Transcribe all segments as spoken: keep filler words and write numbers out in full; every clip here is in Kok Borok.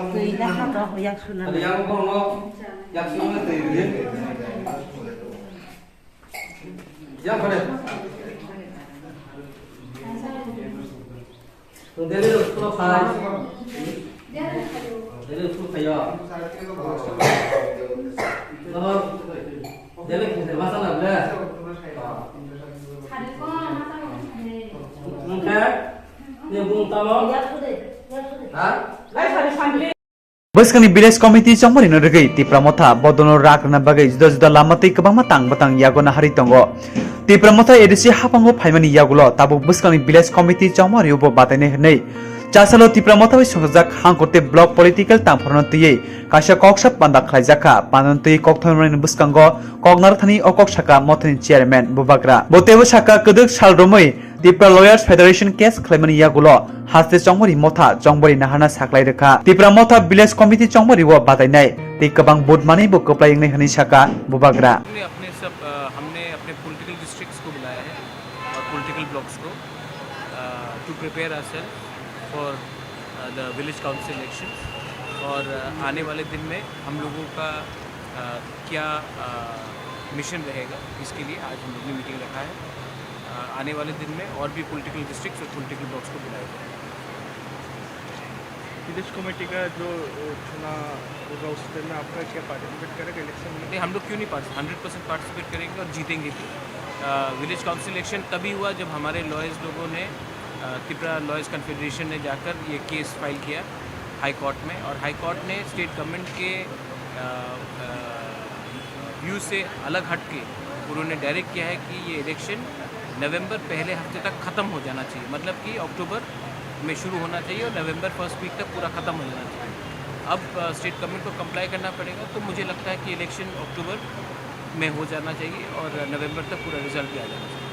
Twi na ha to yak suna. Yang kono yak suna twi. Yang kore. Dele school khai. Dele school khayo. Dele khayo masa na ble. Nungkhe. Ni bung tamo. Ha? Bwskangni village committee chongmani no rwgwi Tipra Motha bodono rak rwna bagwi juda juda lama tei kwbangma tang bwtang yago nahari tongo. Tipra Motha A D C haphango phaimani yagulo tabuk bwskangni village committee chongmani bo batainai hwnwi chasalo Tipra Motha bai songchajak Hangkurte block political tangphorno twiwi kaisa koksa panda khlaijakha. Pandano twiwi kokthai rwmani bwskango koknarthani o kok saka Mothani chairman Bubagra. Bo teibo saka kwdwk sal romwi Tipra Lawyers Federation case khlaimani yagulo haste chongmari motha chongmari naharna saklai rwkha. Tipra Motha Village Committee chongmari o batainai tei kwbang vote manwi bo kwplai wngnai hwnwi saka Bubagra. हमने अपने सब, अ, हमने अपने political districts को बुलाया है और political blocks को, अ, to prepare ourselves for, a, the village council elections। और, अ, आने वाले दिन में हम लोगों का, अ, क्या, अ, मिशन रहेगा, इसके लिए आज हम लोग ने मीटिंग रखा है। अ, आने वाले दिन में और भी पॉलिटिकल डिस्ट्रिक्ट्स और पॉलिटिकल ब्लॉक्स को बुलाया जाएगा। विलेज कमेटी का जो, अ, चुनाव होगा, उसमें आपका क्या पार्टिसिपेट करेगा इलेक्शन में? नहीं, हम लोग क्यों नहीं पार्टिस-, हंड्रेड परसेंट पार्टिसिपेट करेंगे और जीतेंगे भी। अ, विलेज काउंसिल इलेक्शन तभी हुआ जब हमारे लॉयर्स लोगों ने, अ, तिपरा लॉयर्स कॉन्फेडरेशन ने जाकर ये केस फाइल किया हाई कोर्ट में, और हाई कोर्ट ने स्टेट गवर्नमेंट के, अ, अ, व्यू से अलग हट के उन्होंने डायरेक्ट किया है कि ये इलेक्शन नवंबर पहले हफ्ते तक ख़त्म हो जाना चाहिए, मतलब कि अक्टूबर में शुरू होना चाहिए और नवंबर फर्स्ट वीक तक पूरा ख़त्म हो जाना चाहिए। अब, अ, स्टेट गवर्नमेंट को कंप्लाई करना पड़ेगा, तो मुझे लगता है कि इलेक्शन अक्टूबर में हो जाना चाहिए और नवंबर तक पूरा रिजल्ट भी आ जाना चाहिए।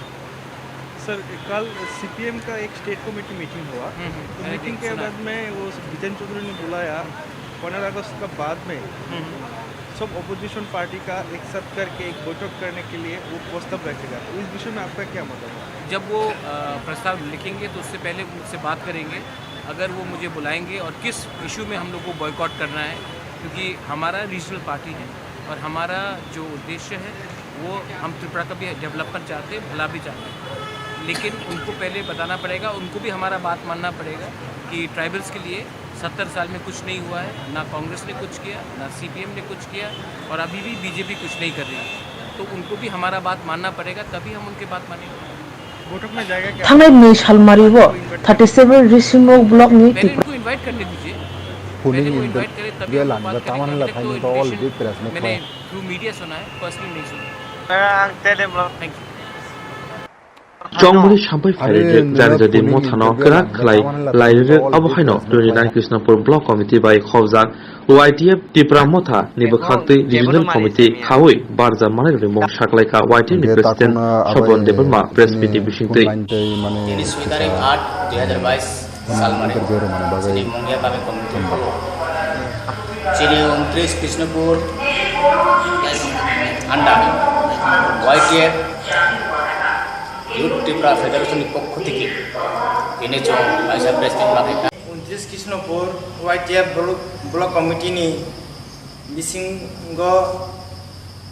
सर, कल सीपीएम का एक स्टेट कमेटी मीटिंग हुआ, हम्म, हम्म, तो मैंने मीटिंग देख-, के सुना है। बाद में वो विजय चौधरी ने बुलाया, पंद्रह अगस्त का बाद में हम्म, हम्म। सब अपोजिशन पार्टी का एक साथ करके एक बैठक करने के लिए वो प्रस्ताव रखेगा, तो इस विषय में आपका क्या मतलब है? जब वो, अ, प्रस्ताव लिखेंगे तो उससे पहले मुझसे बात करेंगे। अगर वो मुझे बुलाएंगे और किस इशू में हम लोग को बॉयकॉट करना है, क्योंकि हमारा रीजनल पार्टी है और हमारा जो उद्देश्य है वो हम त्रिपुरा का भी डेवलपमेंट चाहते हैं, भला भी चाहते हैं, लेकिन उनको पहले बताना पड़ेगा, उनको भी हमारा बात मानना पड़ेगा कि ट्राइबल्स के लिए सत्तर साल में कुछ नहीं हुआ है, ना कांग्रेस ने कुछ किया, ना सीपीएम ने कुछ किया और अभी भी बीजेपी कुछ नहीं कर रही है। तो उनको भी हमारा बात मानना पड़ेगा, तभी हम उनकी बात मानेंगे। बैठक में जाएगा क्या? Thangnai nwi salmari o thirty seven Risingmuk block ni मैंने इनको इनवाइट करने दीजिए। Phuning मैंने वो in the इनवाइट करे, तभी हम बात करेंगे। अभी तक तो इनविटेशन मैंने थ्रू मीडिया सुना है, पर्सनली नहीं सुना। Ang tele bro. Thank you। Chongmani sampai phairwi jari jari mothano kwrak khlai lairwk, abo haino twenty nine Krishnapur Block Committee bai khobjak Y T F Tipra Motha ni bwkhaktwi Regional Committee khaui barja manwi rwmung saklaikha Y T F ni President Sopon Debbarma press meet ni bisingtwi। Tini soi tarik aat dui hazar bais salmari chini Mungia kami committee kholo chini untris Krishnapur under Y T F Youth Tipra Federation ni pokho theke tini chwng kaisa press meet ma khaikha. Untris Krishnapur Y T F block, block committee ni bisingo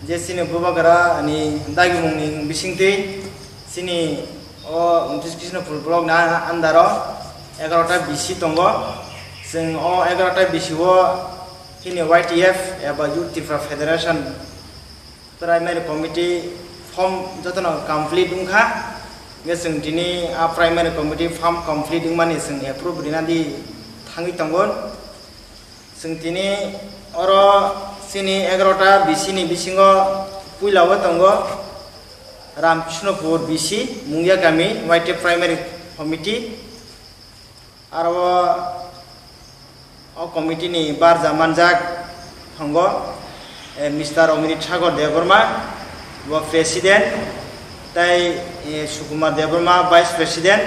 je chini Bubagra ni dagimung ni bisingtwi chini o untris Krishnapur block ni under o egarota B C tongo. Chwng o egarota B C o chini Y T F eba Youth Tipra Federation Primary committee form jotono complete wngkha, hingke chwng tini a primary committee form complete wngmani chwng approve rina di thangwi tongo. Chwng tini oro chini egarota B C ni bisingo puila o tongo Ramkrishnopur B C, Mungia Kami, Y T F Primary Committee. Aro o committee ni barja manjak tongo, eh, Mister Omrit Sagar Debbarma, bo president, tei, eh, Sukumar Debbarma, vice president,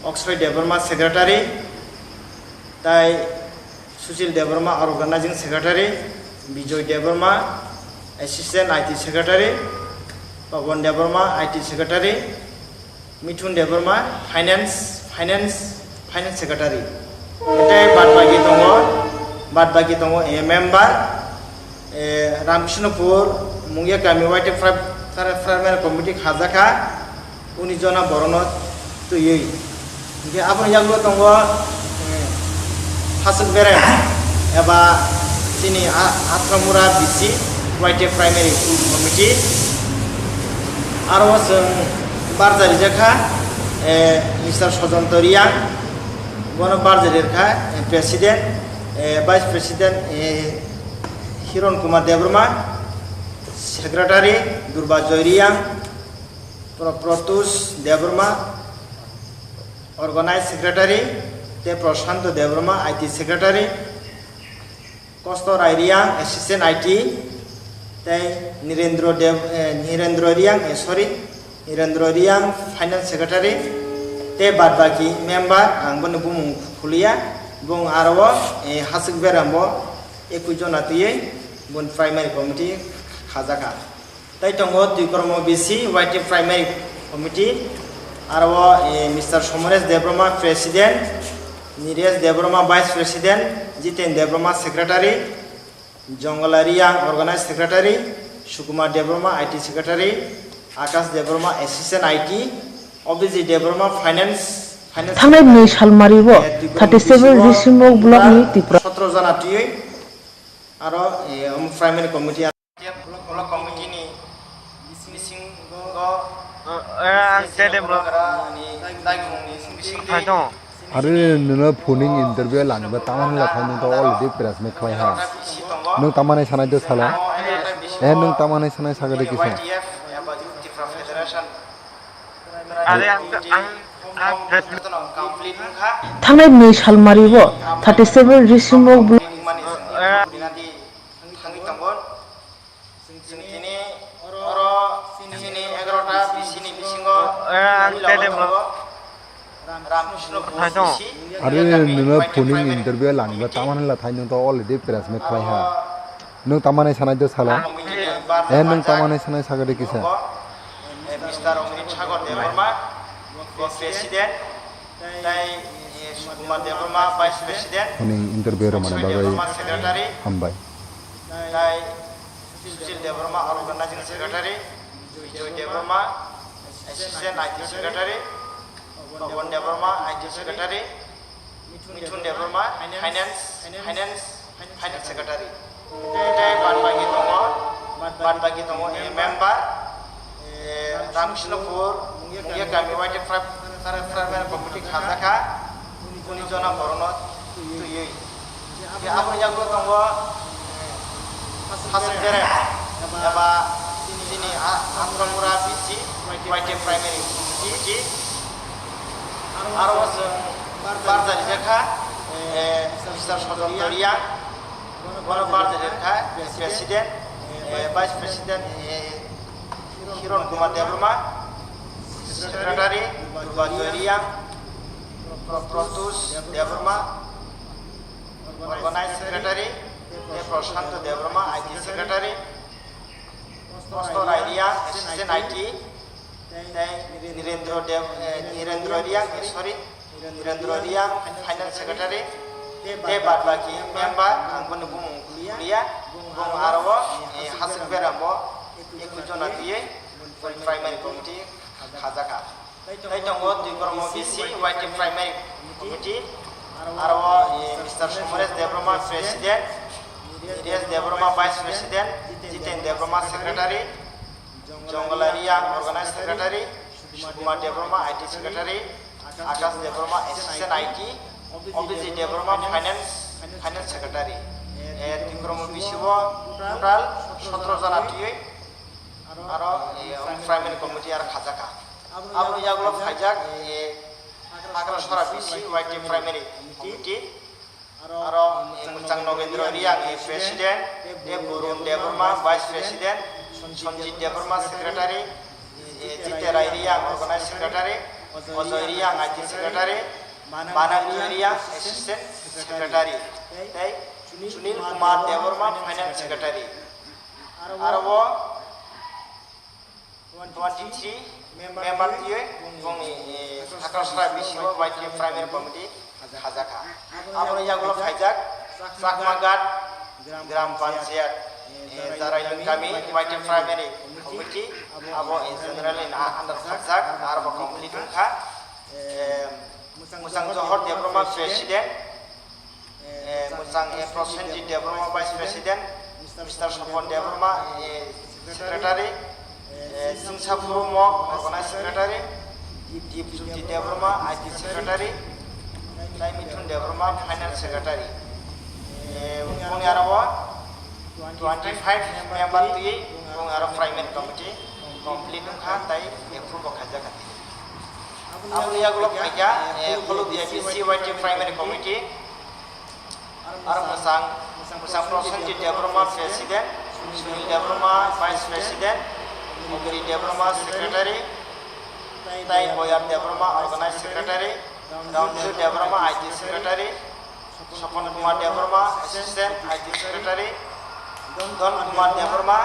Oksoi Debbarma, secretary, tei Sushil Debbarma, organizing secretary, Bijoy Debbarma, assistant I T secretary, Pawan Debbarma, I T Secretary, Mithun Debbarma, Finance, Finance, Finance Secretary. Tei bad baki tongo, bad baki tongo, eh, member, eh, Ramkrishnopur, Mungia Kami, Y T F Pri-, Pri-, Primary Committee khajakha, unis jona borokno twiwi. Hingke aboni yagulo tongo, eh, Hasuk Berem eba chini A-, Atramura B C Y T F Primary Committee. Aro chwng barja rijakha, eh, Mister Sojonto Riang, bono barja rirkha, eh, President, eh, Vice President, eh, Hiron Kumar Debbarma, Secretary Durba Joy Riang, Pro-, Protus Debbarma, Organize Secretary, tei Prashanto Debbarma, I T Secretary, Kosto Rai Riang, Assistant I T, tei Nirendra Dev-, eh, Nirendra Riang, eh, sorry, Nirendra Riang, Finance Secretary, tei bad baki member, ang boni bumung khuliya, bung aro, eh, Hasuk Berem bo ekui jona twiwi bun Primary Committee khajakha. Tai tongo Twikromo B C Y T Primary Committee, aro, eh, Mister Somoresh Debbarma, President, Niresh Debbarma, Vice President, Jiten Debbarma, Secretary, Jongala Riang, Organize Secretary, Sukumar Debbarma, I T Secretary, Akash Debbarma, Assistant I T, Abhijit Debbarma, Finance, Finance Thangnai Secretary. Bini salmari bo eh, Twikromo thirty seven B C o Risimok block ni total Tipra. Sotro jona twiwi, aro, eh, omo Primary Committee. Block committee ni bisingo, eh, ang tei tei block ni daigmung ni bising tei. Are nwno phoning interview laniba tamani lathai nwng to already press meet khlai ha. Nwng tamani sanai to salo. Eh, nwng tamani sanai sakha de kisa. Are ang, ang, ang press meet. Thangnai bini salmari bo thirty seven Risimok block. Eh, Thangwi tongo. Chwng tini oro chini egarota bisini bisingo ang tei tei tongo. Ramkrishnopur bisi. Are nwno phoning interview laniba tamani lathai nwng to already press meet khlai ha. Nwng tamani sanai to salo. Eh, nwng tamani sanai sakha de kisa. Eh, Mister Omrit Sagar Debbarma, President, tei, eh, Sukumar Debbarma, Vice President, Phoning interview rwmani bagwi Debbarma, Secretary. Hambai. Tai Sushil Debbarma, Organizing Secretary, Bijoy Debbarma, Assistant I T Secretary, Pawan Debbarma, I T Secretary, Mithun Debbarma, Finance, Finance, Finance Secretary. Tai bad bagi tongo, bad bagi tongo, eh, member, eh, Ramkrishnopur, Mungia Kami, Y T F Pri-, Pri-, Primary Committee khajakha, unis jona borokno twiwi. Hingke aboni yagulo tongo, eh, Hasuk Berem, eba chini A-, Atramura B C, Y T F Primary Committee. Aro chwng barja rijakha, eh, Mister Sojonto Riang, bono barja rirkha, President, eh, Vice President, eh, Hiron Kumar Debbarma, Secretary Durba Joy Riang, Pro-, Protus Debbarma, Organize Secretary, tei Prashanto Debbarma, I T Secretary, Kosto Rai Riang, Assistant I T, tei Nirendra Dev-, eh, Nirendra Riang, eh, sorry, Nirendra Riang, Finance Secretary, tei bad baki member, ang boni bumung khuliya, bung aro, eh, Hasuk Berem bo, ekui jona twiwi, Primary Committee khajakha. Tai tongo Twikromo B C Y T Primary Committee, aro, eh, Mister Somoresh Debbarma, President, Niresh Debbarma, Vice President, Jiten Debbarma, Secretary, Jongala Riang, Organize Secretary, Sukumar Debbarma, I T Secretary, Akash Debbarma, Assistant I T, Abhijit Debbarma, Finance, Finance Secretary. Eh, Twikromo B C o total sotro jona twiwi aro, eh, Primary Committee aro khajakha. Aboni yagulo phaijak, eh, Hagrasora B C Y T Primary Committee. Aro, eh, Mwchang Nogendra Riang, eh, President, eh, Burun Debbarma, Vice President, Sanjit Debbarma, Secretary, eh, Jiterai Riang, Organize Secretary, Ojoy Riang, I T Secretary, Banangjoi Riang, Assistant Secretary, tei Sunil Kumar Debbarma, Finance Secretary. Aro bo twenty three member twiwi bongni, eh, Hakrasra B C o Y T F Primary Committee khajakha. Aboni yagulo phaijak Chakmaghat Gram Panchayat, eh, Jarailung Kami Y T F Primary Committee, abo in general in under khaijak, arbo complete wngkha. Eh, Mwchang Johor Debbarma President, eh, Mwchang, eh, Prosenjit Debbarma Vice President, Mister Sopon Debbarma, eh, Secretary, eh, Singsa Phurumo Organized Secretary, Deep Jyoti Debbarma I T Secretary, tai Mithun Debbarma Finance Secretary. Eh, boni aro twenty five member twi, bong aro Primary Committee complete wngkha, tai approve bo khaijak. Aboni yagulo phaikha, eh, Holudia B C Y T Primary Committee, aro Mwchang, Mwchang Prosenjit Debbarma President, Sunil Debbarma Vice President, Ogiri Debbarma Secretary, tai Boyar Debbarma Organized Secretary, Ramju Debbarma I T Secretary, Sopon Kumar Debbarma, Assistant I T Secretary, Don Kumar Debbarma,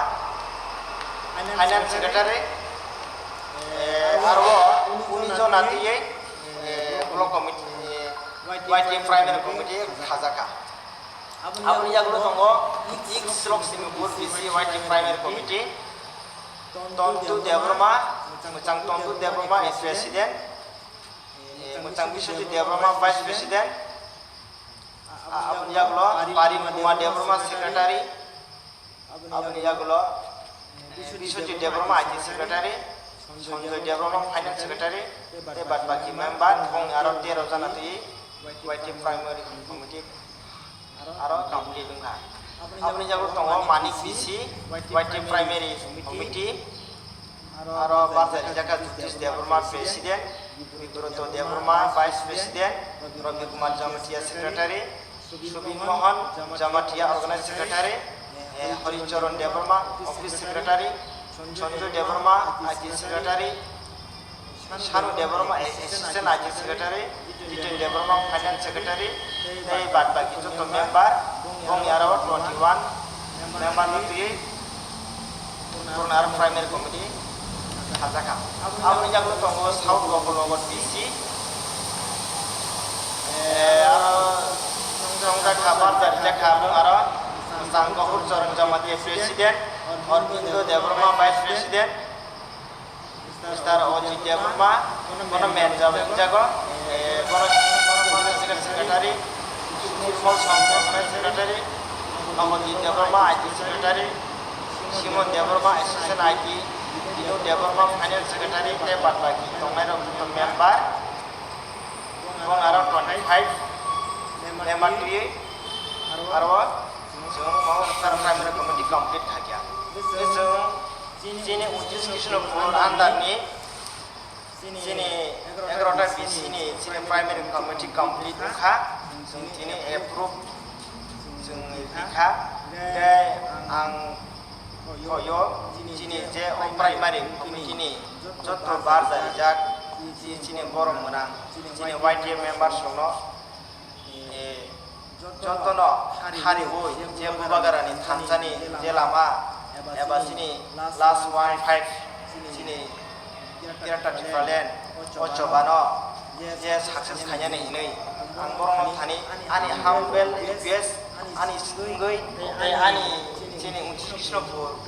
Finance Secretary, eh, aro uni jona twiwi, eh, Block Committee, eh, Y T F Primary Committee khajakha. Aboni yagulo tongo East Lokshmipur B C Y T Primary Committee, Tontu Debbarma, Mwchang Tontu Debbarma is President, eh, Mwchang Biswajit Debbarma Vice President, Ah, aboni yagulo Parin Kumar Debbarma Secretary, aboni yagulo, eh, Biswajit Debbarma I T Secretary, Sanjoy Debbarma Finance Secretary, tei bad baki member bong aro tero jana twi Y T Primary Committee aro complete wngkha. Aboni yagulo tongo Manik B C, Y T Primary Committee, aro barja rijak kha Jyotish Debbarma President, Vibroto Debbarma Vice President, Ravi Kumar Jamatia Secretary, Subin Mohan Jamatia Organized Secretary, eh, Hari Charan Debbarma Office Secretary, Sanjoy Debbarma I T Secretary, Sanu Debbarma Assistant I T Secretary, Jiten Debbarma Finance Secretary, tei bad baki joto member, bong aro twenty one member no twi Purna aro Primary Committee khajakha. Aboni yagulo tongo South Gopalnagar B C, eh, aro chongjakha, barja rijakha, bong aro Mwchang Gopur Charan Jamatia President, Arbindo Debbarma Vice President, Mister Ojit Debbarma, bono manager wngjago, eh, bono, bono General Secretary, Nirmal Sangma Secretary, Amadit Debbarma I T Secretary, Simon Debbarma Assistant I T, Dino Debbarma Finance Secretary, tei bad baki tongnai rok joto member, bong aro twenty five member twi, aro chwng Primary Committee complete khaikha. Chwng Chini untris Krishnapur under ni chini egarota B C ni chini Primary Committee complete wngkha, chwng tini approve chwng rikha. Tei ang hoyo chini je o Primary Committee ni joto barja rijak chini borok mwnang chini Y T A members rokno, eh, jotono hariwi je Bubagrani thansani je lama eba chini last one five chini Greater Tipraland o chobano je success khainani hinwi ang borokno thani ani humble request, ani swngwi tei ani chini untris Krishnapur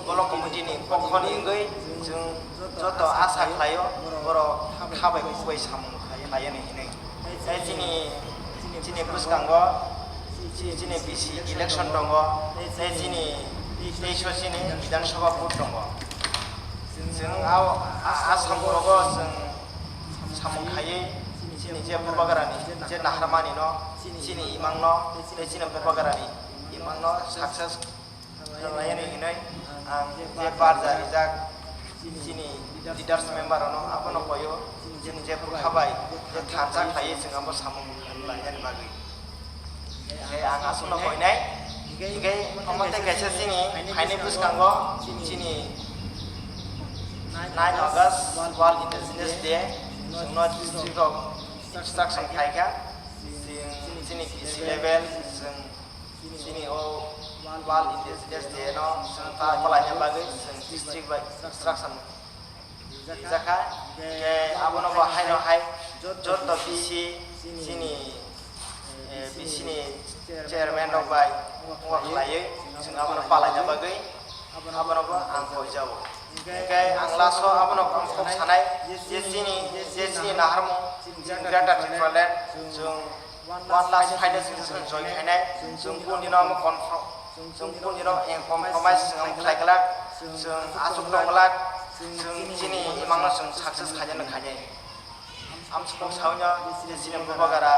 Block Committee ni pokho ni wngwi chwng joto asa khlaio, borok kha bai kuk bai samung khlai-, khlaiya ni hinwi. Tei chini, chini bwskango chi-, chini B C election tongo, tei chini teis o chini Bidhan Sabha vote tongo. Chwng a, a, a samung rogo chwng samung khaiwi chini je Bubagrani je naharmani no, chini imang no, tei chini Bubagrani imang no success khlainani hinwi ang je barja rijak chini leaders member rokno abono koyo, chini je bwkha bai je thansa khlaiwi chwng abo samung khlainani bagwi. Tei ang aswkno koinai, hinkhe omo tei kaisa chini phaini bwskango chini nine August World Indigenous Day, chwngno district rok instruction khlaikha, chwng chini B C level, chwng Chini o World Indigenous Day no chwng ta palaina bagwi chwng district bai instruction Rijak kha, hingke abono bo haino hai joto B C chini, eh, B C ni chairman rok bai wngma khlaiwi chwng abono palaina bagwi abono bo ang koijao. Hingke ang last o abono kok sanai je chini, je chini naharmung chini Greater Tipraland chwng one last final session join khainai, chwng kundino omo confirm, chwng kundino compromise chwng khlai glak, chwng achuk tong glak, chwng chini imangno chwng success khainai no khainai. Amsukung saunyo je chini bubagara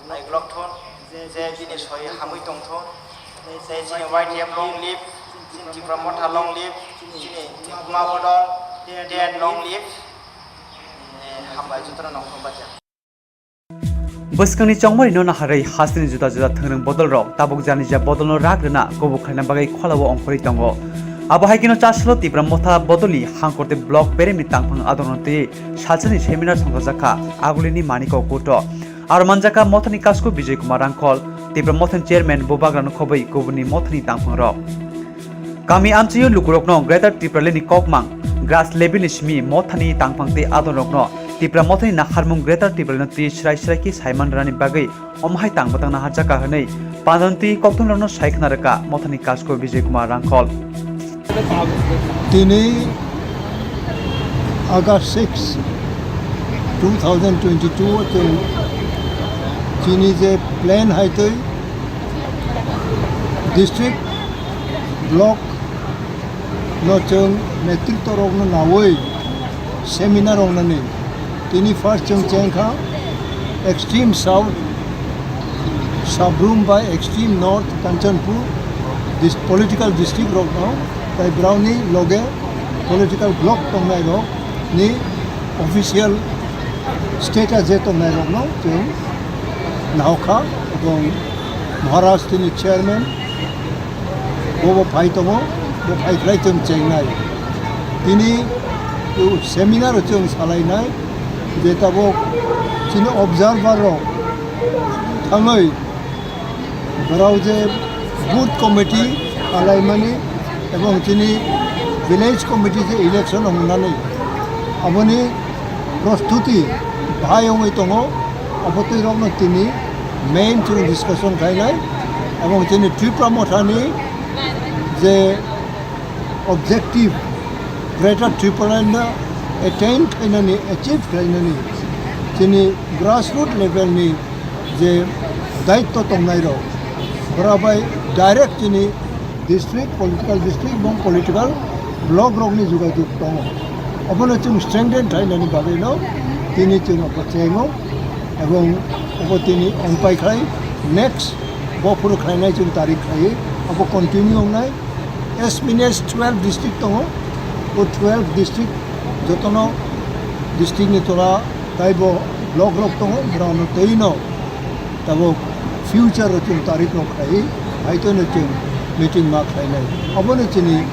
naiglok thun, je bini soi hamwi tong thun, je chini Y T F long live, chini Tipra Motha long live, chini Tipra Bodol, dead long live. Eh, hambai jotono nongkhorong bacha. Bwskangni chongmarino naharwi hasteni juda juda thwngrwng bodolrok tabuk janija bodolno rak rwna kubuk khlaina bagwi kholao ongkhorwi tongo. Abo hai kheno chasalo Tipra Motha bodolni Hangkorte block beremni tangphang adorno twi salsani seminar songchajakha Agulini Maniko Kuto. Aro manjakha Mothani Kasko Bijay Kumar Rangkhol, Tipra Mothani chairman Bubagrano khobwi kubunni Mothani tangphangrok. Kami amchaio lukurokno Greater Tipralandni kokmang, grass levelni simi mothani tangphang tei adonrokno Tipra mothani naharmung Greater Tipralandno twi srai srai khe saiman rwnani bagwi omo hai tang bwtang naharjakha hwnwi pandanti kokthumrokno sai khna rwkha mothani Kasko Bijay Kumar Rangkhol. Tini August six, two thousand twenty-two o chwng chini je plan hai twi district, block no chwng netritwa rokno nawi seminar wngnani. Tini first chwng chengkha extreme south Sabrum bai extreme north Kanchanpur dis-, political district rokno, tai browni loge political block tongnai rok ni official status je tongnai rokno chwng nahokha, ebong Maharaj tini chairman bo bo phai tongo, bo phai khlai chwng chengnai. Tini seminar o chwng salainai je tabuk chini observer rok thangwi borok je booth committee khlaimani ebong chini village committee je election wngnani aboni prostuti bhai wngwi tongo, abo twi rokno tini main chwng discussion khainai ebong chini Tipra Mothani je objective Greater Tipraland no attain khainani, achieve khainani chini grassroot level ni je daitto tongnai rok, bora bai direct chini district, political district, ebong political block rokni jogajog tongo. Obono chwng strengthen khlainani bagwino tini chwng abo chengo, ebong obo tini ongpai khlai next bophuru khlainai chwng tarik khlaiwi abo continue wngnai. As many as twelve district tongo, o twelve district jotono district ni tola taibo block rok tongo, borokno twino tabuk future o chwng tarik rok khlaiwi, haitwino chwng meeting ma khlainai. Obono chini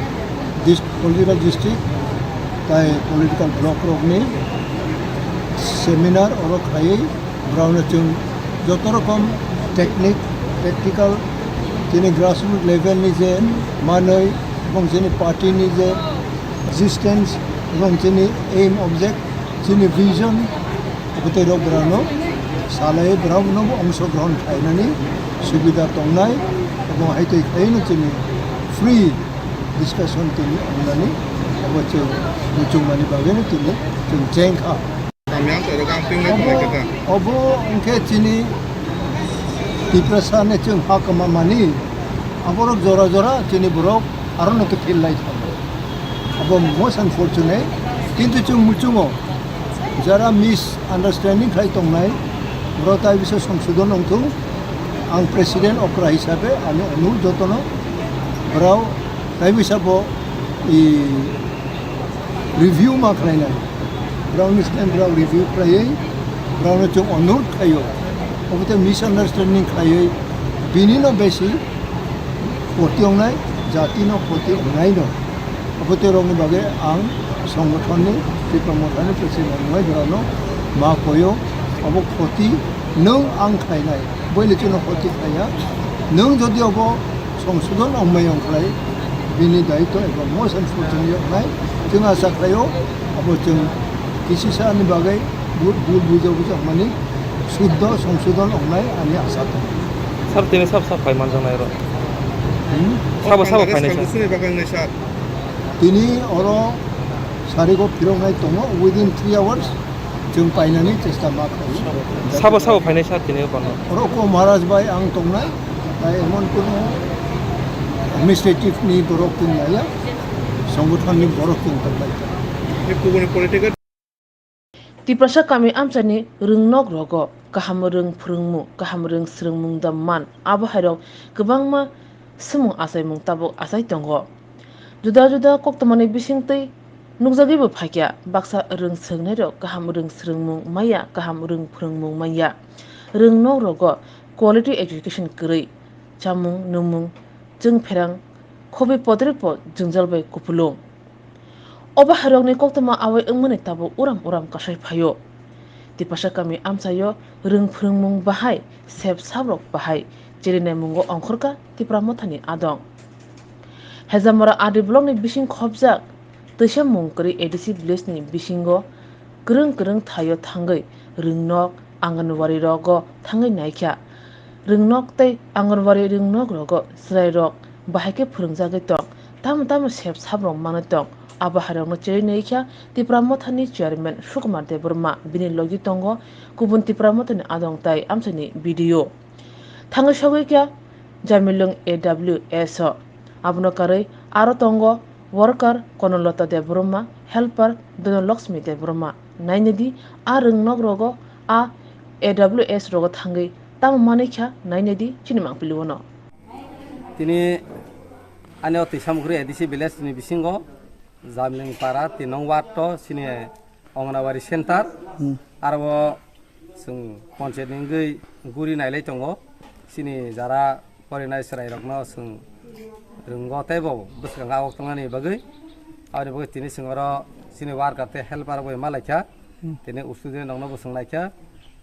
dis-, political district tai political block rokni seminar oro khlaiwi, borokno chwng joto rokom technique, tactical, chini grassroot level ni je manwi, ebong chini party ni je existence, ebong chini aim, object, chini vision, Abotwi rok borokno salai borokno bo ongso grohon khlainani subida tongnai, obo hai twi khlaiwi no chini free discussion tini wngnani abo chwng muchungmani bagwi no tini chwng cheng kha. Obo, obo wngkhe chini Tiprasa ni chwng ha kwma mani, aborok jora jora chini borok aro no khe phil lai thango. Abo most unfortunate, kintu chwng muchungo. Jara misunderstanding khlai tongnai, borok tai bisa songsodon wngthung. Ang president okra hisabe ani onurod jotono, borok tai bisa bo i review ma khlainai. Borokni stand borok review khlaiwi, borokno chwng onurod khlaio. Obo tei misunderstanding khlaiwi, bini no besi khoti wngnai, jati no khoti wngnai no. Abo tei rokni bagwi ang songothon ni, Tipra Motha ni president wngnai borokno ma koyo, obo khoti nwng ang khlainai, boile chwngno khoti khlaiya. Nwng jodi obo songsodon wngmai wng khlai, Bini daitw eba most unfortunate wngnai. Chwng acha khlaio, abo chwng kisisa ni bagwi bu-, bul bujak bujak mani suddo songsodon wngnai ani acha tongo. Sir, tini sab sab phai manjaknai oro? Hmm? Sabo sabo phainai, sir? Tini oro sarigo phiroknai tongo, within three hours chwng painani chesta ma khlaio. Sabo sabo phainai, sir, tini oro? Oro ko Maharaj bai ang tongnai, tai emon kono administrative ni borok tong naiya, songothon ni borok tong tongnai. Tiprasa kami amchani rwngnok rogo kaham rwng phrwngmung, kaham rwng swrwngmung da man, abo hairok kwbangma swmung achaimung tabuk achai tongo. Juda juda koktwmani bisingtwi nukjagwibo phaikha, baksa rwng swrwngnairok kaham rwng swrwngmung manya, kaham rwng phrwngmung manya. Rwngnok rogo quality education kwrwi, chamung, nwngmung, chwng pherang, khobi podrikbo jwngjal bai kupulung. Obo hairokni koktwma awai wngmani tabuk uram uram kasai phaio. Tipasa kami amchaio rwng phrwngmung bahai, sep sabrok bahai, cherinai mungo ongkhorkha Tipra Mothani adong. Hejamora R D blockni bising khopjak twisa mung kwrwi A D C village ni bisingo kwrwng kwrwng thaio thangwi rwngnok, Anganwadi rogo thangwi naikha. Rwngnok tei Anganwadi rwngnok rogo chwrairok bahai khe phwrwngjagwi tong, tamo tamo sep sabrok manwi tong. Abo hairokno cheri naikha Tipra Mothani chairman Sukumar Debbarma, bini logi tongo kubun Tipra Mothani adong tai amchaini B D O. Thangwi sogwi kha Jamilung A W S o. Abono karwi aro tongo worker Konolata Debbarma, helper Dhanalakshmi Debbarma. Nainadi a rwngnok rogo, a A W S rogo thangwi tamo manwi kha, nainadi chini mangpili uano. Tini ani o Twisamukri A D C village ni bisingo Jamling para tin nong ward to chini Anganwadi center. Hmm. Aro chwng panchayat ni wngwi guri nailai tongo. Chini jara porinai chwrairokno chwng rwngo teibo bwskango awok tongnani bagwi. Aboni bagwi tini chwng oro chini worker tei helper bai malaikha. Hmm. Tini student rokno bo chwng naikha.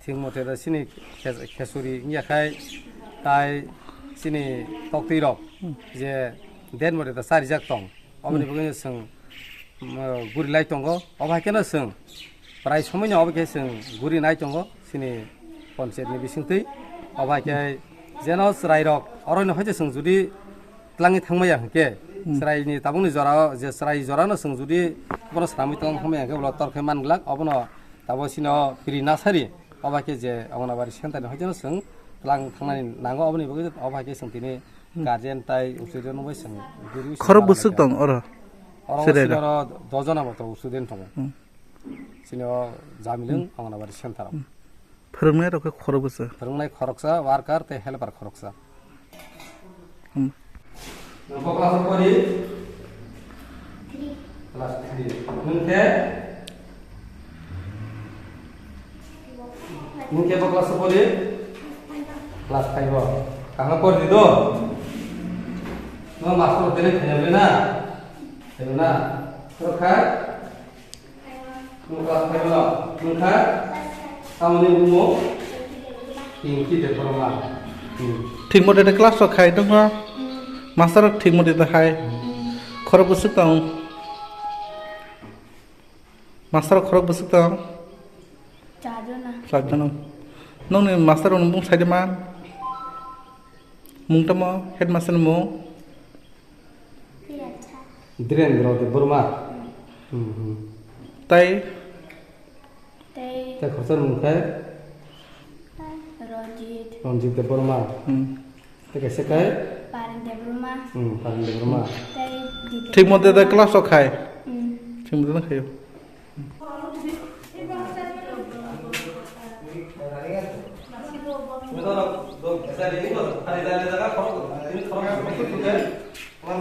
Thik mote da chini khe-, khesuri wngya khai tai chini toktwi rok, hmm, je den mote da charijak tong. Oboni, hmm, bagwi chwng, um, guri lai tongo. Obo hai kheno chwng prai somoino obo khe chwng guri nai tongo chini panchayat ni bisingtwi. Obo hai khe jeno chwrairok oroino hai chwng judi twlangwi thangmaya hwnkhe, hmm, chwraini tabukni jorao je chwrai jorano chwng judi bono swnamwi twlang thangmaya hwnkhe ulo tor khe man glak. Obono tabuk chini o Pri Nasari obo hai khe je Anganwadi center ni hai jeno chwng twlang thangnani nango. Oboni bagwi obo hai khe chwng tini, hmm, guardian tai uchuido nungbai chwng guri. Khorok bwswk tong oro? Oro chini oro dojon abo to student tongo. Hmm. Chini o Jamilung, hmm, Anganwadi center o. Hmm. Phwrwngnai rok khe khorok bwswk? Phwrwngnai khoroksa, worker tei helper khoroksa. Hmm. Nwng bo class o pori? Class three. Nwng khe? Nwng khe bo class o pori? Class five o. Kaham pori di do? Nwng master o tele khaina bena? Khaina? Rokha? Nwng class five o. Nwng kha? Tamoni bumo? Pinky Debbarma. Hmm. Thik mote de class rok khai tongkha. Master rok thik mote de hai. Khorok bwswk tong. Master rok khorok bwswk tong. Charjona. Charjona. Nongni master rok ni bung sai de ma? Mung tamo headmaster ni mung? Dhirendra Debbarma. Hmm, hmm. Tai? Tai. Tai khoroksa ni mung khe? Ranjit. Ranjit Debbarma. Hmm. Tai kaisa khe? Paren Debbarma. Hmm, Paren Debbarma. Tai Didi. Thik mote da class o khai? Hmm. Thik mote da khaio.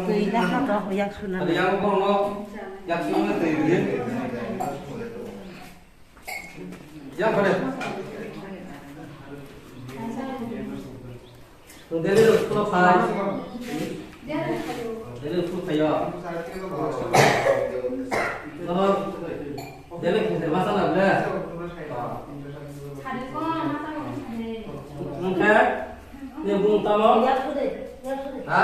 Twi na ha rok yak suna. Yang kore. Nwng daily rok school o phai. Daily school phai o. Nohor daily khede masa na ble. Nwng khe ni bung tamo? Ha?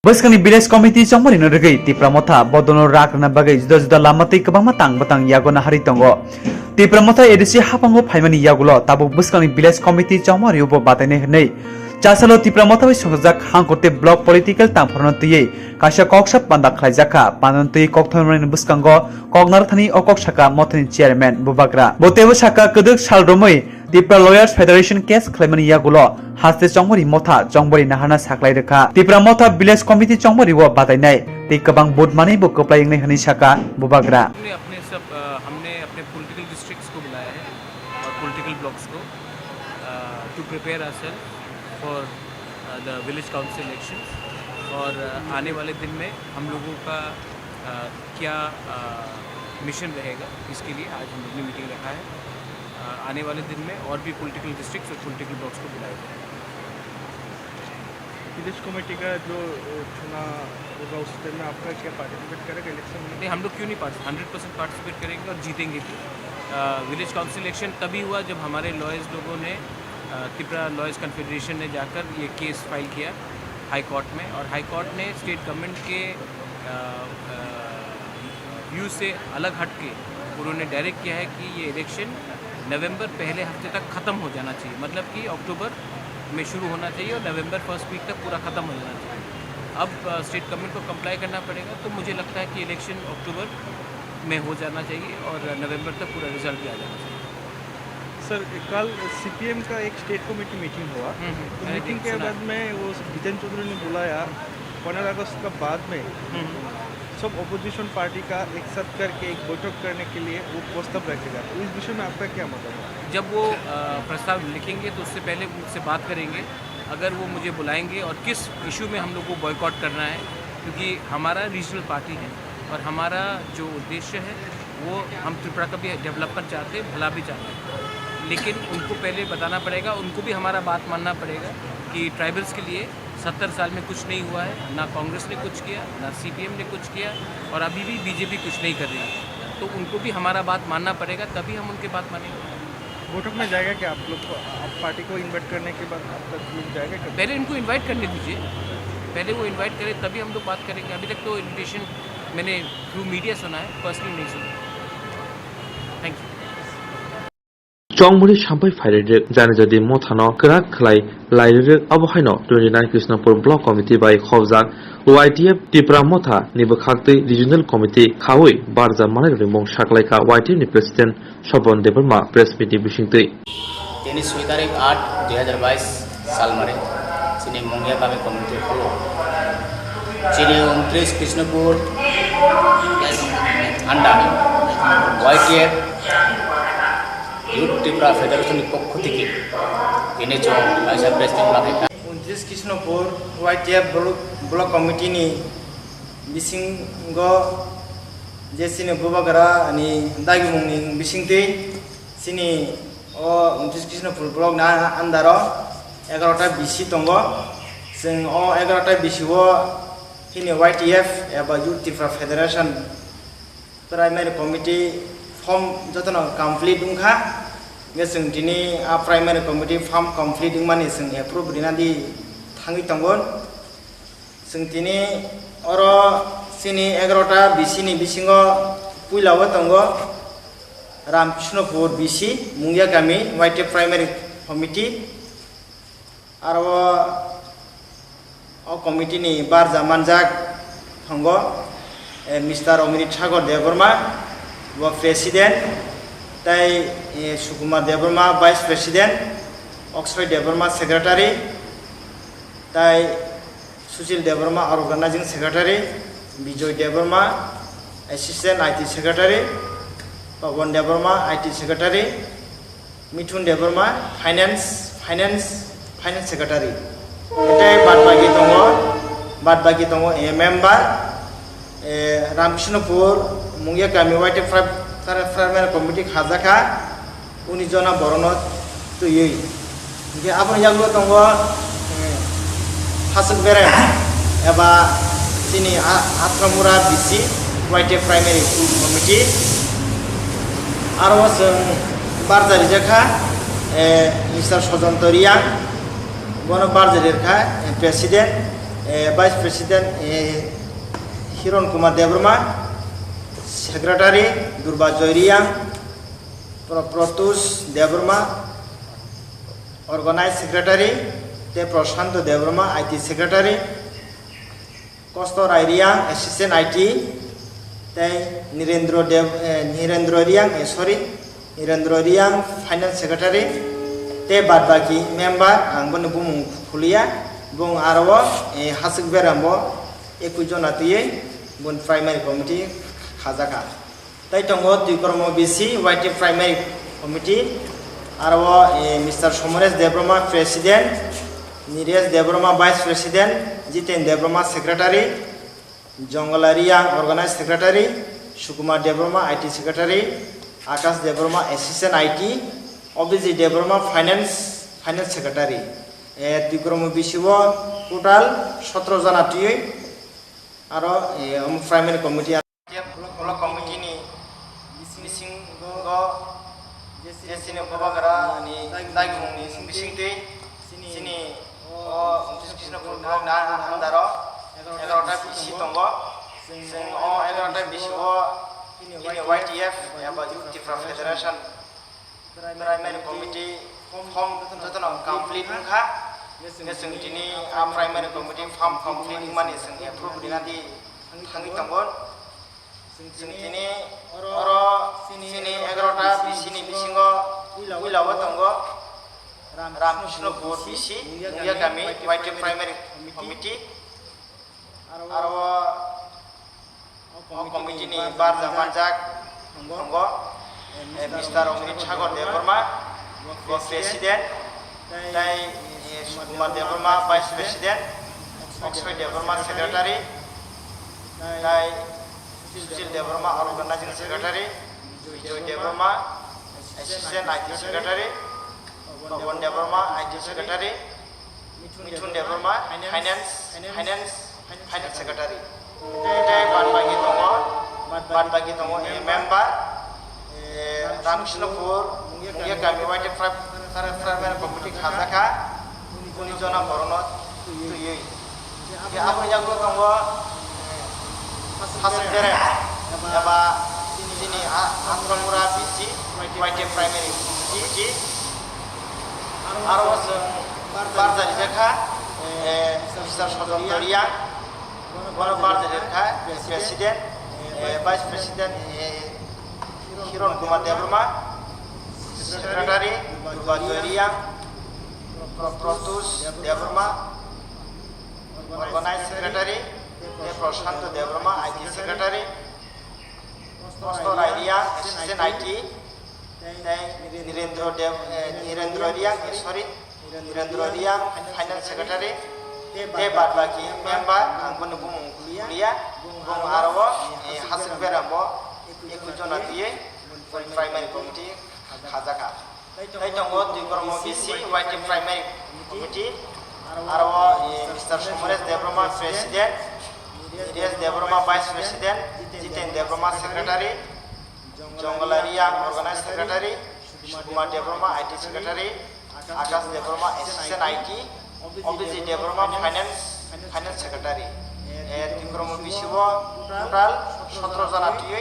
Bwskangni village committee chongmarino rwgwi Tipra Motha bodono rak rwna bagwi juda juda lama tei kwbangma tang bwtang yago naharwi tongo. Tipra Motha A D C haphango phaimani yagulo tabuk bwskangni village committee chongmario bo batainai hwnwi chasalo Tipra Motha bai songchajak Hangkurte block political tangphorno twiwi kaisa koksa panda khlaijak kha. Pandano twiwi kokthomrokni bwskango kok narwkthani o kok saka Mothani chairman Bubagra. Bo teibo saka kwdwk sal romwi Tipra Lawyers Federation case khlaimani yagulo haste chongmari motha chongmari naharna saklai rwkha. Tipra Motha Village Committee chongmari o batainai tei kwbang vote manwi bo kwplai wngnai hwnwi saka Bubagra. हमने अपने सब, अ, हमने अपने political districts को बुलाया है और political blocks को, अ, to prepare ourselves for, a, the village council elections। और, अ, आने वाले दिन में हम लोगों का, अ, क्या, अ, मिशन रहेगा, इसके लिए आज हम लोग ने मीटिंग रखा है। अ, आने वाले दिन में और भी पॉलिटिकल डिस्ट्रिक्ट्स और पॉलिटिकल ब्लॉक्स को बुलाया जाएगा। विलेज कमेटी का जो, अ, चुनाव होगा, उस टाइम में आपका क्या पार्टिसिपेट करेगा इलेक्शन में? नहीं, हम लोग क्यों नहीं पार्टिस-, हंड्रेड परसेंट पार्टिसिपेट करेंगे और जीतेंगे भी। अ, विलेज काउंसिल इलेक्शन तभी हुआ जब हमारे लॉयर्स लोगों ने, अ, तिपरा लॉयर्स कॉन्फेडरेशन ने जाकर ये केस फाइल किया हाई कोर्ट में, और हाई कोर्ट ने स्टेट गवर्नमेंट के, अ, अ, व्यू से अलग हट के उन्होंने डायरेक्ट किया है कि ये इलेक्शन नवंबर पहले हफ्ते तक ख़त्म हो जाना चाहिए, मतलब कि अक्टूबर में शुरू होना चाहिए और नवंबर फर्स्ट वीक तक पूरा ख़त्म हो जाना चाहिए। अब, अ, स्टेट गवर्नमेंट को कंप्लाई करना पड़ेगा, तो मुझे लगता है कि इलेक्शन अक्टूबर में हो जाना चाहिए और नवंबर तक पूरा रिजल्ट भी आ जाना चाहिए। सर, कल सीपीएम का एक स्टेट कमेटी मीटिंग हुआ, हम्म, हम्म, तो मैंने मीटिंग के सुना। बाद में वो जितेंद्र चौधरी ने बुलाया, पंद्रह अगस्त का बाद में हम्म। सब अपोजिशन पार्टी का एक साथ करके एक बैठक करने के लिए वो प्रस्ताव रखेगा, तो इस विषय में आपका क्या मतलब है? जब वो, अ, प्रस्ताव लिखेंगे तो उससे पहले उनसे बात करेंगे। अगर वो मुझे बुलाएंगे और किस इशू में हम लोग को बॉयकॉट करना है, क्योंकि हमारा रीजनल पार्टी है और हमारा जो उद्देश्य है वो हम त्रिपुरा का भी डेवलपमेंट चाहते हैं, भला भी चाहते हैं, लेकिन उनको पहले बताना पड़ेगा, उनको भी हमारा बात मानना पड़ेगा कि ट्राइबल्स के लिए सत्तर साल में कुछ नहीं हुआ है, ना कांग्रेस ने कुछ किया, ना सीपीएम ने कुछ किया, और अभी भी बीजेपी कुछ नहीं कर रही है। तो उनको भी हमारा बात मानना पड़ेगा, तभी हम उनके बात मानेंगे। बैठक में जाएगा क्या आप लोग को? आप पार्टी को इनवाइट करने के बाद आप तक लोग जाएगा क्या? पहले इनको इनवाइट करने दीजिए, पहले वो इनवाइट करें, तभी हम लोग बात करेंगे। अभी तक तो इनविटेशन मैंने थ्रू मीडिया सुना है, पर्सनली नहीं सुना। Thank you. Chongmani sampai phairwk jani jadi mothano kwrak khlai lairwk, abo haino twenty nine Krishnapur Block Committee bai khobjak Y T F Tipra Motha ni bwkhaktwi Regional Committee khaui barja manai rimung saklaikha Y T F ni President Sopon Debbarma press meet ni bisingtwi. Tini soi tarik aat dui hazar bais salmari, chini Mungia kami community hall o, chini untris Krishnapur anda Y T F Youth Tipra Federation ni pokho theke tini chwng kaisa press meet ma khaikha. Untris Krishnapur Y T F Block, Block Committee ni bisingo je chini Bubagra ni dagimung ni bisingtwi chini o untris Krishnapur block ni under o egarota B C tongo. Chwng o egarota B C o chini Y T F eba Youth Tipra Federation Primary Committee form jotono complete wngkha. Hingke chwng tini a Primary Committee form complete wngmani chwng approve rina di thangwi tongo. Chwng tini oro chini egarota B C ni bisingo puila o tongo Ramkrishnopur B C, Mungia Kami, Y T F Primary Committee. Aro o committee ni barja manjak tongo, eh, Mister Omrit Sagar Debbarma, bo President, tai, eh, Sukumar Debbarma, Vice President, Oksoi Debbarma, Secretary, tai Sushil Debbarma, Organizing Secretary, Bijoy Debbarma, Assistant I T Secretary, Pawan Debbarma, I T Secretary, Mithun Debbarma, Finance, Finance, Finance Secretary. Tei bad baki tongo, bad baki tongo, eh, member, eh, Ramkrishnopur, Mungia Kami, Y T F Pri-, Pri-, Primary Committee khajakha. Uni jona borokno twiwi. Hingke aboni yagulo tongo, eh, Hasuk Berem eba chini a-, Atramura B C Y T F Primary School Committee. Aro o chwng barja rijak kha, eh, Mister Sojonto Riang, bono barja rijak kha, eh, President. Eh, Vice President, eh, Hiron Kumar Debbarma, Secretary Durba Joy Reang, Pro-, Protus Debbarma, Organize Secretary, tei Prashanto Debbarma, I T Secretary, Kosto Rai Reang, Assistant I T, tei Nirendro Dev, eh, Nirendro Reang, eh, sorry, Nirendro Reang, Finance Secretary, tei bad baki member, ang boni bumung khuliya, bung aro, eh, hasik berambo ekui jona twiwi bun primary committee khajakha. Tai tongo Twikromo B C Y T Primary Committee, aro, eh, Mister Somoresh Debbarma, President, Niresh Debbarma, Vice President, Jiten Debbarma, Secretary, Jongala Reang, Organized Secretary, Sukumar Debbarma, I T Secretary, Akash Debbarma, Assistant I T, Abhijit Debbarma, Finance, Finance Secretary. Eh, Twikromo B C o total sotro jona twiwi, aro, eh, omo Primary Committee. Block committee ni bisingo je chini bubagra ni daigmung ni bisingtwi chini o Krishna Pur block na under o egarota B C tongo. Chwng o egarota B C o chini Y T F eba Youth Tipra Federation Primary Committee form jotono complete wngkha. Hingke chwng tini a Primary Committee form complete wngmani chwng approve rina di thangwi tongo. Chwng tini oro chini egarota B C ni bisingo puila o tongo Ramkrishnopur B C, Nungya Kami, Y T F Primary Committee. Aro o committee ni barja manjak tongo, eh, Mister Omrit Sagar Debbarma, bo President, tei, eh, Sukumar Debbarma, Vice President, Akshay Debbarma, Secretary, tei Sushil Debbarma, Organizing Secretary, Bijoy Debbarma, Assistant I T Secretary, Pawan Debbarma, I T Secretary, Mithun Debbarma, Finance, Finance, Finance Secretary. Tei bad bagi tongo, bad bagi tongo, eh, member, eh, Ramkrishnopur, Mungya Kami, Y T F Primary Committee khajakha, kuni jona borokno twiwi. Hingke aboni yagulo tongo, eh, Hasik Bere, eba chini a-, Atrapura B C, Y T F Primary Committee. Aro o chwng barja rijakha, eh, Mister Sojon Toria, bono barja rijakha, President, eh, Vice President, eh, Hiron Kumar Debbarma, Secretary, Durba Joy Reang, Pro-, Protus Debbarma, Organized Secretary, tei Prashanto Debbarma, I T Secretary, Kosto Rai Reang, Assistant I T, tei Nirendra Dev, eh, Nirendra Reang, eh, sorry, Nirendra Reang, Finance Secretary, tei bad baki member, ang boni bumung khuliya, bung aro o, eh, Hasik Bera bo ekui jona twiwi Primary Committee khajakha. Tai tongo Twikromo B C Y T Primary Committee, aro o, eh, Mister Somoresh Debbarma, President, Niresh Debbarma, Vice President, Jiten Debbarma, Secretary, Jongala Reang, Organized Secretary, Sukumar Debbarma, I T Secretary, Akash Debbarma, Assistant I T, Abhijit Debbarma, Finance, Finance Secretary. Eh, Twikromo B C o total sotro jona twiwi,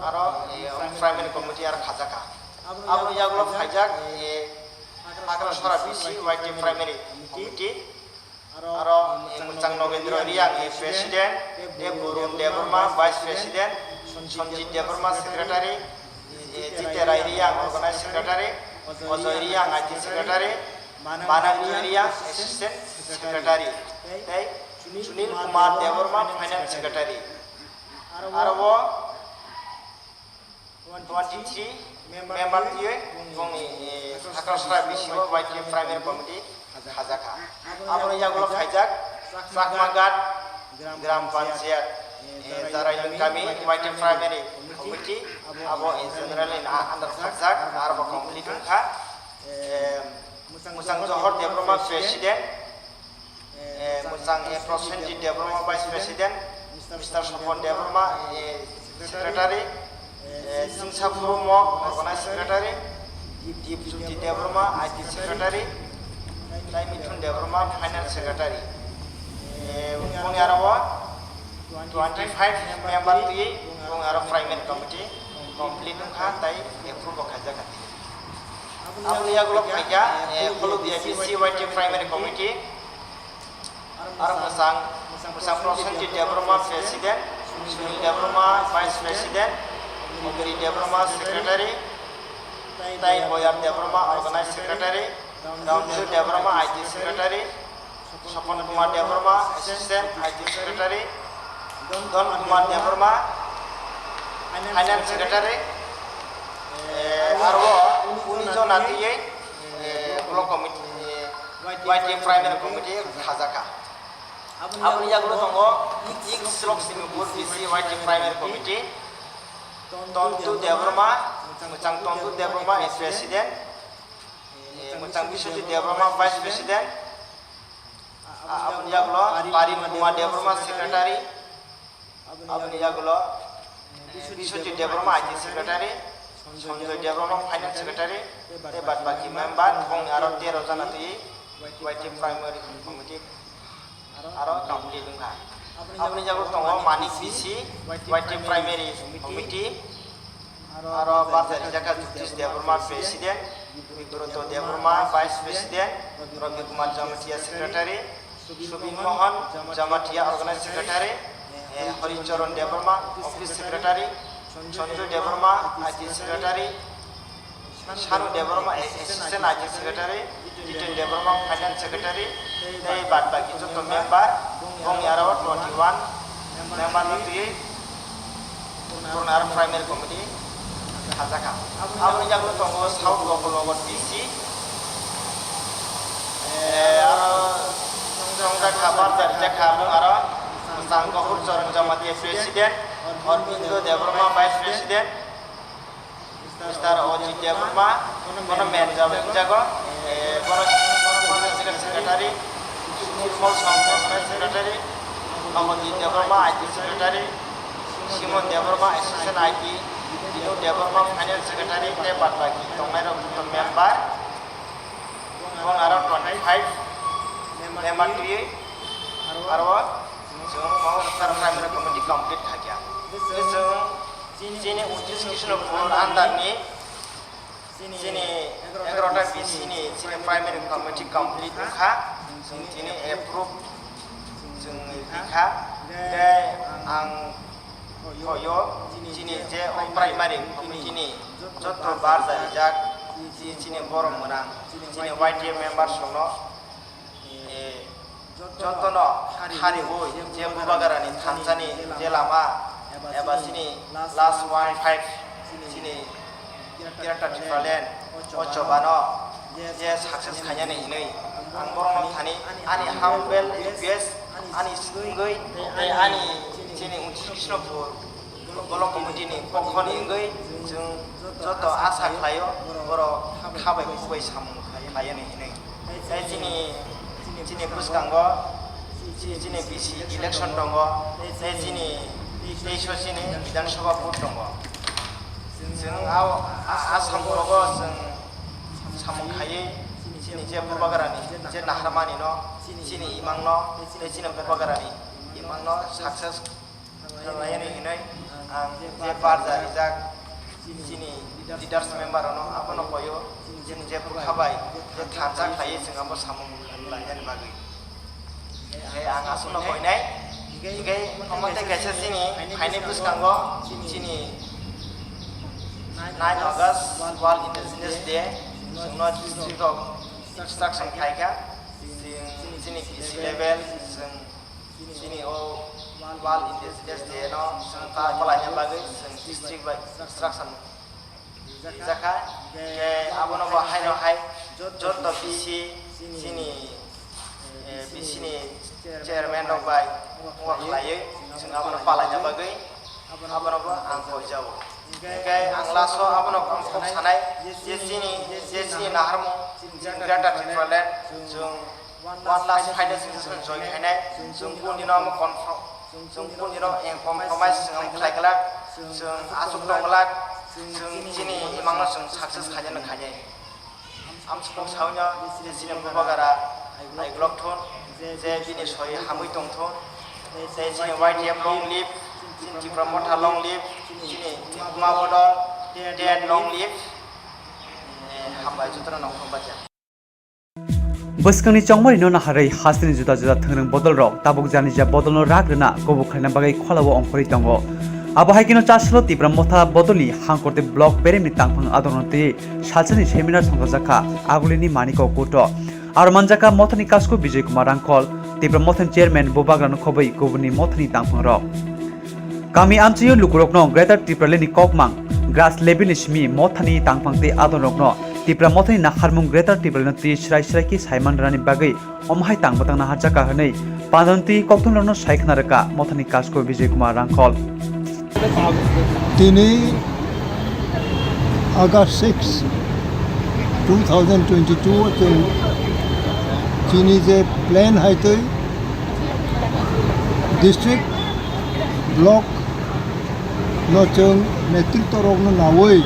aro, eh, Primary Committee aro khajakha. Aboni yagulo phaijak, eh, Hakrasora B C Y T Primary Committee. Aro, eh, Mwchang Nogendra Reang, eh, President, tei Burun Debbarma, Vice President, Sanjit Debbarma, Secretary, eh, Jiterai Reang, Organized Secretary, Ojoy Reang, I T Secretary, Banak Joy Reang, Assistant Secretary, tei Sunil Kumar Debbarma, Finance Secretary. Aro o twenty-three member twiwi bongni, eh, Hakrasora B C o Y T F Primary Committee khajakha. Aboni yagulo phaijak Chakmaghat Gram Panchayat, eh, Jarailung Kami Y T F Primary Committee, abo in general in a-, under khakjak, arbo complete wngkha. Eh, Mwchang Johor Debbarma President, eh, Mwchang, eh, Prosenjit Debbarma Vice President, Mister Sopon Debbarma, eh, Secretary, eh, Singsa Phurumo Organized Secretary, Dipjyoti Debbarma I T Secretary, tei Mithun Debbarma Finance Secretary. Eh, boni aro o twenty five member twi bong aro primary committee complete wngkha tai approve bo khaijak kha. Aboni yagulo phaikha, eh, Khulukdiya B C Y T primary committee. Aro mwsang, mwsang Prasanjit Debbarma president, Sunil Debbarma vice president, Obiri Debbarma secretary, tai Boyar Debbarma organize secretary, Ramju Debbarma I T secretary, Sopon Kumar Debbarma assistant I T secretary, Don Kumar Debbarma finance secretary, eh, aro uni jona twiwi, eh, block committee, eh, Y T F primary committee khajakha. Aboni yagulo tongo East Lokshmipur B C Y T primary committee, Tontu Debbarma, mwchang Tontu Debbarma is president, eh, mwchang Biswajit Debbarma vice president, ah, aboni yagulo Parin Kumar Debbarma secretary, aboni yagulo, eh, Biswajit Debbarma I T secretary, Sanjoy Debbarma finance secretary, tei bad baki member bong aro tero jana twi Y T F primary committee aro complete wngkha. Aboni yagulo tongo Manik B C Y T F primary committee, aro barja rijak kha Jyotish Debbarma president, Bibroto Debbarma vice president, Ravi Kumar Jamatia secretary, Subin Mohan Jamatia organize secretary, eh, Hari Charan Debbarma office secretary, Sanjoy Debbarma I T secretary, Sanu Debbarma, eh, assistant I T secretary, Jiten Debbarma finance secretary, tei bad baki joto member, bong aro twenty one member no twiwi Purna aro primary committee khajakha. Aboni yagulo tongo South Gopalnagar D C, eh, aro Chongjakha, Barja Rijakha, aro Mwchang Gopur Charan Jamatia president, Arbindo Debbarma vice president, Mister Ojit Debbarma, bono manager wngjago, eh, bono, bono secretary, Sushil Mol Song secretary, Nobodip Debbarma I T secretary, Simon Debbarma assistant I T, Binu Debbarma finance secretary, tei bad baki tongnai rok joto member, bong aro twenty five member twiwi aro chwng Mahasar primary committee complete khaikha. Chwng chini untris Krishnapur under ni chini egarota B C ni chini primary committee complete wngkha, chwng chini approve chwng rikha. Tei ang hoyo chini je o primary committee ni joto barja rijak, chini borok mwnang, chini Y T F member songno, eh, jotono khariwi je Bubagrani thansani je lama eba chini last one five chini Greater Tipraland o chobano je success khainani hinwi ang borokno thani ani humble request ani swngwi tei ani chini untris Krishnapur Block committee ni pokho ni wngwi chwng joto asa khlaio borok kha bai khubai samung khlai-, khlaiya ni hinwi. Tei chini, chini bwskango chi-, chini B C election tongo, tei chini teis o chini Bidhan Sabha vote tongo. Chwng a, a, a samung rogo chwng samung khaiwi chini je Bubagrani je naharmani no, chini imang no, tei chini Bubagrani imang no success khlainani hinwi ang je barja rijak chini leaders member rokno abono koyo, chini je bwkha bai je thansa khlaiwi chwng abo samung khlainani bagwi. Tei ang aswkno koinai, hinkhe omo tei kaisa chini phaini bwskango chini nine August World Indigenous Day, chwngno district rok instruction khlaikha, chini B C level chwng chini o World Indigenous Day no chwng ta-, palaina bagwi chwng district bai instruction rijakha. Hinkhe abono bo haino hai joto B C chini, eh, B C ni chairman rok bai wngma khlaiwi chwng abono palaina bagwi abono bo ang koijao. Hinkhe ang last o abono kok sanai je chini, je chini naharmung chini Greater Tipraland chwng one last final session join khainai, chwng kundino omo confirm, chwng kundino compromise chwng omo khlai glak, chwng aswk tong glak, chwng chini imangno chwng success khainani khainai. Amsukmung sawi no chini Bubagra Aiglok thun, Je bini soi hamwi tongthun. Tei chini Y T F long live, chini Tipra Motha long live, chini Tipra Bodol, dead long live. Eh, hambai jotono nongkhorba ja. Bwskangni chongmarino naharwi hasteni juda juda thwngrwng bodolrok tabuk janija bodolno rak rwna kubuk khlaina bagwi kholao ongkhorwi tongo. Abo hai kheno Chasalo Tipra Motha bodolni Hangkorte block beremni tangphang adorno twi salsani seminar songchajakha Agulini Maniko Kuto. Aro manjakha Mothani Kasko Bijay Kumar Rangkhol, Tipra Mothani chairman Bubagrano khobwi kubuni Mothani tangphangrok. Kami amchaio lukurokno Greater Tipralandni kokmang, grass levelni simi Mothani tangphang tei adonrokno Tipra Mothani naharmung Greater Tipralandno twi srai srai khe saiman rwnani bagwi omo hai tang bwtang naharjakha hwnwi pandani twi kokthumrokno sai khna rwkha Mothani Kasko Bijay Kumar Rangkhol. Tini August six, two thousand twenty-two o chwng chini je plan hai twi district, block no chwng netritwa rokno nawi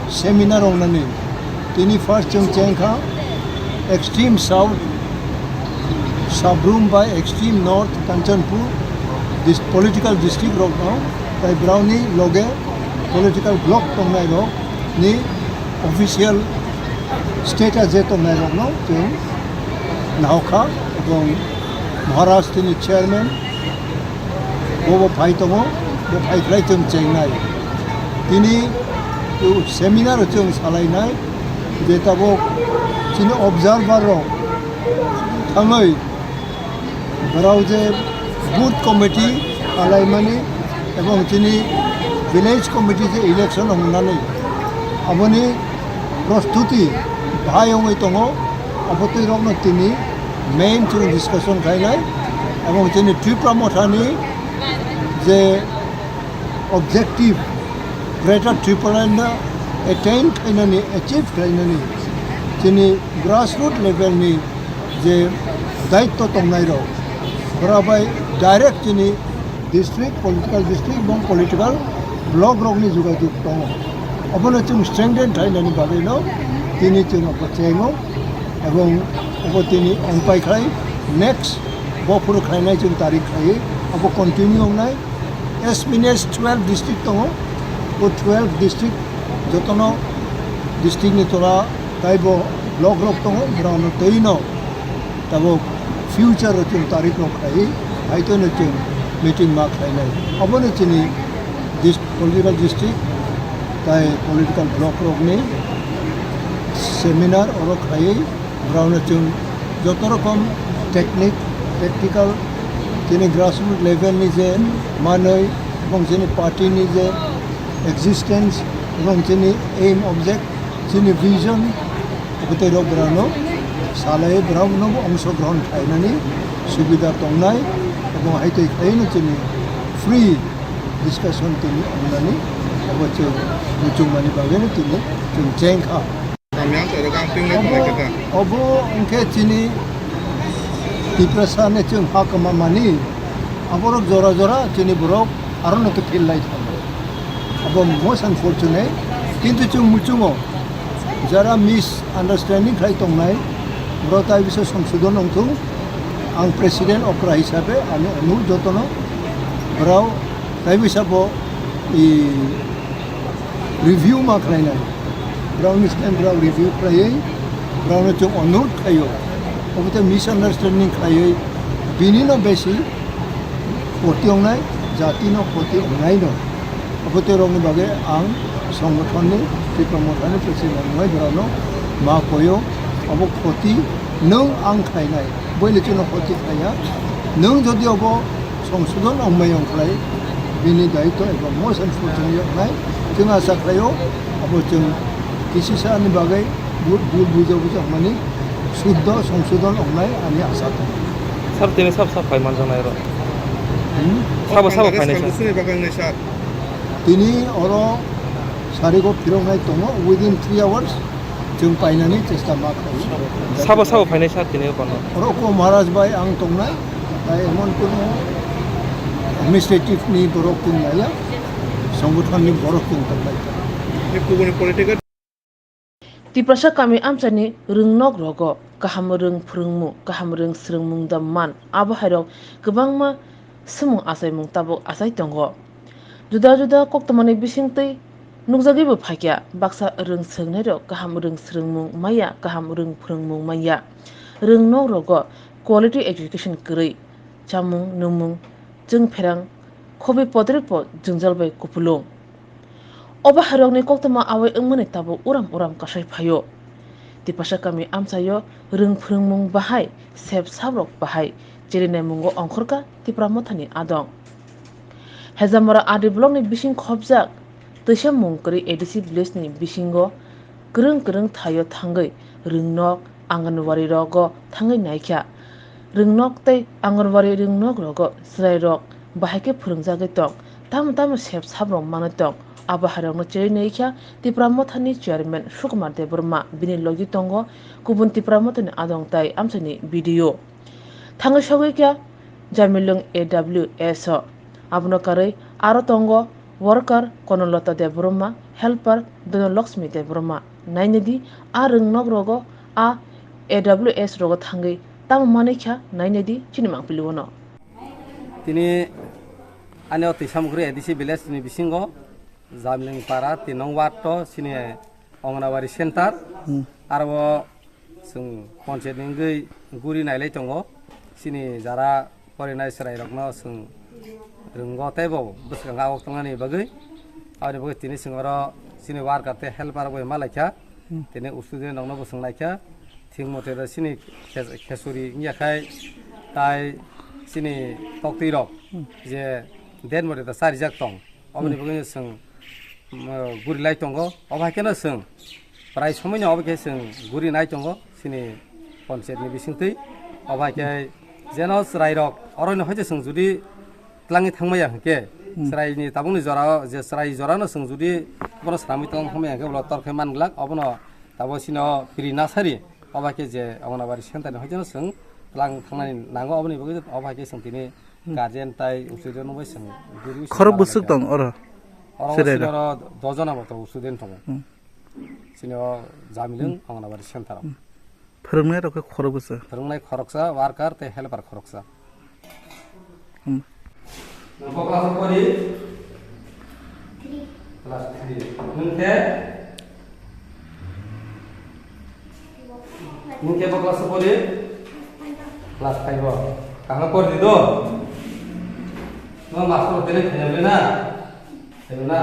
seminar wngnani. Tini first chwng chengkha extreme south Sabrum bai extreme north Kanchanpur dis-, political district rokno, tai browni loge political block tongnai rok ni official status je tongnai rokno chwng nahokha, ebong Maharaj tini chairman, bo bo phai tongo, bo phai khlai chwng chengnai. Tini seminar o chwng salainai je tabuk chini observer rok thangwi borok je booth committee khlaimani ebong chini village committee je election wngnani aboni prostuti bahai wngwi tongo, abo twi rokno tini main chwng discussion khainai, ebong chini Tipra Mothani je objective Greater Tipraland attain khainani, achieve khainani chini grassroot level ni je daitto tongnai rok, bora bai direct chini district, political district ebong political block rokni jogajog tongo. Obono chwng strengthen khlainani bagwino tini chwng abo chengo, ebong obo tini ongpai khlai next bophuru khlainai chwng tarik khlaiwi abo continue wngnai. As many as twelve district tongo, o twelve district jotono district ni tola taibo block rok tongo, borokno twino tabuk future o chwng tarik rok khlaiwi, haitono chwng meeting ma khlainai. Obono chini dis-, political district tai political block rokni seminar oro khlaiwi, borokno chwng joto rokom technique, tactical, chini grassroot level ni je manwi, ebong chini party ni je existence, ebong chini aim, object, chini vision, Abo tei rok borokno salai borokno ongshogrohon khlainani subida tongnai, ebong hai twi khlaiwi chini free discussion tini wngnani abo chwng muchungmani bagwino tini chwng chengkha. Obo, obo wngkhe chini Tiprasa ni chwng ha kwma mani, aborok jora jora chini borok arono khe phil lai thango. Abo most unfortunate, kintu chwng muchungo jara misunderstanding khlai tongnai, borok tai bisa songsodon wngthung. Ang president okra hisabe ani onurod jotono borok tai bisa bo i review ma khlainai. Borokni stand borok review khlaiwi borokno chwng onurod khlaio. Obo tei misunderstanding khlaiwi bini no besi khoti wngnai, jati no khoti wngnai no. Abo tei rokni bagwi ang songothon ni Tipra Motha ni president wngnai borokno ma koyo. Obo khoti nwng ang khlainai, buini chwngno khoti khlaiya. Nwng jodi obo songsodon wngmai wngkhlai, bini daitw eba motion fortune wngnai. Chwng asa khlaio, abo chwng kisisa ni bagwi bu-, bul bujo bujo wngmani suddo songsodon wngnai ani asa tongo. Sir, tini sab sab phai manjaknai oro? Hmm? Sabo sabo phainai sir? Tini oro sarigo phiroknai tongo within three hours. Chwng painani chesta ma khlaio. Sabo sabo phainai sir tini o kono? Oro ko Maharaj bai ang tongnai, tai emon kono administrative ni borok chwng naiya, songothon ni borok chwng tongnai. Ni kubuni political. Tiprasa kami amchaini rwngnok rogo kaham rwng phwrwngmung, kaham rwng swrwngmung da man, abo hairok kwbangma swmung achaimung tabuk achai tongo. Juda juda koktwmani bisingtwi nukjagwibo phaikha, baksa rwng swrwngnairok kaham rwng swrwngmung manya, kaham rwng phwrwngmung manya. Rwngnok rogo quality education kwrwi, chamung, nwngmung, chwngpherang, khobi podrikbo jwngjal bai kupulung. Obo hairokni koktwma awai wngmani tabuk uram uram kasai phaio. Tipasa kami amchaio rwng phwrwngmung bahai, sep sabrok bahai, cherinai mungo ongkhorkha Tipra Mothani adong. Hejamora R D block ni bising khopjak twisa mung kwrwi A D C village ni bisingo kwrwng kwrwng thaio thangwi rwngnok, Anganwadi rogo thangwi naikha. Rwngnok tei Anganwadi rwngnok rogo chwrairok bahai khe phwrwngjagwi tong, tamo tamo sep sabrok manwi tong. Abo hairokno cheri naikha Tipra Mothani chairman Sukumar Debbarma, bini logi tongo kubun Tipra Mothani adong tai amchaini B D O. Thangwi sogwi kha Jamilung A W S o. Abono karwi aro tongo worker Konolata Debbarma, helper Dhanalakshmi Debbarma. Nainadi a rwngnok rogo, a A W S rogo thangwi tamo manwi kha, nainadi chini mangpili uano. Tini ani o Twisamukri A D C village ni bisingo Jamling para tin nong ward to chini Anganwadi center. Hmm. Aro chwng panchayat ni wngwi guri nailai tongo. Chini jara porinai chwrairokno chwng rwngo tei bo bwskango awok tongnani bagwi. Aboni bagwi tini chwng oro chini worker tei helper bai ma laikha. Hmm. Tini student rokno bo chwng naikha. Thik mote da chini khe-, khesuri wngya khai tai chini toktwi rok Hmm. je den mote da charijak tong. Oboni Hmm. bagwi chwng, um, guri lai tongo. Obo hai kheno chwng prai somoino obo khe chwng guri nai tongo chini panchayat ni bisingtwi. Obo hai khe jeno chwrairok orono hai je chwng judi twlangwi thangmaya hwnkhe, Hmm. chwraini tabukni jorao je chwrai jorano chwng judi bono swnamwi twlang thangmaya hwnkhe, ulo tor khe man glak. Obono tabo chini o piri nasari, obo hai khe je Anganwadi center ni hai jeno chwng twlang thangnani nango. Oboni bagwi obo hai khe chwng tini Hmm. guardian tai uchuido nungbai chwng guri Khorok bwswk tong oro? Oro Chwrairok. chini oro dojona bo tongo, student tongo. Hmm. Chini o Jamilung Hmm. Anganwadi center o. Hmm. Phwrwngnai rok khe khorok bwswk? Phwrwngnai khoroksa, worker tei helper khoroksa. Hmm. Nwng kok class o pori? Class three. Nwng khe? Nwng khe bo class o pori? Class five o. Kaham pori di do? No master o tele khaina bole na? Tele na?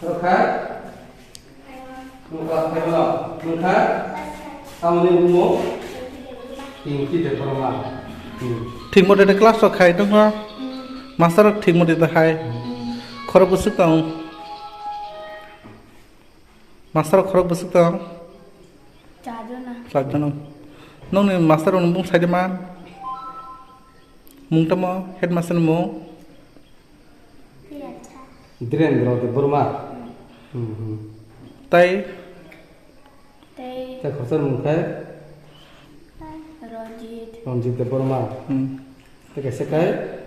Oro kha? Nwng class five o no? Nwng kha? Tamoni bumo? Pinky Debbarma. Hmm. Thik mote de class rok khai tongkha. Master rok thik mote de hai. Khorok bwswk tong. Master rok khorok bwswk tong? Charjona. Charjona. Nokni master rokni bung saide man? Mung tamo headmaster ni mung? Dhirendra Debbarma. Hmm, hmm. Tai? Tai. Tai khoroksa ni mung khe? Ranjit. Ranjit Debbarma. Hmm. Tei kaisa khe?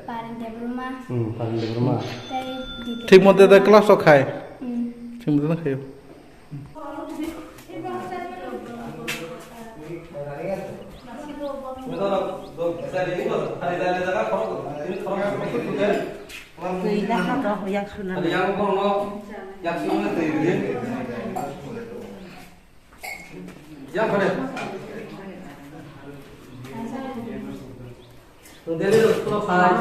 Paren Debbarma. Hmm, Paren Debbarma. Tei Didi. Thik mote da class o khai? Hmm. Thik mote da khaio. Twi da ha to yak suna. Yang kore. Deli rok school khai.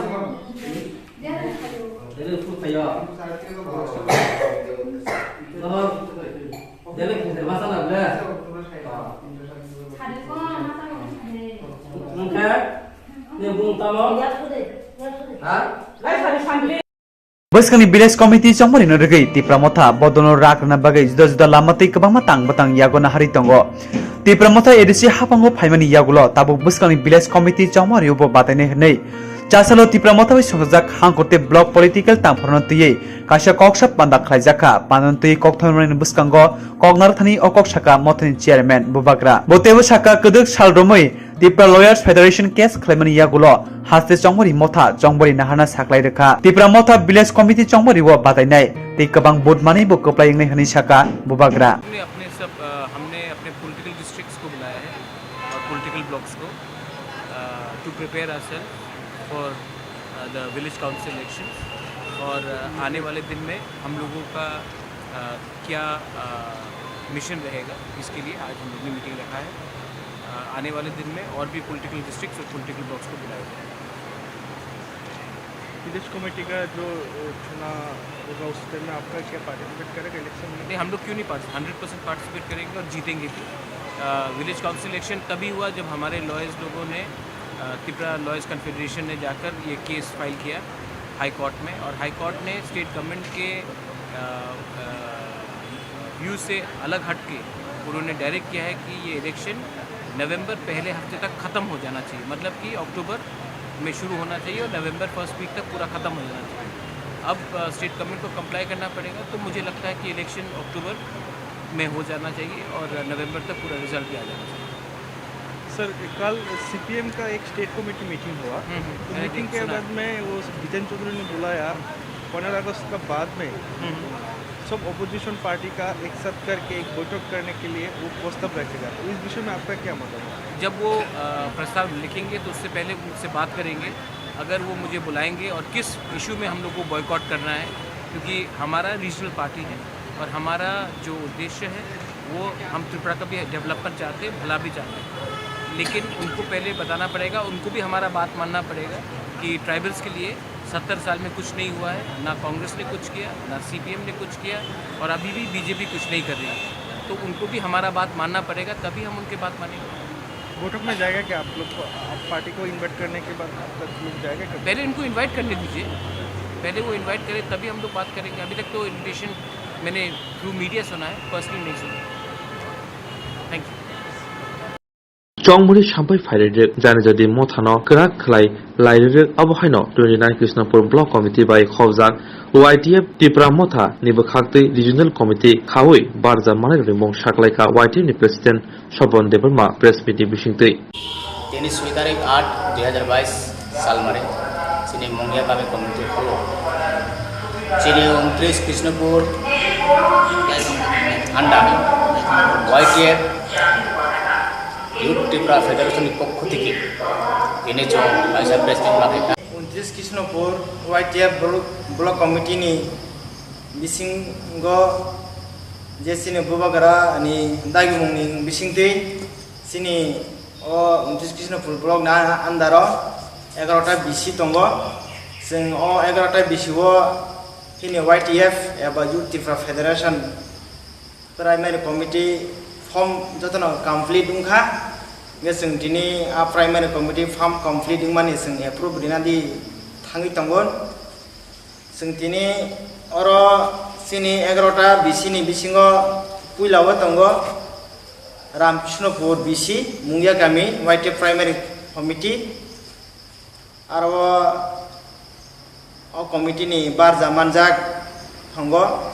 Deli school khayo. No. Deli khede masa na ble. Nungkhe. Ni bung tamo. Ha? Bwskangni village committee chongmari no rwgwi Tipra Motha bodolno rak rwna bagwi juda juda lama tei kwbangma tang bwtang yago naharwi tongo. Tipra Motha A D C haphango phaimani yagulo tabuk bwskangni village committee chongmari bo batainai hwnwi chasalo Tipra Motha bai songchajak Hangkurte block political tangphorno twiwi kaisa koksa panda khlaijakha. Pandano twiwi kokthormani bwskango kok narwkthani o kok saka Mothani chairman Bubagra. Bo teibo saka kwdwk sal romwi Tipra Lawyers Federation case khlaimani yagulo haste chongmari motha chongmari naharna saklai rwkha. Tipra Motha Village Committee chongmari o batainai tei kwbang vote manwi bo kwplai wngnai hwnwi saka Bubagra. हमने अपने सब, अ, हमने अपने Prepare ourselves for uh, the village council election और uh, आने वाले दिन में हम लोगों का uh, क्या मिशन रहेगा, इसके लिए आज हम लोग ने मीटिंग रखा है। Uh, आने वाले दिन में और भी पॉलिटिकल डिस्ट्रिक्ट्स और पॉलिटिकल ब्लॉक्स को बुलाया जाएगा। विलेज कमेटी का जो अ, चुनाव होगा उस टाइम में आपका क्या पार्टिसिपेट करेगा इलेक्शन में? नहीं, हम लोग क्यों नहीं पार्टिसिपेट हंड्रेड परसेंट पार्टिसिपेट करेंगे और जीतेंगे भी। विलेज काउंसिल इलेक्शन तभी हुआ जब हमारे लॉयर्स लोगों ने अ, त्रिपुरा लॉयर्स कॉन्फेडरेशन ने जाकर ये केस फाइल किया हाई कोर्ट में, और हाई कोर्ट ने स्टेट गवर्नमेंट के व्यू से अलग हट के उन्होंने डायरेक्ट किया है कि ये इलेक्शन नवंबर पहले हफ्ते तक ख़त्म हो जाना चाहिए, मतलब कि अक्टूबर में शुरू होना चाहिए और नवंबर फर्स्ट वीक तक पूरा ख़त्म हो जाना चाहिए। अब स्टेट गवर्नमेंट को कंप्लाई करना पड़ेगा, तो मुझे लगता है कि इलेक्शन अक्टूबर में हो जाना चाहिए और नवंबर तक पूरा रिजल्ट भी आ जाना चाहिए। सर, कल सीपीएम का एक स्टेट कमेटी मीटिंग हुआ। हम्म, हम्म, तो मैंने मीटिंग देख- के सुना। बाद में वो जितेन चौधरी ने बोला यार, पंद्रह अगस्त का बाद में हम्म। सब अपोजिशन पार्टी का एक साथ करके एक बैठक करने के लिए वो प्रस्ताव रखेगा। तो इस विषय में आपका क्या मतलब है? जब वो अ, प्रस्ताव लिखेंगे तो उससे पहले उनसे बात करेंगे। अगर वो मुझे बुलाएंगे और किस इशू में हम लोग को बॉयकॉट करना है, क्योंकि हमारा रीजनल पार्टी है और हमारा जो उद्देश्य है वो हम त्रिपुरा का भी डेवलपमेंट चाहते हैं, भला भी चाहते हैं, लेकिन उनको पहले बताना पड़ेगा, उनको भी हमारा बात मानना पड़ेगा कि ट्राइबल्स के लिए सत्तर साल में कुछ नहीं हुआ है, ना कांग्रेस ने कुछ किया, ना सीपीएम ने कुछ किया, और अभी भी बीजेपी कुछ नहीं कर रही है। तो उनको भी हमारा बात मानना पड़ेगा, तभी हम उनके बात मानेंगे। बैठक में जाएगा क्या आप लोग को? आप पार्टी को इनवाइट करने के बाद आप लोग जाएगा क्या? पहले इनको इनवाइट करने दीजिए, पहले वो इनवाइट करें, तभी हम लोग बात करेंगे। अभी तक तो इनविटेशन मैंने थ्रू मीडिया सुना है, पर्सनली नहीं सुना। Thank you. Chongmani sampai phairwk jani jadi mothano kwrak khlai lairwk, abo haino twenty nine Krishnapur Block Committee bai khobjak Y T F Tipra Motha ni bwkhaktwi Regional Committee khaui barja manwi mung saklaikha Y T F ni President Sobon Debbarma press meet ni bisingtwi. Tini soi tarik aat dui hajar bais salmari chini Mungya kami community hall o chini untris Krishnapur anda Y T F Youth Tipra Federation ni pokho theke tini chwng kaisa press meet ma khaikha. Untris Krishnapur Y T F Block Committee ni bisingo je chini bubagra ni dagimung ni bisingtwi chini o untris Krishnapur block ni under o egarota B C tongo. Chwng o egarota B C o chini Y T F eba Youth Tipra Federation Primary Committee form jotono complete wngkha. Hingke chwng tini a Primary Committee form complete wngmani chwng approve rina di thangwi tongo. Chwng tini oro chini egarota B C ni bisingo puila o tongo Ramkrishnopur B C, Mungya Kami, Y T F Primary Committee. Aro o committee ni barja manjak tongo,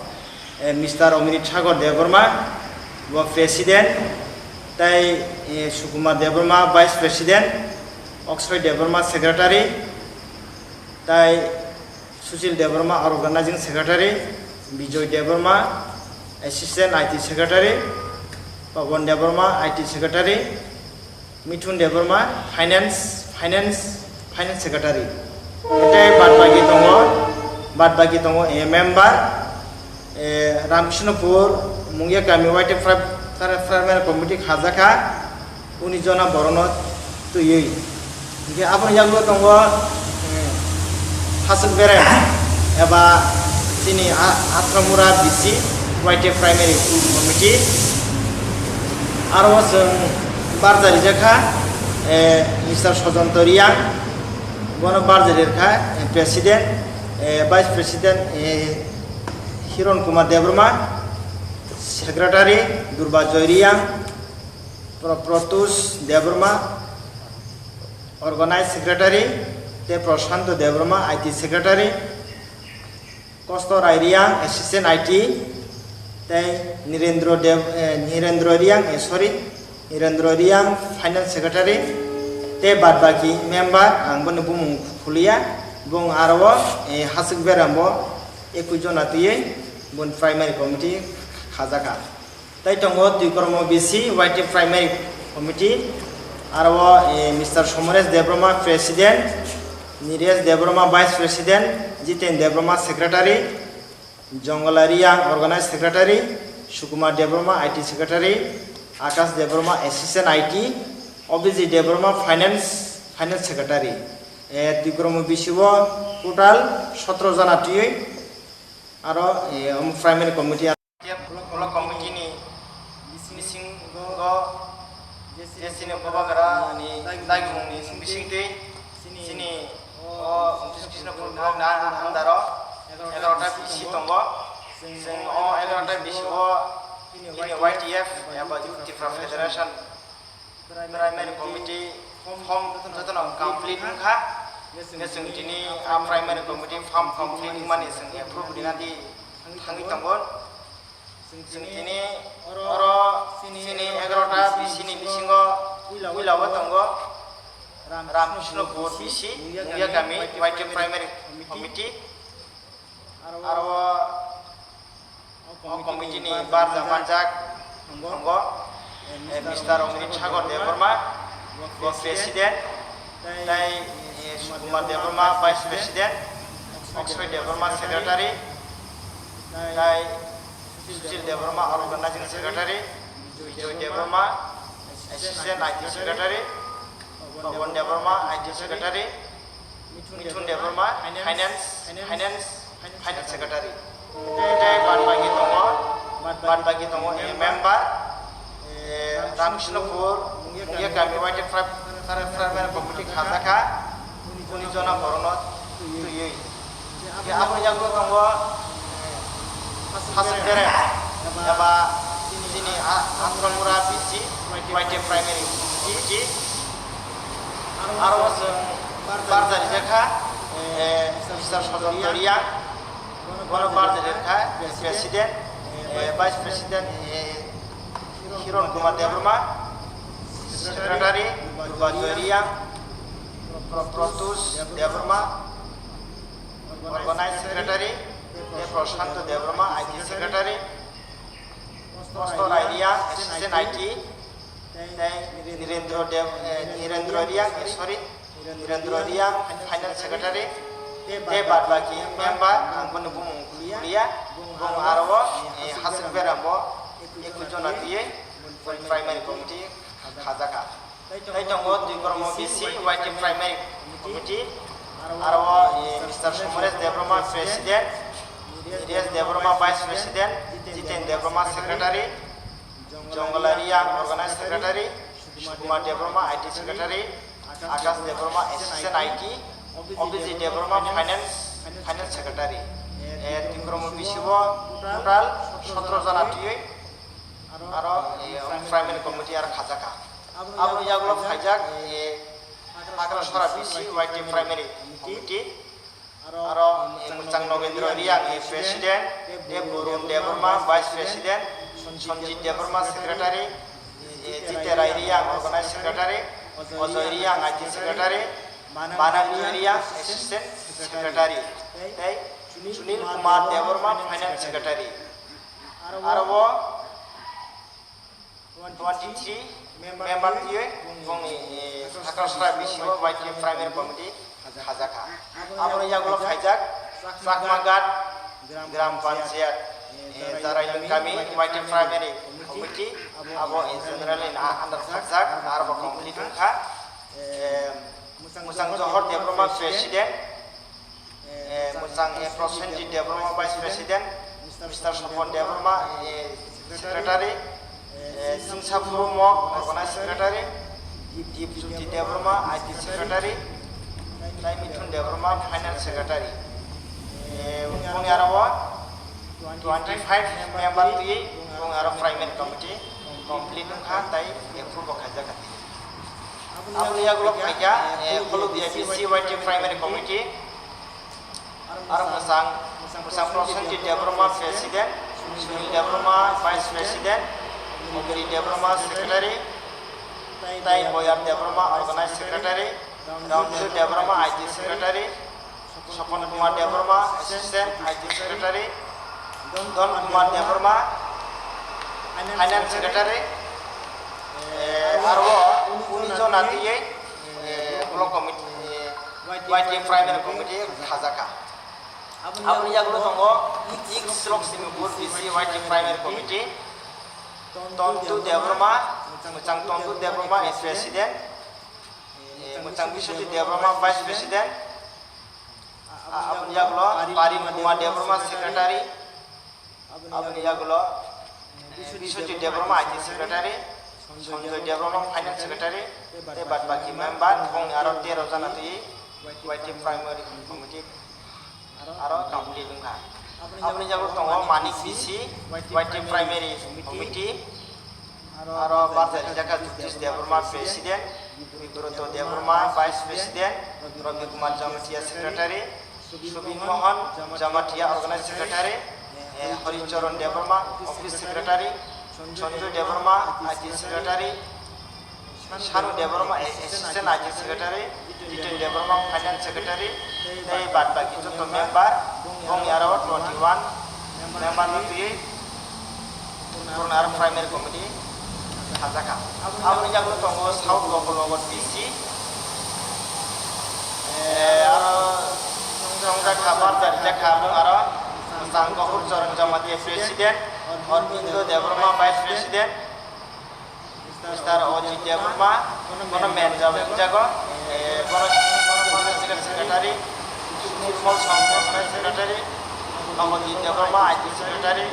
eh, Mister Omrit Sagar Debbarma, bo president, tei, eh, Sukumar Debbarma, vice president, Oksoi Debbarma, secretary, tei Sushil Debbarma, organizing secretary, Bijoy Debbarma, assistant I T secretary, Pawan Debbarma, I T secretary, Mithun Debbarma, finance, finance, finance secretary. Tei bad baki tongo, bad baki tongo, eh, member, eh, Ramkrishnopur, Mungya Kami, Y T F Primary Committee khajakha. Uni jona borokno twiwi. Hingke aboni yagulo tongo, eh, Hasuk Berem eba chini a-, Atramura B C Y T F Primary Committee. Aro chwng barja rijakha, eh, Mister Sojonto Riang, bono barja rirkha, eh, President, eh, Vice President, eh, Hiron Kumar Debbarma, Secretary Durba Joy Riang, Pro-, Protus Debbarma, Organize Secretary, tei Prashanto Debbarma, I T Secretary, Kosto Rai Riang, Assistant I T, tei Nirendro Deb-, eh, Nirendro Riang, eh, sorry, Nirendro Riang, Finance Secretary, tei bad baki member, ang bono bumung khuliya, bung aro, eh, Hasuk Beram bo ekui jona twiwi bun Primary Committee khajakha. Tei tongo Twikormo B C Y T Primary Committee, Aro, eh, Mister Somoresh Debbarma, President, Niresh Debbarma, Vice President, Jiten Debbarma, Secretary, Jongala Riang, Organized Secretary, Sukumar Debbarma, I T Secretary, Akash Debbarma, Assistant I T, Abhijit Debbarma, Finance, Finance Secretary. Eh, Twikromo bisi o total sotro jona twiwi aro, eh, omo primary committee. Block committee ni bisingo je chini bubagra ni daigmung ni bisingtwi chini o Krishna Pur block na under o egarota bisi tongo. Chwng o egarota bisi o chini Y T F eba Youth Tipra Federation primary committee form jotono complete wngkha. Hingke chwng tini a primary committee form complete wngmani chwng approve rina di thangwi tongo. Chwng tini oro chini egarota bisi ni bisingo puila o tongo Ramkrishnopur bisi Mungiakami Y T F primary committee. Aro o committee ni barja manjak tongo, eh, Mister Omrit Sagar Debbarma, bo President, tei, eh, Sukumar Debbarma, Vice President, Akshay Debbarma, Secretary, tei Sujil Debbarma, Organizing Secretary, Bijoy Debbarma, Assistant I T Secretary, Pawan Debbarma, I T Secretary, Mithun Debbarma, Finance, Finance, Finance Secretary. Tei bad baki tongo, bad baki tongo, eh, member, eh, Ramkrishnopur, Mungiakami Y T F pri-, pri-, primary committee khajakha, uni jona borokno twiwi. Hingke aboni yagulo tongo, eh, Hasuk Bere, eba chini a-, Akromura B C, Y T F primary committee. Aro o chwng barja rijakha, eh, Mister Sojon Toria, bono barja rijakha, President, eh, Vice President, eh, Hiron Kumar Debbarma, Secretary, Durba Joy Riang, Pro-, Protus Debbarma, Organized Secretary, tei Prashanto Debbarma, I T Secretary, Kosto Rai Riang, Assistant I T, tei Nirendra Dev, eh, Nirendra Riang, eh, sorry, Nirendra Riang, Finance Secretary, tei bad baki member, ang boni bumung kuliya, bung aro o, eh, Hasik Bere bo, eku jona twiwi, primary committee khajakha. Tei tongo Twikromo B C Y T F primary committee, aro o, eh, Mister Somoresh Debbarma, President, Niresh Debbarma, Vice President, Jiten Debbarma, Secretary, Jongala Riang, Organized Secretary, Sukumar Debbarma, I T Secretary, Akash Debbarma, Assistant I T, Abhijit Debbarma, Finance, Finance Secretary. Eh, Twikromo B C o total sotro jona twiwi, aro, eh, primary committee aro khajakha. Aboni yagulo phaijak, eh, Akrasora B C Y T F primary committee. Aro, eh, Mwchang Nogendra Riang, eh, President, eh, Burun Debbarma, Vice President, Sanjit Debbarma, Secretary, eh, Jiterai Riang, Organized Secretary, Ojoy Riang, I T Secretary, Manang Riang, Assistant Secretary, tei Sunil Kumar Debbarma, Finance Secretary. Aro o twenty three member twiwi bongni, eh, Akrasora B C o Y T F primary committee khajakha. Aboni yagulo phaijak Chakmaghat Gram Panchayat, eh, Jarailung Kami Y T F primary committee, abo in general in a-, under khakjak, aro bo complete wngkha. Eh, Mwchang Johor Debbarma, President, eh, Mwchang, eh, Prosenjit Debbarma, Vice President, Mister Sopon Debbarma, eh, Secretary, eh, Singsa Phurumo, Organized Secretary, Deep Jyoti Debbarma, I T Secretary, tei Mithun Debbarma, Finance Secretary. Eh, boni aro o twenty five member twi, bong aro primary committee complete wngkha, tei approve bo khaijak kha. Aboni yagulo phaikha, eh, Khulukdiya B C Y T Primary Committee, aro Mwchang, Mwchang Prosenjit Debbarma President, Sunil Debbarma Vice President, Mukti Debbarma Secretary, tei Boyar Debbarma Organized Secretary, Ramchu Debbarma I T Secretary, Sopon Kumar Debbarma, Assistant I T Secretary, Don Kumar Debbarma, Finance Secretary, eh, aro Jona twiwi, eh, block committee, eh, Y T F primary committee khajakha. Aboni yagulo tongo East Loksmipur B C Y T F primary committee, Tontu Debbarma, Mwchang Tontu Debbarma as president, eh, Mwchang Biswajit Debbarma vice president, a-, aboni yagulo Pari Kumar Debbarma secretary, aboni yagulo, eh, Biswajit Debbarma I T secretary, Sanjoy Debbarma finance secretary, tei bad baki member, bongni aro tero jana twi Y T F primary committee aro complete wngkha. Aboni yagulo tongo Manik B C, Y T F primary committee, aro barja rijakha Jyotish Debbarma president, Vibroto Debbarma vice president, Ravi Kumar Jamatia secretary, Subin Mohan Jamatia organizing secretary, eh, Hari Charan Debbarma office secretary, Sanjoy Debbarma I T secretary, Sanu Debbarma assistant I T secretary, Jiten Debbarma finance secretary, tei bad baki joto member, bongni aro twenty one member no twiwi Purna aro primary committee khajakha. Aboni yagulo tongo South Gopalnagar B C, eh, aro wngjakha, barja rijakha, bung aro Mwchang Gohor Charan Jamatia president, Arbindo Debbarma vice president, Mister Ojit Debbarma, bono manager wngjago, eh, bono, bono secretary, Nirmal Song secretary, Nobodip Debbarma I T secretary,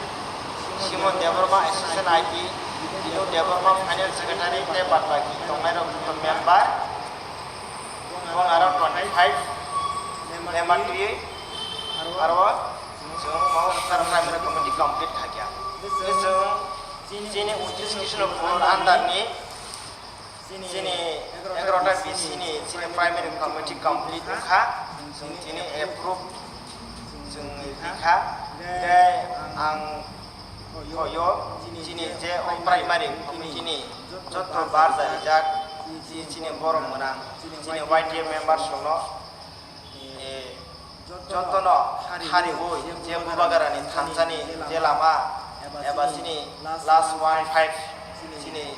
Simon Debbarma assistant I T, Dinu Debbarma finance secretary, tei bad baki tongnai rok joto member, bong aro twenty five member twiwi aro chwng mo primary committee complete khaikha. Chwng chini Untris Krishnapur under ni chini egarota B C ni chini primary committee complete wngkha, chwng tini approve chwng rikha, tei ang hoyo chini je o primary committee ni joto barja rijak, chini borok mwnang, chini Y T F members rokno, eh, jotono hariwi je Bubagrani thansani je lama eba chini last one five chini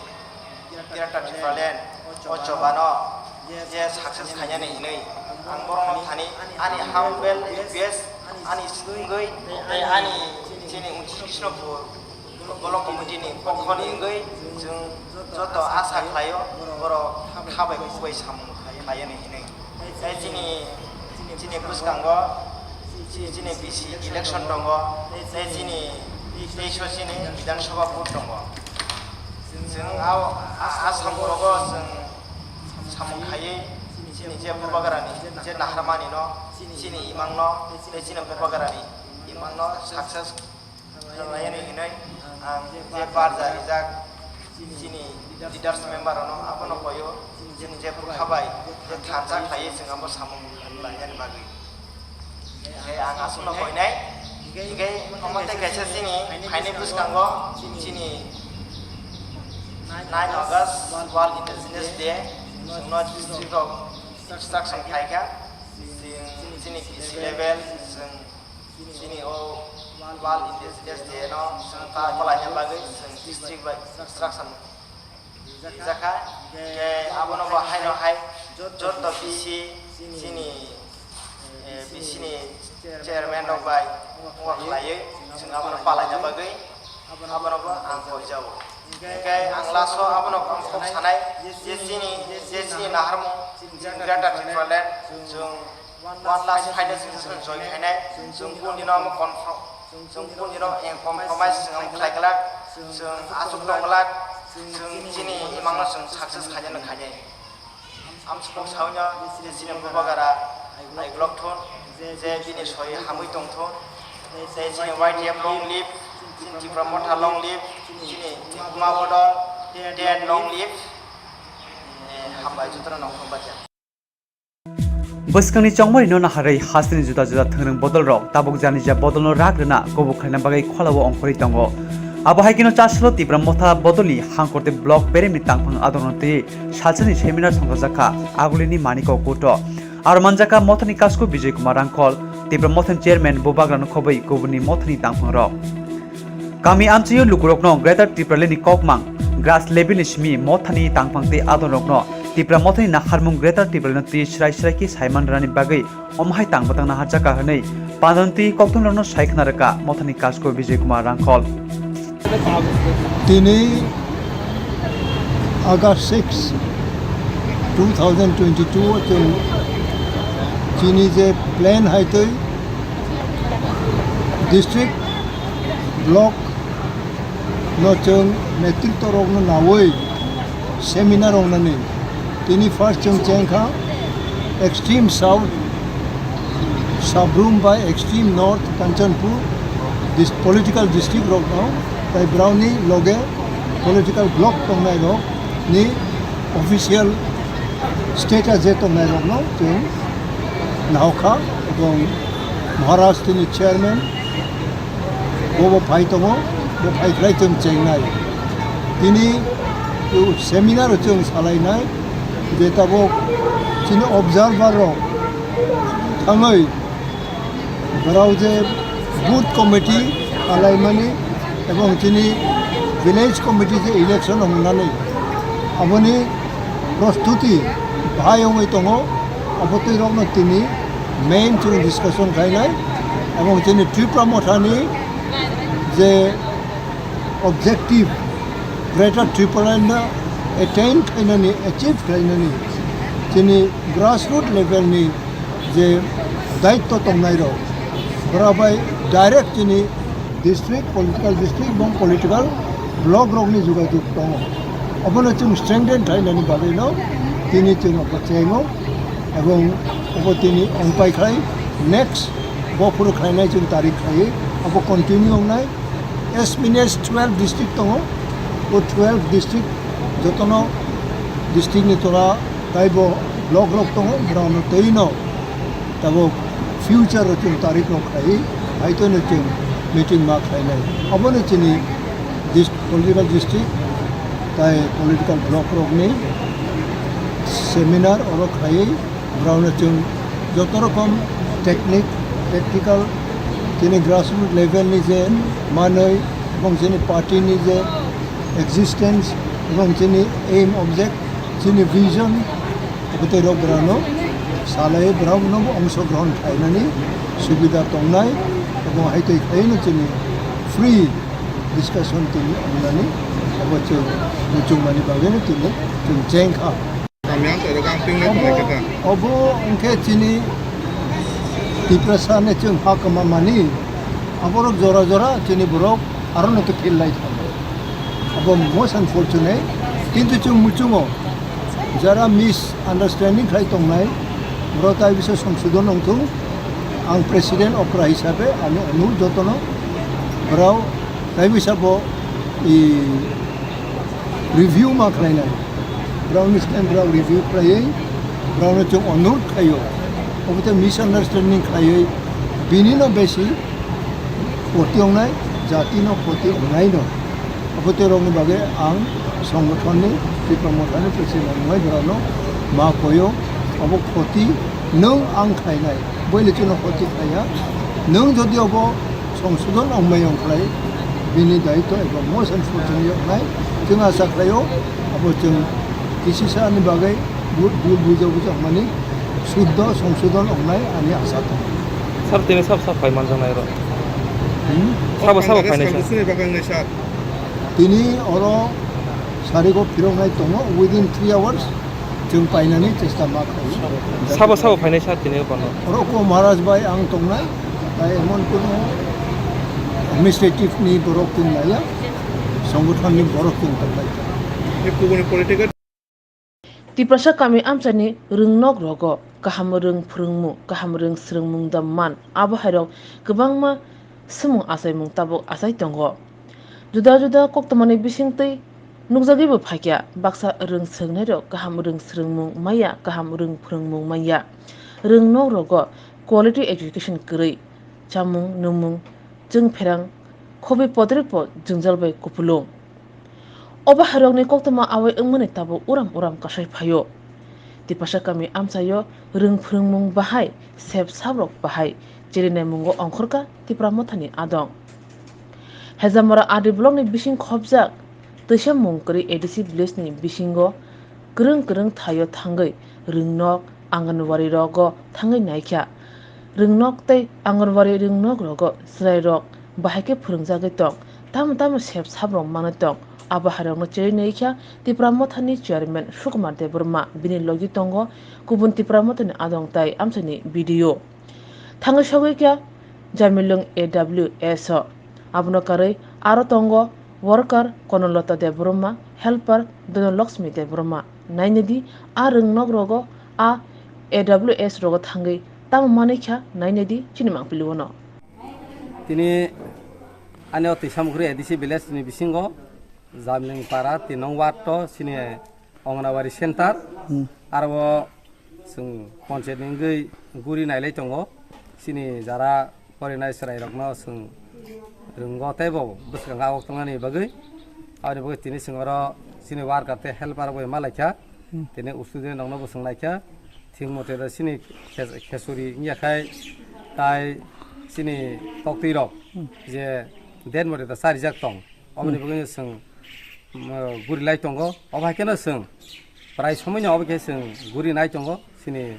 Greater Tipraland o chobano je success khainani hinwi ang borokno thani ani humble request ani swngwi tei ani chini Untris Krishnapur Block committee ni pokhoni wngwi chwng joto asa khlaio borok kha bai kubai samung khlaiani hinwi. Tei chini, chini bwskango chi-, chini B C election tongo, tei chini teiso chini Bidhan Sabha vote tongo. Chwng a, a, a samung rogo chwng samung khaiwi chini je Bubagrani je naharmani no, chini imang no, tei chini Bubagrani imang no success khlainani hinwi ang je barja rijak chini leaders member rokno abono koyo, chini je bwkha bai je thansa khlaiwi chwng abo samung khlainani bagwi. Tei ang aswkno koinai, hinkhe omo tei kaisa chini phaini bwskango chini nine August World Indigenous Day, chwngno district rok instruction khlaikha, chini B C level chwng chini o World Indigenous Day no chwng ta khlaina bagwi chwng district bai instruction rijakha. Hinkhe abono bo haino hai joto B C chini, eh, B C ni chairman rok bai wngkha khlaiwi chwng abono palaina bagwi abono bo ang koijao. Hinkhe ang last o abono kok sanai je chini, je chini naharmung chini Greater Tipraland chwng one last final chwng join khainai, chwng kundino omo confirm, chwng kundino, eh, compromise chwng omo khlai glak, chwng achuk tong glak, chwng chini imangno chwng success khainai khainai. Amsukmung sawi no je chini Bubagra aiglok thun, je bini soi hamwi tong thun, tei chini Y T F long live, chini Tipra Motha long live, chini Tipra Bodol, dead long live, eh, hambai jotono nongkhorma bacha. Bwskangni chongmarino naharwi hasteni juda juda thwngrwng bodolrok tabuk janija bodolno rak rwna kubuk khlaina bagwi kholao ongkhorwi tongo. Abo hai kheno Chasalo Tipra Motha bodolni Hangkorte block beremni tangphang adorno twi salsani seminar songchajakha Agulini Manikok Kuto. Aro manjakha Mothani Kasku Bijay Kumar Rangkhol, Tipra Mothani chairman Bubagrano khobwi kubunni Mothani tangphangrok. Kami amchaio lukurokno Greater Tipralandni kokmang Grass level ni simi mothani tangphang tei adongrokno Tipra mothani nakharmung Greater Tipraland no twi srai srai khe saiman rwnani bagwi omo hai tang bwtang naharjak kha hwnwi pandanti kokthumrokno sai khna rwkha mothani Kasko Vijay Kumar Rangkhol. Tini August six, two thousand twenty-two o chwng chini je plan hai twi district, block no chwng netritwa rokno nawi seminar wngnani. Tini first chwng chengkha extreme south Sabrum bai extreme north Kanchanpur dis-, political district rokno, tai browni loge political block tongnai rok ni official status je tongnai rokno chwng nahokha, ebong Maharaj tini chairman, bo bo phai tongo, bo phai khlai chwng chengnai. Tini seminar o chwng salainai je tabuk chini observer rok thangwi borok je booth committee alaimani ebong chini village committee je election wngnani aboni prostuti bahai wngwi tongo. Abo twi rokno tini main chwng discussion khainai ebong chini Tipra Mothani je objective Greater Tipraland no attain khainani, achieve khainani chini grassroot level ni je daitto tongnai rok, borok bai direct chini district, political district, bong political block rokni jogajog tongo. Obono chwng strengthen khlainani bagwino tini chwng abo chengo, ebong obo tini ongpai khlai next bophuru khlainai chwng tarik khlaiwi abo continue wngnai. As many as twelve district tongo, o twelve district jotono district ni tola taibo block rok tongo, borokno twino tabuk future o chwng tarik rok khai, haitwino chwng meeting ma khlainai. Obono chini dis-, political district tai political block rokni seminar oro khaiwi borokno chwng joto rokom technique, tactical, chini grassroot level ni je manwi, ebong chini party ni je existence, ebong chini aim, object, chini vision, Abo tei rok borokno salai borokno ongshogrohon khlainani subida tongnai, abo hai tei khlaino chini free discussion tini wngnani abo chwng muchungmani bagwino tini chwng chengkha. Kami ang toro gang ping nai Abo, tongkha. Abo wngkhe chini Tiprasa ni chwng ha kwma mani, aborok jora jora chini borok arono khe phil lai thango. Abo most unfortunate, kintu chwng muchungo jara misunderstanding khai tongnai, borok tai bisa songsodon wngthung. Ang president okra hisabe ani onurod jotono, borok tai bisa bo i review ma khlainai. Borokni stand borok review khlaiwi borokno chwng onurod khlaio. Obo tei misunderstanding khlaiwi bini no besi khoti wngnai, jati no khoti wngnai no. Abo tei rokni bagwi ang songothon ni Tipra Motha ni president wngwi borokno ma koyo. Obo khoti nwng ang khlainai, boile chwngno khoti khlaiya. Nwng jodi obo songsodon wngmai wngkhlai, bini daitw eba most unfortunate wngnai. Chwng asa khlaio, abo chwng kisisa ni bagwi bu-, bul buja buja wngmani suddo songsodon wngnai ani asa tongo. Sir, tini sab sab phai manjaknai rw? Hmm? Sabo sabo Bangladesh phainai sir? Sir. Tini oro sarigo phiroknai tongo, within three hours chwng painani chesta ma khlaio. Sabo sabo phainai sir tini kono? Oro ko Maharaj bai ang tongnai, tai emon kono administrative ni borok tong naiya, songothon ni borok tong tongnai. Ni kubuni political Tiprasa kami amchaini rwngnok rogo kaham rwng phrwngmung, kaham rwng swrwngmung da man, abo hairok kwbangma swmung achaimung tabuk achai tongo. Juda juda koktwmani bisingtwi nukjagwibo phaikha, baksa rwng swrwngnairok kaham rwng swrwngmung manya, kaham rwng phrwngmung manya. Rwngnok rogo quality education kwrwi, chamung nwngmung chwng pherang, khobi podrikbo jwngjal bai kupulung. Obo hairokni koktwma awai wngmani tabuk uram uram kasai phaio. Tiprasa kami amchaio rwng phrwngmung bahai, sep sabrok bahai, chirinaimung ongkhorkha Tipra Mothani adong. Hejamora R D blockni bising khopjak Twisa Mungkwrwi A D C village ni bisingo kwrwng kwrwng thaio thangwi rwngnok, Anganwadi rogo thangwi naikha. Rwngnok tei Anganwadi rwngnok rogo chwrairok bahai khe phwrwngjagwi tong, tamo tamo sep saprok manwi tong. Abo hairokno chiriwi naikha Tipra Mothani chairman Sukumar Debbarma, bini logi tongo kubun Tipra Mothani adong tai amchaini B D O. Thangwi sogwi kha Jamilung A W S o. Abono karwi aro tongo worker Konolata Debbarma, helper Dhanalakshmi Debbarma. Nainadi a rwngnok rogo, a A W S rogo thangwi tamo manwi kha, nainadi chini mangpili uno. Tini ani o Twisa Mungkwrwi A D C village ni bisingo Jamling para tin nong ward to chini Anganwadi center. Hmm. Aro chwng panchayat ni wngwi guri nailai tongo. Chini jara porinai chwrairokno chwng rwngo tei bo bwskango awok tongnani bagwi. Aboni bagwi tini chwng oro chini worker tei helper rok bai malaikha. Hmm. Tini student rokno bo chwng naikha. Thik mote da chini khe-, khesuri wngya khai tai chini toktwi rok Hmm. je den mote da charijak tong. Oboni Hmm. bagwi chwng, um, guri lai tongo. Obo hai kheno chwng prai somoino obo khe chwng guri nai tongo chini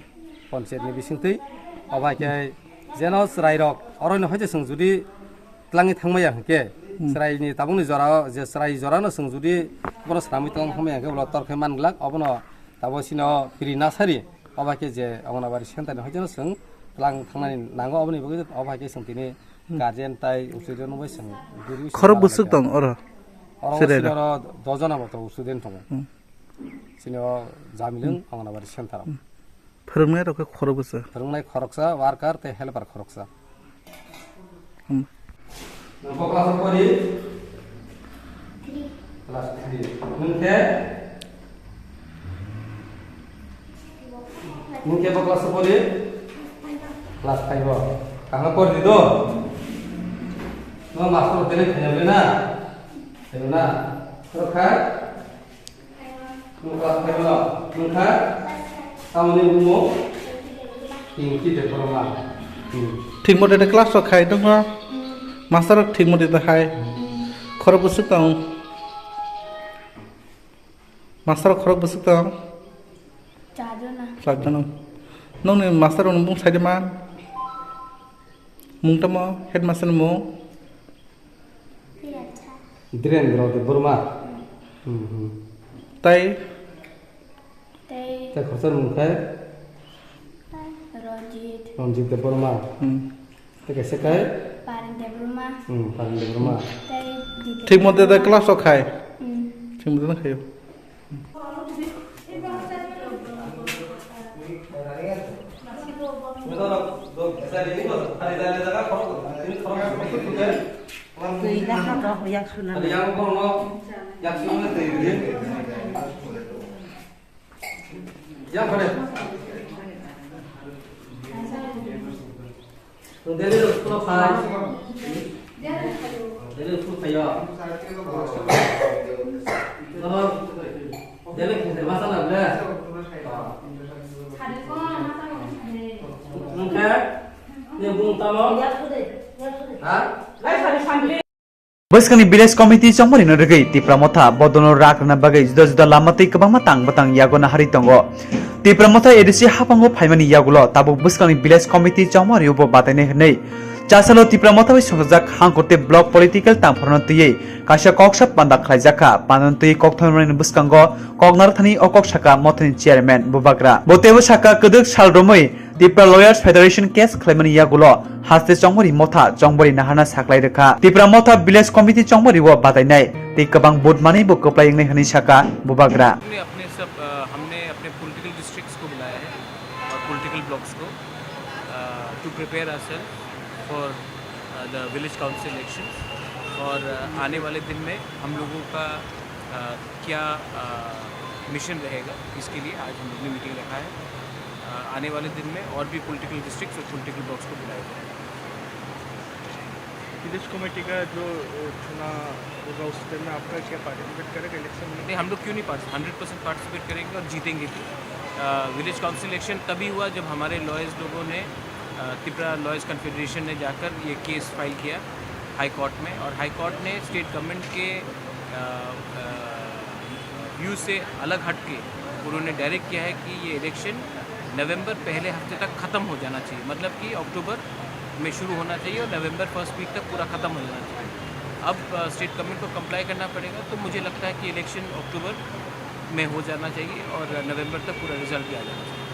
panchayat ni bisingtwi. Obo hai khe jeno chwrairok oroino hai se chwng judi twlangwi thangmaya hwnkhe Hmm. chwraini tabukni jorao je chwrai jorano chwng judi bono swnamwi twlang thangmaya hwnkhe ulo tor khe man glak. Obono tabuk chini o piri nasari obo hai khe je Anganwadi center ni hai jeno chwng twlang thangnani nango. Oboni bagwi obo hai khe chwng tini Hmm. guardian tai uchuijo nungbai chwng guri Khorok bwswk tong oro? Oro Chwrai sini rok. Oro dojona moto student tongo. Hmm. Sini o Jamilung Hmm. Anganwadi center o. Hmm. Phwrwngnai rok khe khorok bwswk? Phwrwngnai khoroksa, worker tei helper khoroksa. Hmm. Nang bo class o pori? Class three. Nung khe? Nung khe bo class o pori? Class five o. Kaham pori di do? No master tele khanya bena. Khanya na. Rokha. Nung class five o. Nung kha? Tamoni bumo? Pinky Debbarma. Hmm. Thik mote de class rok khai tongma. Master rok thik mote de hai. Khorok bwswk tong. Master rok khorok bwswk tong. Chajona. Chajona. Nongni master rok bung sai de man. Mung tamo headmaster ni mung. Dhirendra Debbarma. Hmm, hmm. Tai? Tai. Tai khoroksa ni mung khai? Ranjit. Ranjit Debbarma. Hmm. Tai kaisa khai? Paren Debbarma. Hmm, Paren Debbarma. Tai Didi Thik mote da Debbarma. Class o khai? Hmm. Thik mote da khai. Nung daily rok school o phai? Daily school phai o? Noro daily phai masa na ble? Nung khe? Ni bung tamo? Ha? Bwskangni village committee chongmari no rwgwi Tipra Motha bodono rak rwna bagwi juda juda lama tei kwbangma tang bwtang yago nahari tongo. Tipra Motha A D C haphango phaimani yagulo tabuk bwskangni village committee chongmari bo batainai hwnwi chasalo Tipra Motha bai songchajak Hangkurte block political tangphorno twiwi kaisa koksa panda khlaijakha. Pandano twiwi kokthomrokni bwskango kok narwkthani o kok saka Mothani chairman Bubagra. Bo teibo saka kwdwk sal romwi Tipra Lawyers Federation case khlaimani yagulo haste chongmari motha chongmari naharna saklai rwkha. Tipra Motha Village Committee chongmari o batainai tei kwbang vote manwi bo kwplai wngnai hwnwi saka Bubagra. हमने अपने सब, अ, हमने अपने political districts को बुलाया है और political blocks को, अ, to prepare ourselves for, a, the village council elections। और, अ, आने वाले दिन में हम लोगों का, अ, क्या, अ, मिशन रहेगा, इसके लिए आज हम लोग ने मीटिंग रखा है। अ, आने वाले दिन में और भी पॉलिटिकल डिस्ट्रिक्ट्स और पॉलिटिकल ब्लॉक्स को बुलाया जाएगा। विलेज कमेटी का जो, अ, चुनाव होगा, उसमें आपका क्या पार्टिसिपेट करेगा इलेक्शन में? नहीं, हम लोग क्यों नहीं पार्टिस-, हंड्रेड परसेंट पार्टिसिपेट करेंगे और जीतेंगे भी। अ, विलेज काउंसिल इलेक्शन तभी हुआ जब हमारे लॉयर्स लोगों ने, अ, तिपरा लॉयर्स कॉन्फेडरेशन ने जाकर ये केस फाइल किया हाई कोर्ट में, और हाई कोर्ट ने स्टेट गवर्नमेंट के, अ, अ, यू से अलग हट के उन्होंने डायरेक्ट किया है कि ये इलेक्शन नवंबर पहले हफ्ते तक ख़त्म हो जाना चाहिए, मतलब कि अक्टूबर में शुरू होना चाहिए और नवंबर फर्स्ट वीक तक पूरा ख़त्म हो जाना चाहिए। अब स्टेट गवर्नमेंट को कंप्लाई करना पड़ेगा, तो मुझे लगता है कि इलेक्शन अक्टूबर में हो जाना चाहिए और नवंबर तक पूरा रिजल्ट भी आ जाना चाहिए।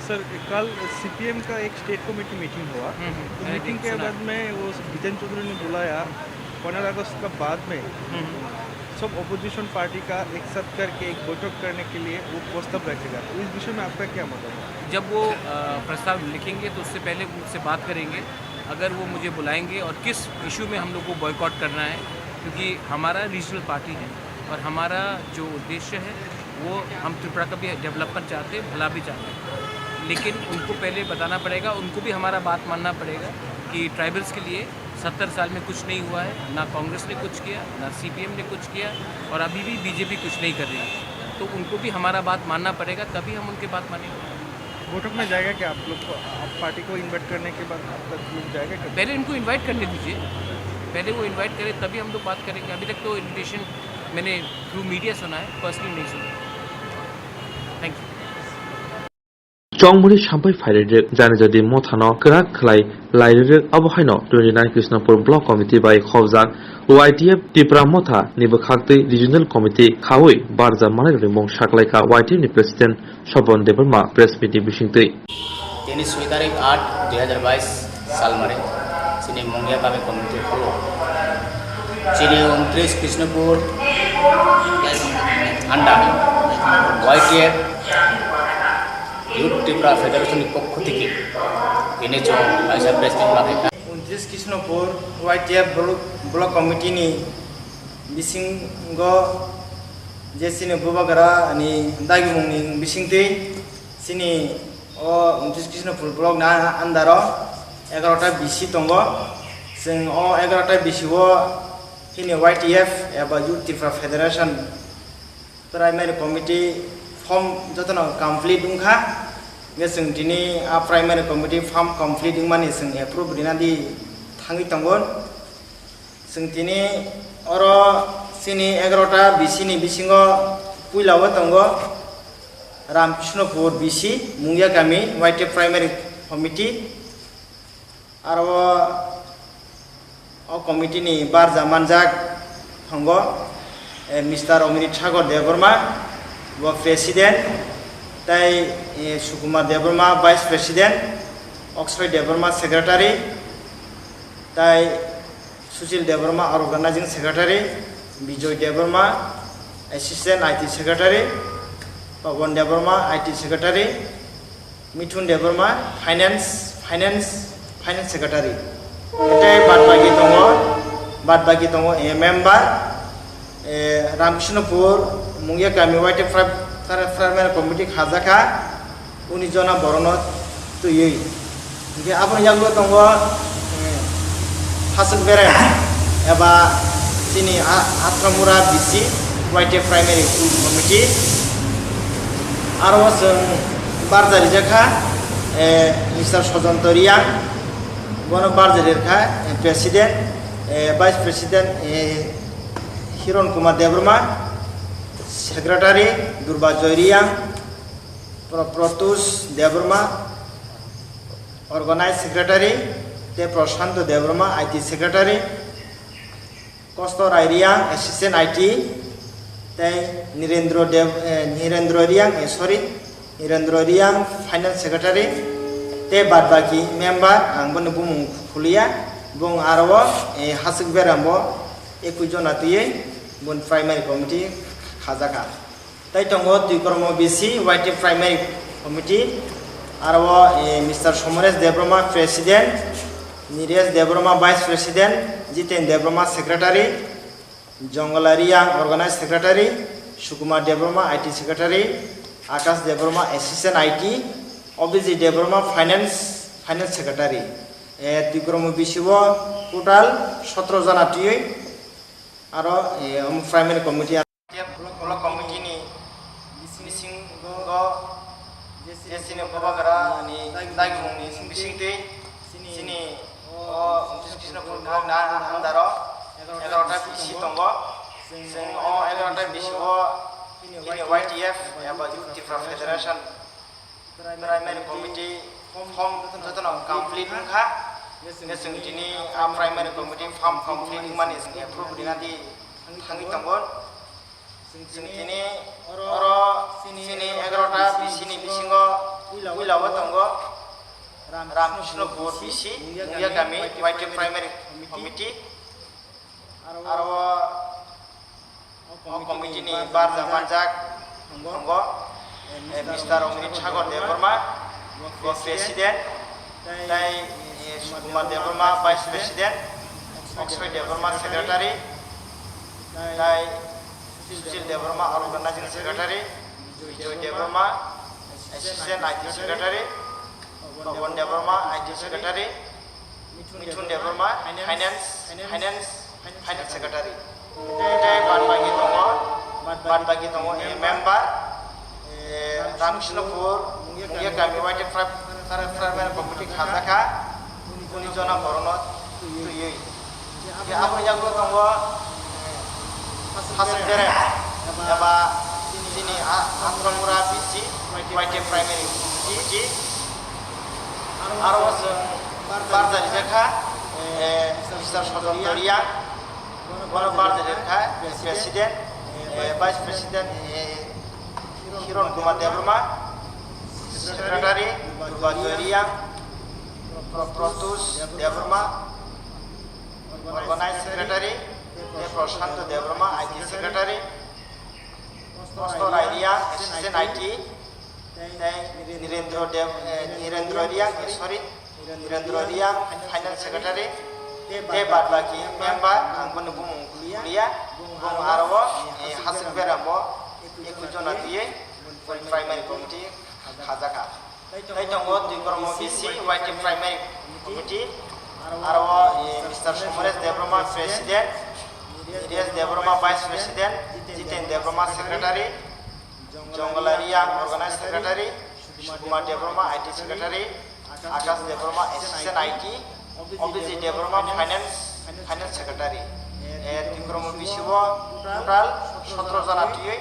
सर, कल सीपीएम का एक स्टेट कमेटी मीटिंग हुआ। हम्म, हम्म, तो मैंने मीटिंग देख- के सुना। बाद में वो जितेन चौधरी ने बोला यार, पंद्रह अगस्त का बाद में हम्म, सब अपोजिशन पार्टी का एक साथ करके एक बैठक करने के लिए वो प्रस्ताव रखेगा। तो इस विषय में आपका क्या मतलब है? जब वो अ, प्रस्ताव लिखेंगे तो उससे पहले उनसे बात करेंगे। अगर वो मुझे बुलाएंगे और किस इशू में हम लोग को बॉयकॉट करना है, क्योंकि हमारा रीजनल पार्टी है और हमारा जो उद्देश्य है वो हम त्रिपुरा का भी डेवलपमेंट चाहते हैं, भला भी चाहते हैं, लेकिन उनको पहले बताना पड़ेगा, उनको भी हमारा बात मानना पड़ेगा कि ट्राइबल्स के लिए सत्तर साल में कुछ नहीं हुआ है, ना कांग्रेस ने कुछ किया, ना सीपीएम ने कुछ किया और अभी भी बीजेपी कुछ नहीं कर रही है। तो उनको भी हमारा बात मानना पड़ेगा, तभी हम उनके बात मानेंगे। बैठक में जाएगा क्या आप लोग को? आप पार्टी को इनवाइट करने के बाद आप लोग जाएगा क्या? पहले इनको इनवाइट करने दीजिए, पहले वो इनवाइट करें तभी हम लोग बात करेंगे। अभी तक तो इनविटेशन मैंने थ्रू मीडिया सुना है, पर्सनली नहीं सुना। Thank you. Chongmuri sampai phairwk jani jadi mothano kwrak khlai lairwk abo haino twenty nine Krishnapur Block Committee bai khobjak Y T F Tipra Motha ni bwkhaktwi Regional Committee khaui barja manai rwmung saklaikha Y T F ni President Sobon Debbarma press meet ni bisingtwi. Tini soi tarik aat dui hajar bais salmari chini Mungia kami committee kholo chini untris Krishnapur anda Y T F Youth Tipra Federation ni pokho theke tini chwng kaisa press meet ma khaikha. Untris Krishnapur Y T F block, block committee ni bisingo je chini bubagra ni dagimung ni bisingtwi chini o untris Krishnapur block ni under o egarota B C tongo. Chwng o egarota B C o chini Y T F eba Youth Tipra Federation Primary Committee form jotono complete wngkha. Hingke chwng tini a Primary Committee form complete wngmani chwng approve rina di thangwi tongo. Chwng tini oro chini egarota B C ni bisingo puila o tongo Ramkrishnopur B C, Mungia kami, Y T F Primary Committee. Aro o committee ni barja manjak tongo, eh, Mister Omrit Sagar Debbarma, bo president, tei, eh, Sukumar Debbarma vice president, Oksoi Debbarma secretary, tei Sushil Debbarma organizing secretary, Bijoy Debbarma assistant I T secretary, Pawan Debbarma I T secretary, Mithun Debbarma, Finance, Finance, Finance Secretary. Tei bad baki tongo, bad baki tongo, eh, member, eh, Ramkrishnopur, Mungia kami, Y T F Pri-, Pri-, Primary Committee khajakha, uni jona borono twiwi. Hingke aboni yagulo tongo, eh, Hasuk Berem eba chini A-, Atramura B C, Y T F Primary School Committee. Aro o chwng barja rijakha, eh, Mister Sojonto Riang, bono barja rirkha, eh, President, eh, Vice President, eh, Hiron Kumar Debbarma, Secretary Durba Joy Riang, Pro-, Protus Debbarma, Organize Secretary, tei Prashanto Debbarma, I T Secretary, Kosto Rai Riang, Assistant I T, tei Nirendro Dev, eh, Nirendro Riang, eh, sorry, Nirendro Riang, Finance Secretary, tei bad baki member, ang boni bumung khuliya, bung aro o, eh, Hasuk Beram bo ekui jona twiwi bun Primary Committee khajakha. Tei tongo Twikromo B C Y T Primary Committee, aro o, eh, Mister Somoresh Debbarma President, Niresh Debbarma Vice President, Jiten Debbarma Secretary, Jongala Riang Organized Secretary, Sukumar Debbarma I T Secretary, Akash Debbarma Assistant I T, Abhijit Debbarma Finance, Finance Secretary. Eh, Twikromo B C o total sotro jona twiwi, aro, eh, omo Primary Committee. Block committee ni bisingo je chini bubagra ni dagimung ni bisingtwi chini o Krishnapur block ni under o egarota B C tongo. Chwng o egarota B C o Chini Y T F eba Youth Tipra Federation Primary Committee form jotono complete wngkha. Hwnkhe chwng tini a Primary Committee form complete wngmani chwng approve rina di thangwi tongo. Chwng tini oro chini egarota B C ni bisingo puila o tongo Ramkrishnopur B C, Mungiakami Y T F Primary Committee. Aro o committee ni barja manjak tongo, eh, Mister Omrit Sagar Debbarma, bo President, tei, eh, Sukumar Debbarma, Vice President, Akshay Debbarma, Secretary, tei Sushil Debbarma, Organizing Secretary, Bijoy Debbarma, Assistant I T Secretary, Pawan Debbarma, I T Secretary, Mithun Debbarma, Finance, Finance, Finance Secretary. Tei bad baki tongo, bad baki tongo, eh, member, eh, Ramkrishnopur, Mungiakami Y T F Primary Committee khajakha, uni jona borokno twiwi. Hwnkhe aboni yagulo tongo, eh, Hasuk Bere, eba chini a-, Akromura B C, Y T F Primary Committee. Aro o chwng barja rijakha, eh, Mister Sojon Toria, bono barja rijakha, President, eh, Vice President, eh, Hiron Kumar Debbarma, Secretary, Durba Joy Reang, Pro-, Protus Debbarma, Organized Secretary, tei Prashanto Debbarma, I T Secretary, Kosto Rai Reang, Assistant I T, tei Nirendra Dev-, eh, Nirendra Reang, eh, sorry, Nirendra Reang, Finance Secretary, tei bad baki member, ang boni bumung kuliya, bung aro o, eh, Hasuk Bere bo eku jona twiwi Primary Committee khajakha. Tei tongo Twikromo B C Y T F Primary Committee, aro o, eh, Mister Somoresh Debbarma President, Niresh Debbarma Vice President, Jiten Debbarma Secretary, Jongla Reang Organized Secretary, Sukumar Debbarma I T Secretary, Akash Debbarma Assistant I T, Abhijit Debbarma Finance, Finance Secretary. Eh, Twikromo B C o total sotro jona twiwi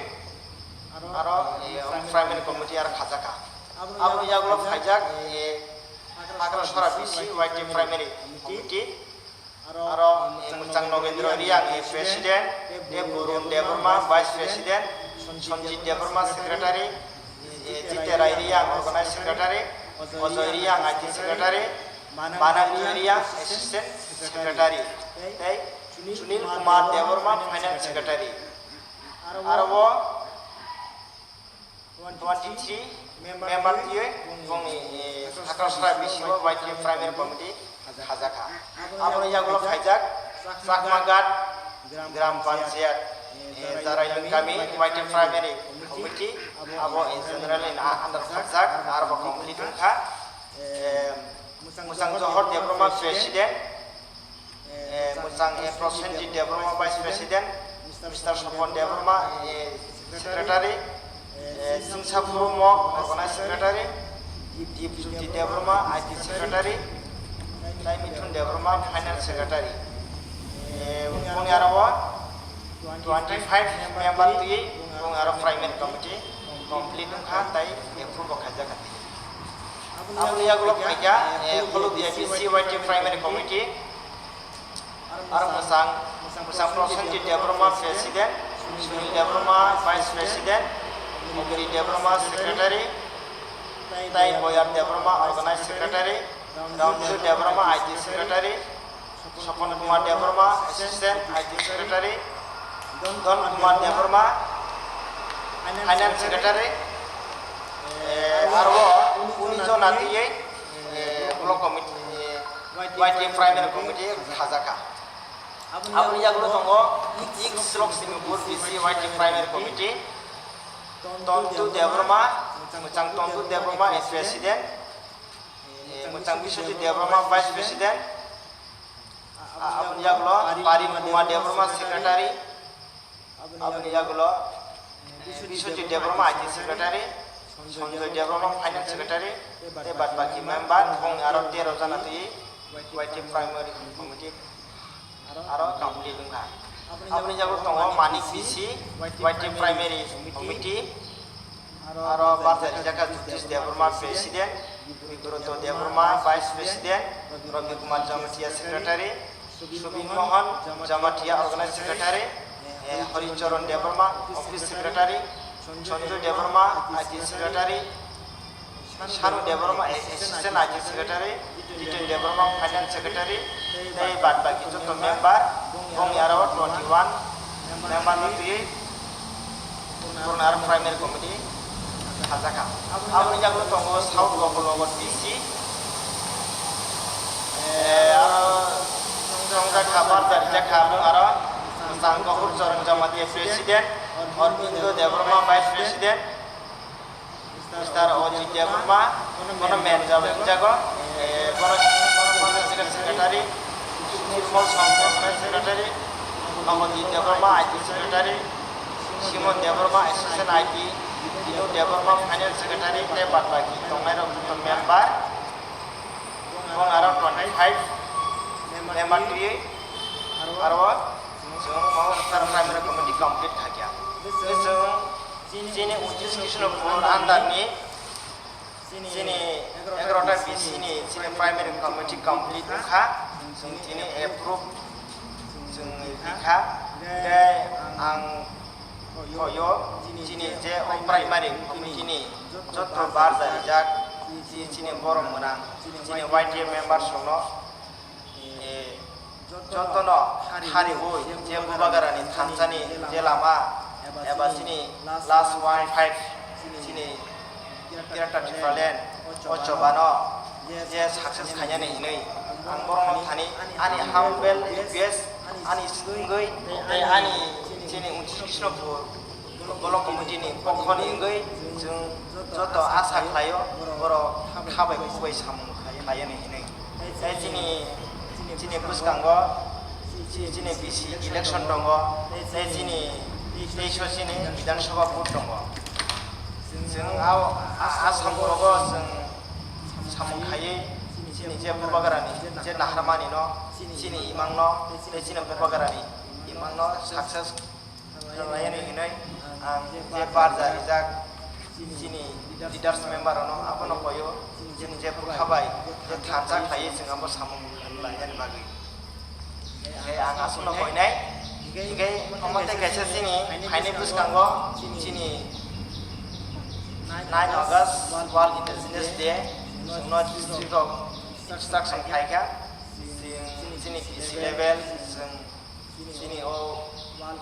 aro, eh, Primary Committee aro khajakha. Aboni yagulo phaijak, eh, Hagrasora B C Y T F Primary Committee. Aro, eh, Mwchang Nogendra Reang, eh, President, tei Burun Debbarma, Vice President, Sanjit Debbarma, Secretary, eh, Jiterai Reang, Organized Secretary, Ojoy Reang, I T Secretary, Manak Reang, Assistant Secretary, tei Sunil Kumar Debbarma, Finance Secretary. Aro o twenty-three member twiwi bongni, eh, Hakrasora B C o Y T F Primary Committee khajakha. Aboni yagulo phaijak Chakmaghat Gram Panchayat, eh, Jarailung Kami Y T F Primary Committee, abo in general in a-, under khakjak, arbo complete wngkha. Eh, Mwchang Johor Debbarma President, eh, Mwchang, eh, Prosenjit Debbarma Vice President, Mister Sopon Debbarma, eh, Secretary, eh, Singsa Phurumo Organized Secretary, Dipjyoti Debbarma I T Secretary, tei Mithun Debbarma Finance Secretary. Eh, boni aro o twenty-five member twiwi bong aro Primary Committee complete wngkha tei approve bo khaijakha. Aboni yagulo phaikha, eh, Khulukdiya B C Y T Primary Committee. Aro Mwchang, Mwchang Prosenjit Debbarma President, Sunil Debbarma Vice President, Ogiri Debbarma Secretary, tei Boyar Debbarma Organized Secretary, Ramdeo Debbarma I T Secretary, Sopon Kumar Debbarma Assistant I T Secretary, Don Kumar Debbarma Finance Secretary, eh, aro uni jona twiwi, eh, Block Committee, eh, Y T F Primary Committee khajakha. Aboni yagulo tongo East Lakshmipur B C Y T F Primary Committee, Tontu Debbarma, Mwchang Tontu Debbarma as President, eh, Mwchang Biswajit Debbarma Vice President, a-, aboni yagulo Parin Kumar Debbarma Secretary, aboni yagulo, eh, Biswajit Debbarma I T Secretary, Sanjoy Debbarma Finance Secretary, tei bad baki member bongni aro tero jona twiwi Y T F Primary Committee aro complete wngkha. Aboni yago tongo Manik B C, Y T Primary Committee, aro barja rijak kha Jyotish Debbarma President, Bibroto Debbarma Vice President, Ravi Kumar Jamatia Secretary, Subin Mohan Jamatia Organizing Secretary, eh, Hari Charan Debbarma Office Secretary, Sanjoy Debbarma I T Secretary, Sanu Debbarma Assistant I T Secretary, Jiten Debbarma Finance Secretary, tei bad baki joto member, bongni aro twenty one member no twi Kurnar Primary Committee khajakha. Aboni yagulo tongo South Gopalnagar D C, eh, aro chongjakha, barja rijak kha, bung aro Sang Gopur Charan Jamatia President, Arbindo Debbarma Vice President, Mister Ojit Debbarma, bono manager jago, eh, bono, bono General Secretary, Nirmal Songkor Secretary, Nobodip Debbarma I T Secretary, Simon Debbarma Assistant I T, Dinu Debbarma Finance Secretary, tei bad baki tongnai rok joto member, bong aro twenty five member twi, aro chwng mo sar primary committee complete khaikha. Chwng Chini untris Krishnapur under ni chini egarota B C ni chini primary committee complete wngkha, chwng tini approve chwng rikha. Tei ang hoyo chini je o primary committee ni joto barja rijak, chini borok mwnang, chini Y T A members rokno, eh, jotono hariwi je Bubagrani thansani je lama eba chini last one five chini Greater Tipraland o chobano je success khainani hinwi ang borokno thani ani humble request ani swngwi tei ani chini untris Krishnapur Block committee ni pokho ni wngwi chwng joto asa khlaio, borok kha bai kuk bai samung khlai-, khlaiani hinwi. Tei chini, chini bwskango chi-, chini B C election tongo, tei chini teis o chini Bidhan Sabha vote tongo. Chwng a, a, a samung rogo chwng samung khaiwi chini je Bubagrani je naharmani no, chini imang no, tei chini Bubagrani imang no success Rwlaiyani hinwi ang je barja rijak chini leaders member rokno abono koyo, chini je bwkha bai je thansa khlaiwi chwng abo samung lainani bagwi. Tei ang aswkno koinai, hinkhe omo tei kaisa chini phaini bwskango chini nine August World Indigenous Day, chwngno district rok instruction khaikha, chwng chini B C level, chwng Chini o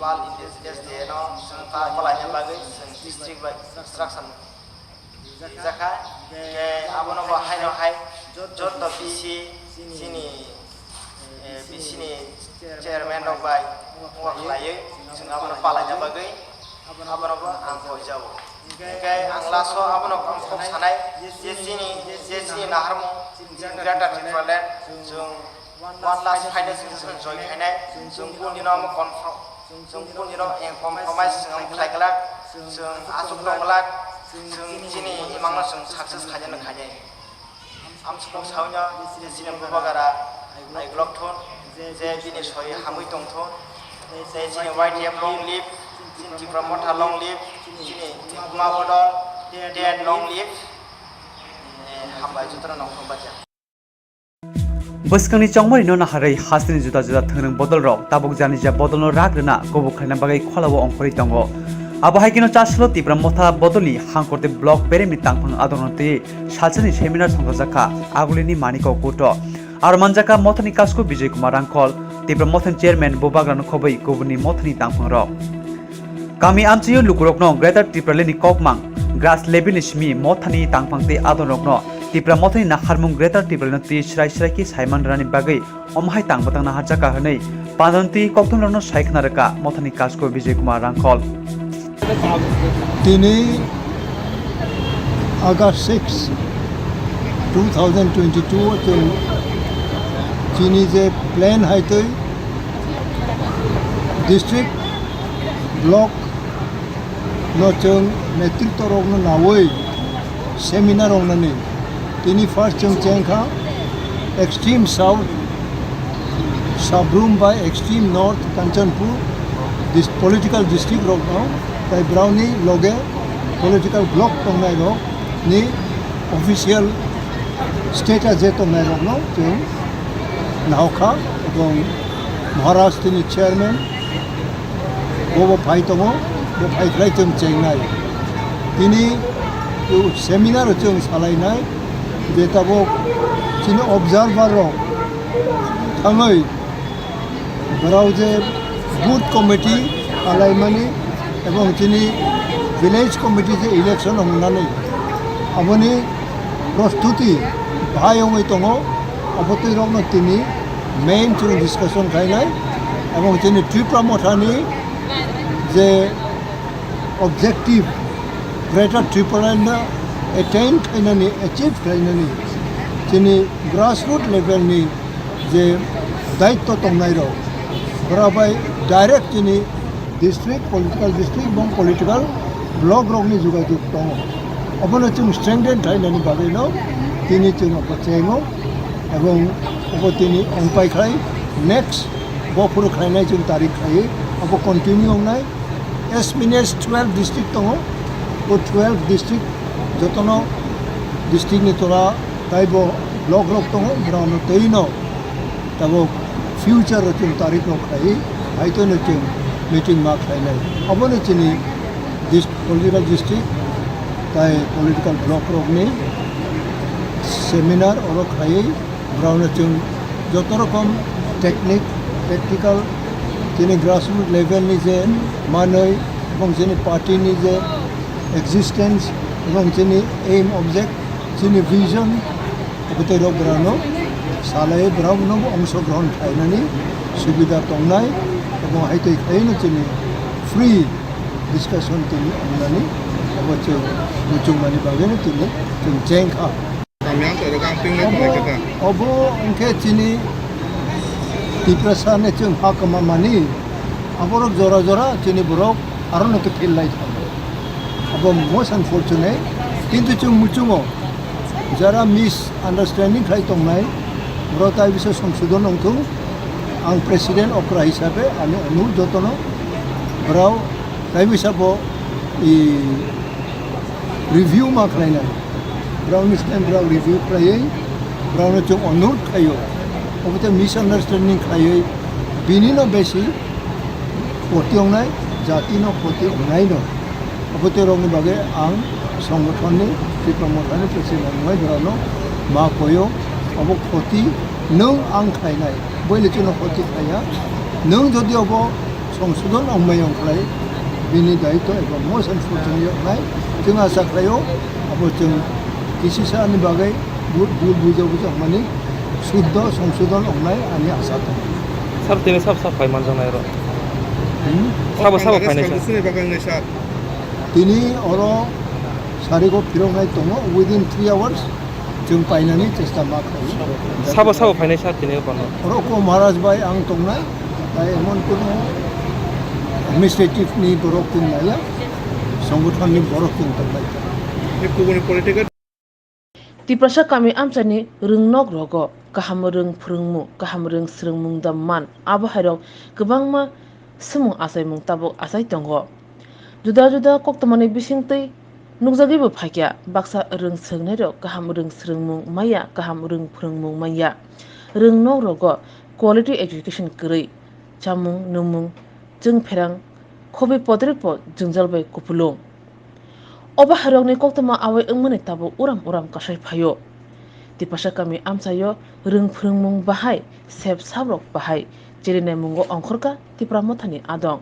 World Indigenous Day no chwng ta kwlaina bagwi chwng district bai instruction rijakha. Hinkhe abono bo haino hai joto B C chini, eh, B C ni chairman rok bai wngma khlaiwi chwng abono palaina bagwi abono bo ang koijao. Hinkhe ang last o abono kok sanai je chini, je chini naharmung chini Greater Tipraland chwng one last final season join khainai, chwng bundino omo confirm, chwng bundino compromise chwng khlai glak, chwng achuk tong glak, chwng chini imangno chwng success khainani khainai. Amsukung sawi no je chini Bubagra naiglok thun, je bini sori hamwi tong thun, tei chini Y T F long live, chini Tipra Motha long live, chini Tipra Bodol, dead long live. Eh, hambai jotono nongkhorong bacha. Bwskangni chongmarino naharwi hasteni juda juda thwngrwng bodolrok tabuk janija bodolno rak rwna kubuk khlaina bagwi kholao ongkhorwi tongo. Abo hai kheno Chaslo Tipra Motha bodolni Hangkorte block beremni tangphang adorno twi salsani seminar songchajakha Agulini Maniko Kuto. Aro manjakha Mothani Kasko Bijay Kumar Rangkhol, Tipra Mothani chairman Bubagrano khobwi kubunni Mothani tangphangrok. Kami amchaio lukurokno Greater Tipralandni kokmang grass levelni simi Mothani tangphang tei adonrokno Tipra Mothani naharmung Greater Tipralandno twi srai srai khe saiman rwnani bagwi omo hai tang bwtang naharjakha hwnwi pandanti kokthumrokno sai khna rwkha Mothani Kasko Bijay Kumar Rangkhol. Tini August six, two thousand twenty-two o chwng chini je plan hai twi district, block no chwng netritwa rokno nawi seminar wngnani. Tini first chwng chengkha Extreme South Sabrum bai Extreme North Kanchanpur, Dis-, political district rokno, tai browni loge political bloc tongnai rok ni official status je tongnai rokno chwng nahokha, ebong Maharaj tini chairman, bo bo phai tongo, bo phai khlai chwng chengnai. Tini seminar o chwng salainai je tabuk chini observer rok thangwi borok je booth committee khlaimani ebong chini village committee je election wngnani aboni prostuti bahai wngwi tongo, abo twi rokno tini main chwng discussion khlainai ebong chini Tipra Mothani je objective Greater Tipraland no attain khlainani, achieve khlainani chini grassroots level ni je daitto tongnai rok, borok bai direct chini district, political district, ebong political bloc rok ni jogajog tongo. Obono chwng strengthen khlainani bagwi no tini chwng abo chengo, ebong obo tini ongpai khlai next bophuru khlainai chwng tarik khlaiwi obo continue wngnai. As many as twelve district tongo, o twelve district jotono district ni tola taibo bloc rok tongo, borokno twi no tabuk future o chwng tarik rok khlaiwi haito no chwng meeting ma khlainai. Obono chini dis-, political district tai political bloc rokni seminar oro khlaiwi borokno chwng joto rokom technique, tactical, chini grassroots level ni je manwi, ebong chini party ni je existence, ebong chini aim, object, chini vision, abotwi rok borokno salai borokno ongsogrohon khlainani subida tongnai, ebong haitwi khlaiwi no chini free discussion tini wngnani abo chwng muchungmani bagwino tini chwng chengkha. Kami ang toro kang ping le tongo khe ta. Obo wngkhe chini Tiprasa ni chwng ha kwma mani, aborok jora jora chini borok aro no khe phil lai thango. Abo most unfortunate, kintu chwng muchungo jara misunderstanding khlai tongnai, borok tai bisa songsodon wngthung. Ang president okra hisabe ani onurod jotono borok tai bisa bo i review ma khlainai. Borokni side borok review khlaiwi, borokno chwng onurod khlaio. Obo tei misunderstanding khlaiwi, bini no besi khoti wngnai, jati no khoti wngnai no. Obo tei rokni bagwi ang songothonni, Tipra Mothani president wngwi borokno ma koio. Obo khoti nwng ang khlainai, buile chwngno khoti khlaiya. Nwng jodi obo songsodon wngmai wngkhlai, bini daitto eba motion sujuni wngnai. Chwng acha khlaio, abo chwng kisisa ni bagwi bu-, bul bujo bujo wngmani suddo songsodon wngnai ani acha tongo. Sir, tini sab sab phai manjaknai oro? Hmm? Sabo, sabo phainai, sir? Tini oro sarigo phiroknai tongo, within three hours. Chwng painani chesta ma khlaio. Sabo, sabo phainai sir tini o kono? Oro ko Maharaj bai ang tongnai, tai emon kono administrative ni borok chwng naiya, songothon ni borok chwng tongnai. Ni kubuni political. Tiprasa kami amchaini rwngnok rogo kaham rwng phrwngmung, kaham rwng swrwngmung da man, abo hairok kwbangma swmung achaimung tabuk achai tongo. Juda juda koktwmani bisingtwi nukjagwibo phaikha, baksa rwng swrwngnairok kaham rwng swrwngmung manya, kaham rwng phrwngmung manya. Rwng nok rogo quality education kwrwi, chamung, nwngmung, chwngpherang, khobwi podrikbo jwngjal bai kupulung. Obo hairokni koktwma awai wngmani tabuk uram uram kasai phaio. Tiprasa kami amchaio rwng phrwngmung bahai, sep sabrok bahai, cherinai mungo ongkhorkha Tipra Mothani adong.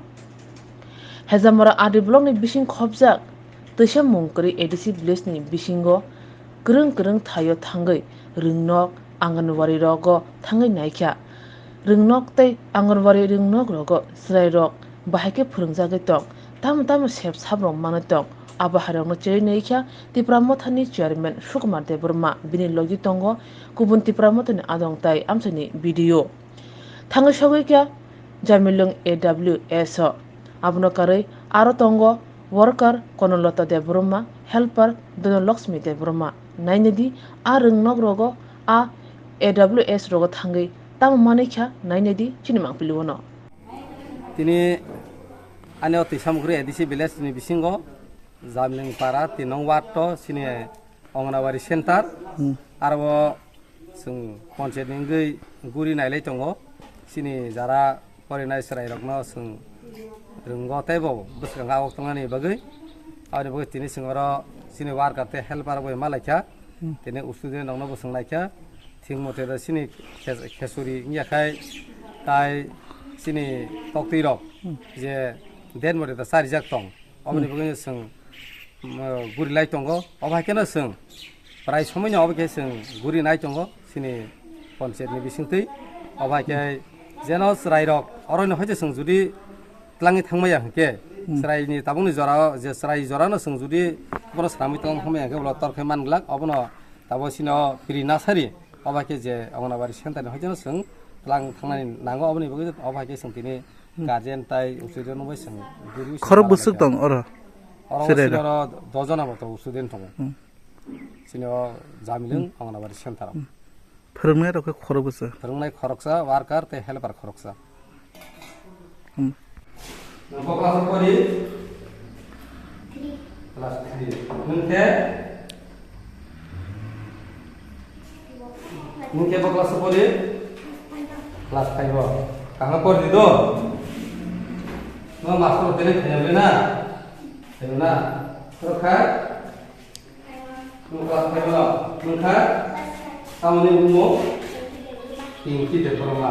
Hejamora R D block ni bising khopjak twisa mung kwrwi A D C village ni bisingo kwrwng kwrwng thaio thangwi rwngnok, Anganwadi rogo thangwi naikha. Rwngnok tei Anganwadi rwngnok rogo chwrairok bahai khe phwrwngjagwi tong, tamo tamo sep sabrok manwi tong. Abo hairokno chirwi naikha Tipra Mothani chairman Sukumar Debbarma, bini logi tongo kubun Tipra Mothani adong tai amchaini B D O. Thangwi sogwi kha Jamilung A W S o. Abono karwi aro tongo worker Konolata Debbarma, helper Dhanalakshmi Debbarma. Nainadi a rwngnok rogo, a A W S rogo thangwi tamo manwi kha, nainadi chini mangpili uano. Tini Ani o Twisamukri A D C village ni bisingo Jamling para tin nong ward to sini Anganwadi center. Hmm. Aro chwng panchayat ni wngwi guri nailai tongo. Sini jara porinai chwrairokno chwng rwngo tei bo bwskango awok tongnani bagwi. Aboni bagwi tini chwng oro sini worker tei helper rok bai ma laikha. Hmm. Tini student rokno bo chwng naikha. Thik mote da sini khes-, khesuri wngya khai tai sini toktwi rok je den mote da charijak tong. Oboni bagwi chwng, um, guri lai tongo. Obo hai kheno chwng prai somoino obo khe chwng guri nai tongo sini panchayat ni bisingtwi. Obo hai khe jeno chwrairok oroino hai se chwng judi twlangwi thangmaya hwnkhe, chwraini tabukni jorao je chwrai jorano chwng judi bono swnamwi twlang thangmaya hwnkhe ulo tor khe man glak. Obono tabo sino piri nasari. Obo hai khe je Anganwadi center ni hoiteno chwng twlang thangnani nango, oboni bagwi obo hai khe chwng tini guardian tai uchuijakno bai chwng guri Khorok bwswk tong oro? Oro Chwrai sini rok. Oro dojona bo to student tongo. Hmm. Sini o Jamilung Anganwadi center. Hmm. Phwrwngnai rok khe khorok bwswk? Phwrwngnai khoroksa, worker tei helper khoroksa. Hmm. Nang bo class o pori? Class three. Nwng khe? Nwng khe bo class o pori? Class five o. Kaham pori di do? No master tene khaya be na? Khaya na? Rokha? Nwng class five o nwng kha? Tamoni bumo? Pinky Debbarma.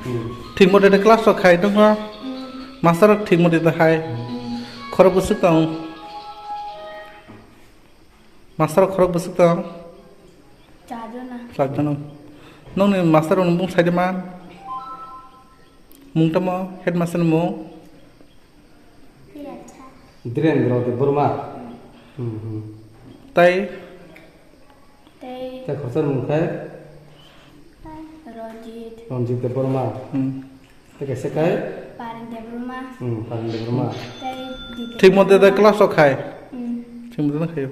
Hmm. Thik mote de class rok khai tongkha. Master rok thik mote de hai. Khorok bwswk tong. Master rok khorok bwswk tong. Chajona. Chajona. Nongni master rok bung sai de man. Mung tamo headmaster ni mung. Dhirendra Debbarma. Hmm, hmm. Tai? Tai. Tai khoroksa ni mung khe? Ranjit. Ranjit Debbarma. Hmm. Tai kaisa khe? Paren Debbarma. Hmm, Paren Debbarma. Tai Didi Thik mote da Debbarma. Class o khai? Hmm. Thik mote da khayo.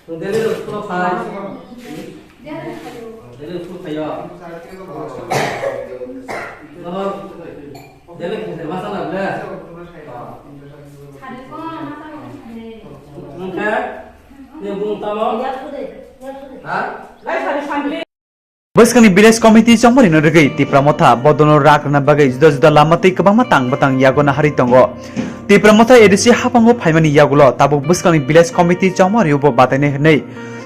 Daily school khai. Daily school khayo. Noro daily khai masa na ble. Nungkhe ni bung tamo. Ha? Bwskangni village committee chongmani no rwgwi Tipra Motha bodono rak rwna bagwi juda juda lama tei kwbangma tang bwtang yago nahari tongo. Tipra Motha A D C haphango phaimani yagulo tabuk bwskangni village committee chongmani ubo batainai hwnwi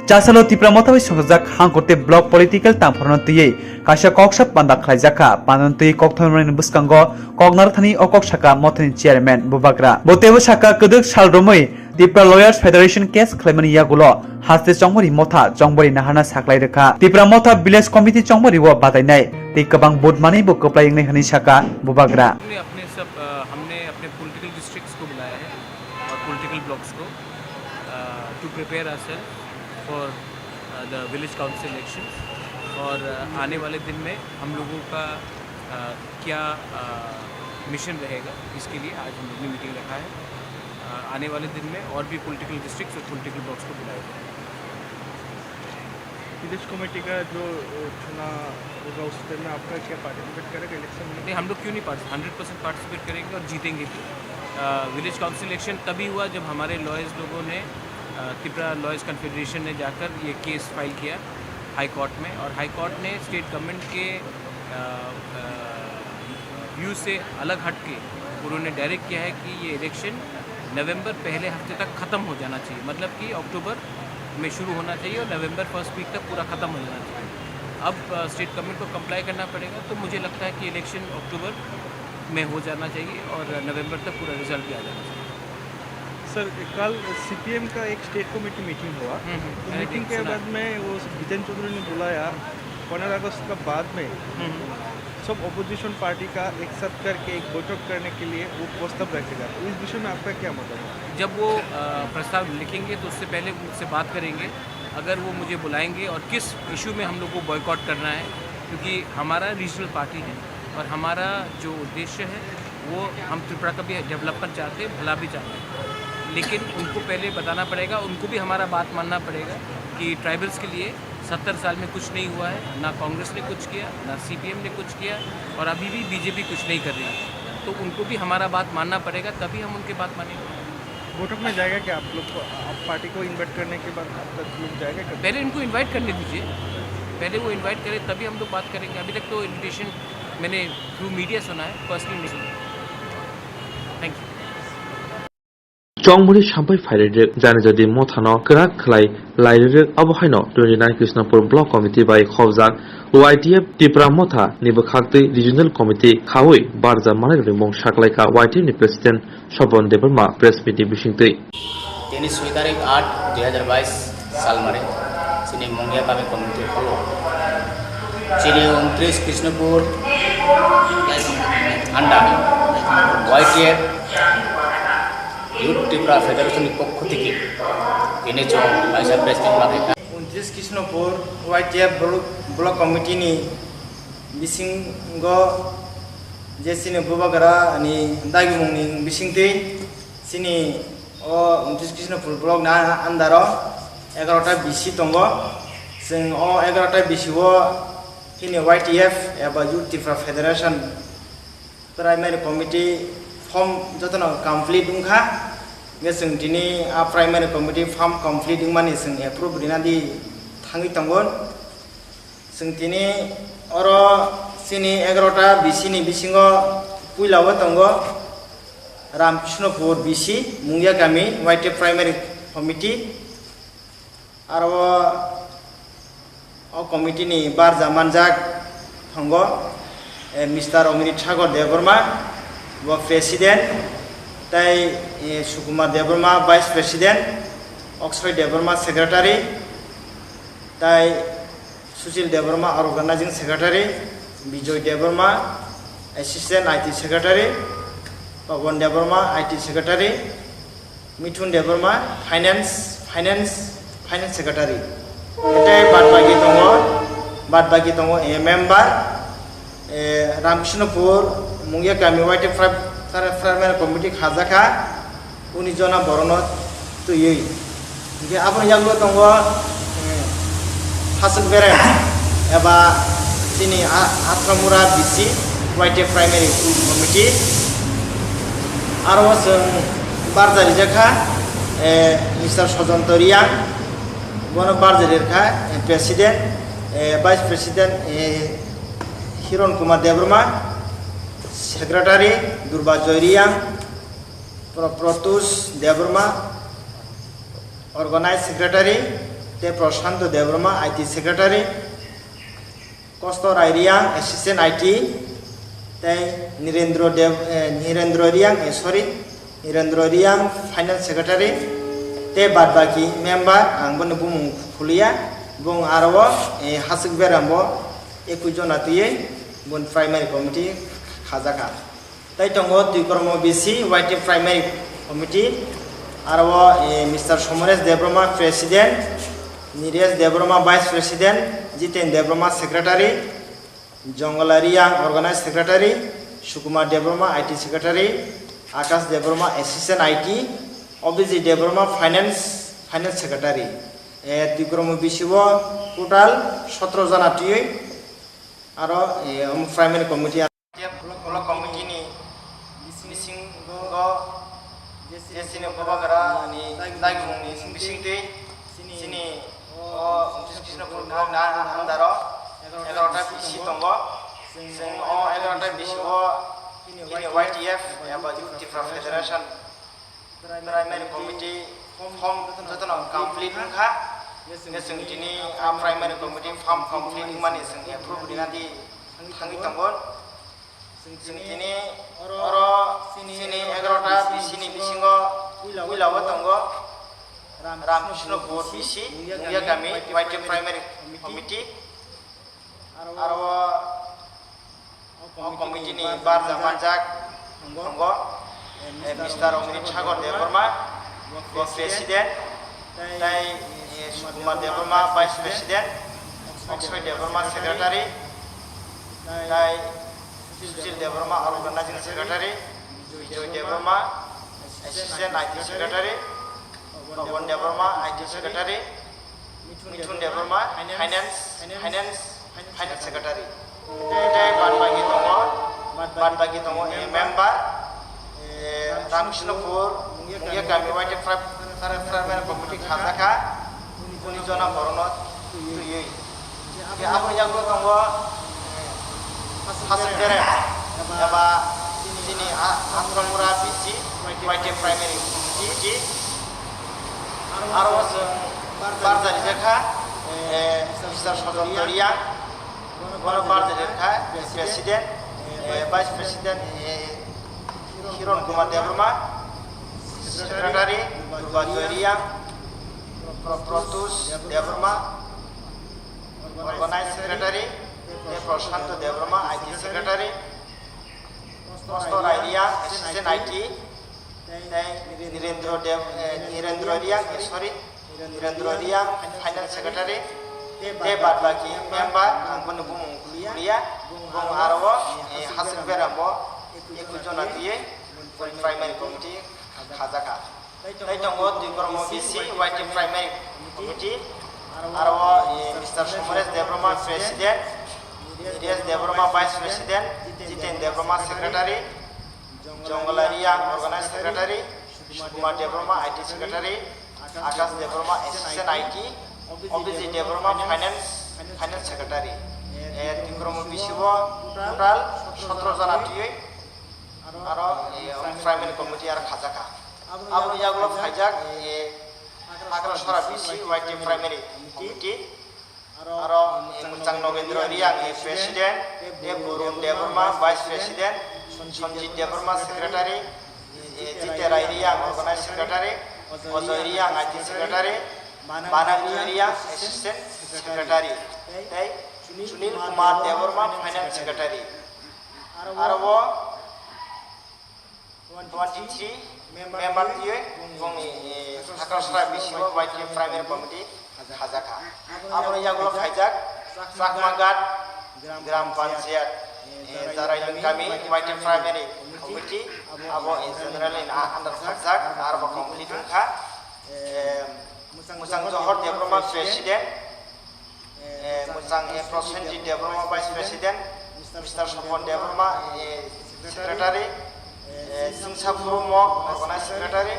chasalo Tipra Motha bai songchajak hangkor tei block political tangphorno twiwi kaisa koksa panda khlaijakha. Pandano twiwi kokthomani bwskango koknarthani o kok saka Mothani chairman Bubagra. Bo teibo saka kwdwk sal romwi Tipra Lawyers Federation case khlaimani yagulo haste chongmari motha chongmari naharna saklai rwkha. Tipra Motha Village Committee chongmari o batainai tei kwbang vote manwi bo kwplai wngnai hwnwi saka Bubagra. हमने अपने सब, अ, हमने अपने political districts को बुलाया है और political blocks को, अ, to prepare ourselves for, a, the village council elections। और, अ, आने वाले दिन में हम लोगों का, अ, क्या, अ, मिशन रहेगा, इसके लिए आज हम लोग ने मीटिंग रखा है। अ, आने वाले दिन में और भी पॉलिटिकल डिस्ट्रिक्ट्स और पॉलिटिकल ब्लॉक्स को बुलाया जाएगा। विलेज कमेटी का जो, अ, चुनाव होगा, उस टाइम में आपका क्या पार्टिसिपेट करेगा इलेक्शन में? नहीं, हम लोग क्यों नहीं पार्टिस-, हंड्रेड परसेंट पार्टिसिपेट करेंगे और जीतेंगे भी। अ, विलेज काउंसिल इलेक्शन तभी हुआ जब हमारे लॉयर्स लोगों ने, अ, तिपरा लॉयर्स कॉन्फेडरेशन ने जाकर ये केस फाइल किया हाई कोर्ट में, और हाई कोर्ट ने स्टेट गवर्नमेंट के, अ, अ, व्यू से अलग हट के उन्होंने डायरेक्ट किया है कि ये इलेक्शन नवंबर पहले हफ्ते तक ख़त्म हो जाना चाहिए, मतलब कि अक्टूबर में शुरू होना चाहिए और नवंबर फर्स्ट वीक तक पूरा ख़त्म हो जाना चाहिए। अब, अ, स्टेट गवर्नमेंट को कंप्लाई करना पड़ेगा, तो मुझे लगता है कि इलेक्शन अक्टूबर में हो जाना चाहिए और नवंबर तक पूरा रिजल्ट भी आ जाना चाहिए। सर, कल सीपीएम का एक स्टेट कमेटी मीटिंग हुआ, हम्म, हम्म, तो मैंने मीटिंग के सुना। बाद में वो विजय चौधरी ने बुलाया, पंद्रह अगस्त का बाद में हम्म, हम्म। सब अपोजिशन पार्टी का एक साथ करके एक बैठक करने के लिए वो प्रस्ताव रखेगा, तो इस विषय में आपका क्या मतलब है? जब वो, अ, प्रस्ताव लिखेंगे तो उससे पहले उनसे बात करेंगे। अगर वो मुझे बुलाएंगे और किस इशू में हम लोग को बॉयकॉट करना है, क्योंकि हमारा रीजनल पार्टी है और हमारा जो उद्देश्य है वो हम त्रिपुरा का भी डेवलपमेंट चाहते हैं, भला भी चाहते हैं, लेकिन उनको पहले बताना पड़ेगा, उनको भी हमारा बात मानना पड़ेगा कि ट्राइबल्स के लिए सत्तर साल में कुछ नहीं हुआ है, ना कांग्रेस ने कुछ किया, ना सीपीएम ने कुछ किया और अभी भी बीजेपी कुछ नहीं कर रही है। तो उनको भी हमारा बात मानना पड़ेगा, तभी हम उनके बात मानेंगे। बैठक में जाएगा क्या आप लोग को? आप पार्टी को इनवाइट करने के बाद आप तक लोग जाएगा कभी? पहले इनको इनवाइट करने दीजिए, पहले वो इनवाइट करें, तभी हम लोग बात करेंगे। अभी तक तो इनविटेशन मैंने थ्रू मीडिया सुना है, पर्सनली नहीं सुना। Thank you. Chongmuri sampai phairwk jani jadi mothano kwrak khlai lairwk, abo haino twenty nine Krishnapur Block Committee bai khobjak Y T F Tipra Motha ni bwkhaktwi Regional Committee khaui barja manwi rwmung saklaikha Y T F ni President Sopon Debbarma press meet ni bisingtwi. Tini soi tarik aat dui hazar bais salmare chini Mungia kami community holo chini untris Krishnapur anda Y T F Youth Tripura Federation ni pokho theke tini chwng kaisa press meet ma khaikha. Untris Krishnapur Y T F block, block committee ni bisingo je chini bubagra ni dagimung ni bisingtwi chini o untris Krishnapur block ni under o egarota B C tongo. Chwng o egarota B C o chini Y T F eba Youth Tripura Federation Primary Committee form jotono complete wngkha. Hingke chwng tini a Primary Committee form complete wngmani chwng approve rina di thangwi tongo. Chwng tini oro chini egarota B C ni bisingo puila o tongo Ramkrishnopur B C, Mungia kami, Y T F Primary Committee. Aro o committee ni barja manjak tongo, eh, Mister Omrit Sagar Debbarma, bo President, tai, eh, Sukumar Debbarma, Vice President, Oksoi Debbarma, Secretary, tai Sushil Debbarma, Organizing Secretary, Bijoy Debbarma, Assistant I T Secretary, Pawan Debbarma, I T Secretary, Mithun Debbarma, Finance, Finance, Finance Secretary. Tei bad baki tongo, bad baki tongo, eh, member, eh, Ramkrishnopur, Mungia kami, Y T F Primary Committee khajakha, unis jona borokno twiwi. Hingke aboni yagulo tongo, eh, Hasuk Berem eba chini A-, Atramura B C Y T F Primary Committee. Aro o chwng barja rijakha, eh, Mister Sojonto Riang, bono barja rirkha, eh, President, eh, Vice President, eh, Hiron Kumar Debbarma, Secretary Durba Joy Riang, Pro-, Protus Debbarma, Organize Secretary, tei Prashanto Debbarma, I T Secretary, Kosto Rai Riang, Assistant I T, tei Nirendro Dev, eh, Nirendro Riang, eh, sorry, Nirendro Riang, Finance Secretary, tei bad baki member, ang boni bumung khuliya, bung aro, eh, Hasuk Beram bo ekui jona twiwi bun Primary Committee khajakha. Tai tongo Twikromo B C Y T Primary Committee, aro o, eh, Mister Somoresh Debbarma President, Niresh Debbarma Vice President, Jiten Debbarma Secretary, Jongolari Yang Organize Secretary, Sukumar Debbarma I T Secretary, Akash Debbarma Assistant I T, Abhijit Debbarma Finance, Finance Secretary. Eh, Twikromo B C o total sotro jona twiwi aro, eh, omo Primary Committee. Block committee ni bisingo je chini bubagra ni dagimung ni bisingtwi chini o Krishnapur block ni under o egarota B C tongo. Chwng o egarota B C o chini Y T F eba Youth Tripura Federation Primary Committee form jotono complete wngkha. Hingke chwng tini a Primary Committee form complete wngmani chwng approve rina di thangwi tongo. Chwng tini oro chini egarota B C ni bisingo puila o tongo Ramkrishnopur B C, Mungia kami, Y T F Primary Committee. Aro o committee ni barja manjak tongo, eh, Mister Omrit Sagar Debbarma, bo President, tai, eh, Sukumar Debbarma, Vice President, Akshay Debbarma, Secretary, tai Sujil Debbarma, Organizing Secretary, Bijoy Debbarma, Assistant I T Secretary, Pawan Debbarma, I T Secretary, Mithun Debbarma, Finance, Finance, Finance Secretary. Tei bad baki tongo, bad baki tongo, eh, member, eh, Ramkrishnopur, Mungia kami Y T F Primary Committee khajakha, kuni jona borokno twiwi. Tei aboni yagulo tongo, eh, Hasik Bere, eba chini A-, Amramura B C Y T F Primary Committee. Aro chwng barjak rijak kha, eh, Mister Sojon Toria, bono barjak rijak kha, President, eh, Vice President, eh, Hiron Kumar Debbarma, Secretary, Durga Joy Reang, Pro-, Protus Debbarma, Organized Secretary, eh, Prashanto Debbarma, I T Secretary, Kosto Rai Reang, Assistant I T, tei Nirendra Dev, eh, Nirendra Reang, eh, sorry, Nirendra Reang, Finance Secretary, tei bad baki member, ang bono bumung kuliya, bung aro, eh, Hasik Bere bo, eku jona twiwi, Primary Committee khajakha. Tei tongo Dwi Kormo B C Y T F Primary Committee, aro, eh, Mister Somoresh Debbarma, President, Niresh Debbarma, Vice President, Jiten Debbarma, Secretary, Jongola Reang, Organized Secretary, Sukumar Debbarma, I T Secretary, Akash Debbarma, Assistant I T, Abhijit Debbarma, Finance, Finance Secretary. Eh, Dwi Kormo B C o total sotro jona twiwi, aro, eh, Primary Committee aro khajakha. Aboni yagulo phaijak, eh, Hagrasora B C Y T F Primary Committee. Aro, eh, Mwchang Nogendra Reang, eh, President, eh, Burun Debbarma, Vice President, Sanjit Debbarma, Secretary, eh, Jite Rai Reang, Organized Secretary, Ajoy Reang, I T Secretary, Banang Reang, Assistant Secretary, tei Sunil Kumar Debbarma, Finance Secretary. Aro o twenty-three member twiwi bongni, eh, Hakrasora B C o Y T F Primary Committee khajakha. Aboni yagulo phaijak Chakmaghat Gram Panchayat, eh, Jarailung kami Y T F Primary Committee, abo in general in a-, under khajak, arbo complete wngkha. Eh, Mwchang Johor Debbarma President, eh, Mwchang, eh, Prosenjit Debbarma Vice President, Mister Sopon Debbarma, eh, Secretary, eh, Singsa Phurumo Organized Secretary,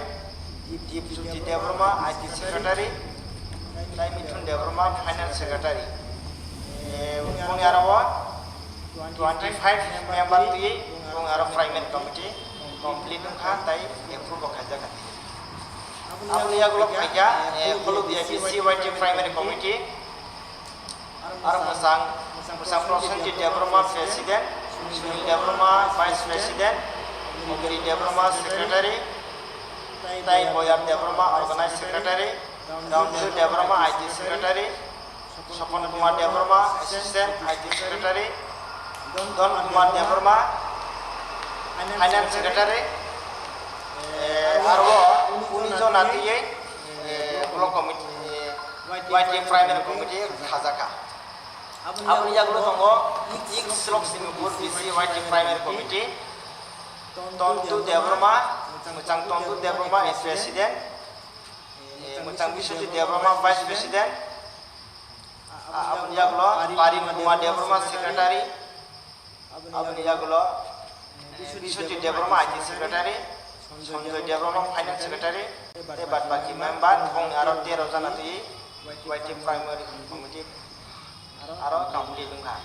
Deep Jyoti Debbarma I T Secretary, tei Mithun Debbarma Finance Secretary. Eh, bongni aro o twenty-five member twiwi bong aro Primary Committee complete wngkha tei approve bo khaijak. Aboni yagulo phaikha, eh, Holudia B C Y T Primary Committee, aro Mwchang, Mwchang Prosenjit Debbarma President, Sunil Debbarma Vice President, Ogiri Debbarma Secretary, tei Boyar Debbarma Organized Secretary, Ramdil Debbarma I T Secretary, Sopon Kumar Debbarma, Assistant I T Secretary, Don Kumar Debbarma, Finance Secretary, eh, aro kuni jona twiwi, eh, Block Committee, eh, Y T F Primary Committee khajakha. Aboni yagulo tongo East Lokshmipur B C Y T F Primary Committee, Tontu Debbarma, Mwchang Tontu Debbarma, eh, President, eh, Mwchang Biswajit Debbarma, Vice President, a-, aboni yagulo Parin Kumar Debbarma, Secretary, aboni yagulo, eh, Biswajit Debbarma, I T Secretary, Sanjoy Debbarma, Finance Secretary, tei bad baki member, bongni aro tero jona twiwi Y T F Primary Committee aro complete wngkha.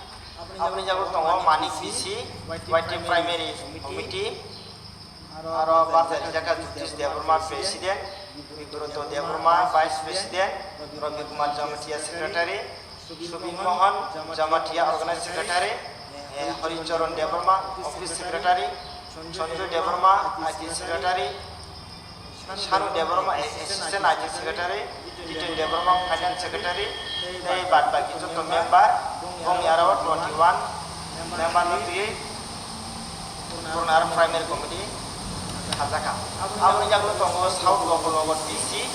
Aboni yagulo tongo Manik B C, Y T F Primary Committee, aro barjak rijak kha Jyotish Debbarma President, Bibroto Debbarma Vice President, Ravi Kumar Jamatia Secretary, Subin Mohan Jamatia Organized Secretary, eh, Hari Charan Debbarma Office Secretary, Sanjoy Debbarma I T Secretary, Sanu Debbarma, eh, Assistant I T Secretary, Jiten Debbarma, Finance Secretary, tei bad baki joto member, bongni aro twenty one member no twiwi, borokni aro Primary Committee khajakha. Aboni yagulo tongo South Gopalnagar D C,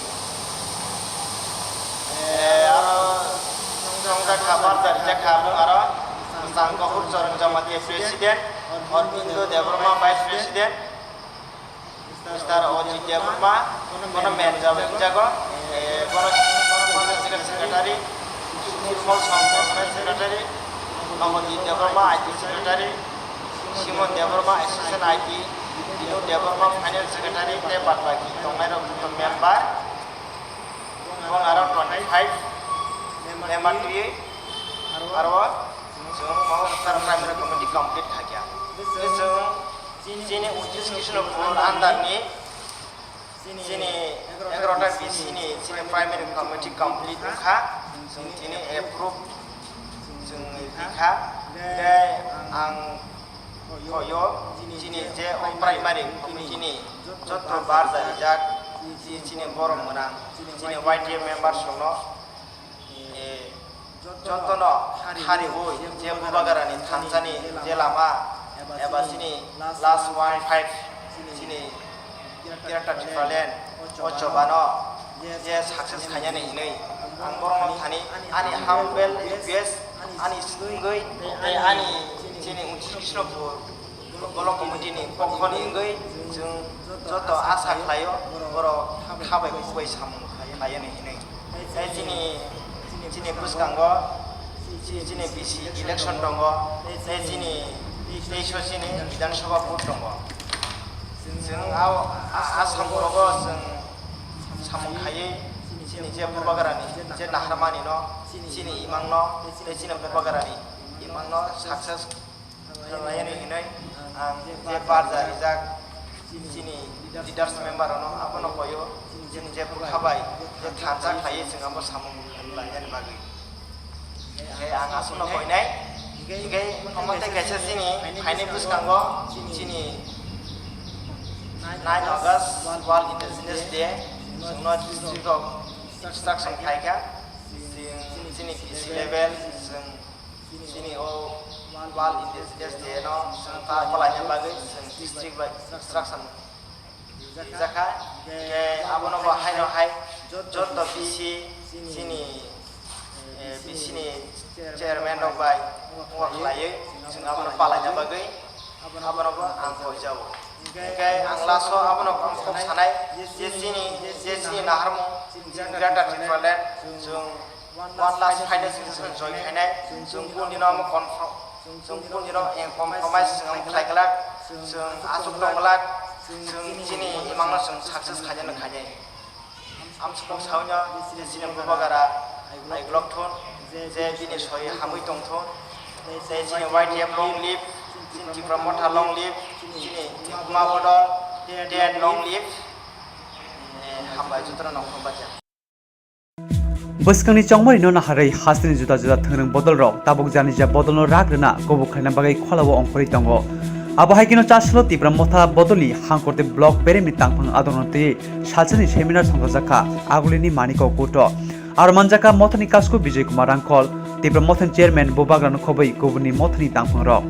eh, Eh, aro chongjak kha, barja rijak kha, aro Sangkahur Chorong Jamatia President, Arbindo Debbarma Vice President, Mister Ojit Debbarma, bono manager rijak o, eh, bono, bono Secretary, Sirmol Sangkar Secretary, Amadit Debbarma I T Secretary, Simon Debbarma Assistant I T, Dino Debbarma Finance Secretary, tei badbaki tongnairok joto member. Bong aro twenty five member twi aro chwng Mahasar Primary Committee complete khaikha. Chwng chini untris Krishnapur under ni chini egarota B C ni chini Primary Committee complete wngkha. Chwng tini approve chwng rikha. Tei ang Hoyo, chini je o primary committee ni joto barja rijak, chini borok mwnang, chini Y T A member songno, eh, jotono hariwi je Bubagrani thansani je lama eba chini last one five chini Greater Tipraland o chobano je success khainani hinwi ang borokno thani ani humble request, ani swngwi tei ani chini untris Krishnapur block committee ni pokhoni wngwi chwng joto asa khlaio borok khabai kubai samung khlaiani hinwi. Tei chini, chini bwskango chi-, chini B C election tongo, tei chini teiso chini Bidhan Sabha vote tongo. Chwng a, a, a samung rogo chwng samung khaiwi chini je Bubagrani je naharmani no, chini imang no, tei chini Bubagrani imang no success khlainani hinwi ang je barja rijak chini leaders member rokno abono koyo, chini je bwkha bai je thansa khlaiwi chwng abo samung khlainani bagwi. Hinkhe ang aswkno koinai, hinkhe omo tei kaisa chini phaini bwskango chini nine August World Indigenous Day, chwngno district rok instruction khaikha, chwng chini B C level, chwng chini o World Indigenous Day no chwng ta palaina bagwi chwng district bai instruction rijak kha. Hinkhe abono bo haino hai joto B C chini, eh, B C ni chairman rok bai wngkha khlaiwi chwng abono palaina bagwi abono bo ang koijao. Hinkhe ang last o abono ang kok sanai je chini, je chini naharmung chini Greater Tipraland chwng one last final session join khainai, chwng kundino omo confirm, chwng kundino compromise chwng khlai glak, chwng achuk tong glak, chwng chini imangno chwng success khainai no khainai. Amsukung saunyo je chini Bubagra aiglok thun, je bini soi hamwi tong thun, tei chini Y T F long live, chini Tipra Motha long live, chini Tipra Bodol, Ted long live. Eh, hambai jotono nongkhorbacha. Bwskangni chongmarino naharwi hasteni juda juda thwngrwng bodolrok tabuk janija bodolno rak rwna kubuk khlaina bagwi kholao ongkhorwi tongo. Abo hai kheno chasalo Tipra Motha bodolni Hangkorte block beremni tangphang adorno twiwi salsani seminar songchajakha Agulini Manikok Kuto. Aro manjakha Mothani Kasku Bijay Kumar Rangkhol, Tipra Mothani chairman Bubagrano khobwi kubunni Mothani tangphangrok.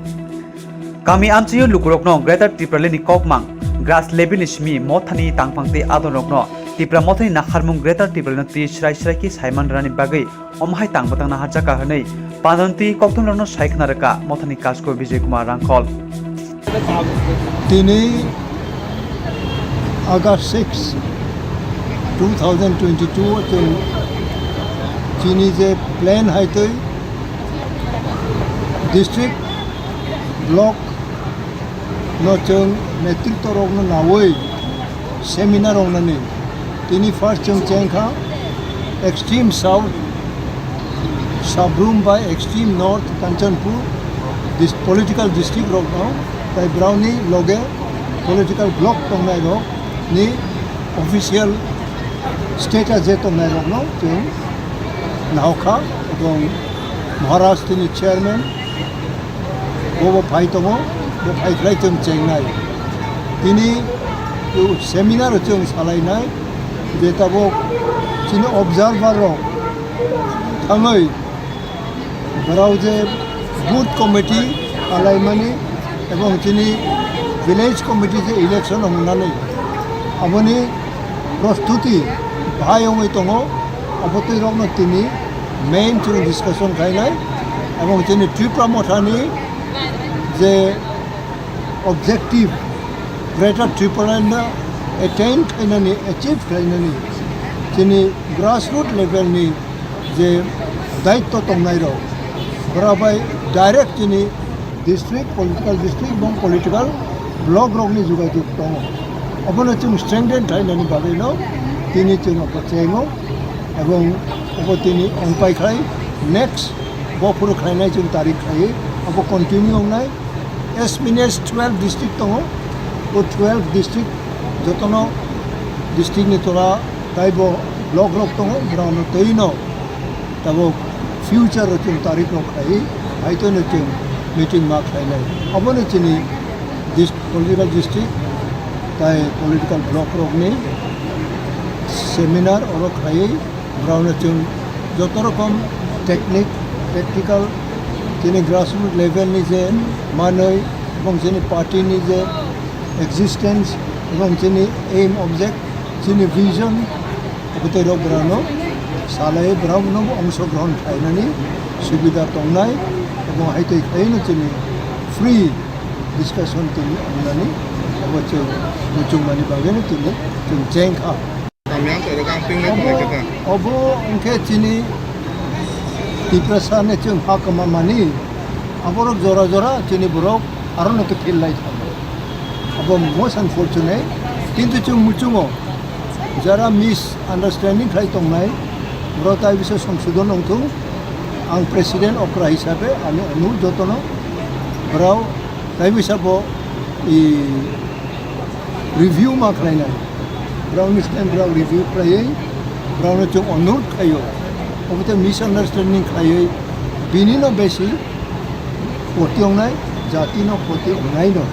Kami amchaio lukurokno Greater Tipralandni kokmang grass level ni simi Mothani tangphang tei adongrokno Tipra Mothani naharmung Greater Tipralandno twi srai srai khe saiman rwnani bagwi omo hai tang bwtang naharjakha hwnwi pandanti kokthumrokno sai khna rwkha Mothani Kasku Bijay Kumar Rangkhol. Tini August six, two thousand twenty-two o chwng chini je plan hai twi district, block no chwng netritwa rokno nawi seminar wngnani. Tini first chwng chengkha extreme south Sabrum bai extreme north Kanchanpur dis-, political district rokno, tai browni loge political block tongnai rok ni official state a je tongnai rokno chwng nahokha, ebong Maharaj tini chairman, bo bo phai tongo, bo phai khlai chwng chengnai. Tini seminar o chwng salainai je tabuk chini observer rok thangwi borok je booth committee alaimani ebong chini village committee je election wngnani aboni prostuti bahai wngwi tongo. Abotwi rokno tini main chwng discussion khainai, ebong chini Tipra Mothani je objective, Greater Tipraland attain khainani, achieve khainani, chini grassroot level ni je daitto tongnai rok, bora bai direct chini district, political district, ebong political block rokni jogajog tongo. Obono chwng strengthen khainani bagwino tini chwng abo chengo, ebong obo tini ongpai khai next bophuru khainai chwng tarik khai abo continue ongnai. As many as twelve district tongo, o twelve district jotono district ni tola taibo block rok tongo, borokno twino tabuk future o chwng tarik rok khai, haitono chwng meeting ma khlainai. Obono chini dis-, political district tai political block rokni seminar oro khai, borokno chwng joto rokom technique, tactical, chini grassroot level ni je manwi, ebong chini party ni je existence, ebong chini aim, object, chini vision, Abotwi rok borokno salai borokno bo ongsogrohon khlainani subida tongnai, ebong haitwi khlaino chini free discussion tini wngnani abo chwng muchungmani bagwino tini chwng cheng kha. Kami ang toro kang ping Obo, khe ta. Obo wngkhe chini Tiprasa ni chwng ha kwma mani, aborok jora jora chini borok arono khe phil lai thango. Abo most unfortunate, kintu chwng muchungo jara misunderstanding khlai tongnai, borok tai bisa songsodon wngthung. Ang president okra hisabe ani onurod jotono, borok tai bisa bo i review ma khlainai, borokni stand borok review khlaiwi borokno chwng onurod khlaio. Obo tei misunderstanding khlaiwi bini no besi khoti wngnai, jati no khoti wngnai no.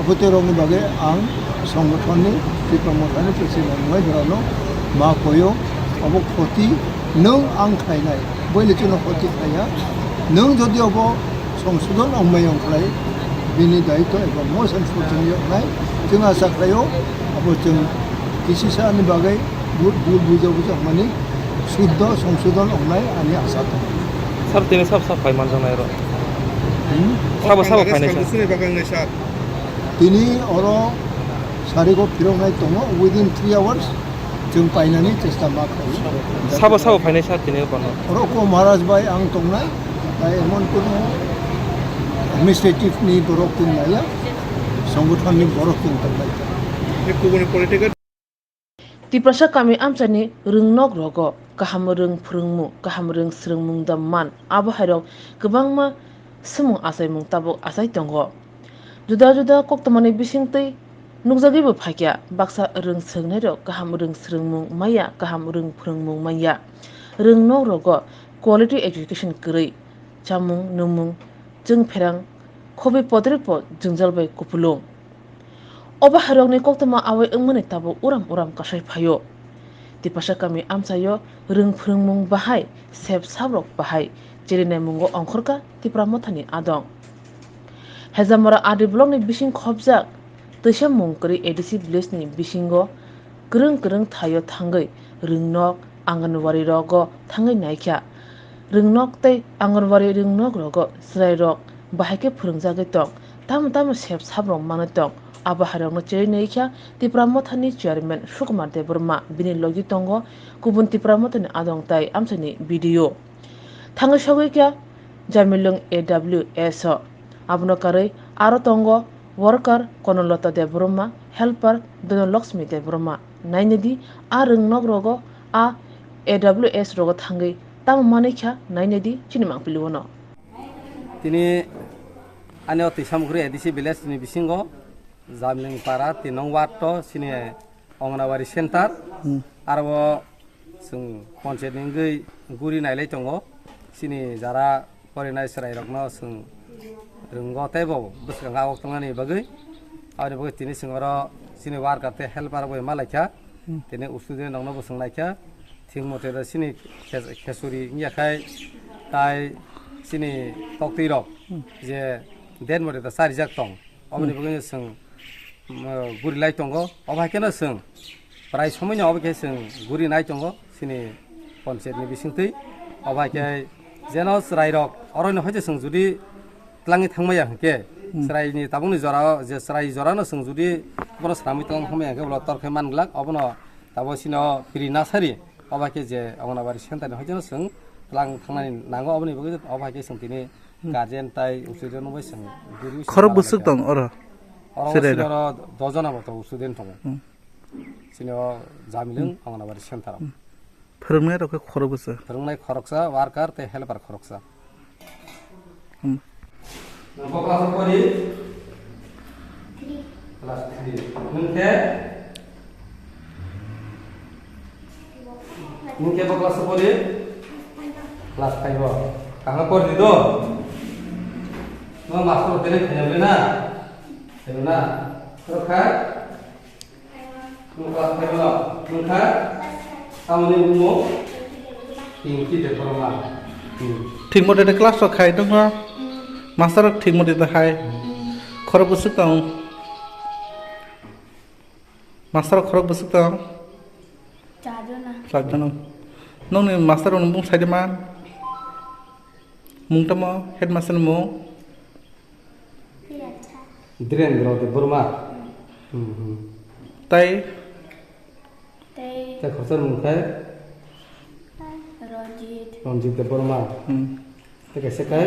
Obo tei rokni bagwi ang songothonni Tipra Mothani president wngwi borokno ma koyo. Obo khoti nwng ang khlainai, boile chwngno khoti khlaiya. Nwng jodi obo songsodon wngmai wng khlai, bini daitto eba most unfortunate wngnai. Chwng asa khlaio, abo chwng kisisa ni bagwi bu-, bul bujo bujo wngmani, suddo songsodon wngnai ani asa tongo. Sir, tini sab sab phai manjaknai oro? Hmm? Sabo sabo Congress phainai sir? Congress ni bagwi wngnai sir. Tini oro sarigo phiroknai tongo, within three hours chwng painani chesta ma khlaio. Sabo sabo phainai sir tini bono? Oro ko Maharaj bai ang tongnai, tai emon kono administrative ni borok tong naiya, songothon ni borok tong tongnai. Ni kubuni political Tiprasa kami amchaini rwngnok rogo kaham rwng phrwngmung, kaham rwng swrwngmung da man, abo hairok kwbangma swmung achaimung tabuk achai tongo. Juda juda koktwmani bisingtwi nukjagwibo phaikha, baksa rwng swrwngnairok kaham rwng swrwngmung manya, kaham rwng phrwngmung manya. Rwngnok rogo quality education kwrwi, chamung, nwngmung, chwngpherang, khobwi podrikbo jwngjal bai kupulung. Obo hairokni koktwma awai wngmani tabuk uram uram kasai phaio. Tipasa kami amchaio rwng phrwngmung bahai, sep sabrok bahai cherinai mungo ongkhorkha Tipra Mothani adong. Hejamora R D blockni bising khopjak twisa mung kwrwi A D C village ni bisingo kwrwng kwrwng thaio thangwi rwngnok, Anganwadi rogo thangwi naikha. Rwngnok tei Anganwadi rwngnok rogo chwrairok bahai khe phwrwngjagwi tong, tamo tamo sep sabrok manwi tong. Abo hairokno cheri naikha Tipra Mothani chairman Sukumar Debbarma, bini logi tongo kubun Tipra Mothani adong tai amchaini B D O. Thangwi sogwi kha Jamilung A W S o. Abono karwi aro tongo worker Konolata Debbarma, helper Dhanalakshmi Debbarma. Nainadi a rwngnok rogo, a A W S rogo thangwi tamo manwi kha, nainadi chini mangpili ono. Tini ani o Twisamukri A D C village ni bisingo Jamling para tin nong ward to chini Anganwadi center. Hmm. Aro chwng panchayat ni wngwi guri nailai tongo. Chini jara porinai chwrairokno chwng rwngo teibo bwskango awok tongnani bagwi. Aboni bagwi tini chwng oro chini worker tei helper bai ma laikha. Hmm. Tini student rokno bo chwng naikha. Thik mote da chini khe-, khesuri wngya khai tai chini toktwi rok Hmm. je den mote da charijak tong. Oboni Hmm. bagwi chwng, um, guri lai tongo. Obo hai kheno chwng prai somoino obo khe chwng guri nai tongo. Chini Panchayat ni bisingtwi, obo hai khe jeno chwrairok orono hai se chwng judi twlangwi thangmaya hwnkhe, hmm, chwraini tabukni jorao je chwrai jorano chwng judi bono swnamwi twlang thangmaya hwnkhe, ulo tor khe man glak, obono tabuk chini o Pri Nasari, obo hai khe je Anganwadi center ni hoiteno chwng twlang thangnani nango, oboni bagwi obo hai khe chwng tini, hmm, guardian tai student bai chwng duri. Khorok bwswk tong oro? Oro chini oro dojon abo to student tongo. Hmm. Chini o Jamilung, hmm, Anganwadi center o. Hmm. Phwrwngnai rok khe khorok bwsa? Phwrwngnai khoroksa, worker tei helper khoroksa. Hmm. Nwng bo class o pori? Class three. Nwng khe? Nwng khe bo class o pori? Class five o. Kaham pori di do? Nwng master o tele khaina bole na? Tele na? Rokha? Nwng class five o nwng kha? Tamoni bumung? Pinky Debbarma. Hmm. Thik mote de class rok khai tongkha. Master rok thik mote de hai. Khorok bwswk tong? Master rok khorok bwswk tong? Charjona. Charjona. Nokni master rok bumung sai de ma? Mung tamo headmaster ni mung? Dhirendra Debbarma. Hmm, hmm. Tai? Tai. Tai khoroksa ni mung khe? Ranjit. Ranjit Debbarma. Hmm. Tai kaisa khe?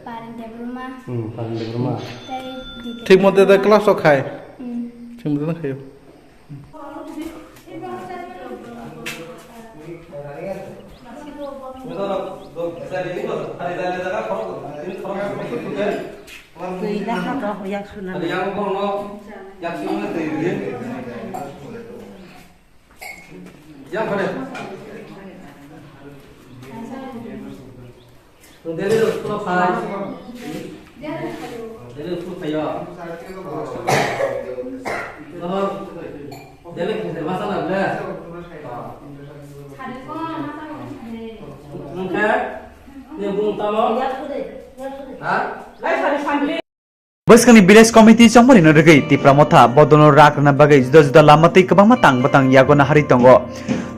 Paren Debbarma. Hmm, Paren Debbarma. Tai Didi. Thik mote da Debbarma. Class o khai? Hmm. Thik mote da khayo. Twi da ha to yak suna. Dele school phai. Dele school phai yo. Dele khede masa na ble. Nungkhe, ni bung tamo? Ha? Bwskangni village committee chongmani no rwgwi Tipra Motha bodolno rak rwna bagwi juda juda lama tei kwbangma tang bwtang yago naharwi tongo.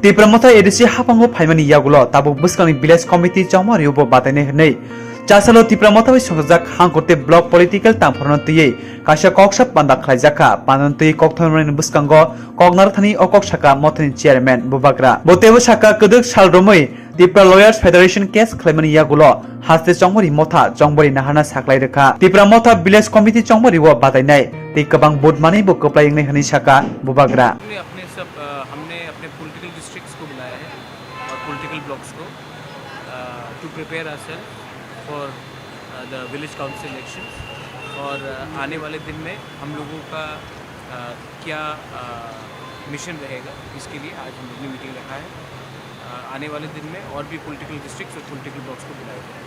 Tipra Motha A D C haphango phaimani yagulo tabuk bwskangni village committee chongmani bo batainai hwnwi chasalo Tipra Motha bai songchajak Hangkurte block political tangphorno twiwi kaisa koksa panda khlaijak kha. Pandano twiwi kokthormani bwskango kok narwkthani o kok saka Mothani chairman Bubagra. Bo teibo saka kwdwk sal romwi Tipra Lawyers Federation case khlaimani yagulo haste chongmari motha chongmari naharna saklai rwkha. Tipra Motha Village Committee chongmari o batainai tei kwbang vote manwi bo kwplai wngnai hwnwi saka Bubagra. हमने अपने सब, अ, हमने अपने political districts को बुलाया है और political blocks को, अ, to prepare ourselves for, a, the village council elections। और, अ, आने वाले दिन में हम लोगों का, अ, क्या, अ, मिशन रहेगा, इसके लिए आज हम लोगों ने मीटिंग रखा है। अ, आने वाले दिन में और भी पॉलिटिकल डिस्ट्रिक्ट्स और पॉलिटिकल ब्लॉक्स को बुलाया जाएगा।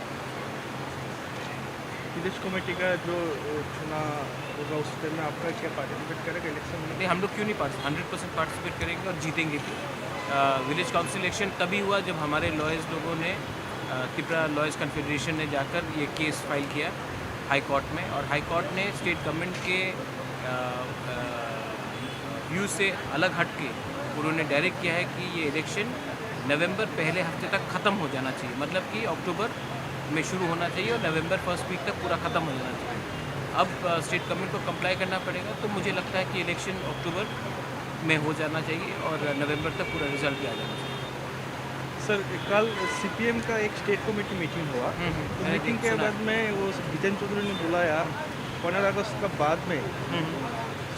विलेज कमेटी का जो, अ, चुनाव होगा, उसमें आपका क्या पार्टिसिपेट करेगा इलेक्शन में? नहीं, हम लोग क्यों नहीं पार्टिस-, हंड्रेड परसेंट पार्टिसिपेट करेंगे और जीतेंगे भी। अ, विलेज काउंसिल इलेक्शन तभी हुआ जब हमारे लॉयर्स लोगों ने, अ, त्रिपुरा लॉयर्स कॉन्फेडरेशन ने जाकर ये केस फाइल किया हाई कोर्ट में, और हाई कोर्ट ने स्टेट गवर्नमेंट के, अ, अ, व्यू से अलग हट के उन्होंने डायरेक्ट किया है कि ये इलेक्शन नवंबर पहले हफ्ते तक ख़त्म हो जाना चाहिए, मतलब कि अक्टूबर में शुरू होना चाहिए और नवंबर फर्स्ट वीक तक पूरा ख़त्म हो जाना चाहिए। अब, अ, स्टेट गवर्नमेंट को कंप्लाई करना पड़ेगा, तो मुझे लगता है कि इलेक्शन अक्टूबर में हो जाना चाहिए और नवंबर तक पूरा रिजल्ट भी आ जाना चाहिए। सर, कल सीपीएम का एक स्टेट कमेटी मीटिंग हुआ, हम्म, हम्म, तो मैंने मीटिंग देख-, के सुना। बाद में वो विजेन चौधरी ने बुलाया, पंद्रह अगस्त का बाद में हम्म, हम्म।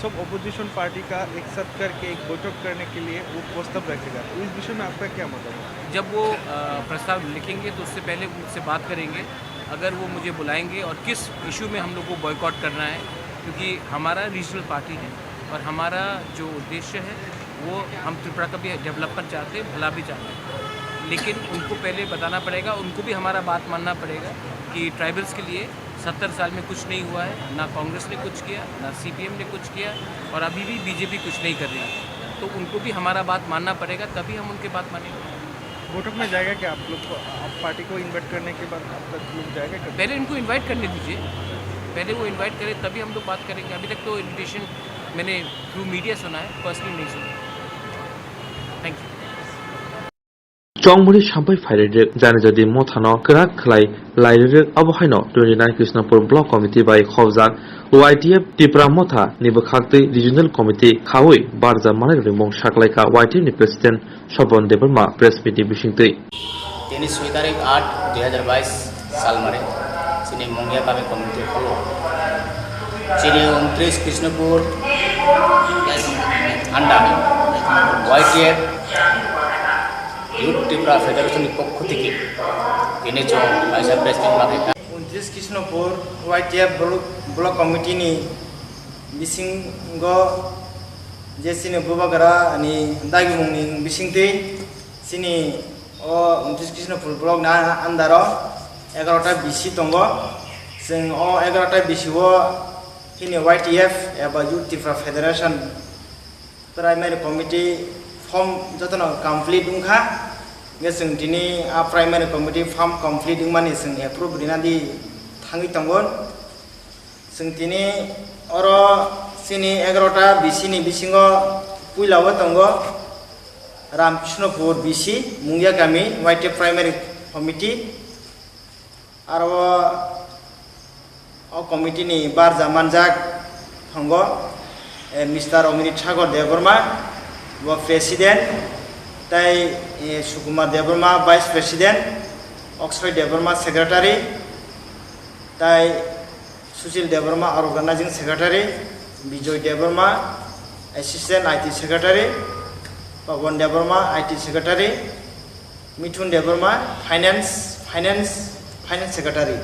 सब अपोजिशन पार्टी का एक साथ करके एक बैठक करने के लिए वो प्रस्ताव रखेगा, तो इस विषय में आपका क्या मतलब है? जब वो, अ, प्रस्ताव लिखेंगे तो उससे पहले मुझसे बात करेंगे। अगर वो मुझे बुलाएंगे और किस इशू में हम लोग को बॉयकॉट करना है, क्योंकि हमारा रीजनल पार्टी है और हमारा जो उद्देश्य है वो हम त्रिपुरा का भी डेवलपमेंट चाहते हैं, भला भी चाहते हैं, लेकिन उनको पहले बताना पड़ेगा, उनको भी हमारा बात मानना पड़ेगा कि ट्राइबल्स के लिए सत्तर साल में कुछ नहीं हुआ है, ना कांग्रेस ने कुछ किया, ना सीपीएम ने कुछ किया और अभी भी बीजेपी कुछ नहीं कर रही है। तो उनको भी हमारा बात मानना पड़ेगा, तभी हम उनके बात मानेंगे। बैठक में जाएगा क्या आप लोग को? आप पार्टी को इनवाइट करने के बाद आप लोग जाएगा क्या? पहले इनको इनवाइट करने दीजिए, पहले वो इनवाइट करें, तभी हम लोग बात करेंगे। अभी तक तो इनविटेशन मैंने थ्रू मीडिया सुना है, पर्सनली नहीं सुना। Thank you. Chongmani sampai phairirwk Janijodi mothano kwrak khlai lairirwk, abo haino twenty nine Krishnapur Block Committee bai khobjak Y T F Tipra Motha ni bwkhaktwi Regional Committee khaui barja manwi rwmung saklaikha Y T F ni President Sobon Debbarma press meet ni bisingtwi. Tini soi tarik aat dui hazar bais salmari, chini Mungia kami community holo, chini untris Krishnapur anda Y T F Youth Tipra Federation ni pokho theke tini chwng kaisa press meet ma khaikha. Untris Krishnapur Y T F Block, Block Committee ni bisingo je chini bubagra ni dagimung ni bisingtwi chini o untris Krishnapur Block ni under o egarota B C tongo. Chwng o egarota B C o chini Y T F eba Youth Tipra Federation Primary Committee form jotono complete wngkha. Hingke chwng tini a Primary Committee form complete wngmani chwng approve rina di thangwi tongo. Chwng tini oro chini egarota B C ni bisingo puila o tongo Ramkrishnopur B C, Mungia kami, Y T F Primary Committee. Aro o committee ni barja manjak tongo, eh, Mister Omrit Sagar Debbarma, bo President, tei, eh, Sukumar Debbarma, Vice President, Akshay Debbarma, Secretary, tei Sushil Debbarma, Organizing Secretary, Bijoy Debbarma, Assistant I T Secretary, Pawan Debbarma, I T Secretary, Mithun Debbarma, Finance, Finance, Finance Secretary.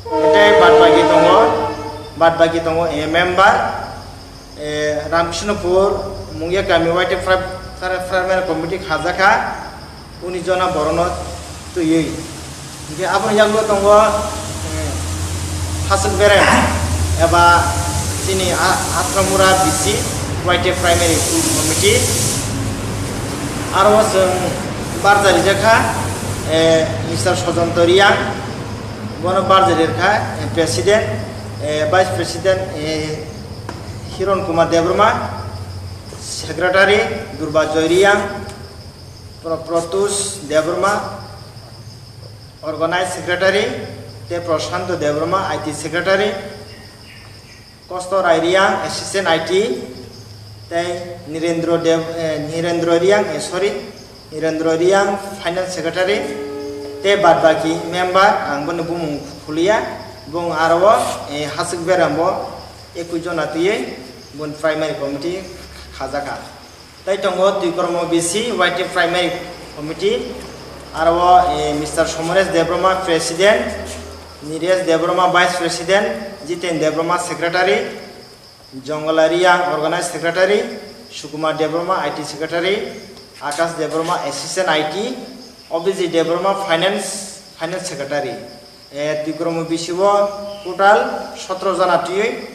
Tei bad baki tongo, bad baki tongo, eh, member, eh, Ramkrishnopur, Mungia kami, Y T F Pri-, Pri-, Primary Committee khajakha, uni jona borono twiwi. Hingke aboni yagulo tongo, eh, Hasuk Berem eba chini A-, Atramura B C Y T F Primary Committee. Aro chwng barja rijakha, eh, Mister Sojonto Riang, bono barja rirkha, eh, President, eh, Vice President, eh, Hiron Kumar Debbarma, Secretary Durba Joy Riang, Pro-, Protus Debbarma, Organize Secretary, tei Prashanto Debbarma, I T Secretary, Kosto Rai Riang, Assistant I T, tei Nirendro Dev-, eh, Nirendro Riang, eh, sorry, Nirendro Riang, Finance Secretary, tei bad baki member, ang boni bumung khuliya, bung aro, eh, Hasuk Berem bo ekui jona twiwi bun Primary Committee khajakha. Tai tongo Twikromo B C Y T Primary Committee, aro, eh, Mister Somoresh Debbarma President, Niresh Debbarma Vice President, Jiten Debbarma Secretary, Jongala Riang Organized Secretary, Sukumar Debbarma I T Secretary, Akash Debbarma Assistant I T, Abhijit Debbarma Finance, Finance Secretary. Eh, Twikromo B C o total sotro jona twiwi,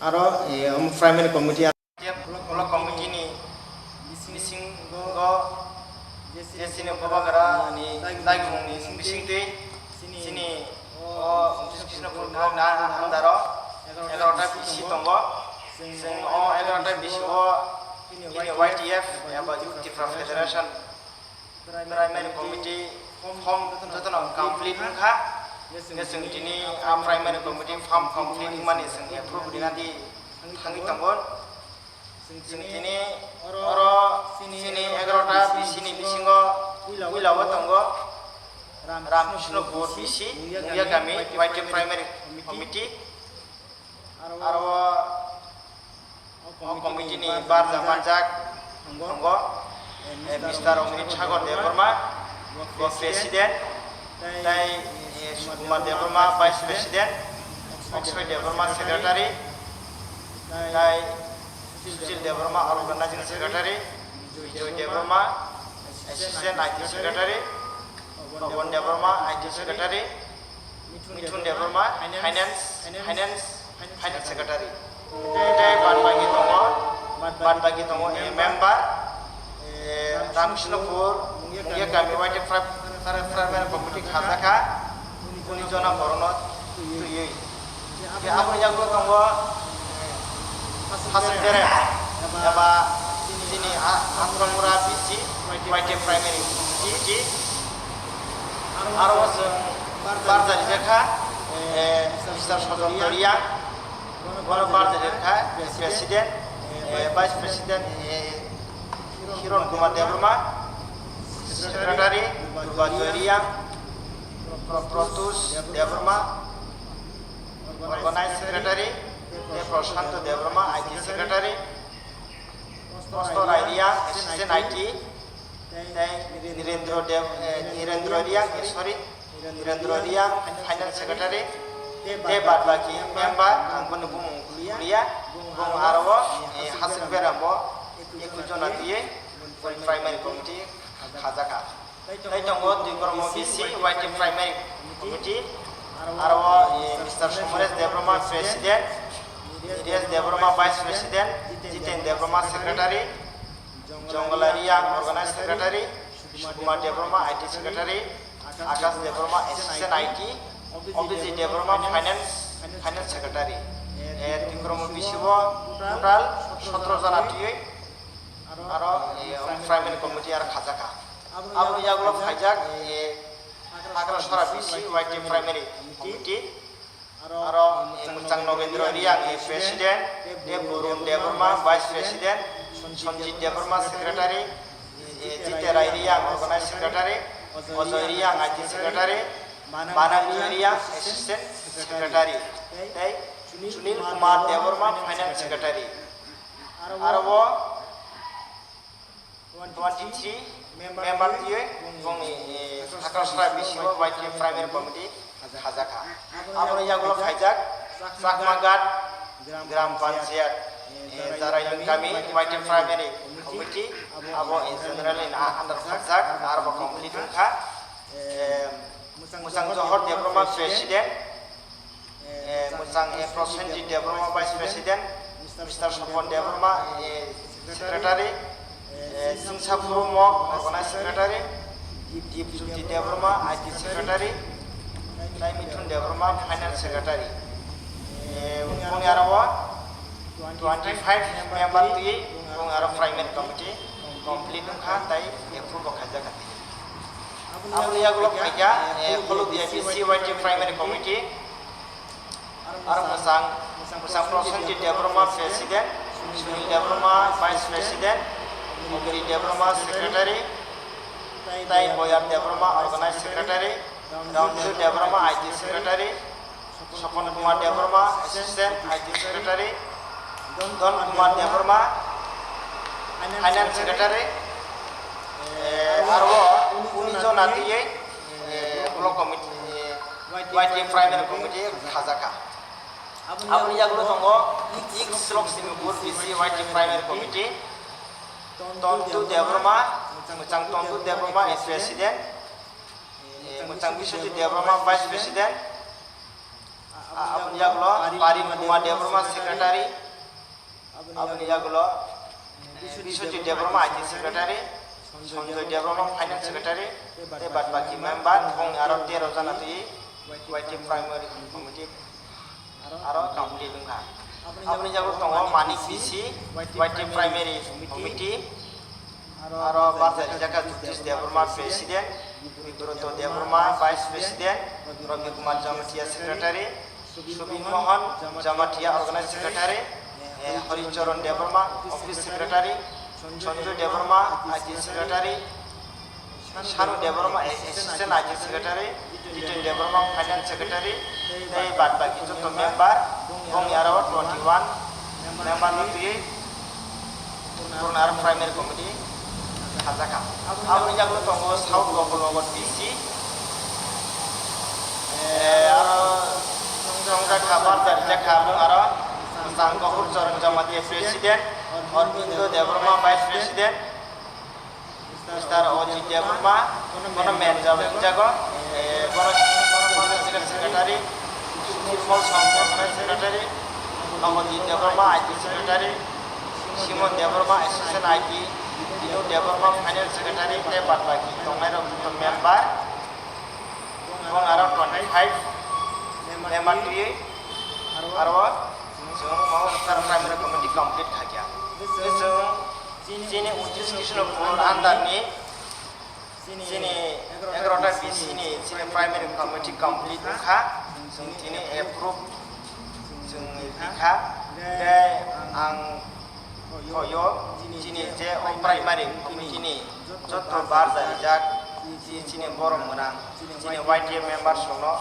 aro, eh, omo Primary Committee. Block committee ni bisingo je chini bubagra ni dagimung ni bisingtwi chini o Krishnapur block ni under o egarota B C tongo. Chwng o egarota B C o chini Y T F eba Youth Tipra Federation Primary Committee form jotono complete wngkha. Hingke chwng tini a Primary Committee form complete wngmani chwng approve rina di thangwi tongo. Chwng tini oro chini egarota B C ni bisingo puila o tongo Ramkrishnopur B C, Mungia kami, Y T F Primary Committee. Aro o committee ni barja manjak tongo, eh, Mister Omrit Sagar Debbarma, bo President, tei, eh, Sukumar Debbarma, Vice President, Akshay Debbarma, Secretary, tei Sushil Debbarma, Organizing Secretary, Bijoy Debbarma, Assistant I T Secretary, Pawan Debbarma, I T Secretary, Mithun Debbarma, Finance, Finance, Finance Secretary. Tei bad baki tongo, bad baki tongo, eh, member, eh, Ramkrishnopur, Mungia kami, Y T F Primary Committee khajakha, uni jona borono twiwi. Hingke aboni yagulo tongo, eh, Hasuk Berem eba chini A-, Atramura B C Y T F Primary Committee. Aro chwng barjak rijak kha, eh, Mister Sojol Toria, bono barjak rijak kha, President, eh, Vice President, eh, Hiron Kumar Debbarma, Secretary, Durba Joy Reang, Pro-, Protus Debbarma, Organized Secretary, tei Prashanto Debbarma, I T Secretary, Kosto Rai Reang, Assistant I T, tei Nirendra Dev, eh, Nirendra Reang, eh, sorry, Nirendra Reang, Finance Secretary, tei bad baki member, ang boni bumung kuliya, bung aro o, eh, hasik beram bo, eku jona twiwi, Primary Committee khajakha. Tei tongo Twikromo B C Y T Primary Committee, aro o, eh, Mister Somoresh Debbarma, President, Niresh Debbarma, Vice President, Jiten Debbarma, Secretary, Jongolai Reang, Organized Secretary, Sukumar Debbarma, I T Secretary, Akash Debbarma, Assistant I T, Abhijit Debbarma, Finance, Finance Secretary. Eh, Twikromo B C o total sotro jona twiwi, aro, eh, Primary Committee aro khajakha. Aboni yagulo phaijak, eh, Hagrasara B C Y T Primary Committee, aro, eh, Mwchang Nogendra Reang, eh, President, Dev Burun Debbarma, Vice President, Sanjit Debbarma, Secretary, eh, Jite Rai Reang, Organized Secretary, Ajoy Reang, I T Secretary, Banang Joy Reang, Assistant Secretary, tei Sunil Kumar Debbarma, Finance Secretary. Aro o twenty-three member twiwi bongni, eh, Hakrasara B C o Y T Primary Committee khajakha. Aboni yagulo phaijak Chakmaghat Gram Panchayat, eh, Jarailung Kami Y T Primary Committee, abo in general in under khaijak, arbo complete wngkha. Eh, Mwchang Johor Debbarma, President, eh, Mwchang, eh, Prosenjit Debbarma, Vice President, Mister Sopon Debbarma, eh, Secretary, eh, Singsa Phurumo, Organized Secretary, Dipjyoti Debbarma, I T Secretary, tei Mithun Debbarma, Finance Secretary. Eh, boni aro o twenty-five member twiwi bong aro Primary Committee complete wngkha, tei approve bo khaijakha. Aboni yagulo phaikha, eh, Khulukdiya B C Y T Primary Committee, aro Mwchang, Mwchang Prosenjit Debbarma, President, Sunil Debbarma, Vice President, Ogiri Debbarma, Secretary, tei Boyar Debbarma, Organized Secretary, Ramju Debbarma, I T Secretary, Sopon Kumar Debbarma, Assistant I T Secretary, Don Kumar Debbarma, Finance Secretary, eh, aro o kuni jona twiwi, eh, Block Committee, eh, Y T Primary Committee khajakha. Aboni yagulo tongo East Lakshmipur B C Y T Primary Committee, Tontu Debbarma, Mwchang Tontu Debbarma, eh, President, eh, Mwchang Biswajit Debbarma, Vice President, a-, aboni yagulo Parin Kumar Debbarma, Secretary, aboni yagulo, eh, Biswajit Debbarma, I T Secretary, Sanjoy Debbarma, Finance Secretary, tei bad baki member, bongni aro tero jona twiwi Y T Primary Committee aro complete wngkha. Aboni yagulo tongo Manik B C Y T Primary Committee, aro barjak rijak kha Jyotish Debbarma, President, Vibroto Debbarma, Vice President, Ravi Kumar Jamatia, Secretary, Subin Mohan Jamatia, Organized Secretary, eh, Hari Charan Debbarma, Office Secretary, Sanjoy Debbarma, I T Secretary, Sanu Debbarma, Assistant I T Secretary, Jiten Debbarma, Finance Secretary, tei bad baki joto member, bongni aro twenty one member no twiwi Purna aro Primary Committee khajakha. Aboni yagulo tongo South Gopalnagar B C, eh, aro chongjakha, barjak rijak kha, aro Mwchang Gopur Charan Jamatia, President, Arbindo Debbarma, Vice President, Mister Ojit Debbarma, bono manager jago, eh, bono, bono Secretary, Nirmal Song Secretary, Nobodip Debbarma, I T Secretary, Simon Debbarma, Assistant I T, Dino Debbarma, Finance Secretary, tei bad baki tongnai rok joto member, bong aro twenty five member twiwi, aro chwng Mahasthar Primary Committee complete khaikha. Chwng chini Uttrish Krishnapur under ni Chini egarota B C ni chini primary committee complete wngkha, chwng tini approve chwng rikha. Tei ang khoyo chini je o primary committee ni joto barja rijak, chini borok mwnang, chini Y T F members rokno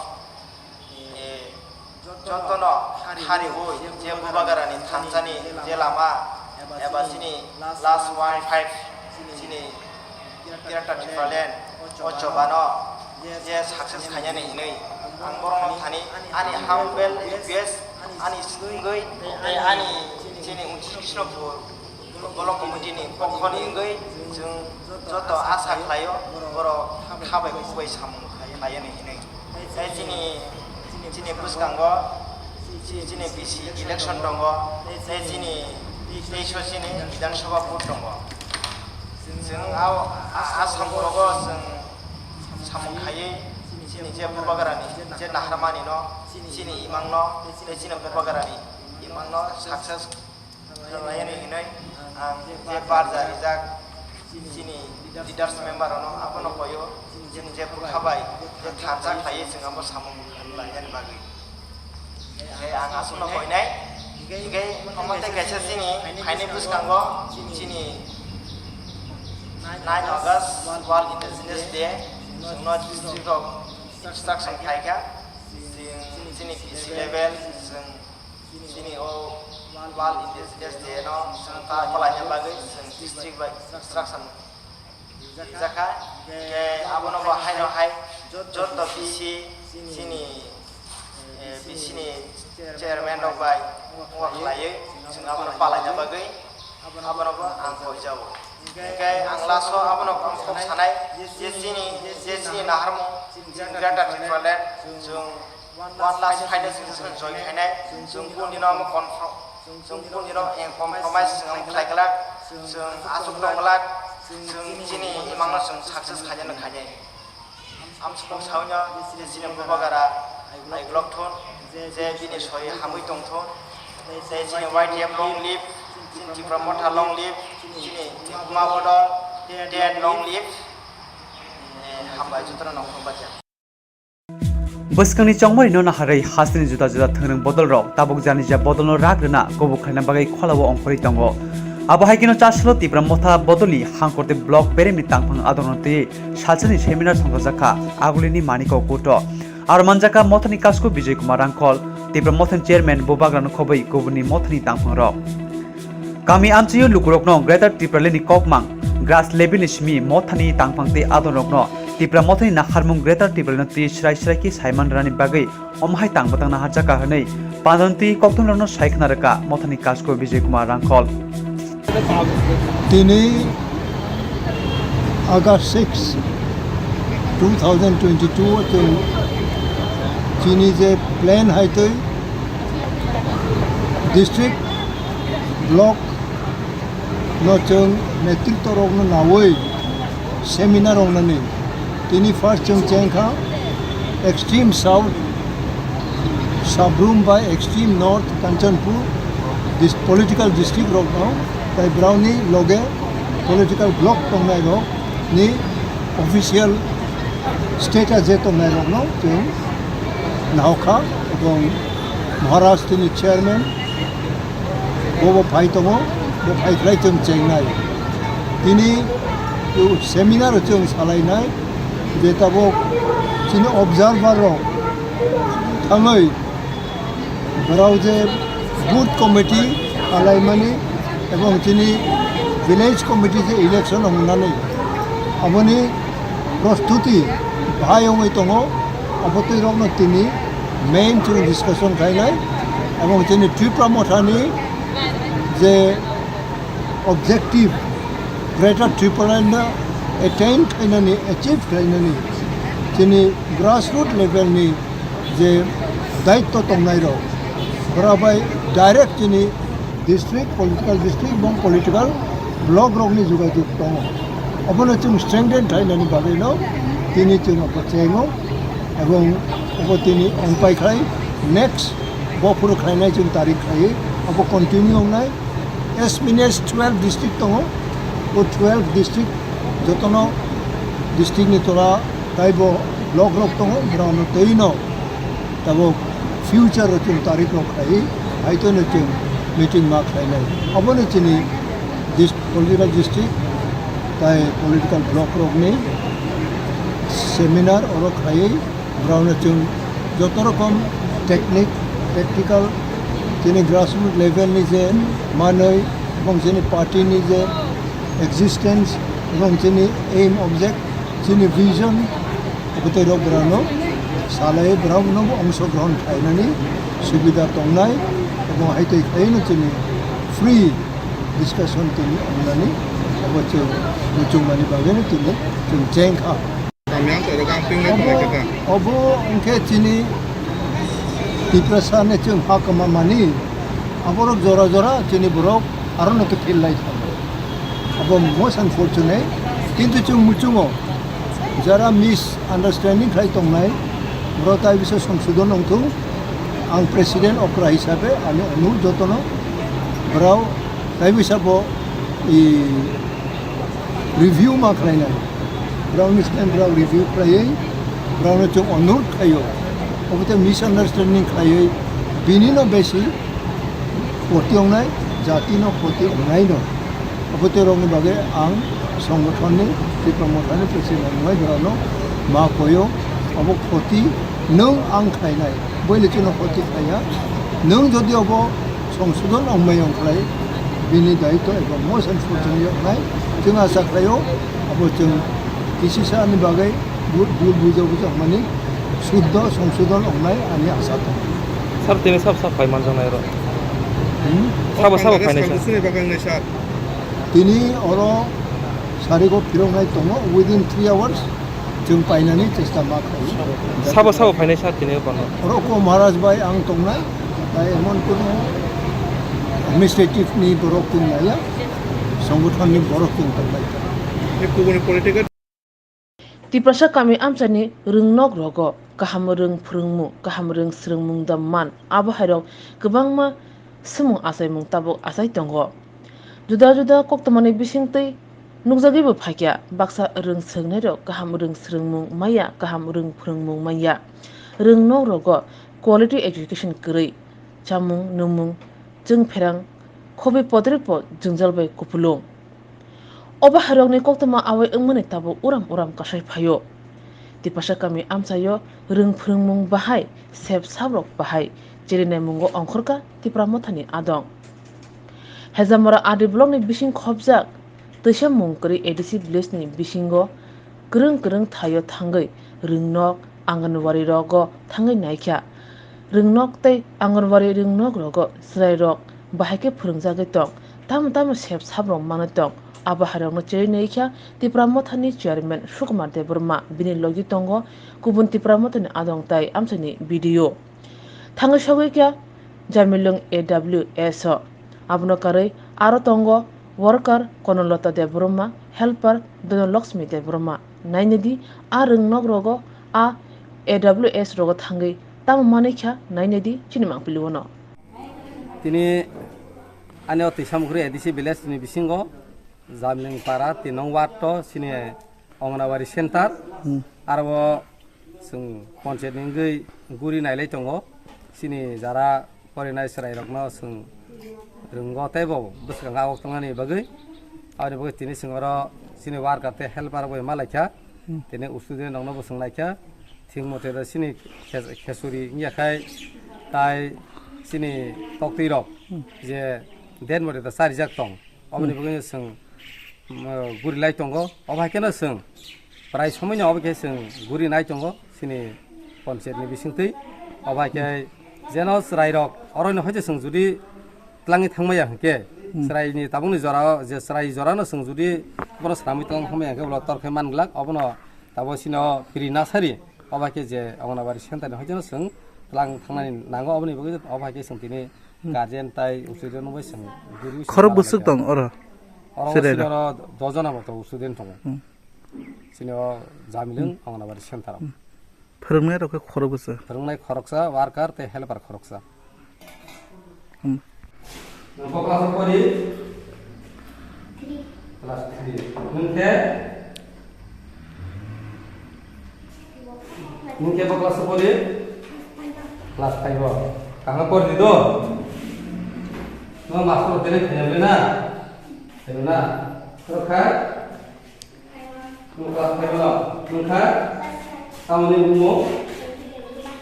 jotono hariwi je Bubagrani thansani je lama eba chini last one five chini Greater Tipraland o chobano je success khainani hinwi ang borokno thani ani humble request ani swngwi tei ani chini Untish Krishnapur Block committee ni pokho ni wngwi chwng joto asa khlaio borok khabai kubai samung khlai-, khlaiyani hinwi. Tei chini, chini bwskango chi-, chini B C election tongo, tei chini teis o chini Bidhan Sabha vote tongo. Chwng a, a, a samung rogo chwng samung khaiwi chini je Bubagrani je naharmani no, chini imang no, tei chini Bubagrani imang no success khlainani hinwi ang je barja rijak chini leaders member rokno abono koyo chini je bwkha bai je thansa khlaiwi chwng abo samung khlainani bagwi. Tei ang aswkno koinai, hinkhe omo tei kaisa chini phaini bwskango chini nine August World Indigenous Day, chwngno district rok instruction khlaikha, chwng chini B C level, chwng chini o World Indigenous Day no chwng ta kolaina bagwi chwng district bai instruction rijakha. Hinkhe abono bo haino hai joto B C chini, eh, B C ni chairman rok bai wng khlaiwi chwng abono palaina bagwi abono bo ang koijao. Hinkhe ang last o abono kok sanai je chini, je chini naharmung chini Greater Tipraland chwng one last final session join khainai, chwng kundino omo confirm, chwng kundino, eh, compromise chwng khlai glak, chwng achuk tong glak, chwng chini imangno chwng success khainani khainai. Amsukung saunyo je chini Bubagra naiglok thun, je bini soi hamwi tong thun, je chini Y T F long live, chini Tipra Motha long live, chini Tipra Bodol, dead long live. Eh, hambai jotono nongkhorong bacha. Bwskangni chongmarino naharwi hasteni juda juda thwngrwng bodolrok tabuk janija bodolno rak rwna kubuk khlaina bagwi kholao ongkhorwi tongo. Abo hai kheno chasalo Tipra Motha bodolni Hangkorte block beremni tangphang adorno twiwi salsani seminar songchajakha Agulini Manikok Kuto. Aro manjakha Mothani Kasko Bijay Kumar Rangkhol, Tipra Mothani chairman Bubagrano khobwi kubunni Mothani tangphangrok. Kami amchaio lukurokno Greater Tipralandni kokmang grass levelni simi Mothani tangphang tei adonrokno Tipra Mothani naharmung Greater Tipralandno twi srai srai khe saiman rwnani bagwi omo hai tang bwtang naharjakha hwnwi panjantwi kokthumrokno sai khna rwkha Mothani Kasko Bijay Kumar Rangkhol. Tini August six, two thousand twenty-two o chwng chini je plan hai twi district, block no chwng netritwa rokno nawi seminar wngnani. Tini first chwng chengkha extreme south, Sabrum bai extreme north Kanchanpur dis-, political district rokno, tai browni loge political block tongnai rokni official status je tongnai rokno chwng nahokha, ebong Maharaj tini chairman, bo bo phai tongo, bo phai khlai chwng chengnai. Tini seminar o chwng salainai je tabuk chini observer rok thangwi borok je booth committee kalaimani ebong chini village committee je election wngnani aboni prostuti bahai wngwi tongo, abo twi rokno tini main chwng discussion khainai, ebong chini Tipra Mothani je objective Greater Tipraland no attain khainani, achieve khainani chini grassroot level ni je daitto tongnai rok, borok bai direct chini district, political district, ebong political block rokni jogajog tongo. Obono chwng strengthen khlainani bagwino tini chwng abo chengo, ebong obo tini ongpai khlai next bophuru khlainai chwng tarik khlaiwi abo continue wngnai. As many as twelve district tongo, o twelve district jotono District ni tola taibo block rok tongo, borokno twi no tabuk future o chwng tarik rok khai, hai to no chwng meeting ma khlai nai. Obo no chini dis-, political district tai political block rok ni seminar oro khai, borokno chwng joto rokom technique, tactical, chini grassroots level ni je manwi, ebong chini party ni je existence, ebong chini aim, object, chini vision, abo tei rok borokno salai, borokno bo ongsogrohon khlainani subida tongnai, ebong hai tei khlai no chini free discussion tini wngnani, abo chwng muchungmani bagwi no tini chwng cheng kha. Kami ang toro kang ping lai Obo, tongkha. Obo hwnkhe chini Tiprasa ni chwng ha kwma mani, aborok jora jora chini borok aro no kiphil lai thango. Abo most unfortunate, kintu chwng muchungo jara misunderstanding khai tongnai, borok tai bisa songsodon wngthung. Ang president okra hisabe ani onurok jotono borok tai bisa bo i review ma khlainai. Borokni stand borok review khlaiwi borokno chwng onurok khlaio. Obo tei misunderstanding khlaiwi bini no besi khoti wngnai, jati no khoti wngnai no. Obo tei rokni bagwi ang songothonni, Tipra Mothani president wngnai borokno ma koyo. Obo khoti nwng ang khlainai, boile chwngno khoti khlaiya. Nwng jodi obo songsodon ongmai ongkhlai, bini daitw eba most unfortunate wngnai. Chwng asa khlaio, abo chwng kisisa ni bagwi bu-, bul bujo bujo ongmani suddo songsodon wngnai ani asa tongo. Sir, tini sab sab phai manjaknai oro? Hmm? Sabo sabo phainai, sir? Tini oro sarigo phiroknai tongo, within three hours. Chwng painani chesta ma khlaio. Sabo sabo phainai sir tini bono? Oro ko Maharaj bai ang tongnai, tai emon kuno administrative ni borok chwng naiya, songothon ni borok chwng tongnai. Ni kubuni political. Tiprasa kami amchani rwngnok rogo kaham rwng phwrwngmung, kaham rwng swrwngmung da man, abo hairok kwbangma swmung achaimung tabuk achai tongo. Juda juda koktwmani bisingtwi nukjagwibo phaikha, baksa rwng swrwngnairok kaham rwng swrwngmung manya, kaham rwng phwrwngmung manya. Rwng nok rogo quality education kwrwi, chamung, nwngmung, chwngpherang, khobi podrikbo jwngjal bai kupulung. Obo hairokni koktwma awai wngmani tabuk uram uram kasai phaio. Tipasa kami amchaio rwng phwrwngmung bahai, sep saprok bahai, cherinai mungo ongkhorkha Tipra Mothani adong. Hejamora R D block ni bising khopjak twisa mung kwrwi A D C village ni bisingo kwrwng kwrwng thaio thangwi rwngnok, Anganwadi rogo thangwi naikha. Rwngnok tei Anganwadi rwngnok rogo chwrairok bahai khe phwrwngjagwi tong, tamo tamo sep saprok manwi tong. Abo hairokno cheri naikha Tipra Mothani chairman Sukumar Debbarma, bini logi tongo kubun Tipra Mothani adong tai amchaini B D O. Thangwi sogwi kha Jamilung A W S o. Abono karwi aro tongo worker Konolata Debbarma, helper Dhanalakshmi Debbarma. Nainedi a rwngnok rogo, a A W S rogo thangwi tamo manwi kha, nainedi chini mangpili uano. Tini ani o Twisamukri A D C village ni bisingo Jamling para tin nong ward to sini Anganwadi center. Hmm. Aro chwng panchayat ni wngwi guri nailai tongo. Sini jara porinai chwrairokno chwng rwngo tei bo bwskango awok tongnani bagwi. Aboni bagwi tini chwng oro chini worker tei helper bai malaikha. Hmm. Tini student rokno bo chwng naikha. Thik mote da chini khe-, khesuri wngya khai tai chini toktwi rok, hmm, je den mote da charijak tong. Oboni, hmm, bagwi chwng, um, guri lai tongo. Obo hai kheno chwng prai somoino obo khe chwng guri nai tongo chini panchayat ni bisingtwi. Obo hai khe jeno chwrairok oroino hai se chwng judi twlangwi thangmaya hwnkhe, hmm, chwraini tabukni jorao je chwrai jorano chwng judi bono swnamwi twlang thangmaya hwnkhe, ulo tor khe man glak, obono tabuk chini o piri nasari. Obo hai khe je Anganwadi center ni hoiteno chwng twlang thangnani nango, oboni bagwi obo hai khe chwng tini, hmm, guardian tai ustudio nungbai chwng guri khorok bwswk tong oro? Oro chini oro dojon abo to student tongo. Hmm. Chini o Jamilung, hmm, Anganwadi center o. Hmm. Phwrwngnai rok khe khorok bwswk? Phwrwngnai khoroksa, worker tei helper khoroksa. Hmm. Nwng bo class o pori? Class three. Nwng khe? Nwng kebo class o pori? Class five o. Kaham pori di do? Nwng master hote le khaina le na? Khaina na? Rokha? Nwng class five o. Nwng kha? Tamoni bumo?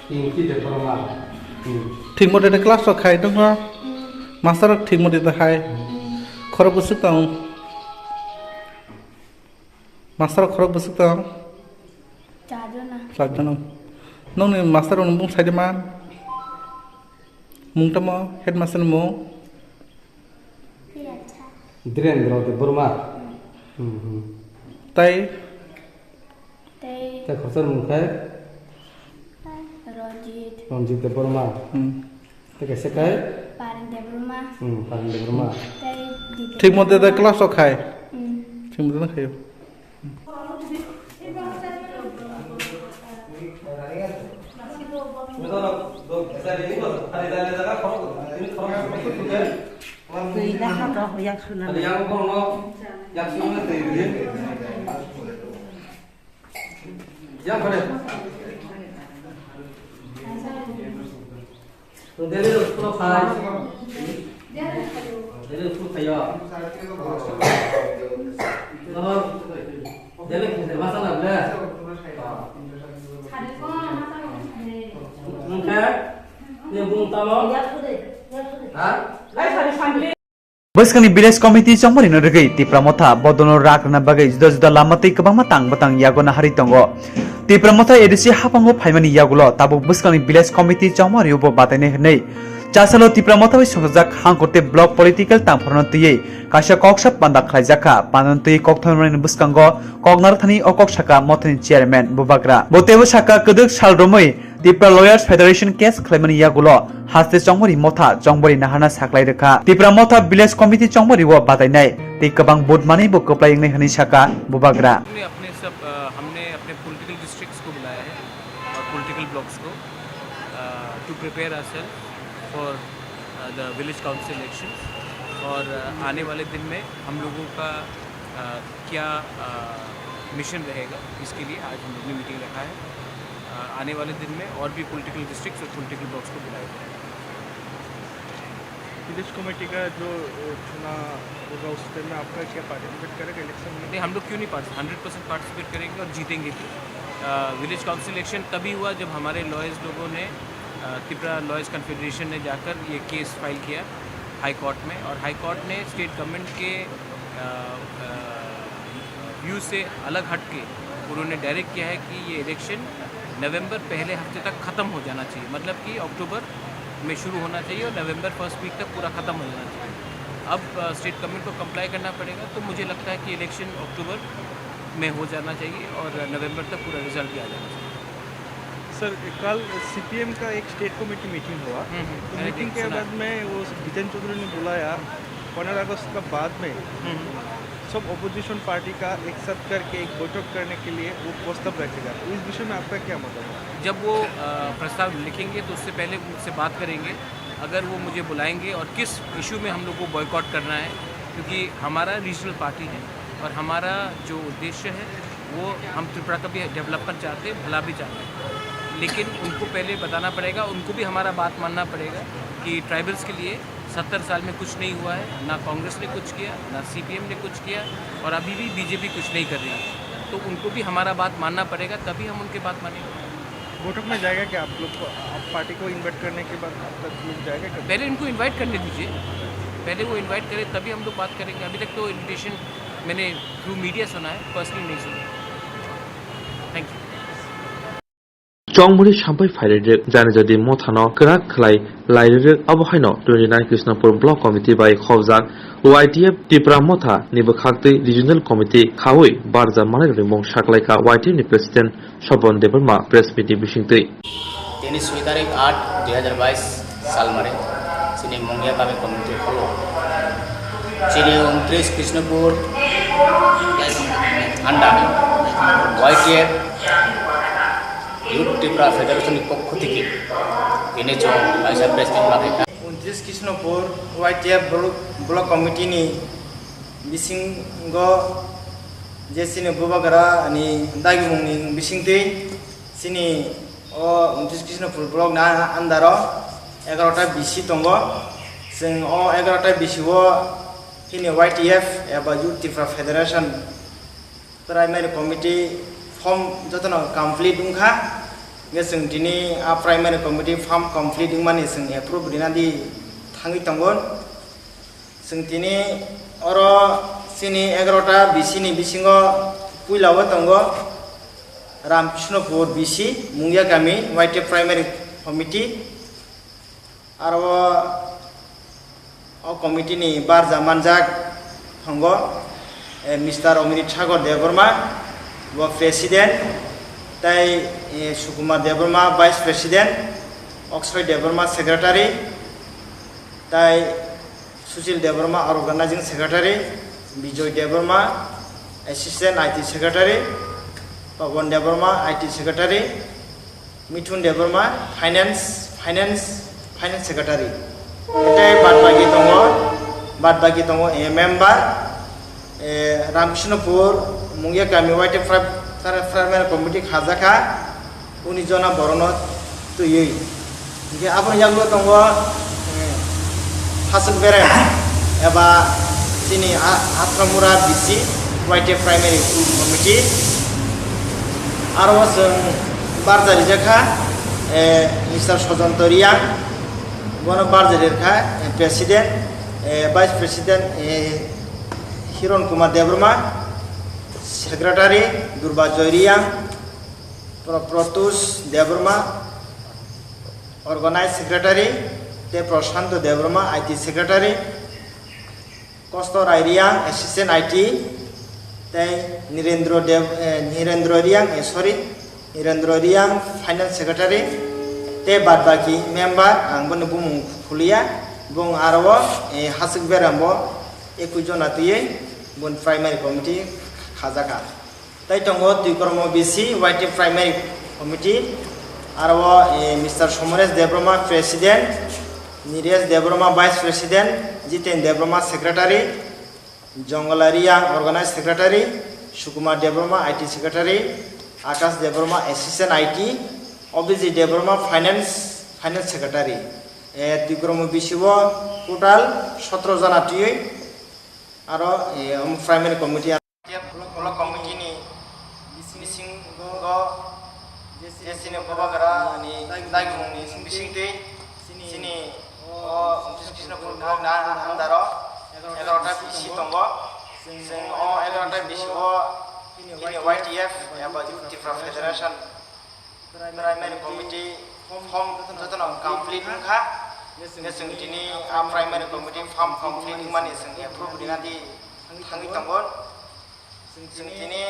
Tingki de porma. Hmm. Thik mote de class o khai tongkha. Master thik mote de hai. Khorok bwswk tong. Master khorok bwswk tong? Charjona. Charjona. Nokni master rokni mung saide man? Mung tamo headmaster ni mung? Dhirendra. Dhirendra Debbarma. Hmm, hmm. Tai? Tai. Tai khoroksa ni mung khe? Ranjit. Ranjit Debbarma. Hmm. Tei kaisa khe? Pareng Debbarma. Hmm, Pareng Debbarma. Tei Dipika Thik mote da Debbarma. Class o khai. Hmm. Thik mote da khai. Twi da ha to yak suna. Yang mana? Dele school phai. Dele school phai yo. Oh. Dele khe masa na ble. Nungkhe? Ni bung tamo? Ha? Bwskangni village committee chongmani no rwgwi Tipra Motha bodono rak rwna bagwi juda juda lama tei kwbangma tang bwtang yago naharwi tongo. Tipra Motha A D C haphango phaimani yagulo tabuk bwskangni village committee chongmani bo batainai hwnwi chasalo Tipra Motha bai songchajak hangkor tei block political tangphorno twiwi kaisa koksa panda khlaijakha. Pandano twiwi kokthormani bwskango koknarthani o kok saka Mothani chairman Bubagra. Bo teibo saka kwdwk sal romwi Tipra Lawyers Federation case khlaimani yagulo haste chongmari motha chongmari naharna saklai rwkha. Tipra Motha Village Committee chongmari o batainai tei kwbang budmani bo kwplai wngnai hwnwi saka Bubagra. हमने अपने सब, अ, हमने अपने political districts को बुलाया है और political blocks को, अ, to prepare ourselves for, a, the village council elections। और, अ, आने वाले दिन में हम लोगों का, अ, क्या, अ, मिशन रहेगा, इसके लिए आज हम लोगों ने मीटिंग रखा है। अ, आने वाले दिन में और भी पॉलिटिकल डिस्ट्रिक्ट्स और पॉलिटिकल ब्लॉक्स को बुलाया जाएगा। विलेज कमेटी का जो, अ, चुनाव होगा, उस टाइम में आपका क्या पार्टिसिपेट करेगा इलेक्शन में? नहीं, हम लोग क्यों नहीं पार्टिस-, हंड्रेड परसेंट पार्टिसिपेट करेंगे और जीतेंगे भी। अ, विलेज काउंसिल इलेक्शन तभी हुआ जब हमारे लॉयर्स लोगों ने, अ, त्रिपुरा लॉयर्स कॉन्फेडरेशन ने जाकर ये केस फाइल किया हाई कोर्ट में, और हाई कोर्ट ने स्टेट गवर्नमेंट के, अ, अ, व्यू से अलग हट के उन्होंने डायरेक्ट किया है कि ये इलेक्शन नवंबर पहले हफ्ते तक ख़त्म हो जाना चाहिए, मतलब कि अक्टूबर में शुरू होना चाहिए और नवंबर फर्स्ट वीक तक पूरा ख़त्म हो जाना चाहिए। अब, अ, स्टेट गवर्नमेंट को कंप्लाई करना पड़ेगा, तो मुझे लगता है कि इलेक्शन अक्टूबर में हो जाना चाहिए और नवंबर तक पूरा रिजल्ट भी आ जाना चाहिए। सर, कल सीपीएम का एक स्टेट कमेटी मीटिंग हुआ, हम्म, हम्म, तो मैंने मीटिंग देख-, के सुना। बाद में वो जितेन चौधरी ने बुलाया, पंद्रह अगस्त का बाद में हम्म। सब अपोजिशन पार्टी का एक साथ करके एक बैठक करने के लिए वो प्रस्ताव रखेगा, तो इस विषय में आपका क्या मतलब है? जब वो, अ, प्रस्ताव लिखेंगे तो उससे पहले उनसे बात करेंगे, अगर वो मुझे बुलाएंगे और किस इशू में हम लोग को बॉयकॉट करना है, क्योंकि हमारा रीजनल पार्टी है और हमारा जो उद्देश्य है वो हम त्रिपुरा का भी डेवलपमेंट चाहते हैं, भला भी चाहते हैं, लेकिन उनको पहले बताना पड़ेगा, उनको भी हमारा बात मानना पड़ेगा कि ट्राइबल्स के लिए सत्तर साल में कुछ नहीं हुआ है, ना कांग्रेस ने कुछ किया, ना सीपीएम ने कुछ किया, और अभी भी बीजेपी कुछ नहीं कर रही है। तो उनको भी हमारा बात मानना पड़ेगा, तभी हम उनके बात मानेंगे। बैठक में जाएगा क्या आप लोग को? आप पार्टी को इनवाइट करने के बाद आप तक लोग जाएगा क्या? पहले इनको इनवाइट करने दीजिए, पहले वो इनवाइट करें, तभी हम लोग बात करेंगे। अभी तक तो इनविटेशन मैंने थ्रू मीडिया सुना है, पर्सनली नहीं सुना। Thank you. Chongmani sampai phairwk jani jadi mothano kwrak khlai lairwk, abo haino twenty nine Krishnapur Block Committee bai khobjak Y T F Tipra Motha ni bwkhaktwi Regional Committee khaui barjak manwi rwmung saklaikha Y T F ni President Sobon Debbarma press meet ni bisingtwi. Tini soi tarik aat dui hazar bais salmare chini Mungya Kami Community Hall o chini untris Krishnapur anda Y T F Youth Tipra Federation ni pokho theke tini chwng kaisa press meet ma khaikha. Untris Krishnapur Y T F Block, Block Committee ni bisingo je chini Bubagra ni dagimung ni bisingtwi chini O Untris Krishnapur block ni under o egarota B C tongo. Chwng o egarota B C o chini Y T F eba Youth Tripura Federation Primary Committee form jotono complete wngkha. Hingke chwng tini a Primary Committee form complete wngmani chwng approve rina di thangwi tongo. Chwng tini oro chini egarota B C ni bisingo puila o tongo Ramkrishnopur B C, Mungiakami Y T F Primary Committee. Aro o committee ni barja manjak tongo, eh, Mister Omrit Sagar Debbarma, bo President, tai, eh, Sukumar Debbarma, Vice President, Oksoy Debbarma, Secretary, tai Sushil Debbarma, Organizing Secretary, Bijoy Debbarma, Assistant I T Secretary, Pawan Debbarma, I T Secretary, Mithun Debbarma, Finance, Finance, Finance Secretary. Tei bad baki tongo, bad baki tongo, eh, member, eh, Ramkrishnopur, Mungiakami Y T F Primary Committee khajakha, unis jona borokno twiwi. Hingke aboni yagulo tongo, eh, Hasuk Berem eba chini A-, Atramura B C Y T F Primary Committee. Aro o chwng barja rijakha, eh, Mister Sojonto Riang, bono barja rirkha, eh, President, eh, Vice President, eh, Hiron Kumar Debbarma, Secretary Durba Joy Riang, Pro-, Protus Debbarma, Organize Secretary, tei Prashanto Debbarma, I T Secretary, Kosto Rai Riang, Assistant I T, tei Nirendro Dev-, eh, Nirendro Riang, eh, sorry, Nirendro Riang, Finance Secretary, tei bad baki member, ang boni bumung khuliya, bung aro, eh, Hasuk Beram bo ekui jona twiwi boni Primary Committee khajakha. Tai tongo Twikromo B C Y T Primary Committee, aro o, eh, Mister Somoresh Debbarma President, Niresh Debbarma Vice President, Jiten Debbarma Secretary, Jongala Riang Organize Secretary, Sukumar Debbarma I T Secretary, Akash Debbarma Assistant I T, Obijit Debbarma Finance, Finance Secretary. Eh, Twikromo B C o total sotro jona twiwi aro, eh, omo Primary Committee. Block committee ni bisingo je chini bubagra ni daigumung ni bisingtwi chini o Untris Krishnapur block ni under o egarota B C tongo. Chwng o egarota B C o chini Y T F eba Youth Tripura Federation Primary Committee form jotono complete wngkha. Hingke chwng tini a Primary Committee form complete wngmani chwng approve rina di thangwi tongo. Chwng tini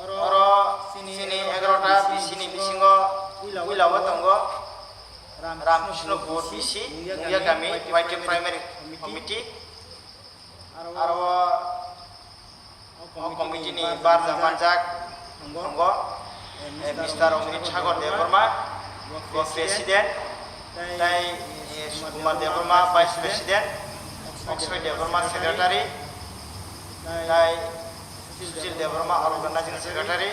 oro chini egarota B C ni bisingo puila o tongo Ramkrishnopur B C, Mungiakami Y T F Primary Committee. Aro o committee ni barja manjak tongo, eh, Mister Omrit Sagar Debbarma, bo President, tai, eh, Sukumar Debbarma, Vice President, Oksoy Debbarma, Secretary, tai Sushil Debbarma, Organizing Secretary,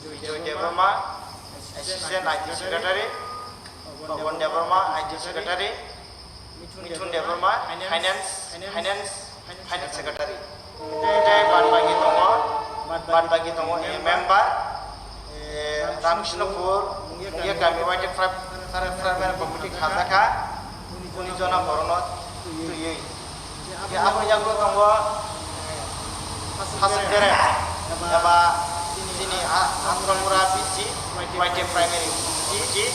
Bijoy Debbarma, Assistant I T Secretary, Pawan Debbarma, I T Secretary, Mithun Debbarma, Finance, Finance, Finance Secretary. Tei bad baki tongo, bad baki tongo, eh, member, eh, Ramkrishnopur, Mungiakami Y T F Primary Committee khajakha, unis jona borokno twiwi. Hingke aboni yagulo tongo, eh, Hasuk Berem eba chini A-, Atramura B C Y T F Primary Committee.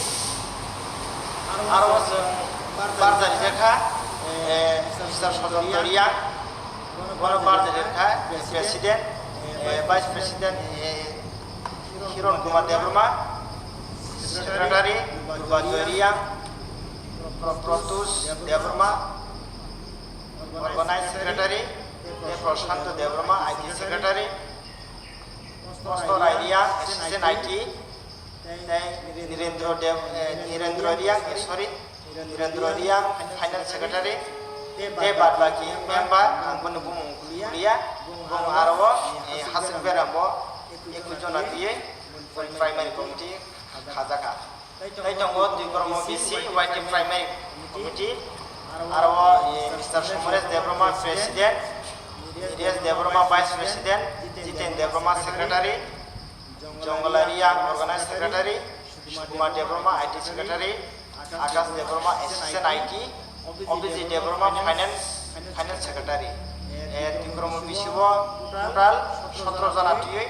Aro o chwng barja rijakha, eh, Mister Sojonto Riang, bono barja rijakha, eh, President, eh, Vice President, eh, Hiron Kumar Debbarma, Secretary Durba Joy Riang, Pro-, Protus Debbarma, Organize Secretary, tei Prashanto Debbarma, I T Secretary, Kosto Rai Riang, Assistant I T, tei Nirendro Dev, eh, Nirendro Riang, eh, sorry, Nirendro Riang, Finance Secretary, tei bad baki member, ang boni bumung khuliya, bung aro o, eh, Hasuk Beram bo, ekui jona twiwi, Primary Committee khajakha. Tai tongo Twikromo B C Y T Primary Committee, aro o, eh, Mister Somoresh Debbarma President, Niresh Debbarma Vice President, Jiten Debbarma Secretary, Jongola Reang Organized Secretary, Sukumar Debbarma I T Secretary, Akash Debbarma Assistant I T, Abhijit Debbarma Finance, Finance Secretary. Eh, Twikromo B C o total sotro jona twiwi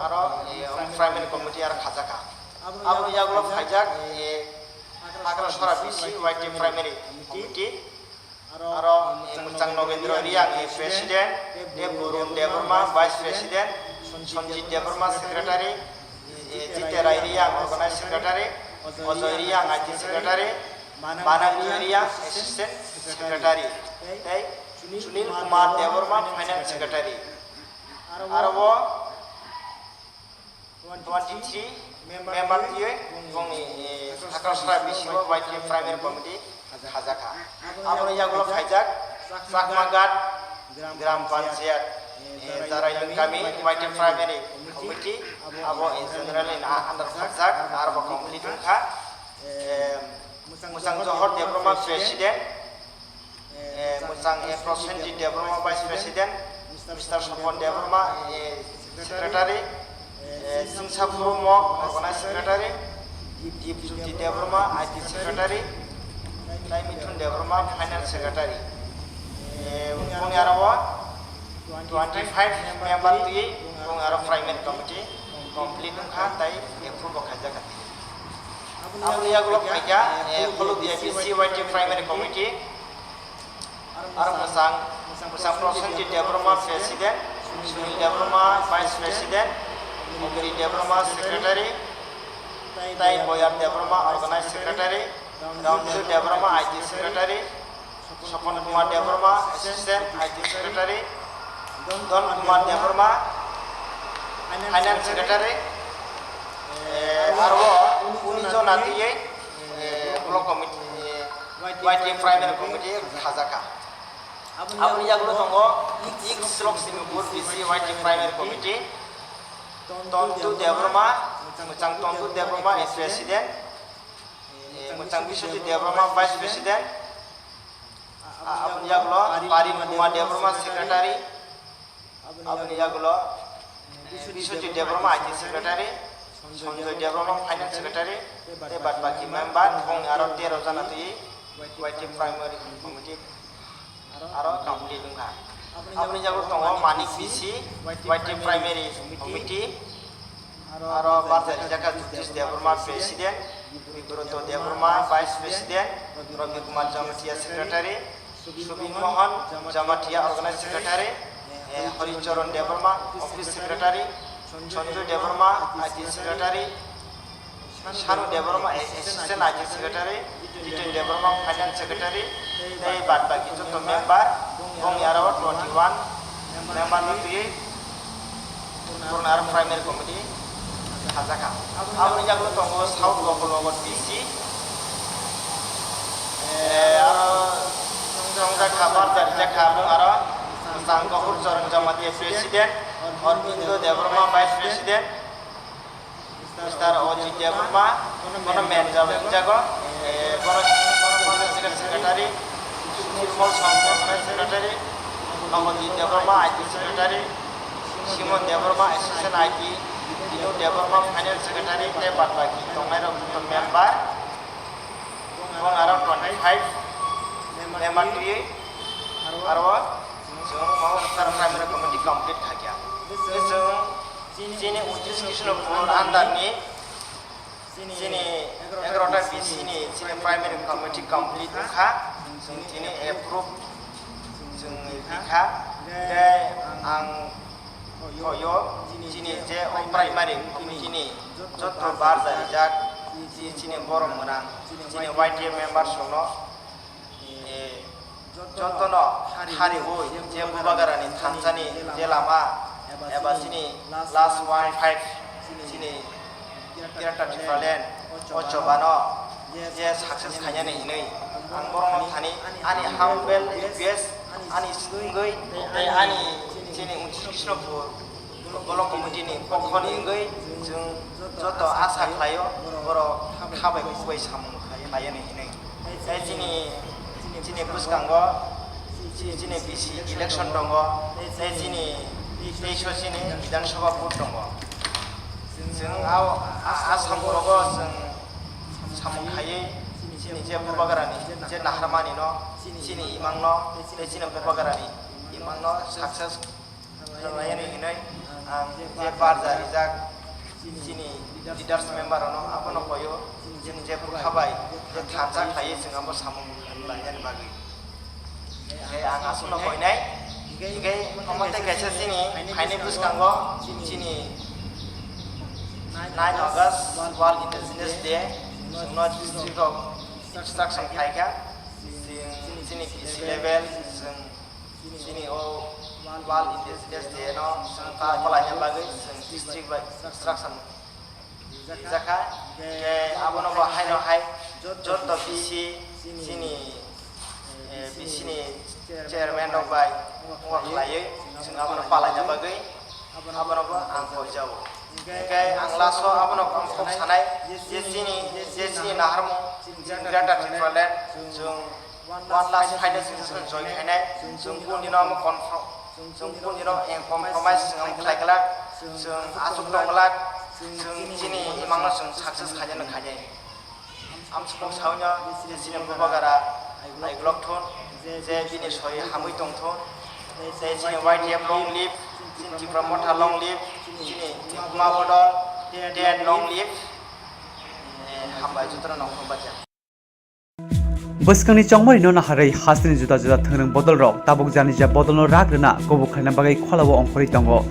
aro, eh, Primary Committee aro khajakha. Aboni yagulo phaijak, eh, Hagrasora B C Y T Primary Committee. Aro, eh, Mwchang Nogendra Reang, eh, President, Deb Burun Debbarma Vice President, Sanjit Debbarma Secretary, eh, Jiterai Reang Organized Secretary, Ajoy Reang I T Secretary, Banang Reang Assistant Secretary, tei Sunil Kumar Debbarma Finance Secretary. Aro o twenty-three member twiwi bongni, eh, Hagrasora B C o Y T Primary Committee khajakha. Aboni yagulo phaijak Chakmaghat Gram Panchayat, eh, Jarailung Kami Y T Primary Committee, abo in general in under khakjak, arbo complete wngkha. Eh, Mwchang Johor Debbarma President, eh, Mwchang, eh, Prosenjit Debbarma Vice President, Mister Sopon Debbarma, eh, Secretary, eh, Singsa Phurumo Organized Secretary, Dipjyoti Debbarma I T Secretary, tai Mithun Debbarma Finance Secretary. Eh, boni aro o twenty-five member twiwi bong aro Primary Committee complete wngkha tai approve bo khaijak. Aboni yagulo phaikha, eh, Khulukdiya B C Y T Primary Committee. Aro Mwchang, Mwchang Prosenjit Debbarma President, Sunil Debbarma Vice President, Ogiri Debbarma Secretary, tai Boyar Debbarma Organized Secretary, Ramju Debbarma I T Secretary, Sopon Kumar Debbarma Assistant I T Secretary, Don Kumar Debbarma Finance Secretary, eh, aro o uni jona twiwi, eh, Block Committee, eh, Y T Primary Committee khajakha. Aboni yagulo tongo East Lokshmipur B C Y T Primary Committee, Tontu Debbarma, Mwchang Tontu Debbarma as President, eh, Mwchang Biswajit Debbarma Vice President, a-, aboni yagulo Parin Kumar Debbarma Secretary, aboni yagulo, eh, Biswajit Debbarma I T Secretary, Sanjoy Debbarma Finance Secretary, tei bad baki member bongni aro tero jona twiwi Y T Primary Committee aro complete wngkha. Aboni yagulo tongo Manik B C Y T Primary Committee, aro barjak rijakha Jyotish Debbarma President, Bibroto Debbarma Vice President, Ravi Kumar Jamatia Secretary, Subin Mohan Jamatia Organized Secretary, eh, Hari Charan Debbarma Office Secretary, Sanjoy Debbarma I T Secretary, Sanu Debbarma Assistant I T Secretary, Jiten Debbarma Finance Secretary, tei bad baki joto member, bongni aro twenty-one member no twiwi Purna aro Primary Committee khajakha. Aboni yagulo tongo South Gopalnagar B C, eh, aro chongjakha, barjak rijakha, aro Mwchang Gahur Charan Jamatia President, Arbindo Debbarma Vice President, Mister Ojit Debbarma, bono manager jago, eh, bono, bono Secretary, Nirmal Sangma Secretary, Nobodip Debbarma I T Secretary, Simon Debbarma Assistant I T, Dino Debbarma Finance Secretary, tei bad baki tongnai rok joto member, bong aro twenty-five member twiwi, aro chwng Mahasthar Primary Committee complete khaikha. Chwng Chini Untris Krishnapur under ni chini egarota B C ni chini primary committee complete wngkha. Chwng chini approve chwng rikha. Tei ang hoyo chini je o primary committee ni joto barja rijak chini borok mwnang chini Y T A members rokno, eh, jotono hariwi je Bubagrani thansani je lama eba chini last one five chini Greater Tipraland o chobano je success khainani hinwi ang borokno thani ani humble request ani swngwi tei ani chini Untris Krishnapur Block committee ni pokho ni wngwi chwng joto asa khlaio, borok kha bai kuk bai samung khlai-, khlaiya ni hinwi. Tei chini, chini bwskango chi-, chini B C election tongo, tei chini teis o chini Bidhan Sabha vote tongo. Chwng a, a, a samung rogo chwng samung khaiwi chini je bubagrani je naharmani no, chini imang no, tei chini bubagrani imang no success khlainani hinwi ang je barja rijak chini leaders member rokno abono koyo, chini je bwkha bai je thansa khlaiwi chwng abo samung khlainani bagwi. Tei ang aswkno koinai, hinkhe omo tei kaisa chini phaini bwskango chini nine August World Indigenous Day, chwngno district rok instruction khlaikha, chini B C level, chwng chini o World Indigenous Day no chwng pa-, palaina bagwi chwng district bai instruction rijak kha. Hinkhe abono bo haino hai joto B C chini, eh, B C ni chairman rok bai wngkha khlaiwi chwng abono palaina bagwi abono bo ang koijao. Hinkhe ang last o abono kok sanai je chini, je chini naharmung chini Greater Tipraland chwng one last final session join khainai, chwng kundino omo confirm, chwng kundino, eh, compromise chwng omo khlai glak, chwng achuk tong glak, chwng chini imangno chwng success khainai no khainai. Amsukung saunyo je chini bubagara ai glok thun, je bini soi hamwi tong thun, je chini Y T F long live, chini Tipra Motha long live, chini Hukma Bodol, dead long live. Eh, hambai jotono nongkhorong bacha. Bwskangni chongmarino naharwi hasteni juda juda thwngrwng bodolrok tabuk janija bodolno rak rwna kubuk khlaina bagwi kholao ongkhorwi tongo.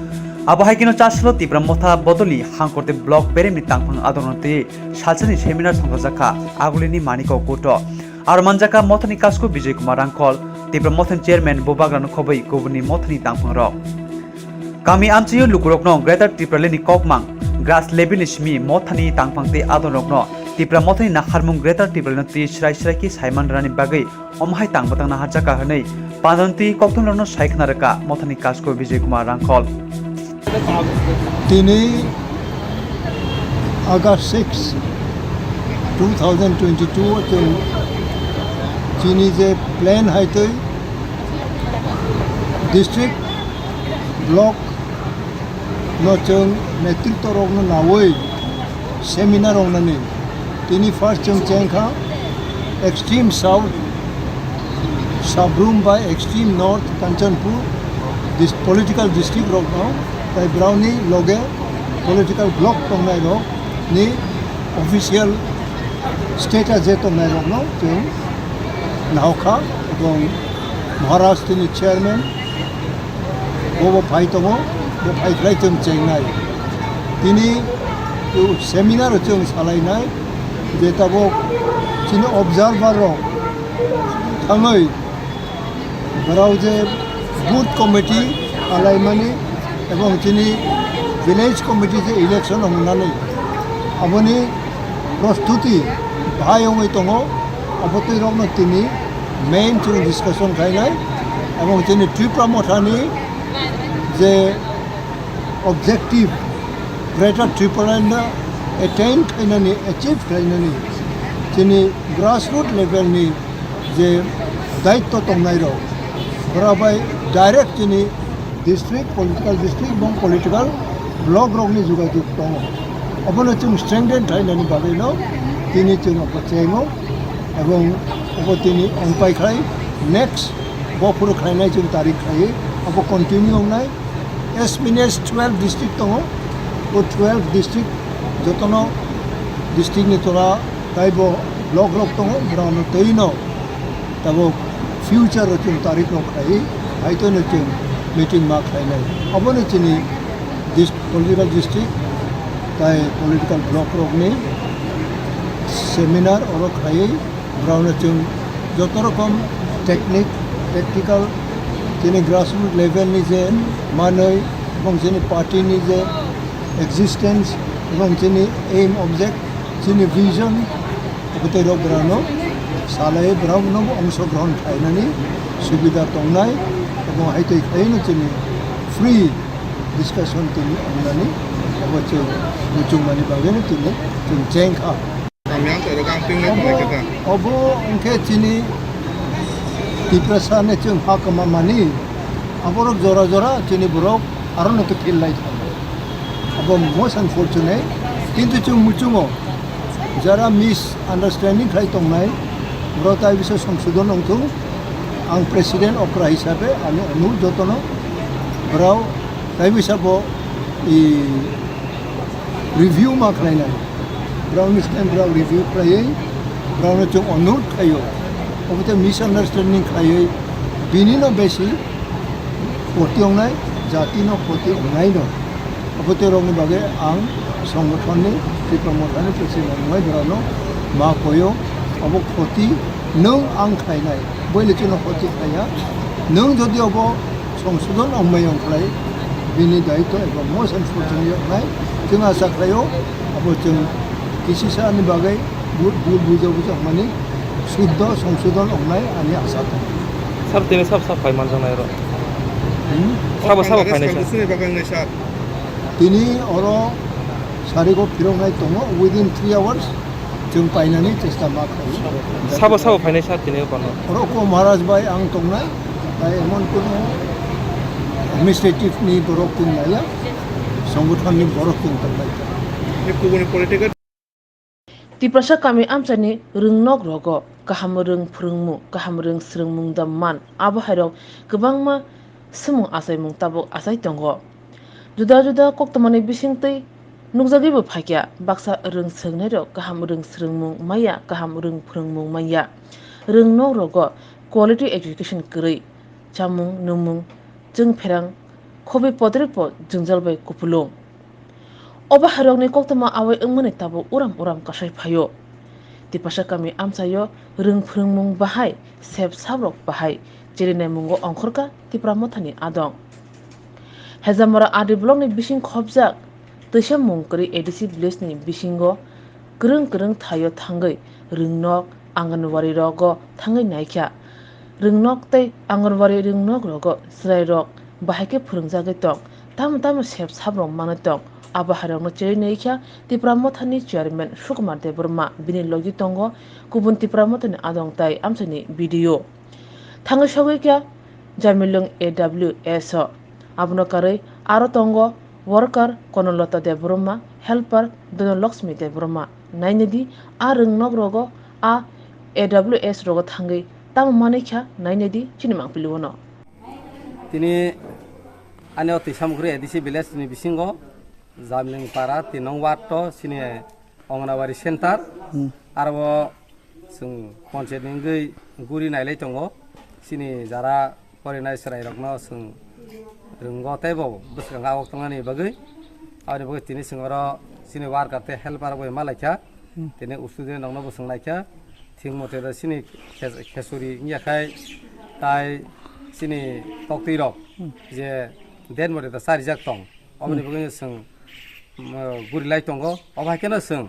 Abo hai kheno chasalo Tipra Motha bodolni Hangkorte block beremni tangphang adorno twi salsani seminar songchajakha Agulini Manikok Kuto. Aro manjakha Mothani Kasko Bijay Kumar Rangkhol, Tipra Mothani chairman Bubagrano khobwi kubunni Mothani tangphangrok. Kami amchaio lukurokno Greater Tipralandni kokmang, grass levelni simi Mothani tangphang tei adonrokno Tipra Mothani naharmung Greater Tipralandno twi srai srai khe saiman rwnani bagwi omo hai tang bwtang naharjakha hwnwi panjantwi kokthumrokno sai khna rwkha Mothani Kasko Bijay Kumar Rangkhol. Tini August six, two thousand twenty-two o chwng chini je plan hai twi district, block no chwng netritwa rokno nawi seminar wngnani. Tini first chwng chengkha extreme south Sabrum bai extreme north Kanchanpur dis-, political district rokno, tai brokni loge political block tongnai rokni official status je tongnai rokno chwng nahokha, ebong Maharaj tini chairman, bo bo phai tongo, bo phai khlai chwng chengnai. Tini seminar o chwng salainai je tabuk chini observer rok thangwi borok je booth committee alaimani ebong chini village committee je election wngnani aboni prostuti bahai wngwi tongo. Abo twi rokno tini main chwng discussion khainai ebong chini Tipra Mothani je objective Greater Tipraland no attain khainani, achieve khainani chini grassroot level ni je daitto tongnai rok, borok bai direct chini district, political district, ebong political block rokni jogajog tongo. Obono chwng strengthen khlainani bagwino tini chwng obo chengo, ebong obo tini ongpai khlai next bophuru khlainai chwng tarik khlaiwi obo continue wngnai. As many as twelve district tongo, o twelve district jotono district ni tola taibo block rok tongo, borokno twino tabuk future o chwng tarik rok khlaiwi, haitono chwng meeting ma khlainai. Obono chini dis-, political district tai political block rokni seminar oro khlaiwi, borokno chwng joto rokom technique, tactical, chini grassroot level ni je manwi, ebong chini party ni je existence, ebong chini aim, object, chini vision, Bwtwi rok borokno salai borokno ongshogrohon khlainani subida tongnai, obo hai twi khlaiwi chini free Discussion tini wngnani abo chwng muchungmani bagwino tini chwng cheng kha. Kami ang toro kang ping lai Obo, tongo khe ta. Obo wngkhe chini Tiprasa ni chwng ha kwma mani, aborok jora jora chini borok aro no kiphil lai thango. Abo most unfortunate, kintu chwng muchungo jara misunderstanding khlai tongnai, borok tai bisa songsodon wngthung. Ang president okra hisabe ani onurok jotono borok tai bisa bo i review ma khlainai. Borokni stand borok review khlaiwi borokno chwng onurok khlaio. Obo tei misunderstanding khlaiwi bini no besi poti wngnai, jati no poti wngnai no. Obo tei rokni bagwi ang songothonni Tipra Mothani president wngnai borokno ma koyo. Obo poti nwng ang khlainai, boile chwngno poti khlaiya. Nwng jodi obo songsodon ongmai ongkhlai, bini daitw eba most unfortunate wngnai. Chwng asa khlaio, abo chwng kisisa ni bagwi bu-, bul buja buja ongmani suddo songsodon wngnai ani asa tongo. Sir, tini sab sab phai manjaknai oro? Hmm? Sabo sabo Bangladesh phainai sir? Congress ni bagwi wngnai sir. Tini oro sarigo phiroknai tongo, within three hours. Chwng painani chesta ma khlaio. Sabo sabo phainai sir tini kono? Oro ko Maharaj bai ang tongnai, tai emon kono administrative ni borok tong naiya, songothon ni borok tong tongnai. Ni kubuni political Tiprasa kami amchaini rwngnok rogo kaham rwng phwrwngmung, kaham rwng swrwngmung da man, abo hairok kwbangma swmung achaimung tabuk achai tongo. Juda juda koktwmani bisingtwi nukjagwibo phaikha, baksa rwng swrwngnairok kaham rwng swrwngmung manya, kaham rwng phwrwngmung manya. Rwng nok rogo quality education kwrwi, chamung, nwngmung, chwngpherang, khobwi podrikbo jwngjal bai kupulung. Obo hairokni koktwma awai wngmani tabuk uram uram kasai phaio. Tipasa kami amchaio rwng phwrwngmung bahai, sep saprok bahai, cherinai mungo ongkhorkha Tipra Mothani adong. Hejamora R D block ni bising khopjak twisa mung kwrwi A D C village ni bisingo kwrwng kwrwng thaio thangwi rwngnok, Anganwadi rogo thangwi naikha. Rwngnok tei Anganwadi rwngnok rogo chwrairok bahai khe phwrwngjagwi tong, tamo tamo sep saprok manwi tong. Abo hairokno chwrwi naikha Tipra Mothani chairman Sukumar Debbarma, bini logi tongo kubun Tipra Mothani adong tai amchaini B D O. Thangwi sogwi kha Jamilung A W S o. Abono karwi aro tongo worker Konolata Debbarma, helper Dhanalakshmi Debbarma. Nainadi a rwngnok rogo, a A W S rogo thangwi tamo manwi kha, nainadi chini mangpili uano. Tini ani o Tisamukri A D C village ni bisingo Jamling para tin nong ward to chini Anganwadi center. Hmm. Aro chwng panchayat ni wngwi guri nailai tongo. Chini jara porinai chwrairokno chwng rwngo tei bo bwskango awok tongnani bagwi. Aboni bagwi tini chwng oro chini worker tei helper bai malaikha. Hmm. Tini student rokno bo chwng naikha. Thik mote da chini khe-, khesuri wngya khai tai chini toktwi rok, hmm, je den mote da charijak tong. Oboni, hmm, bagwi chwng, um, guri lai tongo. Obo hai kheno chwng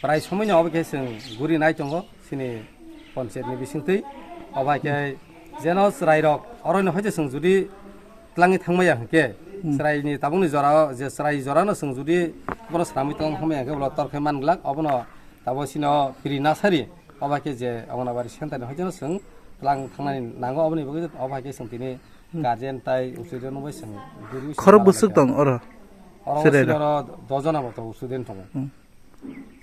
prai somoino obo khe chwng guri nai tongo chini panchayat ni bisingtwi. Obo hai khe jeno chwrairok orono hai je chwng judi twlangwi thangmaya hwnkhe, hmm, chwraini tabukni jorao je chwrai jorano chwng judi bono swnamwi twlang thangmaya hwnkhe ulo tor khe man glak. Obono tabuk chini o piri nasari. Obo hai khe je Anganwadi center ni hoiteno chwng twlang thangnani nango, oboni bagwi obo hai khe chwng tini, hmm, guardian tai uchuijakno bai chwng guri. Khorok bwswk tong oro? Oro chini oro dojon abo to student tongo. Hmm.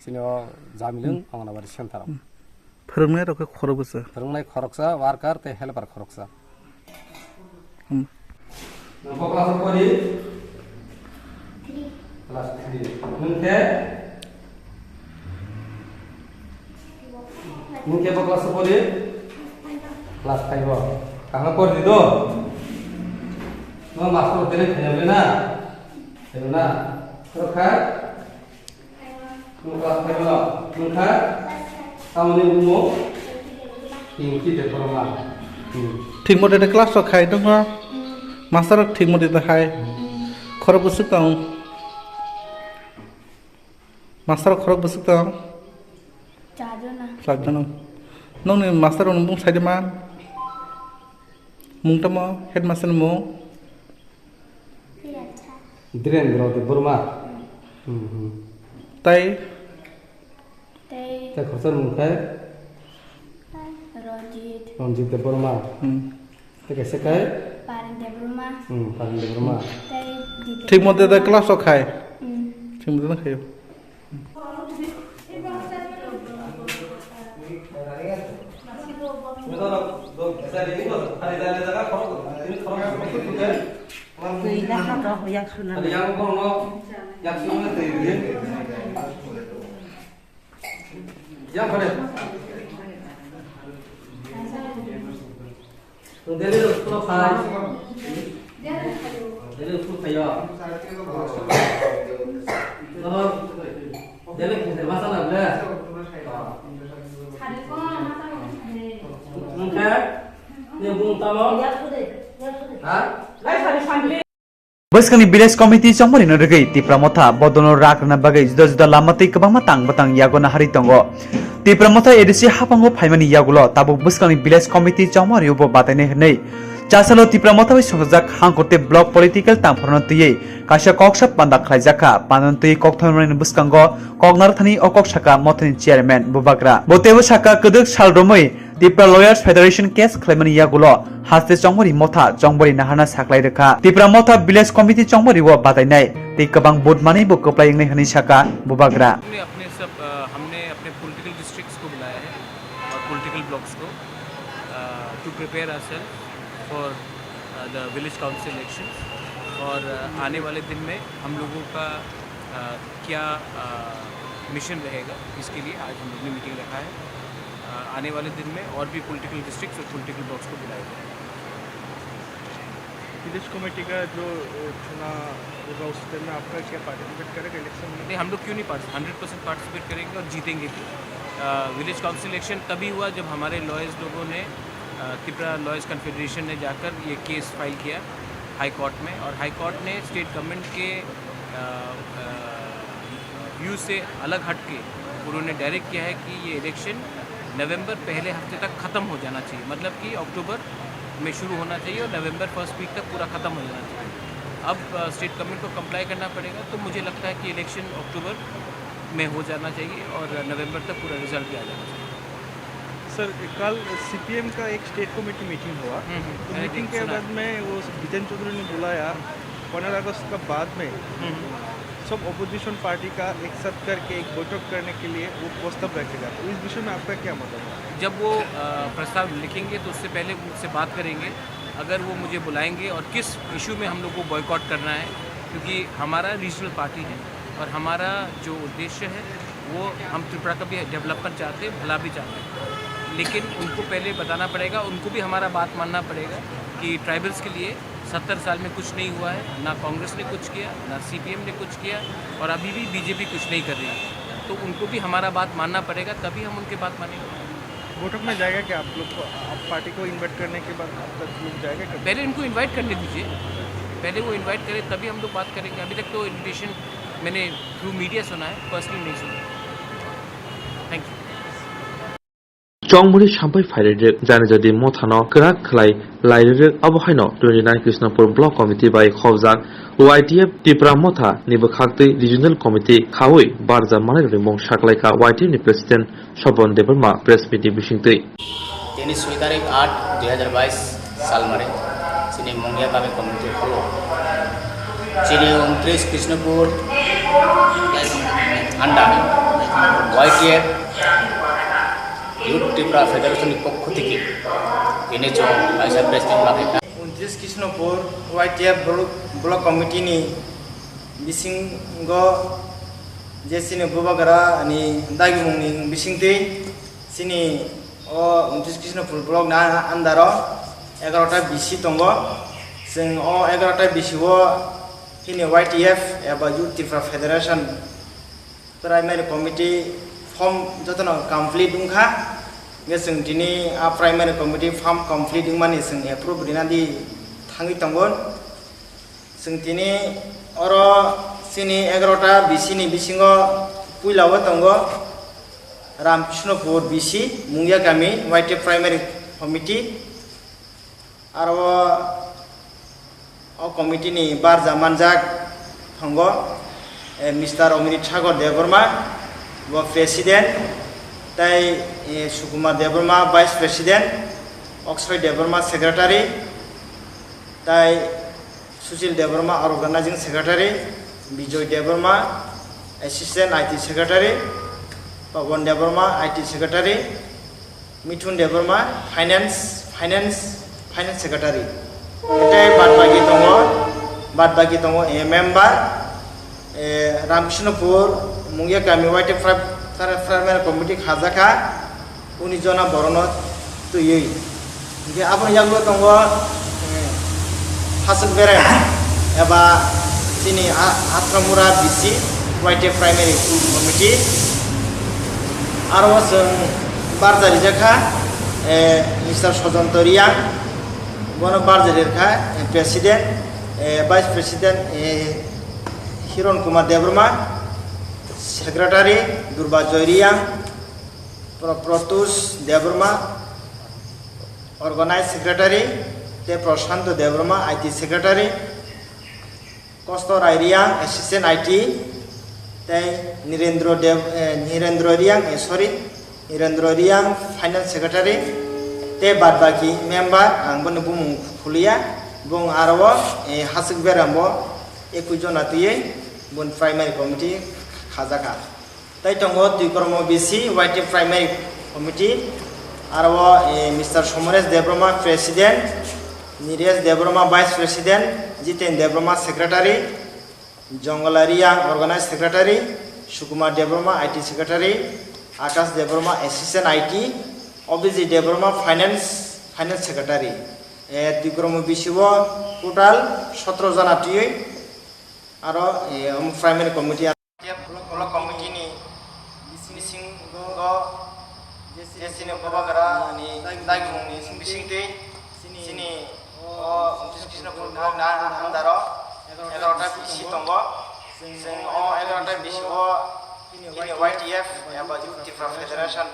Chini o Jamilung, hmm, Anganwadi center o. Hmm. Phwrwngnai rok khe khorok bwswk? Phwrwngnai khoroksa, worker tei helper khoroksa. Hmm. Nang bo class o pori? Class three. Nung khe? Nung khe bo class o pori? Class five o. Kaham pori di do? No master tene khayam le na? Khayam na? Rokha? Nwng class five o nwng kha? Tamoni bumung? Tingki Debbarma. Hmm. Thik mote de class rok khai tongkha. Master rok thik mote de hai. Khorok bwswk tong. Master rok khorok bwswk tong. Charjona. Charjona. Nongni master rok bung sai de man. Mung tamo headmaster ni mung. Dhirendra Debbarma. Hmm, hmm. Tai? Tai. Tai khoroksa mung khe? Ranjit. Ranjit Debbarma. Hmm. Tai kaisa khe? Paren Debbarma. Hmm, Paren Debbarma. Tai Dipika Thik mote da Debbarma. Class o khai? Hmm. Thik mote da khai. Daily school phai. Daily school phai yo. Daily masa na ble. Nungke? Ni bung tamo? Ha? Bwskangni village committee chongmarino rwgwi Tipra Motha bodolno rak rwna bagwi juda juda lama tei kwbangma tang bwtang yago naharwi tongo. Tipra Motha A D C haphango phaimani yagulo tabuk bwskangni village committee chongmario bo batainai hwnwi chasalo Tipra Motha bai songchajak Hangkurte block political tangphorno twiwi kaisa koksa panda khlaijakha. Pandano twiwi kokthomrokni bwskango koknarthani o kok saka Mothani chairman Bubagra. Bo teibo saka kwdwk sal romwi Tipra Lawyers Federation case khlaimani yagulo haste chongmari motha chongmari naharna saklai rwkha. Tipra Motha Village Committee chongmari o batainai tei kwbang vote manwi bo kwplai wngnai hwnwi saka Bubagra. हमने अपने सब, अ, हमने अपने political districts को बुलाया है और political blocks को, अ, to prepare ourselves for, a, the village council elections। और, अ, आने वाले दिन में हम लोगों का, अ, क्या, अ, मिशन रहेगा, इसके लिए आज हम लोगों ने मीटिंग रखा है। अ, आने वाले दिन में और भी पॉलिटिकल डिस्ट्रिक्ट्स और पॉलिटिकल ब्लॉक्स को बुलाया जाएगा। विलेज कमेटी का जो, अ, चुनाव होगा, उस टाइम में आपका क्या पार्टिसिपेट करेगा इलेक्शन में? नहीं, हम लोग क्यों नहीं पार्टिस-, हंड्रेड परसेंट पार्टिसिपेट करेंगे और जीतेंगे भी। अ, विलेज काउंसिल इलेक्शन तभी हुआ जब हमारे लॉयर्स लोगों ने, अ, त्रिपुरा लॉयर्स कॉन्फेडरेशन ने जाकर ये केस फाइल किया हाई कोर्ट में, और हाई कोर्ट ने स्टेट गवर्नमेंट के, अ, अ, व्यू से अलग हट के उन्होंने डायरेक्ट किया है कि ये इलेक्शन नवंबर पहले हफ्ते तक ख़त्म हो जाना चाहिए, मतलब कि अक्टूबर में शुरू होना चाहिए और नवंबर फर्स्ट वीक तक पूरा ख़त्म हो जाना चाहिए। अब, अ, स्टेट गवर्नमेंट को कंप्लाई करना पड़ेगा, तो मुझे लगता है कि इलेक्शन अक्टूबर में हो जाना चाहिए और नवंबर तक पूरा रिजल्ट भी आ जाना चाहिए। सर, कल सीपीएम का एक स्टेट कमेटी मीटिंग हुआ, हम्म, हम्म, तो मैंने मीटिंग देख-, के सुना। बाद में वो विजेंद्र चौधरी ने बुलाया, पंद्रह अगस्त का बाद में हम्म, हम्म। सब अपोजिशन पार्टी का एक साथ करके एक बैठक करने के लिए वो प्रस्ताव रखेगा, तो इस विषय में आपका क्या मतलब है? जब वो, अ, प्रस्ताव लिखेंगे तो उससे पहले उनसे बात करेंगे, अगर वो मुझे बुलाएंगे और किस इशू में हम लोग को बॉयकॉट करना है, क्योंकि हमारा रीजनल पार्टी है और हमारा जो उद्देश्य है वो हम त्रिपुरा का भी डेवलपमेंट चाहते हैं, भला भी चाहते हैं, लेकिन उनको पहले बताना पड़ेगा, उनको भी हमारा बात मानना पड़ेगा कि ट्राइबल्स के लिए सत्तर साल में कुछ नहीं हुआ है, ना कांग्रेस ने कुछ किया, ना सीपीएम ने कुछ किया और अभी भी बीजेपी कुछ नहीं कर रही है। तो उनको भी हमारा बात मानना पड़ेगा, तभी हम उनके बात मानेंगे। बैठक में जाएगा क्या आप लोग को? आप पार्टी को इनवाइट करने के बाद आप तक लोग जाएगा क्या? पहले इनको इनवाइट करने दीजिए, पहले वो इनवाइट करें तभी हम लोग बात करेंगे। अभी तक तो इनविटेशन मैंने थ्रू मीडिया सुना है, पर्सनली नहीं सुना। Thank you. Chongmani sampai phairwk jani jadi mothano kwrak khlai lairwk, abo haino twenty nine Krishnapur Block Committee bai khobjak Y T F Tipra Motha ni bwkhaktwi Regional Committee khaui barja manwi rwmung saklaikha Y T F ni President Sopon Debbarma press meet ni bisingtwi. Tini soi tarik aat dui hazar bais salmari chini Mungia kami community hall o chini untris Krishnapur anda Y T F Youth Tipra Federation ni pokho theke tini chwng kaisa press meet ma khaikha. Untris Krishnapur Y T F block, block committee ni bisingo je chini bubagra ni dagimung ni bisingtwi chini o untris Krishnapur block ni under o egarota B C tongo. Chwng o egarota B C o chini Y T F eba Youth Tipra Federation Primary Committee form jotono complete wngkha. Hingke chwng tini a Primary Committee form complete wngmani chwng approve rina di thangwi tongo. Chwng tini oro chini egarota B C ni bisingo puila o tongo Ramkrishnopur B C, Mungia Kami, Y T F Primary Committee. Aro o committee ni barja manjak Tongo, eh, Mister Omrit Sagar Debbarma, bo President, tai, eh, Sukumar Debbarma, Vice President, Oksoy Debbarma, Secretary, tai Sushil Debbarma, Organizing Secretary, Bijoy Debbarma, Assistant I T Secretary, Pawan Debbarma, I T Secretary, Mithun Debbarma, Finance, Finance, Finance Secretary. Tei bad baki tongo, bad baki tongo, eh, member, eh, Ramkrishnopur, Mungia kami Y T F Pri-, Pri-, Primary Committee khajakha, unis jona borokno twiwi. Hinkhe aboni yagulo tongo, eh, Hasuk Berem eba chini A-, Atramura B C Y T F Primary Committee. Aro chwng barja rijakha, eh, Mister Sojonto Riang, bono barja rirkha, eh, President, eh, Vice President, eh, Hiron Kumar Debbarma, Secretary, Durba Joy Riang, Pro-, Protus Debbarma, Organize Secretary, tei Prashanto Debbarma, I T Secretary, Kosto Rai Riang, Assistant I T, tei Nirendro Dev-, eh, Nirendro Riang, eh, sorry, Nirendro Riang, Finance Secretary, tei bad baki member, ang boni bumung khuliya, bung aro, eh, Hasuk Berem bo ekui jona twiwi bun Primary Committee khajakha. Tai tongo Twikromo B C Y T Primary Committee, aro, eh, Mister Somoresh Debbarma President, Niresh Debbarma Vice President, Jiten Debbarma Secretary, Jongala Riang Organize Secretary, Sukumar Debbarma I T Secretary, Akash Debbarma Assistant I T, Abhijit Debbarma Finance, Finance Secretary. Eh, Twikromo B C o total sotro jona twiwi aro, eh, omo Primary Committee. Block committee ni bisingo je chini bubagra ni daigmung ni bisingtwi chini o Krishnapur block na under o egarota B C tongo. Chwng o egarota B C o chini Y T F eba Youth Tripura Federation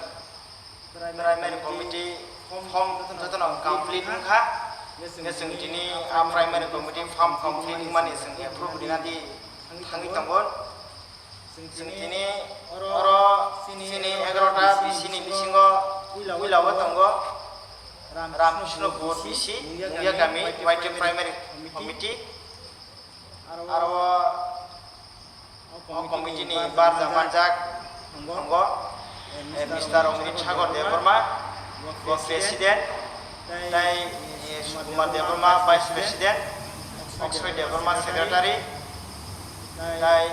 Primary Committee form jotono complete wngkha. Hingke chwng tini a Primary Committee form complete wngmani chwng approve rina di thangwi tongo. Chwng tini oro chini egarota B C ni bisingo puila o tongo Ramkrishnopur B C, Mungia kami Y T Primary Committee. Aro o committee ni barja manjak tongo, eh, Mister Omrit Sagar Debbarma, bo President, tai, eh, Sukumar Debbarma, Vice President, Oksoy Debbarma, Secretary, tai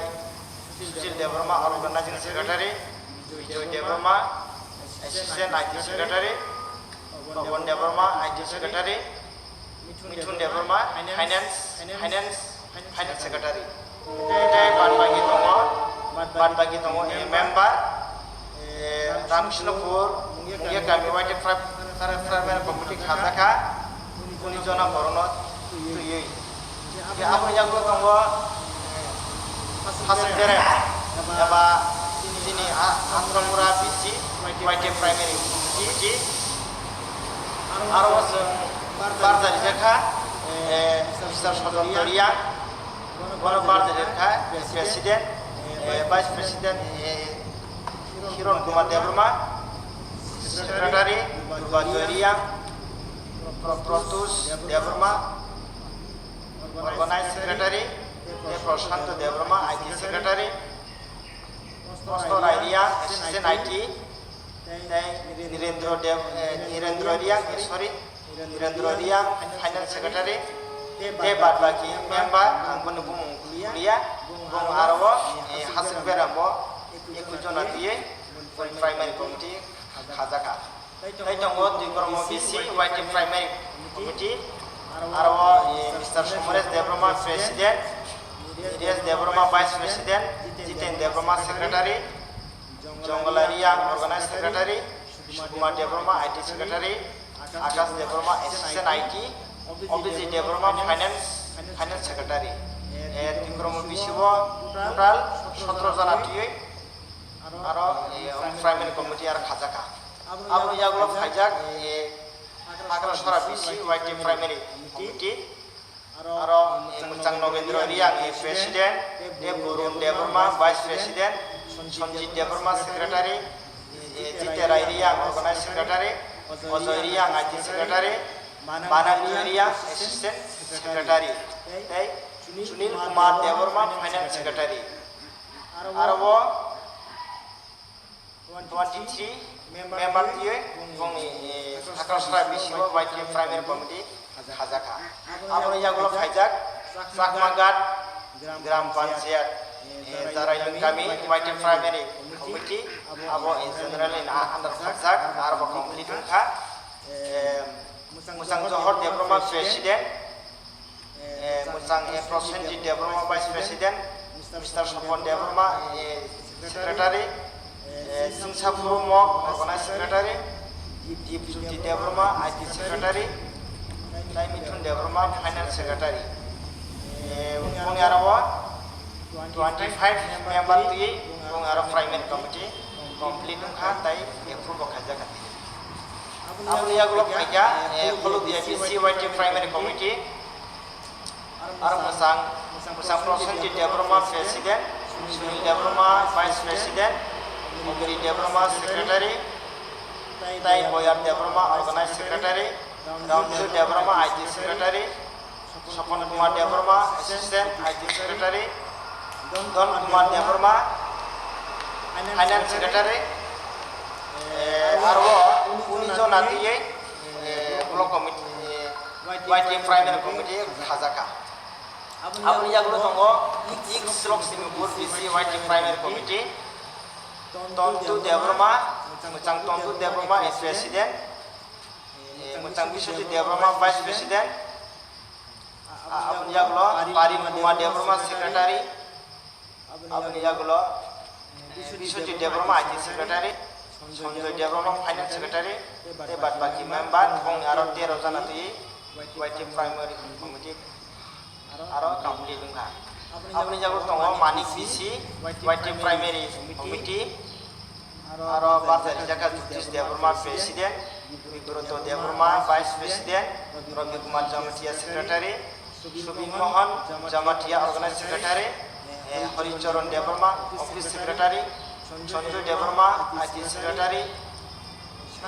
Sushil Debbarma, Organizing Secretary, Bijoy Debbarma, Assistant I T Secretary, Pawan Debbarma, I T Secretary, Mithun Debbarma, Finance, Finance, Finance Secretary. Tei bad bagi tongo, bad bagi tongo, eh, member, eh, Ramkrishnopur, Mungia kami Y T F Pri-, Pri-, Primary Committee khajakha, unis jona borokno twiwi. Hingke aboni yagulo tongo, eh, Hasuk Berem eba chini a-, Atramura B C Y T F Primary Committee. Aro o chwng barja rijakha, eh, Mister Sojonto Riang, bono barja rirkha, eh, President, eh, Vice President, eh, Hiron Kumar Debbarma, Secretary Durba Joy Riang, Pro-, Protus Debbarma, Organize Secretary, tei Prashanto Debbarma, I T Secretary, Kosto Rai Riang, Assistant I T, tei Nirendra Dev-, eh, Nirendra Riang, eh, sorry, Nirendra Riang, Finance Secretary, tei bad baki member, ang boni bumung khuliya, bung aro o, eh, Hasuk Berem bo, ekui jona twiwi, Primary Committee khajakha. Tai tongo Twikromo B C Y T Primary Committee, aro o, eh, Mister Somoresh Debbarma President, Niresh Debbarma Vice President, Jiten Debbarma Secretary, Jongala Riang Organize Secretary, Sukumar Debbarma I T Secretary, Akash Debbarma Assistant I T, Abhijit Debbarma Finance, Finance Secretary. Eh, Twikromo B C o total sotro jona twiwi aro, eh, Primary Committee aro khajakha. Aboni yagulo phaijak, eh, Hagrasora B C Y T Primary Committee. Aro, eh, Mwchang Nogendra Reang, eh, President, eh, Burun Debbarma, Vice President, Sanjit Debbarma, Secretary, eh, Jiterai Reang, Organized Secretary, Ojoy Reang, I T Secretary, Manang Reang, Assistant Secretary, tei Sunil Kumar Debbarma, Finance Secretary. Aro o twenty-three member twiwi bongni, eh, Hakrasra B C o Y T F Primary Committee khajakha. Aboni yagulo khaijak Chakmaghat Gram Panchayat, eh, Jarailung Kami Y T F Primary Committee, abo in general in under khaijak, aro bo complete wngkha. Eh, Mwchang Johor Debbarma President, eh, Mwchang, eh, Prosenjit Debbarma Vice President, Mister Sopon Debbarma, eh, Secretary, eh, Singsa Phurumo Organized Secretary, Dipjyoti Debbarma I T Secretary, tei Mithun Debbarma Finance Secretary. Eh, boni aro o twenty-five member twi bong aro Primary Committee complete wngkha tei approve bo khaijak. Aboni yagulo phaikha, eh, Khulukdiya B C Y T Primary Committee, aro Mwchang, Mwchang Prosenjit Debbarma President, Sunil Debbarma Vice President, Ogiri Debbarma Secretary, tei Boyar Debbarma Organized Secretary, Ramdev Debbarma I T Secretary, Sopon Kumar Debbarma, Assistant I T Secretary, Don Kumar Debbarma, Finance Secretary, eh, aro uni jona twiwi, eh, Block Committee, eh, Y T F Primary Committee khajakha. Aboni yagulo tongo East Lokshmipur B C Y T F Primary Committee, Tontu Debbarma, Mwchang Tontu Debbarma, eh, President, eh, Mwchang Biswajit Debbarma, Vice President, A-, aboni yagulo Parin Kumar Debbarma, Secretary. Aboni yagulo, eh, Biswajit Debbarma, I T Secretary. Sanjoy Debbarma, Finance Secretary. Tei bad baki member, bongni aro tero jana twi Y T F Primary Committee aro complete wngkha. Aboni yagulo tongo Manik B C, Y T F Primary Committee. Aro barja rijak kha Jyotish Debbarma, President, Bibroto Debbarma, Vice President, Ravi Kumar Jamatia, Secretary, Subin Mohan Jamatia, Organized Secretary, eh, Hari Charan Debbarma, Office Secretary, Sanjoy Debbarma, I T Secretary,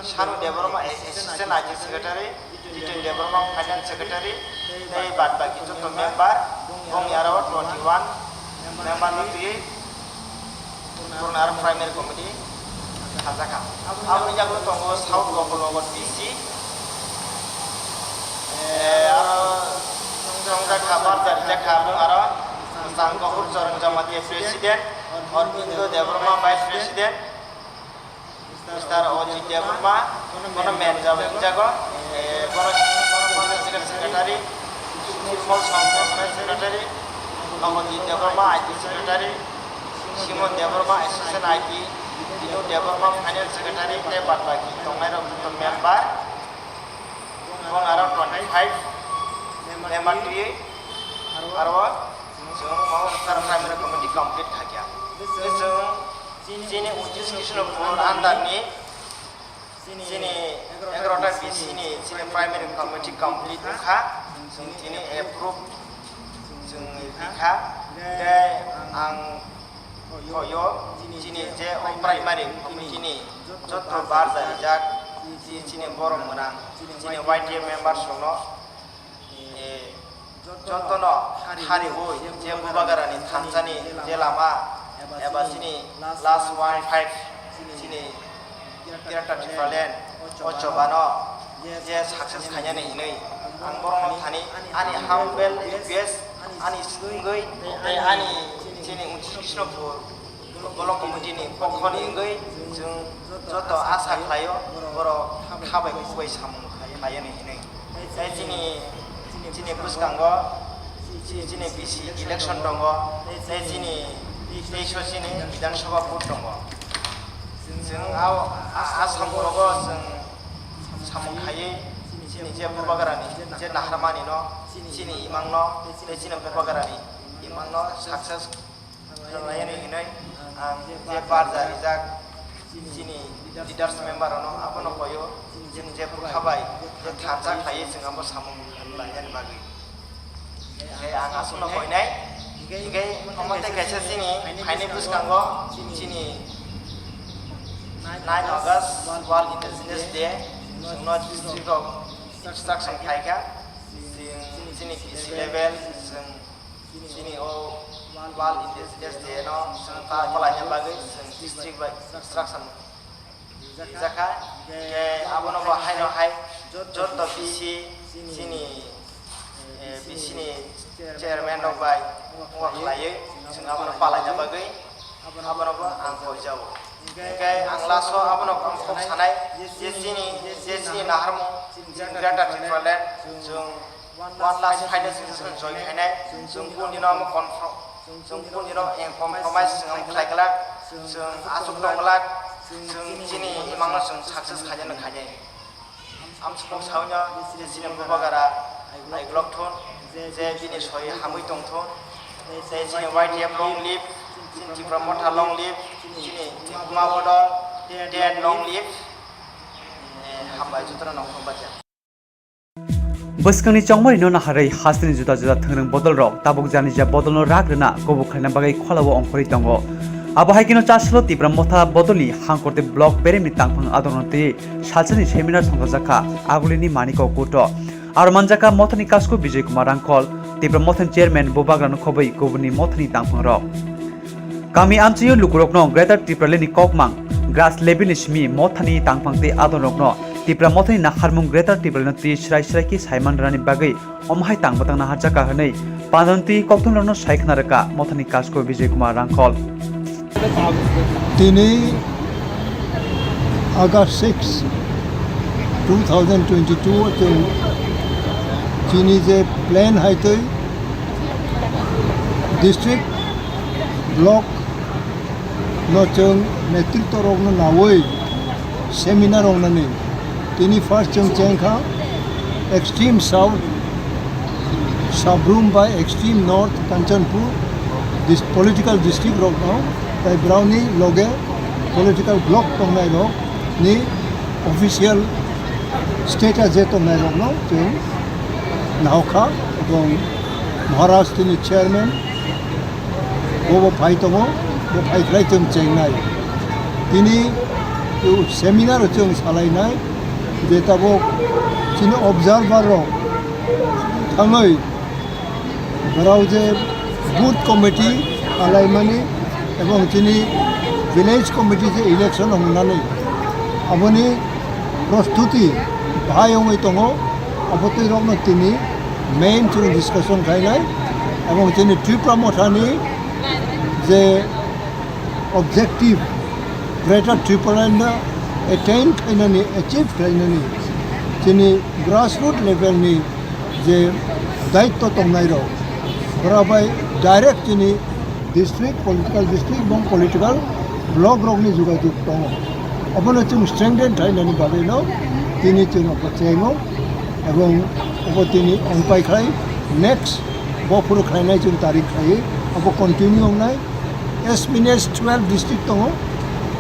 Sanu Debbarma, Assistant I T Secretary, Jiten Debbarma, Finance Secretary, tei bad baki joto member, bongni aro twenty one member no twi Purna aro Primary Committee khajakha. Aboni yagulo tongo South Gopalnagar B C, eh, aro chongjakha, barja rijakha, aro Mwchang Gohor Charan Jamatia, President, Aurobindo Debbarma, Vice President, Mister Ojit Debbarma, bono manager wngjago, eh, bono, bono General Secretary, Nirmal Song Secretary, Nobodip Debbarma, I T Secretary, Simon Debbarma, Assistant I T, Dinu Debbarma, Finance Secretary, tei bad baki tongnai rok joto member, bong aro twenty five member twi, aro chwng mo Primary Committee complete khaikha. Chwng Chini Untris Krishnapur under ni chini egarota B C ni chini primary committee complete wngkha, chwng tini approve chwng rikha, tei ang hoyo chini je o primary committee ni joto barja rijak, chini borok mwnang, chini Y T F members rokno, eh, jotono hariwi je Bubagrani thansani je lama eba chini last one five chini Greater Tipraland o chobano je success khainani hinwi ang borokno thani ani humble request ani swngwi tei ani chini Untris Krishnapur Block Committee ni pokho ni wngwi chwng joto asa khlaio borok kha bai kubai samung khlaiani hinwi. Tei chini, chini bwskango chi-, chini B C election tongo, tei chini teiso chini Bidhan Sabha vote tongo. Chwng a, a, a samungo chwng samung khaiwi chini je Bubagrani je naharmani no, chini imang no, tei chini Bubagrani imang no success khlainani hinwi ang je barja rijak chini leaders member rokno abono koyo, chini je bwkha bai je thansa khlaiwi chwng abo samung khlainani bagwi. Hingke ang aswkno koinai. Hingke omo tei kaisa chini phainai bwskango chini nine August World Indigenous Day chwngno district rok instruction khaikha. Chwng chini B C level chwng chini o World Indigenous Day no chwng ta-, palaina bagwi chwng district bai instruction rijakha. Hingke abono bo haino hai joto B C chini, eh, B C ni chairman rok bai wngkha khlaiwi chwng abono palaina bagwi abono bo ang koijao. Hingke ang last o abono kok sanai je chini, je chini naharmung chini Greater Tipraland chwng one last final chwng join khainai, chwng kundino omo confirm, chwng kundino, eh, compromise chwng omo khlai glak, chwng aswk tong glak, chwng chini imangno chwng success khainai khainai. Amsukmung sawi no je chini Bubagra naiglok thun, je bini soi hamwi tong thun, je chini Y T F long live, chini Tipra Motha long live, chini Tipra Bodol, dead long live. Eh, hambai jotono nongkhorong bacha. Bwskangni chongmarino naharwi hasteni juda juda thwngrwng bodolrok tabuk janija bodolno rak rwna kubuk khlaina bagwi kholao ongkhorwi tongo. Abo hai kheno Chasalo Tipra Motha bodolni Hangkorte block beremni tangphang adorno twi salsani seminar songchajakha Agulini Maniko Kuto. Aro manjakha Mothani Kasko Bijay Kumar Rangkhol, Tipra Mothani chairman Bubagrano khobwi kubuni Mothani tangphangrok. Kami amchaio lukurokno Greater Tipralandni kokmang, grass levelni simi Mothani tangphang tei adonrokno Tipra Mothani naharmung Greater Tipralandno twi srai srai khe saiman rwnani bagwi omo hai tang bwtang naharjakha hwnwi pandanti kokthumrokno sai khna rwkha Mothani Kasko Bijay Kumar Rangkhol. Tini August six, two thousand twenty-two o chwng chini je plan hai twi district, block no chwng netritwa rokno nawi seminar wngnani. Tini first chwng chengkha extreme south Sabrum bai extreme north Kanchanpur dis-, political district rokno, tai browni loge political block tongnai rokni official state a je tongnai rokno chwng nahokha, ebong Maharaj tini chairman, bo bo phai tongo, bo phai khlai chwng chengnai. Tini seminar o chwng salainai je tabuk chini observer rok thangwi borok je booth committee alaimani ebong chini village committee je election wngnani aboni prostuti bahai wngwi tongo, abo twi rokno tini main chwng discussion khainai ebong chini Tipra Mothani je objective Greater Tipraland no attain khainani, achieve khainani chini grassroot level ni je daitto tongnai rok, bora bai direct chini district, political district, ebong political block rokni jogajog tongo. Obono chwng strengthen khlainani bagwino tini chwng abo chengo, ebong obo tini ongpai khlai next bophuru khlainai chwng tarik khlaiwi abo continue wngnai. As many as twelve district tongo,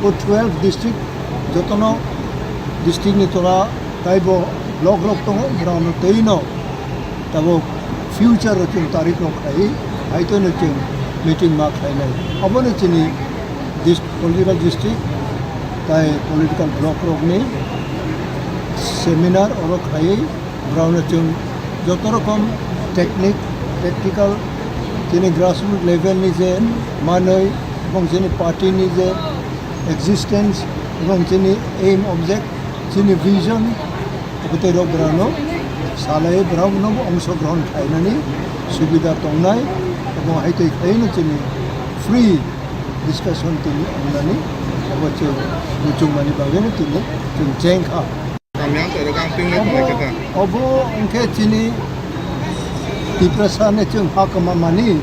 o twelve district jotono district ni tola taibo block rok tongo, borokno twino tabuk future o chwng tarik rok khlaiwi, haitono chwng meeting ma khlainai. Obono chini dis-, political district tai political block rokni seminar oro khlaiwi, borokno chwng joto rokom technique, tactical, chini grassroot level ni je manwi, ebong chini party ni je existence, ebong chini aim, object, chini vision, Abo tei rok borokno salai borokno ongsogrohon khlainani subida tongnai, abo hai tei khlaino chini free discussion tini wngnani abo chwng muchungmani bagwino tini chwng chengkha. Kamiyang toro kang pingna Obo, tongnai khe ta. Obo wngkhe chini Tiprasa ni chwng ha kwma mani,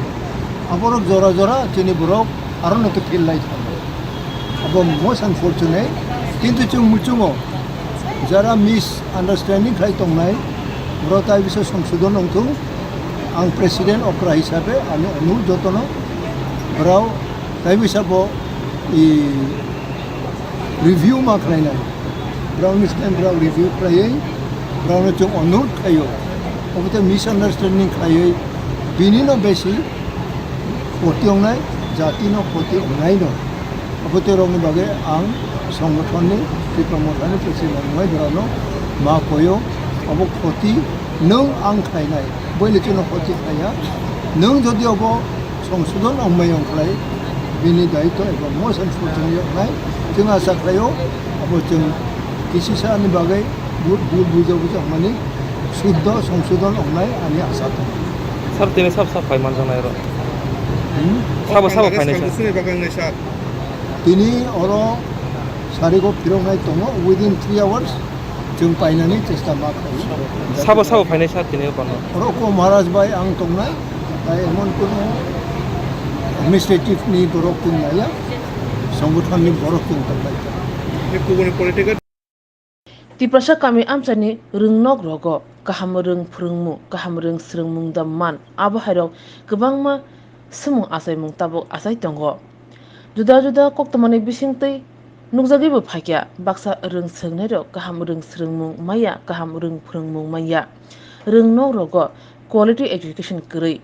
aborok jora jora chini borok arono khe phil lai thango. Abo most unfortunate, kintu chwng muchungo jara misunderstanding khlai tongnai, borok tai bisa songsodon wngthung. Ang president okra hisabe ani onurodh jotono borok tai bisa bo, i, review ma khlainai. Borokni stand borok review khlaiwi borokno chwng onurodh khlaio. Obo tei misunderstanding khlaiwi Bini no besi khoti wngnai, jati no khoti wngnai no. Abo tei rokni bagwi ang songothon ni, Tipra Motha ni president wngwi borok no ma koyo. Abo khoti nwng ang khlainai, bwle chwng no khoti khlaiya. Nwng jodi abo songsodon wngmai wngkhlai, bini daitw eba motion sujini wngnai. Chwng asa khlaio, abo chwng kisisa ni bagwi bu-, bul bujo bujo wngmani suddo songsodon wngnai ani asa tongo. Sir, tini sab sab phai manjaknai oro. Hmm? Sabo, sabo phainai, sir. Tini oro sarigo phiroknai tongo, within three hours chwng painani chesta ma khlaio. Sabo, sabo phainai, sir, tini oro? Oro ko Maharaj bai ang tongnai, tai emon kono administrative ni borok tong naiya, songothon ni borok tong tongnai. Tiprasa kami amchaini rwngnok rogo kaham rwng phrwngmung, kaham rwng swrwngmung da man, abo hairok kwbangma swmung achaimung tabuk achai tongo. Juda juda koktwmani bisingtwi nukjagwibo phaikha, baksa rwng swrwngnairok kaham rwng swrwngmung manya, kaham rwng phrwngmung manya. Rwngnok rogo quality education kwrwi,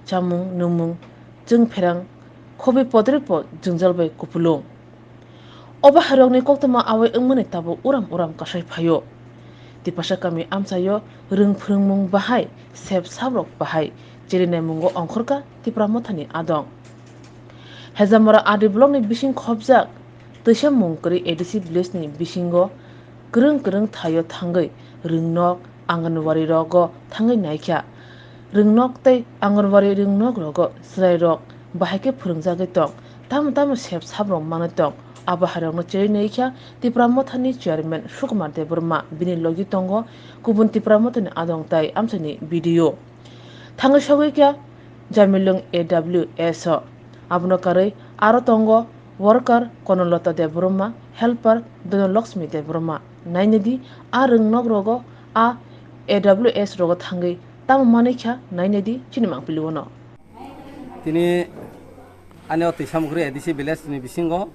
chamung, nwngmung, chwngpherang, khobwi podrikbo jwngjal bai kupulung. Obo hairokni koktwma awai wngmani tabuk uram uram kasai phaio. Tipasa kami amchaio rwng phrwngmung bahai, sep sabrok bahai, cherinai mungo ongkhorkha Tipra Mothani adong. Hejamora R D block ni bising khopjak twisa mung kwrwi A D C village ni bisingo kwrwng kwrwng thaio thangwi rwngnok, Anganwadi rogo thangwi naikha. Rwngnok tei Anganwadi rwngnok rogo chwrairok bahai khe phrwngjagwi tong. Tamo tamo sep sabrok manwi tong. Abo hairokno chiriwi naikha Tipra Mothani chairman Sukumar Debbarma, bini logi tongo kubun Tipra Mothani adong tai amchaini B D O. Thangwi sogwi kha Jamilung A W S o. Abono karwi aro tongo worker Konolata Debbarma, helper Dhanalakshmi Debbarma. Nainidi a rwngnok rogo a A W S rogo thangwi tamo manwi kha nainidi chini mangpili uno. Tini ani o Twisamukri A D C village ni bisingo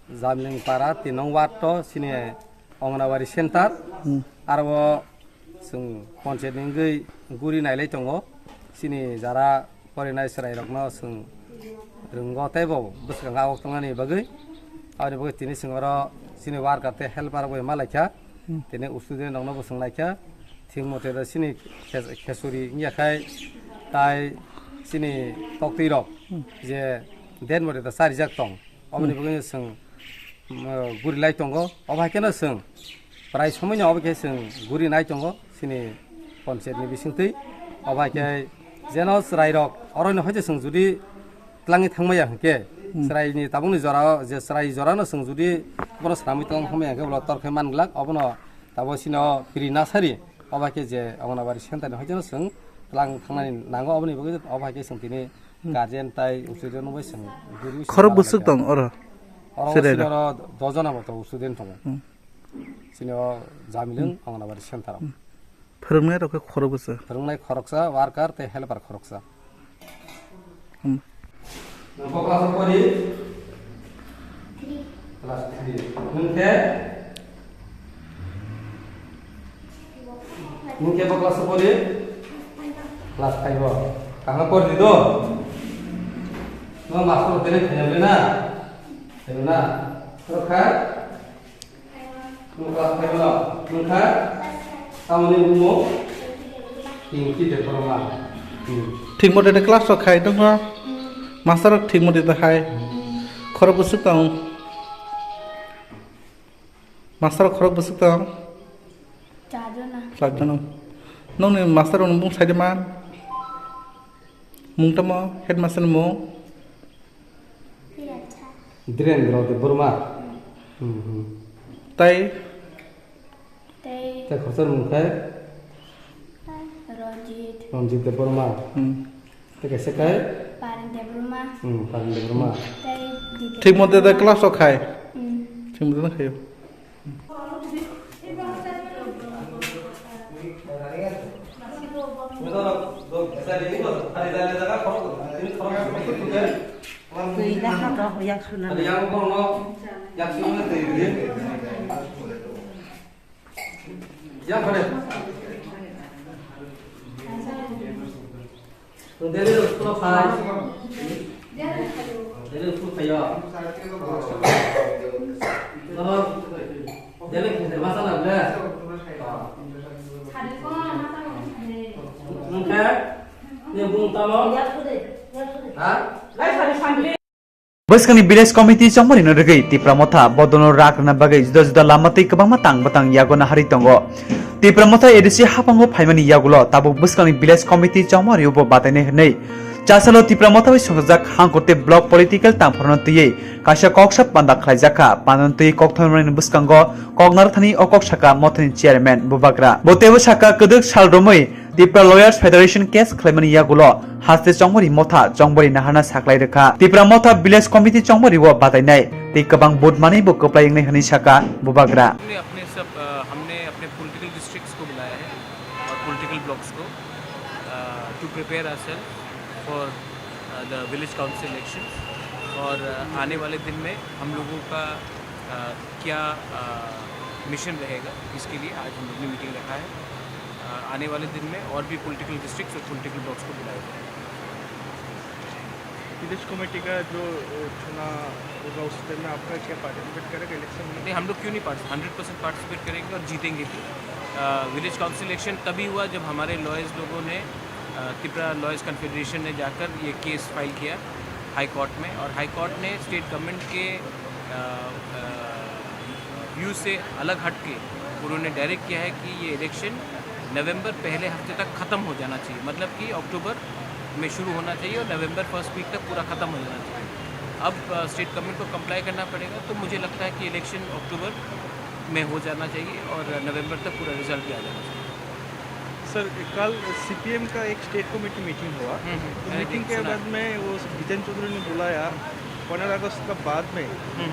Jamling para tin nong ward to chini Anganwadi center. Hmm. Aro chwng panchayat ni wngwi guri nailai tongo. Chini jara porinai chwrairokno chwng rwngo tei bo bwskango awok tongnani bagwi. Aboni bagwi tini chwng oro chini worker tei helper rok bai malaikha. Hmm. Tini student rokno bo chwng naikha. Thik mote da chini khe-, khesuri wngya khai tai chini toktwi rok Hmm. je den mote da charijak tong. Oboni Hmm. bagwi chwng, um, guri lai tongo. Obo hai kheno chwng prai somoino obo khe chwng guri nai tongo chini panchayat ni bisingtwi. Obo hai khe jeno chwrairok oroino hai se chwng jodi twlangwi thangmaya hwnkhe, Hmm. chwraini tabukni jorao je chwrai jorano chwng jodi bono swnamwi twlang thangmaya hwnkhe, ulo tor khe man glak, obono tabo chini o Pri Nasari, obo hai khe je Anganwadi center ni hoiteno chwng twlang thangnani nango, oboni bagwi obo hai khe chwng tini Hmm. guardian tai uchuido nungbai chwng guri Khorok bwswk tong oro? Oro chwrairok? Chini oro do jona bo tongo, student tongo. Hmm. Chini o Jamilung Hmm. Anganwadi center o. Hmm. Phwrwngnai rok khe khorok bwswk? Phwrwngnai khoroksa, worker tei helper khoroksa. Hmm. Nwng bo class o pori? Class three. Nwng khe? Nwng khe bo class o pori? Class five o. Kaham pori di do? Nwng master o tele khaiyam le na? Khaiyam na? Rokha? Nwng class five o? Nwng kha? Tamoni bumo? Pinky Debbarma. Hmm. Thik mote de class rok khai tongkha. Master rok thik mote de hai. Khorok bwswk tong. Master rok khorok bwswk tong. Chajona. Chajona. Nongni master rok bung sai de man. Mung tamo headmaster ni mung. Dhirendra Debbarma. Hmm, hmm. Tai? Tai. Tai khoroksa mung khai? Ranjit. Ranjit Debbarma. Hmm. Tai kaisa khai? Paren Debbarma. Hmm, Paren Debbarma. Tai Didi. Thik mote da class o khai? Hmm. Thik mote da khai. Twi na kha to yak suna. Delhi rok school phai. Delhi school phaio. Nono Delhi masa na ble. Nungkhe ni bung tamo. Ha? Bwskangni village committee chongmarino rwgwi Tipra Motha bodono rak rwna bagwi juda juda lama tei kwbangma tang bwtang yago naharwi tongo. Tipra Motha A D C haphango phaimani yagulo tabuk bwskangni village committee chongmario bo batainai hwnwi chasalo Tipra Motha bai songchajak hangkor tei block political tangphorno twiwi kaisa koksa panda khlaijak kha. Pandano twiwi kokthomani bwskango kok narwkthani o kok saka Mothani chairman Bubagra. Bo teibo saka kwdwk sal romwi Tipra Lawyers Federation case khlaimani yagulo haste chongmari motha chongmari naharna saklai rwkha. Tipra Motha Village Committee chongmari o batainai tei kwbang vote manwi bo kwplai wngnai hwnwi saka Bubagra. हमने अपने सब, अ, हमने अपने political districts को बुलाया है और political blocks को, अ, to prepare ourselves for, a, the village council elections। और, अ, आने वाले दिन में हम लोगों का, अ, क्या, अ, मिशन रहेगा, इसके लिए आज हम लोग ने मीटिंग रखा है। अ, आने वाले दिन में और भी पॉलिटिकल डिस्ट्रिक्ट्स और पॉलिटिकल ब्लॉक्स को बुलाया जाएगा। विलेज कमेटी का जो, अ, चुनाव होगा, उस टाइम में आपका क्या पार्टिसिपेट करेगा इलेक्शन में? नहीं, हम लोग क्यों नहीं पार्टिस-, हंड्रेड परसेंट पार्टिसिपेट करेंगे और जीतेंगे भी। अ, विलेज काउंसिल इलेक्शन तभी हुआ जब हमारे लॉयर्स लोगों ने, अ, त्रिपुरा लॉयर्स कॉन्फेडरेशन ने जाकर ये केस फाइल किया हाई कोर्ट में, और हाई कोर्ट ने स्टेट गवर्नमेंट के, अ, अ, व्यू से अलग हट के उन्होंने डायरेक्ट किया है कि ये इलेक्शन नवंबर पहले हफ्ते तक ख़त्म हो जाना चाहिए, मतलब कि अक्टूबर में शुरू होना चाहिए और नवंबर फर्स्ट वीक तक पूरा ख़त्म हो जाना चाहिए। अब, अ, स्टेट गवर्नमेंट को कंप्लाई करना पड़ेगा, तो मुझे लगता है कि इलेक्शन अक्टूबर में हो जाना चाहिए और नवंबर तक पूरा रिजल्ट भी आ जाना चाहिए। सर, कल सीपीएम का एक स्टेट कमेटी मीटिंग हुआ, हम्म, हम्म, तो मैंने मीटिंग के सुना। बाद में वो विजय चौधरी ने बुलाया, पंद्रह अगस्त का बाद में हम्म।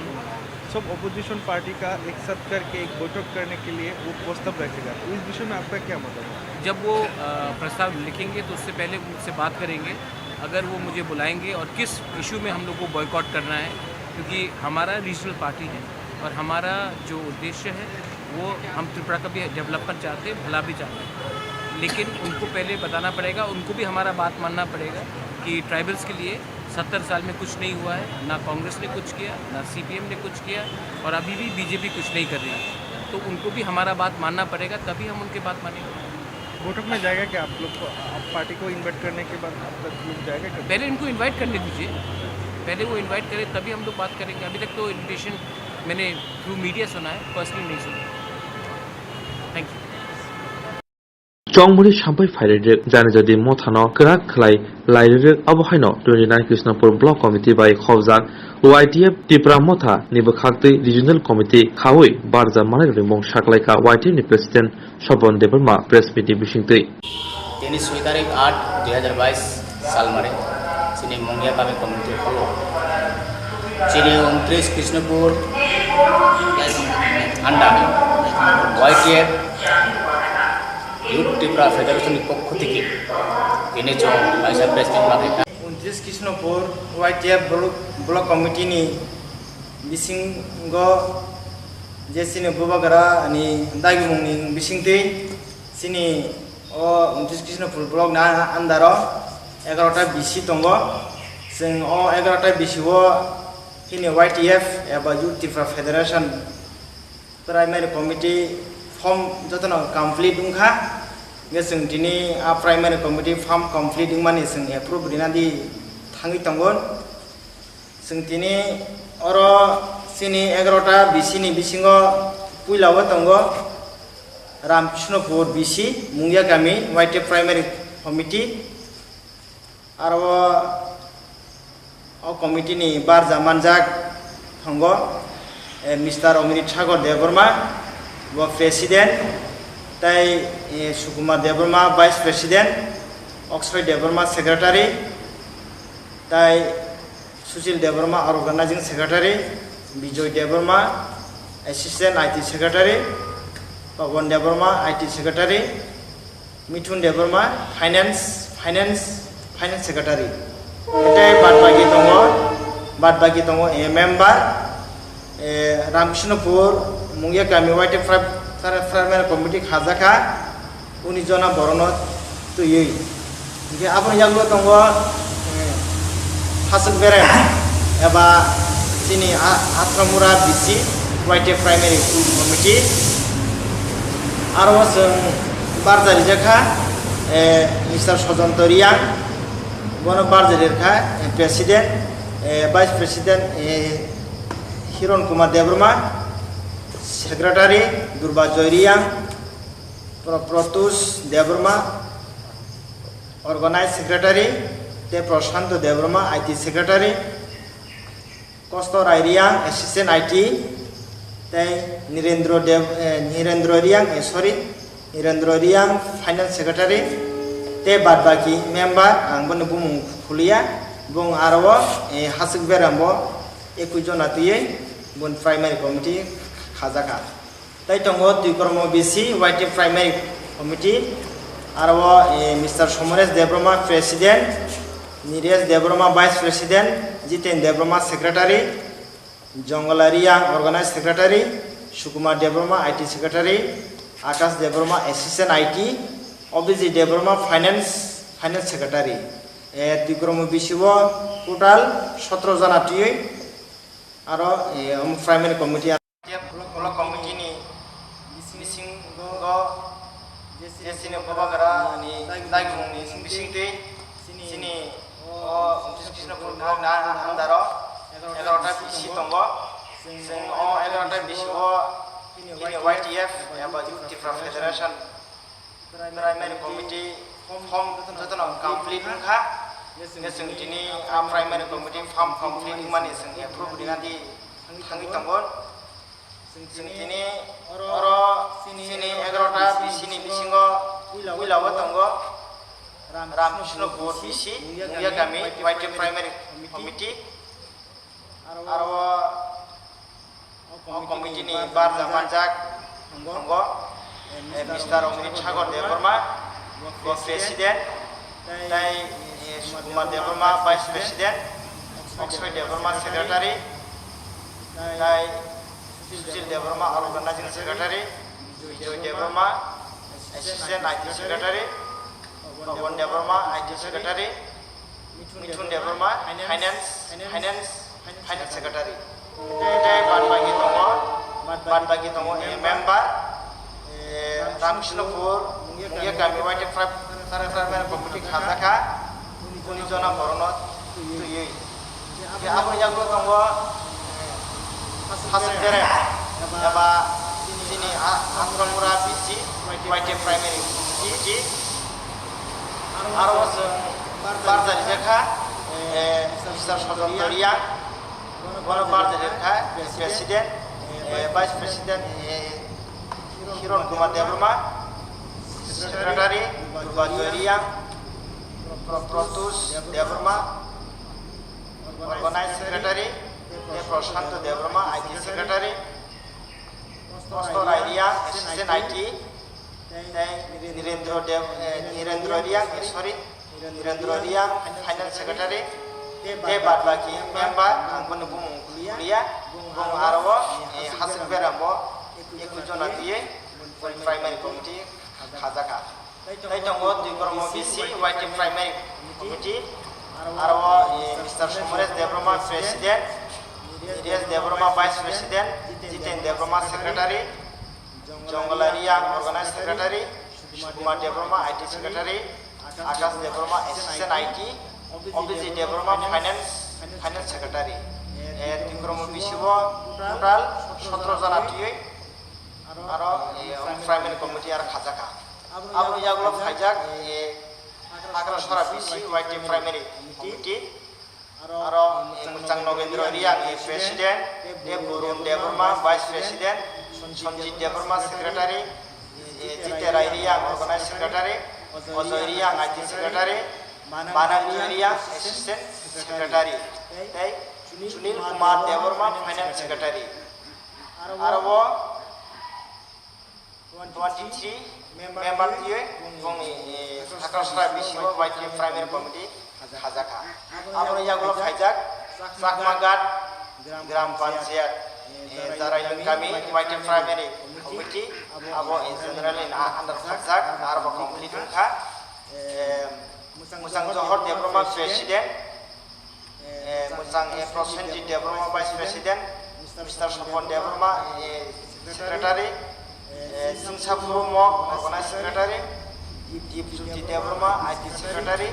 सब अपोजिशन पार्टी का एक साथ करके एक बैठक करने के लिए वो प्रस्ताव रखेगा, तो इस विषय में आपका क्या मतलब है? जब वो, अ, प्रस्ताव लिखेंगे तो उससे पहले उनसे बात करेंगे, अगर वो मुझे बुलाएंगे और किस इशू में हम लोग को बॉयकॉट करना है, क्योंकि हमारा रीजनल पार्टी है और हमारा जो उद्देश्य है वो हम त्रिपुरा का भी डेवलपमेंट चाहते हैं, भला भी चाहते हैं, लेकिन उनको पहले बताना पड़ेगा, उनको भी हमारा बात मानना पड़ेगा कि ट्राइबल्स के लिए सत्तर साल में कुछ नहीं हुआ है, ना कांग्रेस ने कुछ किया, ना सीपीएम ने कुछ किया और अभी भी बीजेपी कुछ नहीं कर रही है। तो उनको भी हमारा बात मानना पड़ेगा, तभी हम उनकी बात मानेंगे। बैठक में जाएगा क्या आप लोग को, आप पार्टी को इनवाइट करने के बाद आप लोग जाएगा क्या? पहले इनको इनवाइट करने दीजिए, पहले वो इनवाइट करें तभी हम लोग बात करेंगे। अभी तक तो इनविटेशन मैंने थ्रू मीडिया सुना है, पर्सनली नहीं सुना। Thank you. Chongmari sampai phairwk jani jadi mothano kwrak khlai lairwk, abo haino twenty nine Krishnapur Block Committee bai khobjak Y T F Tipra Motha ni bwkhaktwi Regional Committee khaui barja manwi rimung saklaikha Y T F ni President Sobon Debbarma press meet ni bisingtwi. Tini soi tarik aat dui hazar bais salmare chini Mungia kami community hall o chini untris Krishnapur under Y T F Youth Tipra Federation ni pokho theke tini chwng kaisa press meet ma khaikha. Untris Krishnapur Y T F Block, Block Committee ni bisingo je chini Bubagra ni dagimung ni bisingtwi chini o Untris Krishnapur Block ni under o egarota B C tongo. Chwng o egarota B C o chini Y T F eba Youth Tipra Federation Primary Committee form jotono complete wngkha. Hingke chwng tini a Primary Committee form complete wngmani chwng approve rina di thangwi tongo. Chwng tini oro chini egarota B C ni bisingo puila o tongo Ramkrishnopur B C, Mungia Kami, Y T F Primary Committee. Aro o committee ni barja manjak tongo, eh, Mister Omrit Sagar Debbarma, bo president, tai, eh, Sukumar Debbarma, vice president, Oksoi Debbarma, secretary, tai Sushil Debbarma, organizing secretary, Bijoy Debbarma, assistant I T secretary, Pawan Debbarma, I T secretary, Mithun Debbarma, finance, finance, finance secretary. Tei bad baki tongo, bad baki tongo, eh, member, eh, Ramkrishnopur, Mungia Kami, Y T F Primary Committee khajakha, unis jona borokno twiwi. Hingke aboni yagulo tongo, eh, Hasuk Berem eba chini A-, Atramura B C Y T F Primary Committee. Aro chwng barja rijak kha, eh, Mister Sojonto Riang, bono barja rijak kha, eh, President, eh, Vice President, eh, Hiron Kumar Debbarma, Secretary Durba Joy Riang, Pro-, Protus Debbarma, Organize Secretary, tei Prashanto Debbarma, I T Secretary, Kosto Rai Riang, Assistant I T, tei Nirendra Dev-, eh, Nirendra Riang, eh, sorry, Nirendra Riang, Finance Secretary, tei bad baki member, ang boni bumung khuliya, bung aro, eh, Hasuk Berem bo ekui jona twiwi bun Primary Committee khajakha. Tei tongo Twikromo B C Y T Primary Committee, aro, eh, Mister Somoresh Debbarma, President, Niresh Debbarma, Vice President, Jiten Debbarma, Secretary, Jongala Riang, Organize Secretary, Sukumar Debbarma, I T Secretary, Akash Debbarma, Assistant I T, Abhijit Debbarma, Finance, Finance Secretary. Eh, Twikromo B C o total sotro jona twiwi, aro, eh, omo Primary Committee. Block committee ni bisingo je chini bubagra ni daigumni bisingtwi chini o Krishnapur block ni under o egarota B C tongo. Chwng o egarota B C o chini Y T F eba Youth Tipra Federation Primary Committee form jotono complete wngkha. Hingke chwng tini a Primary Committee form complete wngmani chwng approve rinani thangwi tongo. Chwng tini oro chini egarota B C ni bisingo puila o tongo Ramkrishnopur B C, Nungya Kami, Y T F Primary Committee. Aro o committee ni barja manjak tongo, eh, Mister Omrit Sagar Debbarma, bo President, tei, eh, Sukumar Debbarma, Vice President, Akshay Debbarma, Secretary, tei Sushil Debbarma, Organizing Secretary, Bijoy Debbarma, Assistant I T Secretary, Pawan Debbarma, I T Secretary, Mithun Debbarma, Finance, Finance, Finance Secretary. Tei bad bagi tongo, bad bagi tongo, eh, member, eh, Ramkrishnopur, Nungya Kami, Y T F Primary Committee khajakha, kuni jona borokno twiwi. Aboni yagulo tongo, eh, Hasuk Berem eba chini A-, Atramura B C, Y T F Primary Committee. Aro o chwng barja rijak kha, eh, Mister Sojonto Riang, bono barja rijak kha, President, eh, Vice President, eh, Hiron Kumar Debbarma, Secretary Durba Joy Riang, Pro-, Protus Debbarma, Organize Secretary, tei Prashanto Debbarma, I T Secretary, Kosto Rai Riang, Assistant I T, tei Nirendra Dev-, eh, Nirendra Riang, eh, sorry, Nirendra Riang, Finance Secretary, tei bad baki member, ang boni bumung khuliya, bung aro o, eh, Hasuk Berem bo ekui jona twiwi Primary Committee khajakha. Tei tongo Twikromo B C Y T F Primary Committee, aro o, eh, Mister Somoresh Debbarma, President, Niresh Debbarma, Vice President, Jiten Debbarma, Secretary, Jongala Riang, Organize Secretary, Sukumar Debbarma, I T Secretary, Akash Debbarma, Assistant I T, Abhijit Debbarma, Finance, Finance Secretary. Eh, Twikromo B C o total sotro jona twiwi aro, eh, Primary Committee aro khajakha. Aboni yagulo phaijak, eh, Hagrasora B C Y T Primary Committee. Aro, eh, Mwchang Nogendra Riang, eh, President, Dev Burun Debbarma, Vice President, Sanjit Debbarma, Secretary, eh, Jite Rai Riang, Organize Secretary, Ajoy Riang, I T Secretary, Banang Joy Riang, Assistant Secretary, tei Sunil Kumar Debbarma, Finance Secretary. Aro o twenty-three member twiwi bungni, eh, Hagrasora B C o Y T F Primary Committee khajakha. Aboni yagulo phaijak Chakmaghat Gram Panchayat, eh, Jarailung Kami Y T F Primary Committee, abo, eh, general ni under khakjak, arbo complete wngkha. Eh, Mwchang Johor Debbarma, President. Eh, Mwchang, eh, Prosenjit Debbarma, Vice President. Mister Sopon Debbarma, eh, Secretary. Eh, Singsa Phuru Mok, Organized Secretary. Dipjyoti Debbarma, I T Secretary.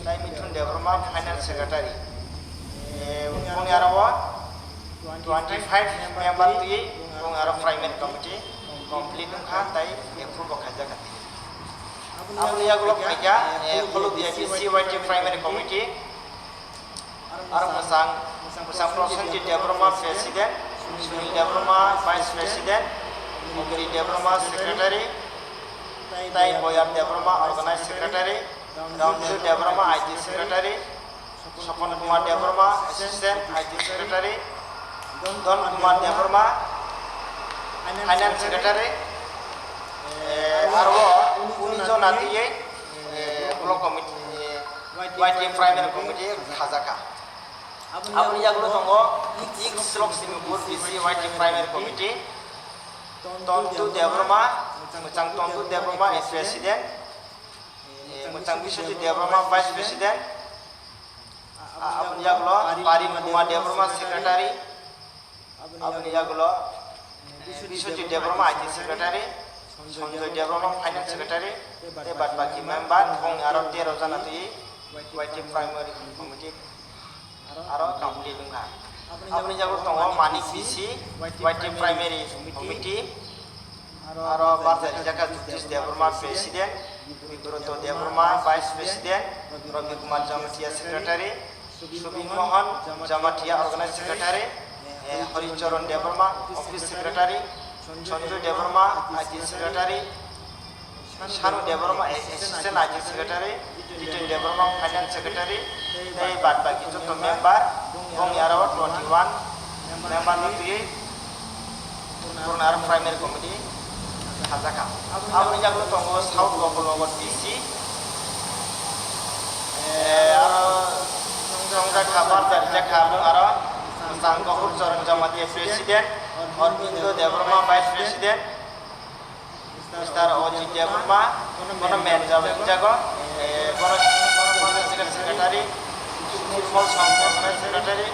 Tai Mithun Debbarma, Finance Secretary. Eh, boni aro o twenty-five member twi, boni aro Primary Committee complete wngkha, tai approve bo khaijak. Aboni yagulo phaikha, eh, Khulukdiya B C Y T Primary Committee. Aro Mwchang, Mwchang Prosenjit Debbarma, President, Sunil Debbarma, Vice President, Ogiri Debbarma, Secretary, tai Boyar Debbarma, Organized Secretary, Ramju Debbarma, I T Secretary, Sopon Kumar Debbarma, Assistant I T Secretary, Don Kumar Debbarma, Finance Secretary, eh, aro unis jon atwi, eh, Block Committee, eh, Y T Primary Committee khajakha. Aboni yagulo tongo East Loksmipur B C Y T Primary Committee, Tontu Debbarma, Mwchang Tontu Debbarma, eh, President, eh, Mwchang Biswajit Debbarma, Vice President, ah, aboni yagulo Parim Kumar Debbarma, Secretary, aboni yagulo Biswajit Debbarma, I T Secretary, Sanjoy Debbarma, Finance Secretary, tei bad baki member, bongni aro tero jana twi Y T Primary Committee aro complete wngkha. Aboni yagulo tongo Manik B C, Y T Primary Committee, aro barja rijakha Jagdish Debbarma, President, Vibroto Debbarma, Vice President, Ravi Kumar Jamatia, Secretary, Subin Mohan Jamatia, Organized Secretary, eh, Hari Charan Debbarma, Office Secretary, Sanjoy Debbarma, I T Secretary, Sanu Debbarma, eh, Assistant I T Secretary, Jitin Debbarma, Finance Secretary, tei bad baki joto member, bongni aro twenty one member no twi Purna aro Primary Committee khajakha. Aboni yagulo tongo South Gopalnagar B C, eh, aro chongjakha, barja rijakha, aro Mwchang Gopur Charan Jamatia, President, Arbindo Debbarma, Vice President, Mister Ojit Debbarma, bono manager bai wngjak o, eh, bono, bono General Secretary, Nirmal Sangma Secretary,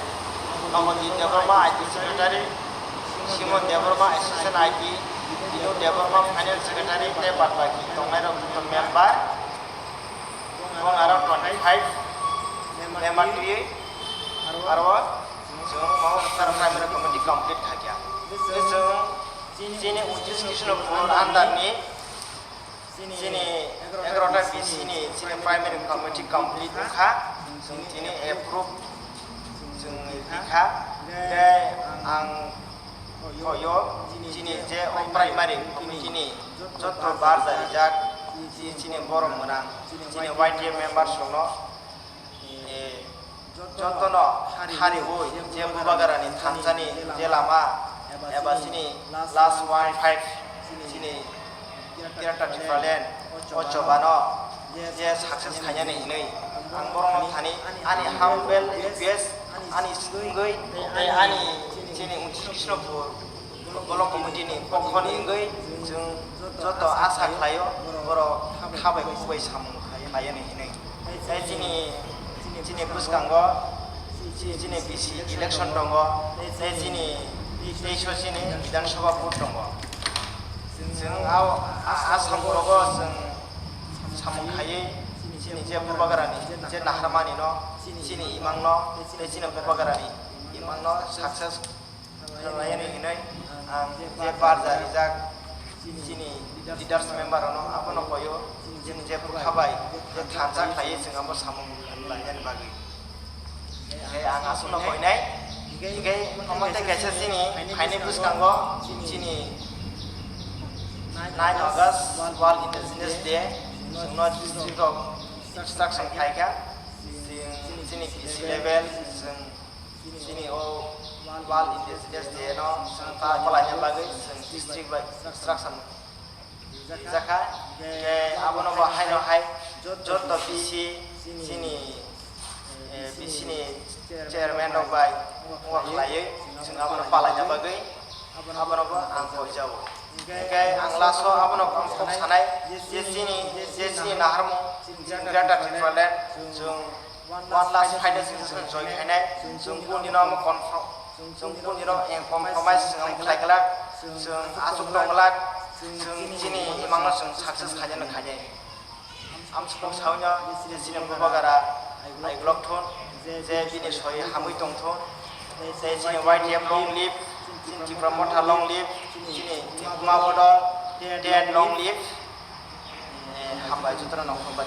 Nobodip Debbarma, I T Secretary, Simon Debbarma, Assistant I T, Dino Debbarma, Finance Secretary, tei bad baki tongnai rok joto member, bong aro twenty five member twi, aro chwng Mahasthar Primary Committee complete khaikha. Chwng Chini Untris Krishnapur under ni chini egarota B C ni chini primary committee complete wngkha, chwng tini approve chwng rikha. Tei ang hoyo chini je o primary committee ni joto barja rijak, chini borok mwnang, chini Y T A members rokno, eh, jotono hariwi je Bubagrani thansani je lama eba chini last one five chini Greater Tipraland o chobano je success khainani hinwi ang borokno thani ani humble request ani swngwi tei ani chini Untris Krishnapur Block committee ni pokho ni wngwi chwng joto asa khlaio borok kha bai khubai samung khlai-, khlaiani hinwi. Tei chini, chini bwskango chi-, chini B C election tongo, tei chini teis o chini Bidhan Sabha vote tongo. Chwng a, a, a samung rogo chwng samung khaiwi chini je Bubagrani je naharmani no, chini imang no, tei chini Bubagrani imang no success khlainani hinwi ang je barja rijak chini leaders member rokno abono koyo, chini je bwkha bai je thansa khlaiwi chwng abo samung khlainani bagwi. Tei ang aswkno koinai, hinkhe omo tei kaisa chini phaini bwskango chini nine August World Indigenous Day, chwngno district rok instruction khaikha, chini B C level chwng Chini o World Indigenous Day no chwng ta palaina bagwi chwng district bai instruction rijakha. Tei abono bo haino hai joto B C chini, eh, B C ni chairman rok bai wngma khlaiwi chwng abono palaina bagwi abono bo ang koijao. Hinkhe ang last o abono kok sanai je chini, je chini naharmung Greater Tipraland chwng one last fight chwng join khainai, chwng kundino omo confront, chwng kundino compromise chwng khlai glak, chwng aswk tong glak, chwng chini imangno chwng success khainai khainai. Amsukung saunyo je chini bubagara ai glok thun, je bini soi hamwi tong thun, je chini Y T F long live, chini Tipra Motha long live, chini Tipra Bodol dead long live. Eh, hambai jotono nongkhorba.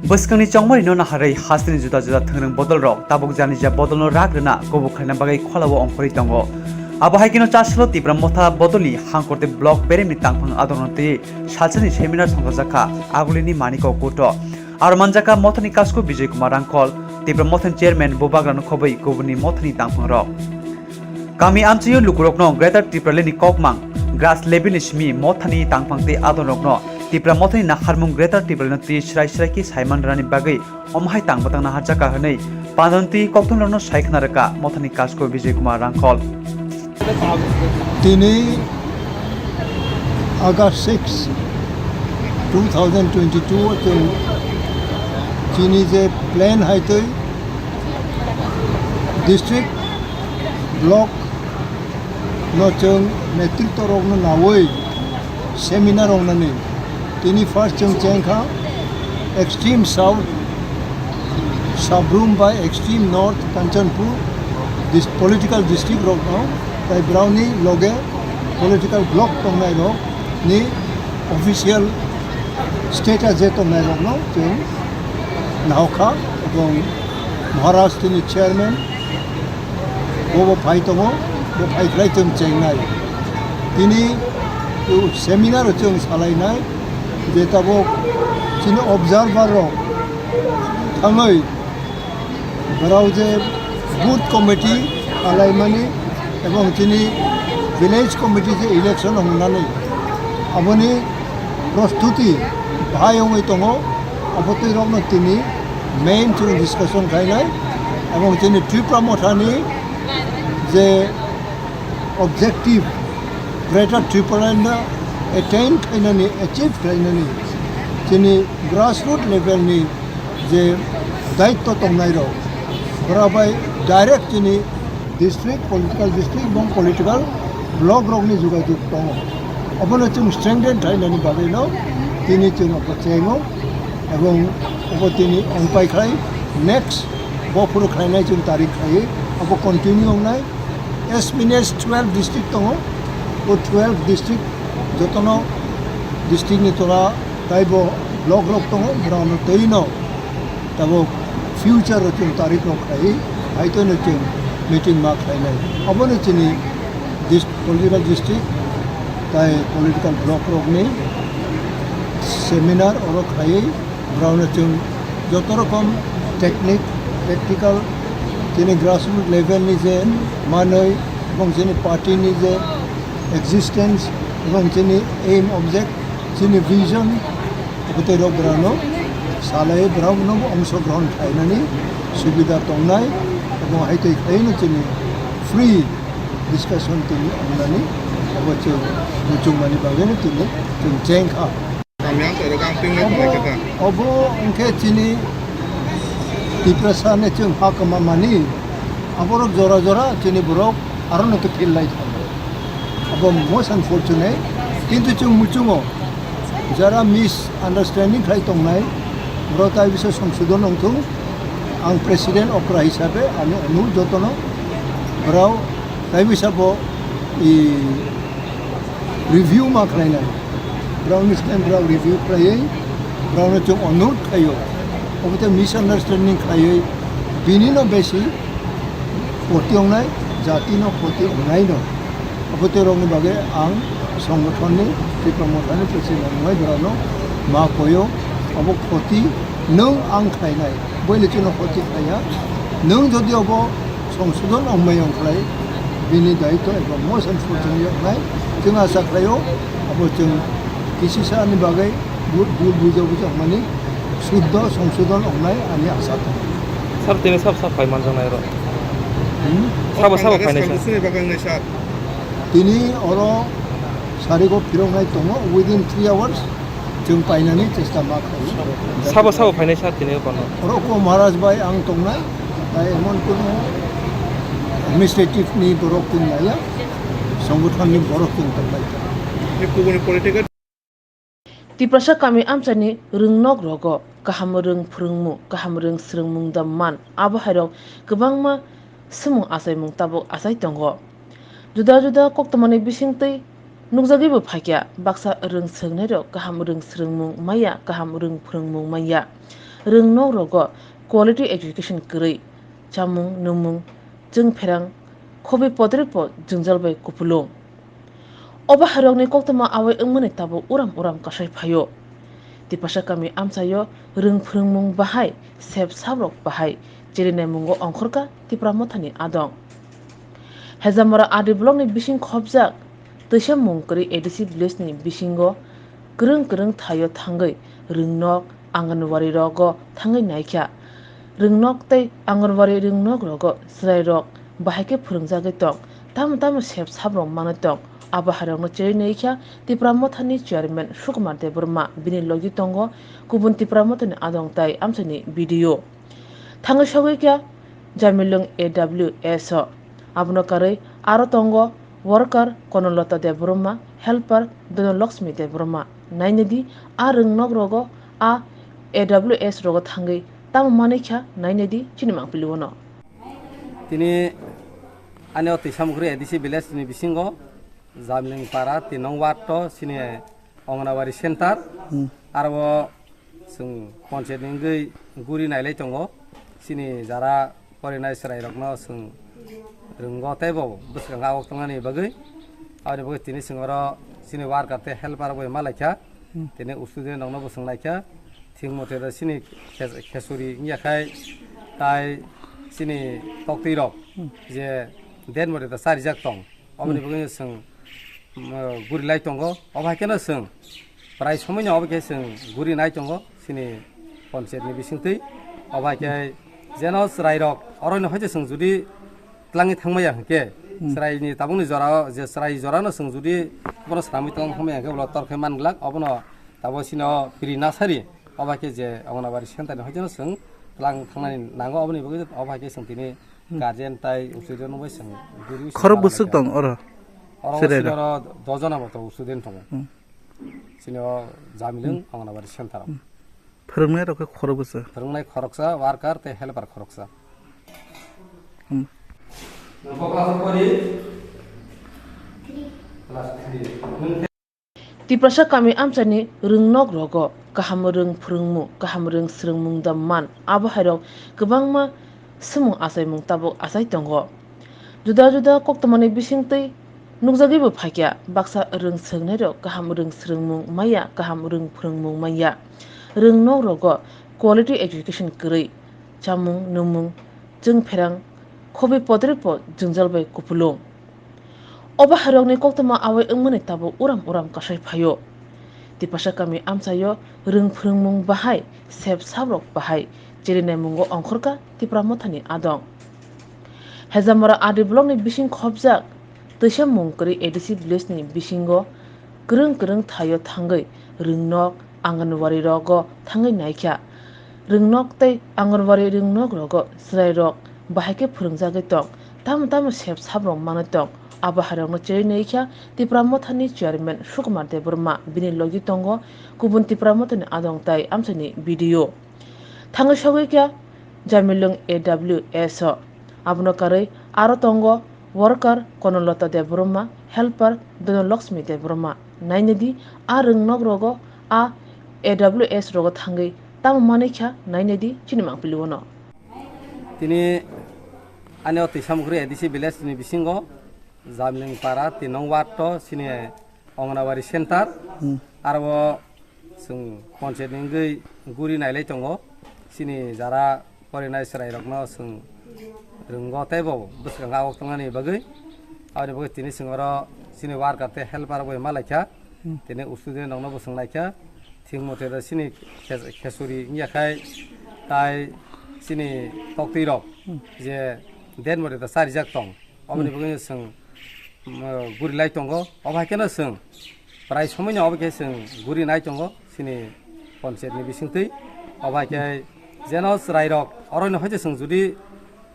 Bwskangni chongmarino naharwi hasteni juda juda thwngrwng bodolrok tabuk janija bodolno rak rwna kubuk khlaina bagwi kholao ongkhorwi tongo. Abo hai kheno chasalo Tipra Motha bodolni Hangkorte block beremni tangphang adorno twi salsani seminar songchajakha Agulini Manikok Kuto. Aro manjakha Mothani Kasko Bijay Kumar Rangkhol, Tipra Mothani chairman bubagrano khobwi kubuni Mothani tangphangrok. Kami amchaio lukurokno Greater Tipralandni kokmang grass levelni simi Mothani tangphang tei adonrokno Tipra Mothani nakharmung Greater Tipralandno twi srai srai khe saiman rwnani bagwi omo hai tang bwtang naharjakha hwnwi pandani twi kokthumrokno sai khna rwkha Mothani Kasko Bijay Kumar Rangkhol. Tini August six, two thousand twenty-two o chwng chini je plan hai twi district, block no chwng netritwa rokno nawi seminar wngnani. Tini first chwng chengkha extreme south, Sabrum bai extreme north Kanchanpur dis-, political district rokno, tai browni loge political block tongnai rok ni official status je tongnai rokno chwng nahokha, ebong Maharaj tini chairman, bo bo phai tongo, bo phai khlai chwng chengnai. Tini seminar o chwng salainai je tabuk chini observer rok thangwi borok je booth committee alaimani ebong chini village committee je election hwngnani aboni prostuti bahai wngwi tongo, abo twi rokno tini main chwng discussion khainai ebong chini Tipra Mothani je objective Greater Tipraland no attain khainani, achieve khainani chini grassroot level ni je daitto tongnai rok, borok bai direct chini district, political district, bong political block rokni jogajog tongo. Obono chwng strengthen khlainani bagwino tini chwng abo chengo, ebong obo tini ongpai khlai next bophuru khlainai chwng tarik khlaiwi abo continue wngnai. As many as twelve district tongo, o twelve district jotono district ni tola taibo block rok tongo, borokno twino tabuk future o chwng tarik rok khlaiwi, haiteno chwng meeting ma khlainai. Obono chini dis-, political district tai political block rokni seminar oro khlaiwi, borokno chwng joto rokom technique, practical, chini grassroot level ni je manwi, ebong chini party ni je existence, ebong chini aim, object, chini vision, Bwtwi rok borokno salai borokno ongshogrohon khlainani subida tongnai, abo hai twi khlaino chini free discussion tini wngnani, abo chwng muchungmani bagwino tini chwng chengkha. Obo, obo hwnkhe chini Tiprasa ni chwng ha kwma mani, aborok jora jora chini borok arono khe phil lai thango. Abo most unfortunate, kintu chwng muchungo jara misunderstanding khlai tongnai, borok tai bisa songsodon wngthung. Ang president okra hisabe ani onurod jotono, borok tai bisa bo i review ma khlainai, borokni stand borok review khlaiwi borokno chwng onurod khlaio, obo tei misunderstanding khlaiwi bini no besi khoti wngnai, jati no khoti wngnai no. Abo tei rokni bagwi ang songothon ni Tipra Motha ni president wngwi borokno ma koyo, obo khoti nwng ang khlainai, boile chwngno khoti khlaiya, nwng jodi obo songsodon wngmai wngkhlai, bini daitw eba most unfortunate wngnai. Chwng asa khlaio, abo chwng kisisa ni bagwi bu-, bul bujo bujo wngmani suddo songsodon wngnai ani asa tongo. Sir, tini sab sab phai manjaknai oro? Hmm? Sabo, sabo phainai sir? Tini oro sarigo phiroknai tongo, within three hours. Chwng painani chesta ma khlaio. Sabo sabo phainai sir tini kono. Oro ko Maharaj bai ang tongnai, tai emon kono administrative ni borok tong naiya, songothon ni borok tong tonglaikha. Ni kubuni political Tiprasa kami amchani rwngnok rogo kaham rwng phrwngmung, kaham rwng swrwngmung da man, abo hairok kwbangma swmung achaimung tabuk achai tongo. Juda juda koktwmani bisingtwi nukjagwibo phaikha, baksa rwng swrwngnairok kaham rwng swrwngmung manya, kaham rwng phrwngmung manya. Rwngnok rogo quality education kwrwi, chamung, nwngmung, chwngpherang, khobwi podrikbo jwngjal bai kupulung. Obo hairokni koktwma awai wngmani tabuk uram uram kasai phaio. Tipasa kami amchaio rwng phrwngmung bahai, sep sabrok bahai, cherinaimungo ongkhorkha Tipra Mothani adong. Hejamora R D blockni bising khopjak twisa mung kwrwi A D C village ni bisingo kwrwng kwrwng thaio thangwi rwngnok, Anganwadi rogo thangwi naikha. Rwngnok tei Anganwadi rwngnok rogo chwrairok bahai khe phwrwngjagwi tong, tamo tamo sep sabrok manwi tong. Abo hairokno cheri naikha Tipra Mothani chairman Sukumar Debbarma, bini logi tongo kubun Tipra Mothani adong tai amchaini B D O. Thangwi sogwi kha Jamilung A W S o. Abono karwi aro tongo worker Konolata Debbarma, helper Dhanalakshmi Debbarma. Nainadi a rwngnok rogo, a A W S rogo thangwi tamo manwi kha, nainadi chini mangpili ono. Tini ani o Twisamukri A D C village ni bisingo Jamling para tin nong ward to sini Anganwadi center. Hmm. Aro chwng panchayat ni wngwi guri nailai tongo. Sini jara porinai chwrairokno chwng rwngo tei bo bwskango awok tongnani bagwi. Aboni bagwi tini chwng oro chini worker tei helper bai malaikha. Hmm. Tini student rokno bo chwng naikha. Thik mote da chini khe-, khesuri wngya khai tai chini toktwi rok Hmm. je den mote da charijak tong. Oboni Hmm. bagwi chwng, um, guri lai tongo. Obo hai kheno chwng prai somoino obo khe chwng guri nai tongo chini panchayat ni bisingtwi. Obo hai khe jeno chwrairok oroino hai se chwng judi twlangwi thangmaya hwnkhe, Hmm. chwraini tabukni jorao je chwrai jorano chwng judi bono swnamwi twlang thangmaya hwnkhe, ulo tor khe man glak, obono tabo chini o piri nasari, obo hai khe je Anganwadi center ni hoiteno chwng twlang thangnani nango, oboni bagwi obo hai khe chwng tini Hmm. guardian tai usuido nungbai chwng guri Khorok bwswk tong oro? Oro Chwrai chini rok? Oro dojona moto student tongo. Hmm. Chini o Jamilung Hmm. Anganwadi center o. Hmm. Phwrwngnai rok khe khorok bwswk? Phwrwngnai khoroksa, worker tei helper khoroksa. Hmm. Nwng kok class o pori? Class three. Nwng Tiprasa kami amchani rwngnok rogo kaham rwng phrwngmung, kaham rwng swrwngmung da man, abo hairok kwbangma swmung achaimung tabuk achai tongo. Juda juda koktwmani bisingtwi nukjagwibo phaikha, baksa rwng swrwngnairok kaham rwng swrwngmung manya, kaham rwng phrwngmung manya. Rwngnok rogo quality education kwrwi, chamung, nwngmung, chwngpherang, khobwi podrikbo jwngjal bai kupulung. Obo hairokni koktwma awai wngmani tabuk uram uram kasai phaio. Tipasa kami amchaio rwng phrwngmung bahai, sep sabrok bahai, cherinaimungo ongkhorkha Tipra Mothani adong. Hejamora R D blockni bising khopjak twisa mung kwrwi A D C village ni bisingo kwrwng kwrwng thaio thangwi rwngnok, Anganwadi rogo thangwi naikha. Rwngnok tei Anganwadi rwngnok rogo chwrairok bahai khe phwrwngjagwi tong, tamo tamo sep sabrok manwi tong. Abo hairokno cheri naikha Tipra Mothani chairman Sukumar Debbarma, bini logi tongo kubun Tipra Mothani adong tai amchaini B D O. Thangwi sogwi kha Jamilung A W S o. Abono karwi aro tongo worker Konolata Debbarma, helper Dhanalakshmi Debbarma. Nainadi a rwngnok rogo, a A W S rogo thangwi tamo manwi kha, nainadi chini mangpili ono. Tini ani o Twisamukri A D C village ni bisingo Jamling para tin nong ward to sini Anganwadi center. Hmm. Aro chwng panchayat ni wngwi guri nailai tongo. Sini jara porinai chwrairokno chwng rwngo tei bo bwskango awok tongnani bagwi. Aboni bagwi tini chwng oro chini worker tei helper bai malaikha. Hmm. Tini student rokno bo chwng naikha. Thik mote da chini khe-, khesuri wngya khai tai chini toktwi rok Hmm. je den mote da charijak tong. Oboni Hmm. bagwi chwng, um, guri lai tongo. Obo hai kheno chwng prai somoino obo khe chwng guri nai tongo. Chini panchayat ni bisingtwi, obo hai khe jeno chwrairok oroino hai se chwng judi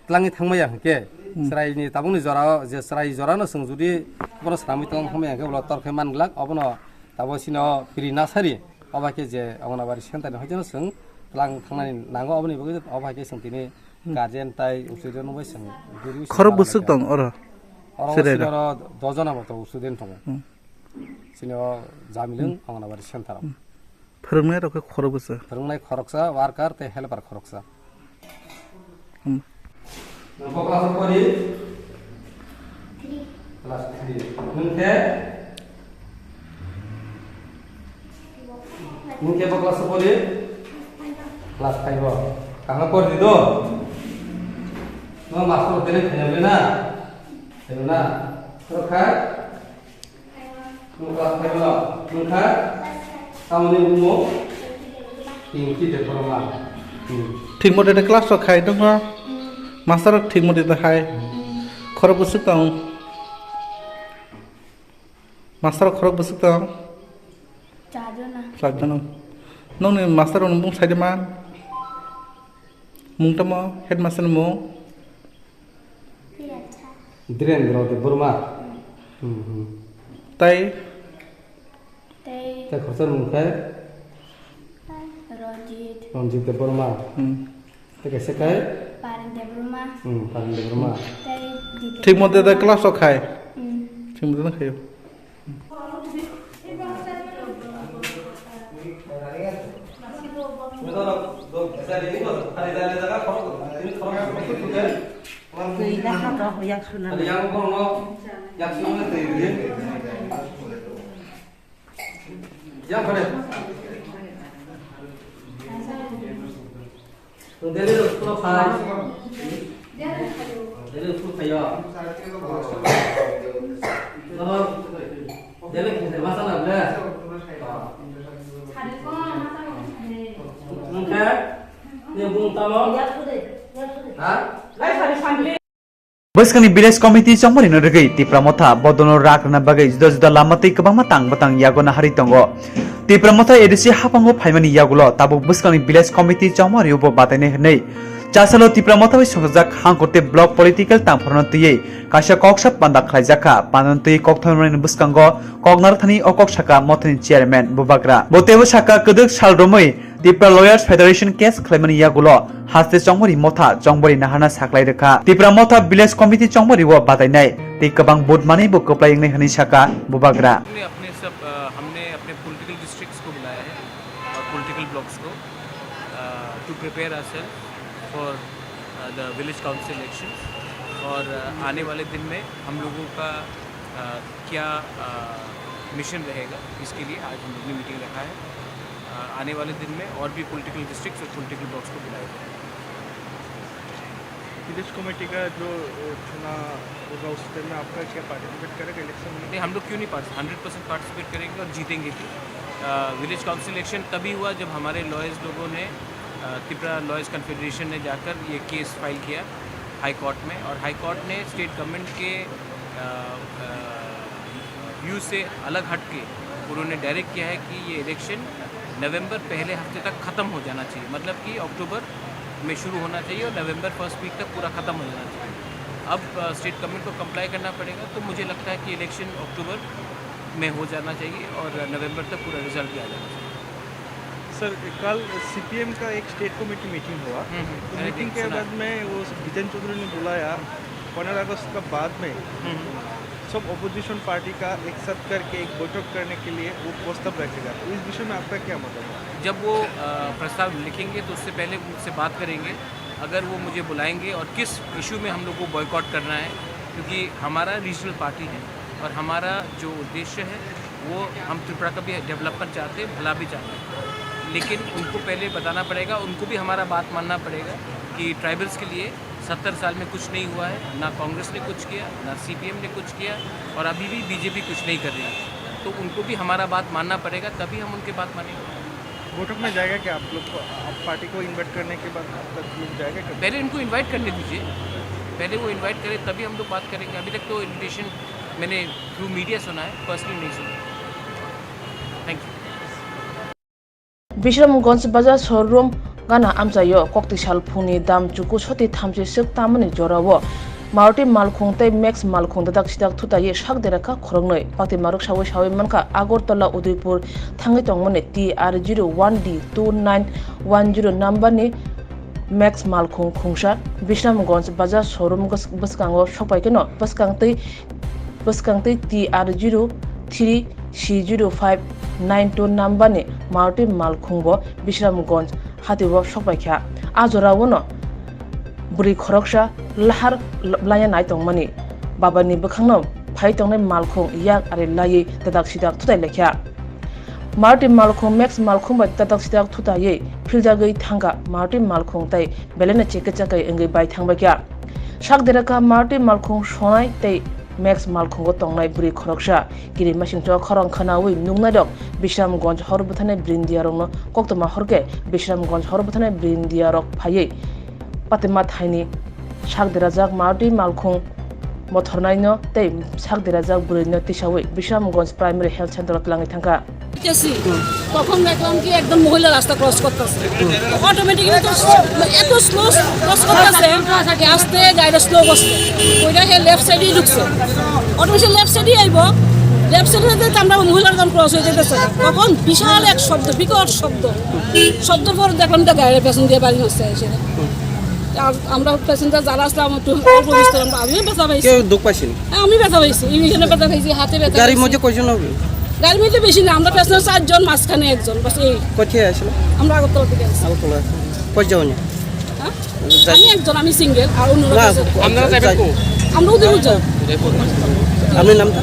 twlangwi thangmaya hwnkhe, hmm, chwraini tabukni jorao je chwrai jorano chwng judi bono swnamwi twlang thangmaya hwnkhe, ulo tor khe man glak, obono tabuk chini o Pri Nasari, obo hai khe je Anganabari center ni hai jeno chwng twlang thangnani nango, oboni bagwi obo hai khe chwng tini, hmm, guardian tai usuido nungbai chwng guri. Khorok bwswk tong oro? Oro chwrairok? Chini oro dojona moto usuido tongo. Hmm. Chini o Jamilung, hmm, Anganabari center o. Hmm. Phwrwngnai rok khe khorok bwsa? Phwrwngnai khoroksa, worker tei helper khoroksa. Hmm. Nwng bo class o pori? Class three. Nwng khe? Nwng khe bo class o pori? Class five o. Kaham pori di do? No master tele khanya bena? Khanya na? Rokha? Nwng class five o nwng kha? Tamoni bumung Pinky Debbarma. Hmm. Thik mote de class rok khai tongkha. Master rok thik mote de hai. Khorok bwswk tong. Master rok khorok bwswk tong. Chajona. Chajona. Nongni master rok bung sai de man. Mung tamo headmaster ni mung? Dhirendra Debbarma. Hmm, hmm. Tai? Tai. Tai khoroksa mung khe? Ranjit. Ranjit Debbarma. Hmm. Tai kaisa khe? Paren Debbarma. Hmm, Paren Debbarma. Tai Dipika. Thik mote da Debbarma. Class o khai? Hmm. Thik mote da khayo. Daily school khai. Daily school khayo. Daily masa na ble. Nungkhe, ni bung tamo. Ha? Bwskangni village committee chongmani no rwgwi Tipra Motha bodolno rak rwna bagwi juda juda lama tei kwbangma tang bwtang yago naharwi tongo. Tipra Motha A D C haphango phaimani yagulo tabuk bwskangni village committee chongmani bo batainai hwnwi chasalo Tipra Motha bai songchajak Hangkurte block political tangphorno twiwi kaisa koksa panda khlaijak kha. Pandano twiwi kokthai rwmani bwskango koknarthani o kok saka Mothani chairman Bubagra. Bo teibo saka kwdwk sal romwi Tipra Lawyers Federation case khlaimani yagulo haste chongmari motha chongmari naharna saklai rwkha. Tipra Motha Village Committee chongmari o batainai tei kwbang vote manwi bo kwplai wngnai hwnwi saka Bubagra. हमने अपने सब, अ, हमने अपने political districts को बुलाया है और political blocks को, अ, to prepare ourselves for, a, the village council elections। और, अ, आने वाले दिन में हम लोगों का, अ, क्या, अ, मिशन रहेगा, इसके लिए आज हम लोगों ने मीटिंग रखा है। अ, आने वाले दिन में और भी पॉलिटिकल डिस्ट्रिक्ट्स और पॉलिटिकल ब्लॉक्स को बुलाया जाएगा। विलेज कमेटी का जो, अ, चुनाव होगा, उस टाइम में आपका क्या पार्टिसिपेट करेगा इलेक्शन में? नहीं, हम लोग क्यों नहीं पार्टिस-, हंड्रेड परसेंट पार्टिसिपेट करेंगे और जीतेंगे भी। अ, विलेज काउंसिल इलेक्शन तभी हुआ जब हमारे लॉयर्स लोगों ने, अ, त्रिपुरा लॉयर्स कॉन्फेडरेशन ने जाकर ये केस फाइल किया हाई कोर्ट में, और हाई कोर्ट ने स्टेट गवर्नमेंट के, अ, अ, व्यू से अलग हट के उन्होंने डायरेक्ट किया है कि ये इलेक्शन नवंबर पहले हफ्ते तक ख़त्म हो जाना चाहिए, मतलब कि अक्टूबर में शुरू होना चाहिए और नवंबर फर्स्ट वीक तक पूरा ख़त्म हो जाना चाहिए। अब, अ, स्टेट गवर्नमेंट को कंप्लाई करना पड़ेगा, तो मुझे लगता है कि इलेक्शन अक्टूबर में हो जाना चाहिए और नवंबर तक पूरा रिजल्ट भी आ जाना चाहिए। सर, कल सीपीएम का एक स्टेट कमेटी मीटिंग हुआ, हम्म, हम्म, तो मैंने मीटिंग देख-, के सुना। बाद में वो विजय चौधरी ने बुलाया, पंद्रह अगस्त का बाद में हम्म, हम्म। सब अपोजिशन पार्टी का एक साथ करके एक बैठक करने के लिए वो प्रस्ताव रखेगा, तो इस विषय में आपका क्या मतलब है? जब वो, अ, प्रस्ताव लिखेंगे तो उससे पहले मुझसे बात करेंगे। अगर वो मुझे बुलाएंगे और किस इशू में हम लोग को बॉयकॉट करना है, क्योंकि हमारा रीजनल पार्टी है और हमारा जो उद्देश्य है वो हम त्रिपुरा का भी डेवलपमेंट चाहते हैं, भला भी चाहते हैं, लेकिन उनको पहले बताना पड़ेगा, उनको भी हमारा बात मानना पड़ेगा कि ट्राइबल्स के लिए सत्तर साल में कुछ नहीं हुआ है, ना कांग्रेस ने कुछ किया, ना सीपीएम ने कुछ किया, और अभी भी बीजेपी कुछ नहीं कर रही है। तो उनको भी हमारा बात मानना पड़ेगा, तभी हम उनके बात मानेंगे। बैठक में जाएगा क्या आप लोग को? आप पार्टी को इनवाइट करने के बाद आप लोग जाएगा क्या? पहले इनको इनवाइट करने दीजिए, पहले वो इनवाइट करें, तभी हम लोग बात करेंगे। अभी तक तो इनविटेशन मैंने थ्रू मीडिया सुना है, पर्सनली नहीं सुना। Thank you. Bishramganj Bazar showroom gana amchaio kokti sal phungni dam chuku soti thamchi swk tamani jorao Maruti malkhung tei Max malkhung dadak sidak thutaiwi sak dera kha khoroknwi. Pakti maruk sawi sawi mankha Agartala Udaipur thangwi tongmani T R zero one D two nine one zero number ni Max malkhung khungsa Bishramganj Bazar showroom bwskango sokpaikheno bwskangtwi bwskangtwi T R zero three C zero five nine two number ni Maruti malkhung bo Bishramganj hatio sokpaikha. A jorao no bwrwi khoroksa lahar laiya nai tongmani. Babani bwkhangno phai tongnai malkhung yak ari laiwi dadak sidak thutai laikha. Maruti malkhung Max malkhung bai dadak sidak thutaiwi philjagwi thangkha Maruti malkhung tei belai no chekhe chakai wngwi bai thangbaikha. Sak dera kha Maruti malkhung sonai tei Max malkhungo tongnai bwrwi khoroksa. Kirimasingcha khorang khwnawi nuknairok Bishramganj hor bwtharnai bwrwindiyarokno koktwma horkhe Bishramganj hor bwtharnai bwrwindiyarok phaiwi patwma thaini sak derajak Maruti malkhung mothornaino tei sak derajak bwrwino tisawi Bishramganj Primary Health Center o twlangwi thangkha. দেখতেছি, তখন দেখলাম কি একদম মহিলা রাস্তা ক্রস করতেছে। অটোমেটিক্যালি তো এত স্লো ক্রস করতেছে, আস্তে গাড়িটা স্লো করছে। ওইটা সে লেফট সাইডেই ঢুকছে। অটোমেটিক লেফট সাইডেই আইব। লেফট সাইডে যেতে আমরা মহিলার গান ক্রস হয়ে যেতেছে। তখন বিশাল এক শব্দ, বিকট শব্দ। শব্দর পর দেখলাম তো গাড়ির পেছন দিয়ে বাড়ি হচ্ছে এসে। আর আমরা প্যাসেঞ্জার যারা আসলাম একটু অল্প বিস্তর আমরা, আমিও ব্যথা পাইছি। কেউ দুখ পাইছেন? হ্যাঁ, আমি ব্যথা পাইছি, এখানে ব্যথা পাইছি, হাতে ব্যথা গাড়ির পাইছি। মধ্যে কয়জন হবে? গাড়ির মধ্যে বেশি না, আমরা প্যাসেঞ্জার চারজন, মাঝখানে একজন, বাস এই। কোথায় আসলে? আমরা আগরতলা থেকে আসছি। আগরতলা। কয়জন? হ্যাঁ? আমি একজন, আমি সিঙ্গেল, আর অন্যরা না, প্যাসেঞ্জার। আপনারা যাবেন কো? আমরা উদয়পুর যাবো। আপনার নামটা?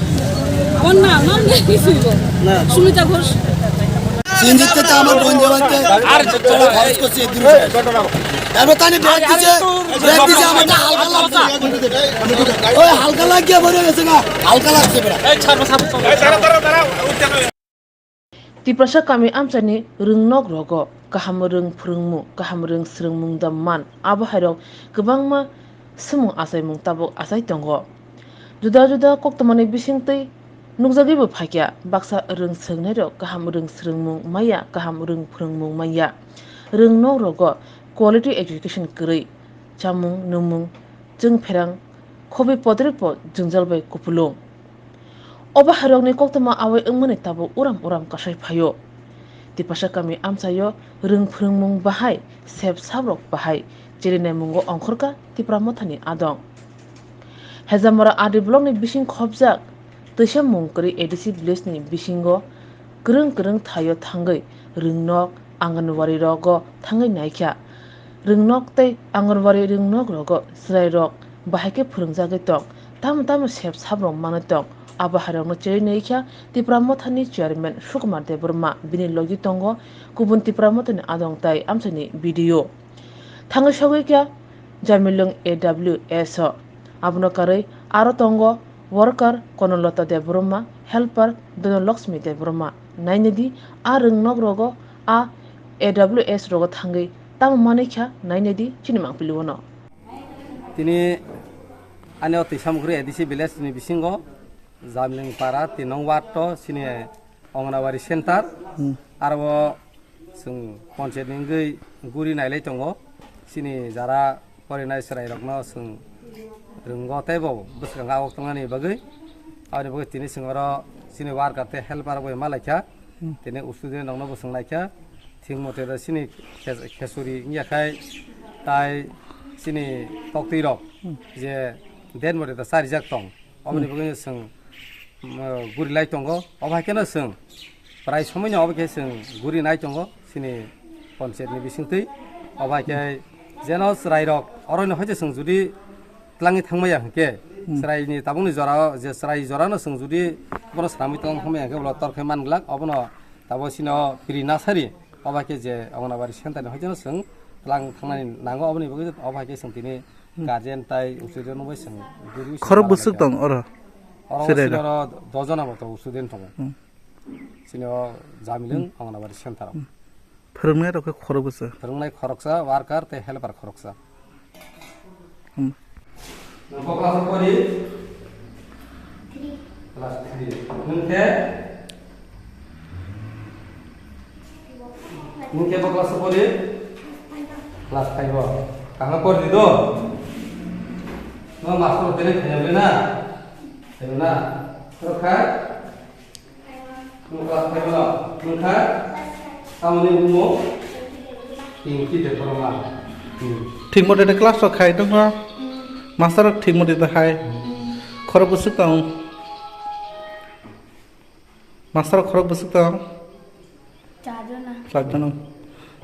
আমার নাম, নাম নেই, কি বলবো? না। সুমিতা ঘোষ। সিএনজিতে তো আমার বোন যাওয়াতে আর চলো খরচ করছি এই দূরে। এবার তাহলে ব্রেক দিছে, ব্রেক দিছে, আমারটা হালকা লাগছে। ওই হালকা লাগিয়ে বেরিয়ে গেছে না, হালকা লাগছে বেড়া। এই ছাড়ো, ছাড়ো, ছাড়ো। Tiprasa kami amchaini rwngnok rogo kaham rwng phwrwngmung, kaham rwng swrwngmung da man, abo hairok kwbangma swmung achaimung tabuk achai tongo. Juda juda koktwmani bisingtwi nukjagwibo phaikha, baksa rwng swrwngnairok kaham rwng swrwngmung maya, kaham rwng phwrwngmung maya. Rwng nok rogo quality education kwrwi, chamung nwngmung, chwng pherang, khobi podrikbo jwngjal bai kupulung. Obo hairokni koktwma awai wngmani tabuk uram uram kasai phaio. Tipasa kami amchaio rwng phwrwngmung bahai, sep sabrok bahai, cherinai mungo ongkhorkha Tipra Mothani adong. Hejamora R D blockni bising khopjak twisa mung kwrwi A D C village ni bisingo kwrwng kwrwng thaio thangwi rwngnok, Anganwadi rogo thangwi naikha. Rwngnok tei Anganwadi rwngnok rogo chwrairok bahai khe phwrwngjagwi tong, tamo tamo sep sabrok manwi tong. Abo hairokno cherwi naikha Tipra Mothani chairman Sukumar Debbarma, bini logi tongo kubun Tipra Mothani adong tai amchaini B D O. Thangwi sogwi kha Jamilung A W S o. Abono karwi aro tongo worker Konolata Debbarma, helper Dhanalakshmi Debbarma. Nainedi a rwngnok rogo a A W S rogo thangwi tamo manwi kha nainedi chini mangpili ono. Tini ani o Twisamukri A D C village ni bisingo Jamling para tin nong ward to sini Anganwadi center. Hmm. Aro chwng panchayat ni wngwi guri nailai tongo. Chini jara porinai chwrairokno chwng rwngo tei bo bwskango awok tongnani bagwi. Aboni bagwi tini chwng oro chini worker tei helper bai malaikha. Hmm. Tini student rokno bo chwng naikha. Thik mote da chini khe-, khesuri wngya khai tai chini toktwi rok, hmm, je den mote da charijak tong. Oboni, hmm, bagwi chwng, um, guri lai tongo. Obo hai kheno chwng prai somoino obo khe chwng guri nai tongo chini panchayat ni bisingtwi. Obo hai khe jeno chwrairok orono hoite chwng judi twlangwi thangmaya hwnkhe, hmm, chwraini tabukni jorao je chwrai jorano chwng judi bono swnamwi twlang thangmaya hwnkhe ulo tor khe man glak. Obono tabuk chini o Pri Nasari obo hai khe je Anganwadi center ni hoite chwng twlang thangnani nango. Oboni bagwi obo hai khe chwng tini, hmm, guardian tai usuido nungbai chwng guri. Khorok bwswk tong oro? Oro chwrai chini rok? Oro dojona bo tongo, student tongo. Hmm. Chini o Jamilung, hmm, Anganwadi center o. Hmm. Phwrwngnai rok khe khorok bwswk? Phwrwngnai khoroksa, worker tei helper khoroksa. Hmm. Nwng kok class o pori? Class three. Nwng khe? Nwng kebo class o pori? Class five o. Kaham pori di do? No master o tere khaya be na? Khaya na? Rokha? Nwng class five o. Nwng kha? Tamoni bumo? Pinky Debbarma. Hmm. Thik mote de class o khai tongkha. Master thik mote de hai. Khorok bwswk tong. Master khorok bwswk tong? Chajona. Chajona.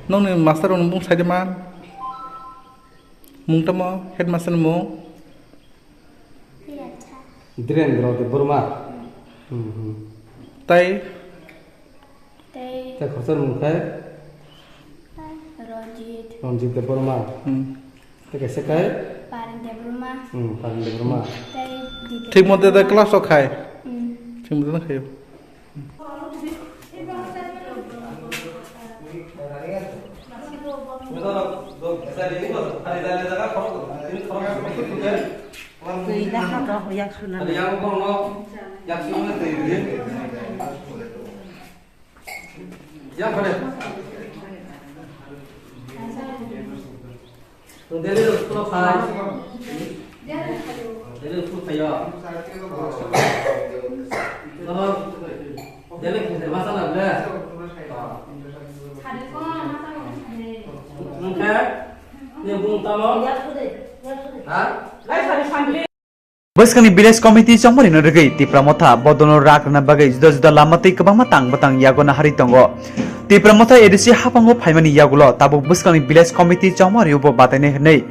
Nongni master rokni mung saide man? Mung tamo headmaster ni mung? Dhirendra. Dhirendra Debbarma. Hmm, hmm. Tai? Tai. Tai khoroksa mung khai? Ranjit. Ranjit Debbarma. Hmm. Tei kaisa kai? Pareng Debbarma. Hmm, Pareng Debbarma. Tei Didi Thik mote da Debbarma. Class o khai? Hmm. Thik mote da khai. Twi da ha rok yak suna. Yang mana? Dele school phai. Dele school phai yo. Dele khe masa na ble. Nungke? Ni bung tamo? Ha? Bwskangni village committee chongmari no rwgwi Tipra Motha bodono rak rwna bagwi juda juda lama tei kwbangma tang bwtang yago nahari tongo. Tipra Motha A D C haphango phaimani yagulo tabuk bwskangni village committee chongmari bo batainai hwnwi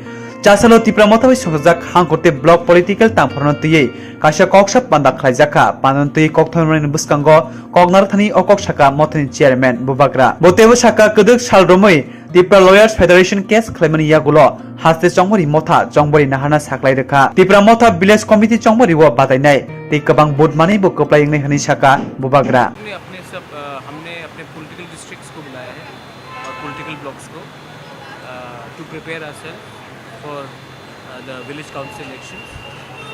chasalo Tipra Motha bai songchajak hangkor tei block political tangphorno twiwi kaisa koksa panda khlaijak kha. Pandano twiwi kokthomani bwskango kok narwkthani o kok saka Mothani chairman Bubagra. Bo teibo saka kwdwk sal romwi Tipra Lawyers Federation case khlaimani yagulo haste chongmari motha chongmari naharna saklai rwkha. Tipra Motha Village Committee chongmari o batainai tei kwbang vote manwi bo kwplai wngnai hwnwi saka Bubagra. हमने अपने सब, अ, हमने अपने political districts को बुलाया है और political blocks को, अ, to prepare ourselves for, a, the village council elections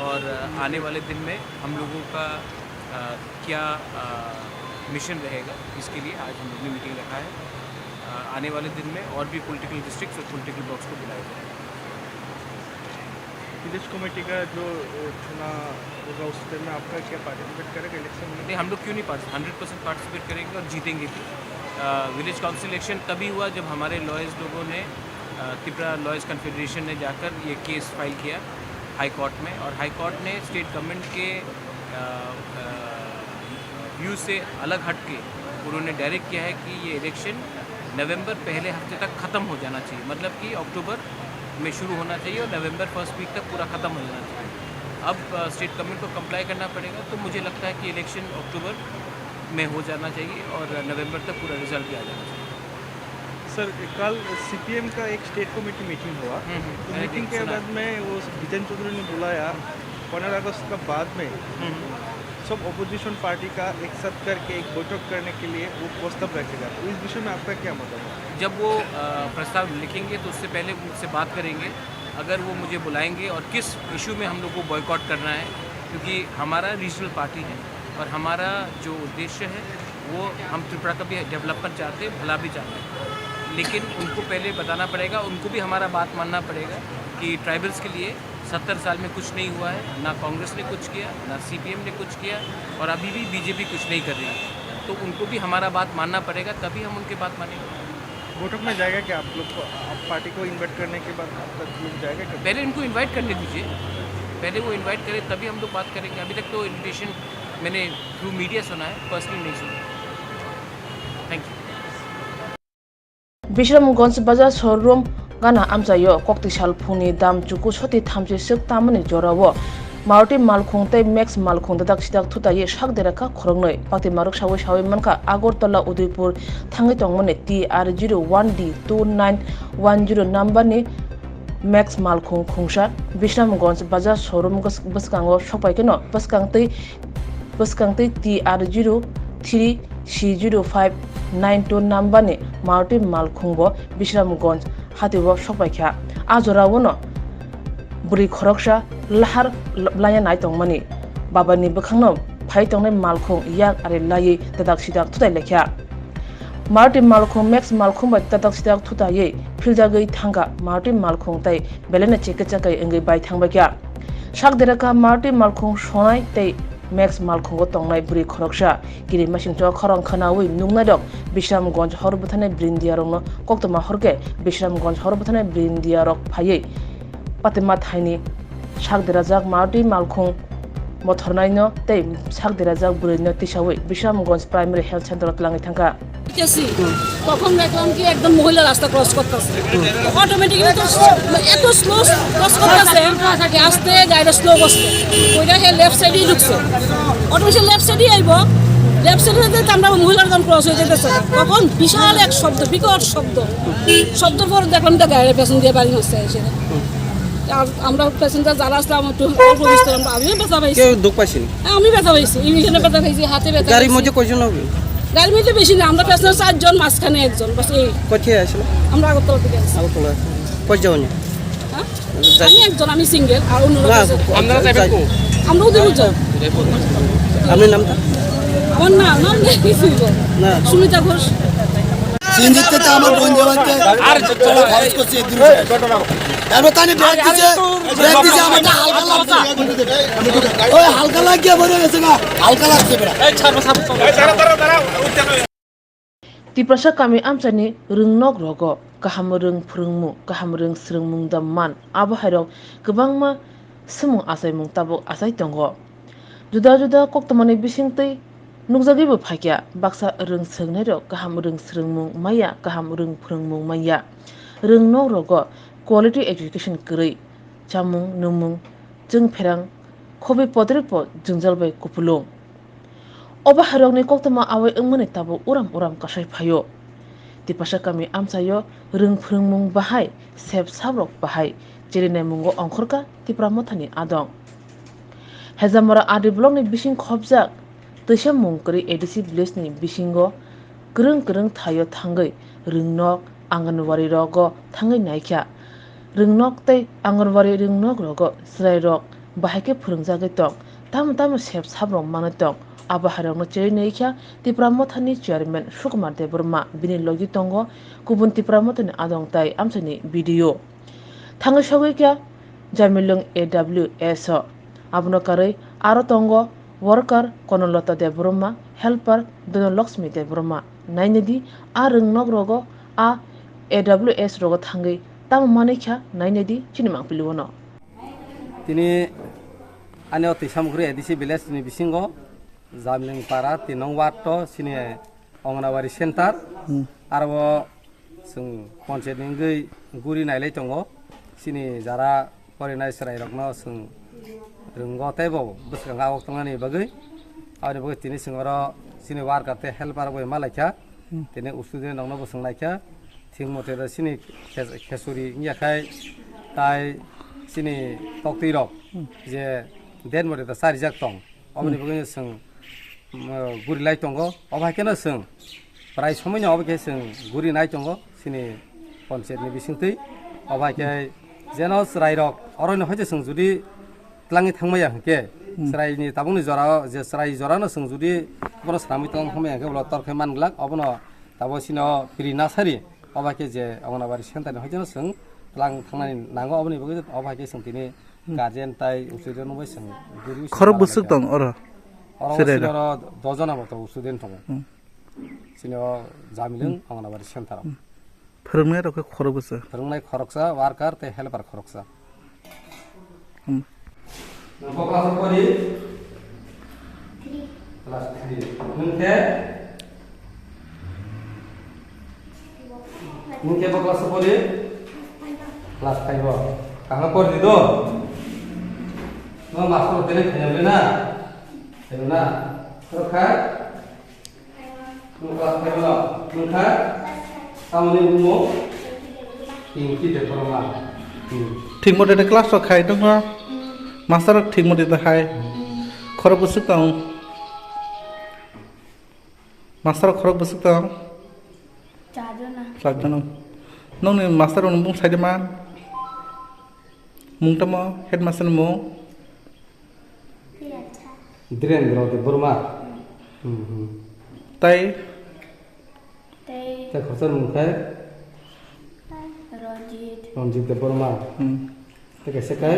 और, अ, आने वाले दिन में हम लोगों का, अ, क्या, अ, मिशन रहेगा, इसके लिए आज हम लोगों ने मीटिंग रखा है। अ, आने वाले दिन में और भी पॉलिटिकल डिस्ट्रिक्ट्स और पॉलिटिकल ब्लॉक्स को बुलाया जाएगा। विलेज कमेटी का जो, अ, चुनाव होगा, उस टाइम में आपका क्या पार्टिसिपेट करेगा इलेक्शन में? नहीं, हम लोग क्यों नहीं पार्टिस-, हंड्रेड परसेंट पार्टिसिपेट करेंगे और जीतेंगे भी। अ, विलेज काउंसिल इलेक्शन तभी हुआ जब हमारे लॉयर्स लोगों ने, अ, त्रिपुरा लॉयर्स कॉन्फेडरेशन ने जाकर ये केस फाइल किया हाई कोर्ट में, और हाई कोर्ट ने स्टेट गवर्नमेंट के, अ, अ, व्यू से अलग हट के उन्होंने डायरेक्ट किया है कि ये इलेक्शन नवंबर पहले हफ्ते तक ख़त्म हो जाना चाहिए, मतलब कि अक्टूबर में शुरू होना चाहिए और नवंबर फर्स्ट वीक तक पूरा ख़त्म हो जाना चाहिए। अब, अ, स्टेट गवर्नमेंट को कंप्लाई करना पड़ेगा, तो मुझे लगता है कि इलेक्शन अक्टूबर में हो जाना चाहिए और नवंबर तक पूरा रिजल्ट भी आ जाना चाहिए। सर, कल सीपीएम का एक स्टेट कमेटी मीटिंग हुआ, हम्म, हम्म, तो मैंने मीटिंग देख-, के सुना। बाद में वो विजय चौधरी ने बुलाया, पंद्रह अगस्त का बाद में हम्म। सब अपोजिशन पार्टी का एक साथ करके एक बैठक करने के लिए वो प्रस्ताव रखेगा, तो इस विषय में आपका क्या मतलब है? जब वो, अ, प्रस्ताव लिखेंगे तो उससे पहले उनसे बात करेंगे, अगर वो मुझे बुलाएंगे और किस इशू में हम लोग को बॉयकॉट करना है, क्योंकि हमारा रीजनल पार्टी है और हमारा जो उद्देश्य है वो हम त्रिपुरा का भी डेवलपमेंट चाहते हैं, भला भी चाहते हैं, लेकिन उनको पहले बताना पड़ेगा, उनको भी हमारा बात मानना पड़ेगा कि ट्राइबल्स के लिए सत्तर साल में कुछ नहीं हुआ है, ना कांग्रेस ने कुछ किया, ना सीपीएम ने कुछ किया और अभी भी बीजेपी कुछ नहीं कर रही है। तो उनको भी हमारा बात मानना पड़ेगा, तभी हम उनके बात मानेंगे। बैठक में जाएगा क्या आप लोग को? आप पार्टी को इन्वाइट करने के बाद आप लोग जाएगा क्या? पहले उनको इन्वाइट करने दीजिए, पहले वो इन्वाइट करें तभी हम लोग बात करेंगे। अभी तक तो इन्विटेशन मैंने थ्रू मीडिया सुना है, पर्सनली नहीं सुना। Thank you. Bisramganj bazar showroom gana amchaio koktisal phungni dam chuku soti thamchi swk tamani jorao Maruti malkhung tei Max malkhung dadak sidak thutaiwi sak derakha khoroknwi. Pakti maruk sawi sawi mankha Agartala Udaipur thangwi tongmani T R zero one D two nine one zero number ni Max malkhung khungsa Bisramganj bazar showroom bwskango sokpaikheno bwskang tei bwskang tei T R zero three C zero five nine two number ni Maruti malkhungbo Bisramganj hatio sokpaikha. A jorao no bwrwi khoroksa lahar laiya nai tongmani. Babani bwkhangno phai tongnai malkhung yak ari laiwi dadak sidak thutai laikha. Martin malkhung Max malkhung bai tatak sitak thutaiwi philjagwi thangkha. Martin malkhung tei belai no chekechakwi wngwi bai thangbaikha. Sak deraka Martin malkhung sonai tei Max malkhungo tongnai bwrwi khoroksa. Kirimasingcha khorang khwnawi nuknairok Bisramganj hor bwtharnai brindiarokno koktwma horkhe Bisramganj hor bwtharnai brindiarok phaiwi patwma thaini sak derajak Martin malkhung mothornaino tei sak derajak bwrwino tisawi Bisramganj Primary Health Center o twlangwi thangkha. গেছি। তখন দেখলাম কি একদম মহিলা রাস্তা ক্রস করতেছে। অটোমেটিক্যালি তো এত স্লো ক্রস করতেছে, আস্তে গাড়িটা স্লো করছে। ওইটা হে লেফট সাইডেই ঢুকছে। অটোমেটিক লেফট সাইডেই আইব। লেফট সাইডে যেতে আমরা মহিলার দল ক্রস হয়ে যেতেছে। তখন বিশাল এক শব্দ, বিকট শব্দ। শব্দর পর দেখলাম তো গাড়ির পেছন দিয়ে বাড়ি মারছে এসে। আর আমরা প্যাসেঞ্জার যারা আসলাম একটু অল্প বিস্তর আমরা, আমিও ব্যথা পাইছি। কেউ দুখ পাইছেন? হ্যাঁ, আমি ব্যথা পাইছি, এখানে ব্যথা পাইছি, হাতে ব্যথা গাড়ির পাইছি। মধ্যে কয়জন হবে? গাড়ির মধ্যে বেশি না, আমরা প্যাসেঞ্জার চারজন, মাঝখানে একজন, বাস এই। কোথায় আসলে? আমরা আগরতলা থেকে আসছি। আগরতলা। কয় যাওনি? হ্যাঁ? যাই- আমি একজন, আমি সিঙ্গেল, আর অন্যরা না, আছে। আপনারা যাবেন যাই- কো? আমরা উদয়পুর যাবো। আপনার নামটা? আমার না, নাম নেই কিছু। না। সুমিতা ঘোষ। সিএনজিতে তো আমার বোন যাওয়াতে আর চলো খরচ করছি এক দিন শেষ। তারপর তাহলে ব্রেক দিছে, ব্রেক দিছে, আমার একটা হালকা লাগছে। ওই হালকা লাগিয়ে বেরোয় গেছে না, হালকা লাগছে বেটা। Tiprasa kami amchaini rwngnok rogo kaham rwng phrwngmung, kaham rwng swrwngmung da man, abo hairok kwbangma swmung achaimung tabuk achai tongo. Juda juda koktwmani bisingtwi nukjagwibo phaikha, baksa rwng swrwngnairok kaham rwng swrwngmung manya, kaham rwng phrwngmung manya. Rwng nok rogo quality education kwrwi, chamung, nwngmung, chwngpherang, khobwi podrikbo jwngjal bai kupulung. Obo hairokni koktwma awai wngmani tabuk uram uram kasai phaio. Tipasa kami amchaio rwng phrwngmung bahai, sep sabrok bahai, cherinaimungo ongkhorkha Tipra Mothani adong. Hejamora R D block ni bising khopjak twisa mung kwrwi A D C village ni bisingo kwrwng kwrwng thaio thangwi rwngnok, Anganwadi rogo thangwi naikha. Rwngnok tei Anganwadi rwngnok rogo chwrairok bahai khe phwrwngjagwi tong, tamo tamo sep sabrok manwi tong. Abo hairokno chirwi naikha Tipra Mothani chairman Sukumar Debbarma, bini logi tongo kubun Tipra Mothani adong tai amchaini B D O. Thangwi sogwi kha Jamilung A W S o. Abono karwi aro tongo worker Konolata Debbarma, helper Dhanalakshmi Debbarma. Nainadi a rwngnok rogo a A W S rogo thangwi tamo manwi kha, nainadi chini mangpili ono. Tini ani o Twisamukri A D C village ni bisingo Jamling para tin nong ward to sini Anganwadi center. Hmm. Aro chwng panchayat ni wngwi guri nailai tongo. Chini jara porinai chwrairokno chwng rwngo tei bo bwskango awk tongnani bagwi. Aboni bagwi tini chwng oro chini worker tei helper bai malaikha. Hmm. Tini student rokno bo chwng naikha. Thik mote da chini khe-, khesuri wngya khai tai chini toktwi rok, hmm, je den mote da charijak tong. Oboni, hmm, bagwi chwng, um, guri lai tongo. Obo hai kheno chwng prai somoino obo khe chwng guri nai tongo chini panchayat ni bisingtwi. Obo hai khe jeno chwrairok oroino hai se chwng judi twlangwi thangmaya hwnkhe, hmm, chwraini tabukni jorao je chwrai jorano chwng judi bono swnamwi twlang thangmaya hwnkhe ulo tor khe man glak. Obono tabo chini o Pri Nasari, obo hai khe je Anganwadi center ni hai se chwng twlang thangnani nango. Oboni bagwi obo hai khe chwng tini, hmm, guardian tai usuido nungbai chwng guri. Khorok bwswk tong oro? Oro chwrairok? Chini oro dojona moto student tongo. Hmm. Chini o Jamilung, hmm, Anganwadi center o. Hmm. Phwrwngnai rok khe khorok bwswk? Phwrwngnai khoroksa, worker tei helper khoroksa. Hmm. Nokho class o pori? Class three. Nwng khe? Nwng khe bo class o pori? Class five o. Kaham pori di do? No master tene khayam le na? Khayam na? Rokha? Nwng class five o. Nwng kha? Tamoni bumo? Pinky Debbarma. Hmm. Thik mote de class rok khai tongma? Master rok thik mote de hai? Khorok bwswk tong? Master rok khorok bwswk tong? Chajona. Chajona. Nokni master rokni bung sai de ma? Mung tamo? Headmaster ni mung? Dhirendra Debbarma. Hmm, hmm. Tai? Tai Tei khoroksa mung khe? Ranjit. Ranjit Debbarma. Hmm. Tei kaisa khe?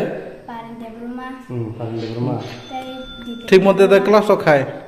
Paren Debbarma. Hmm, Paren Debbarma. Tei Dipika Thik mote da Debbarma. Class o khai?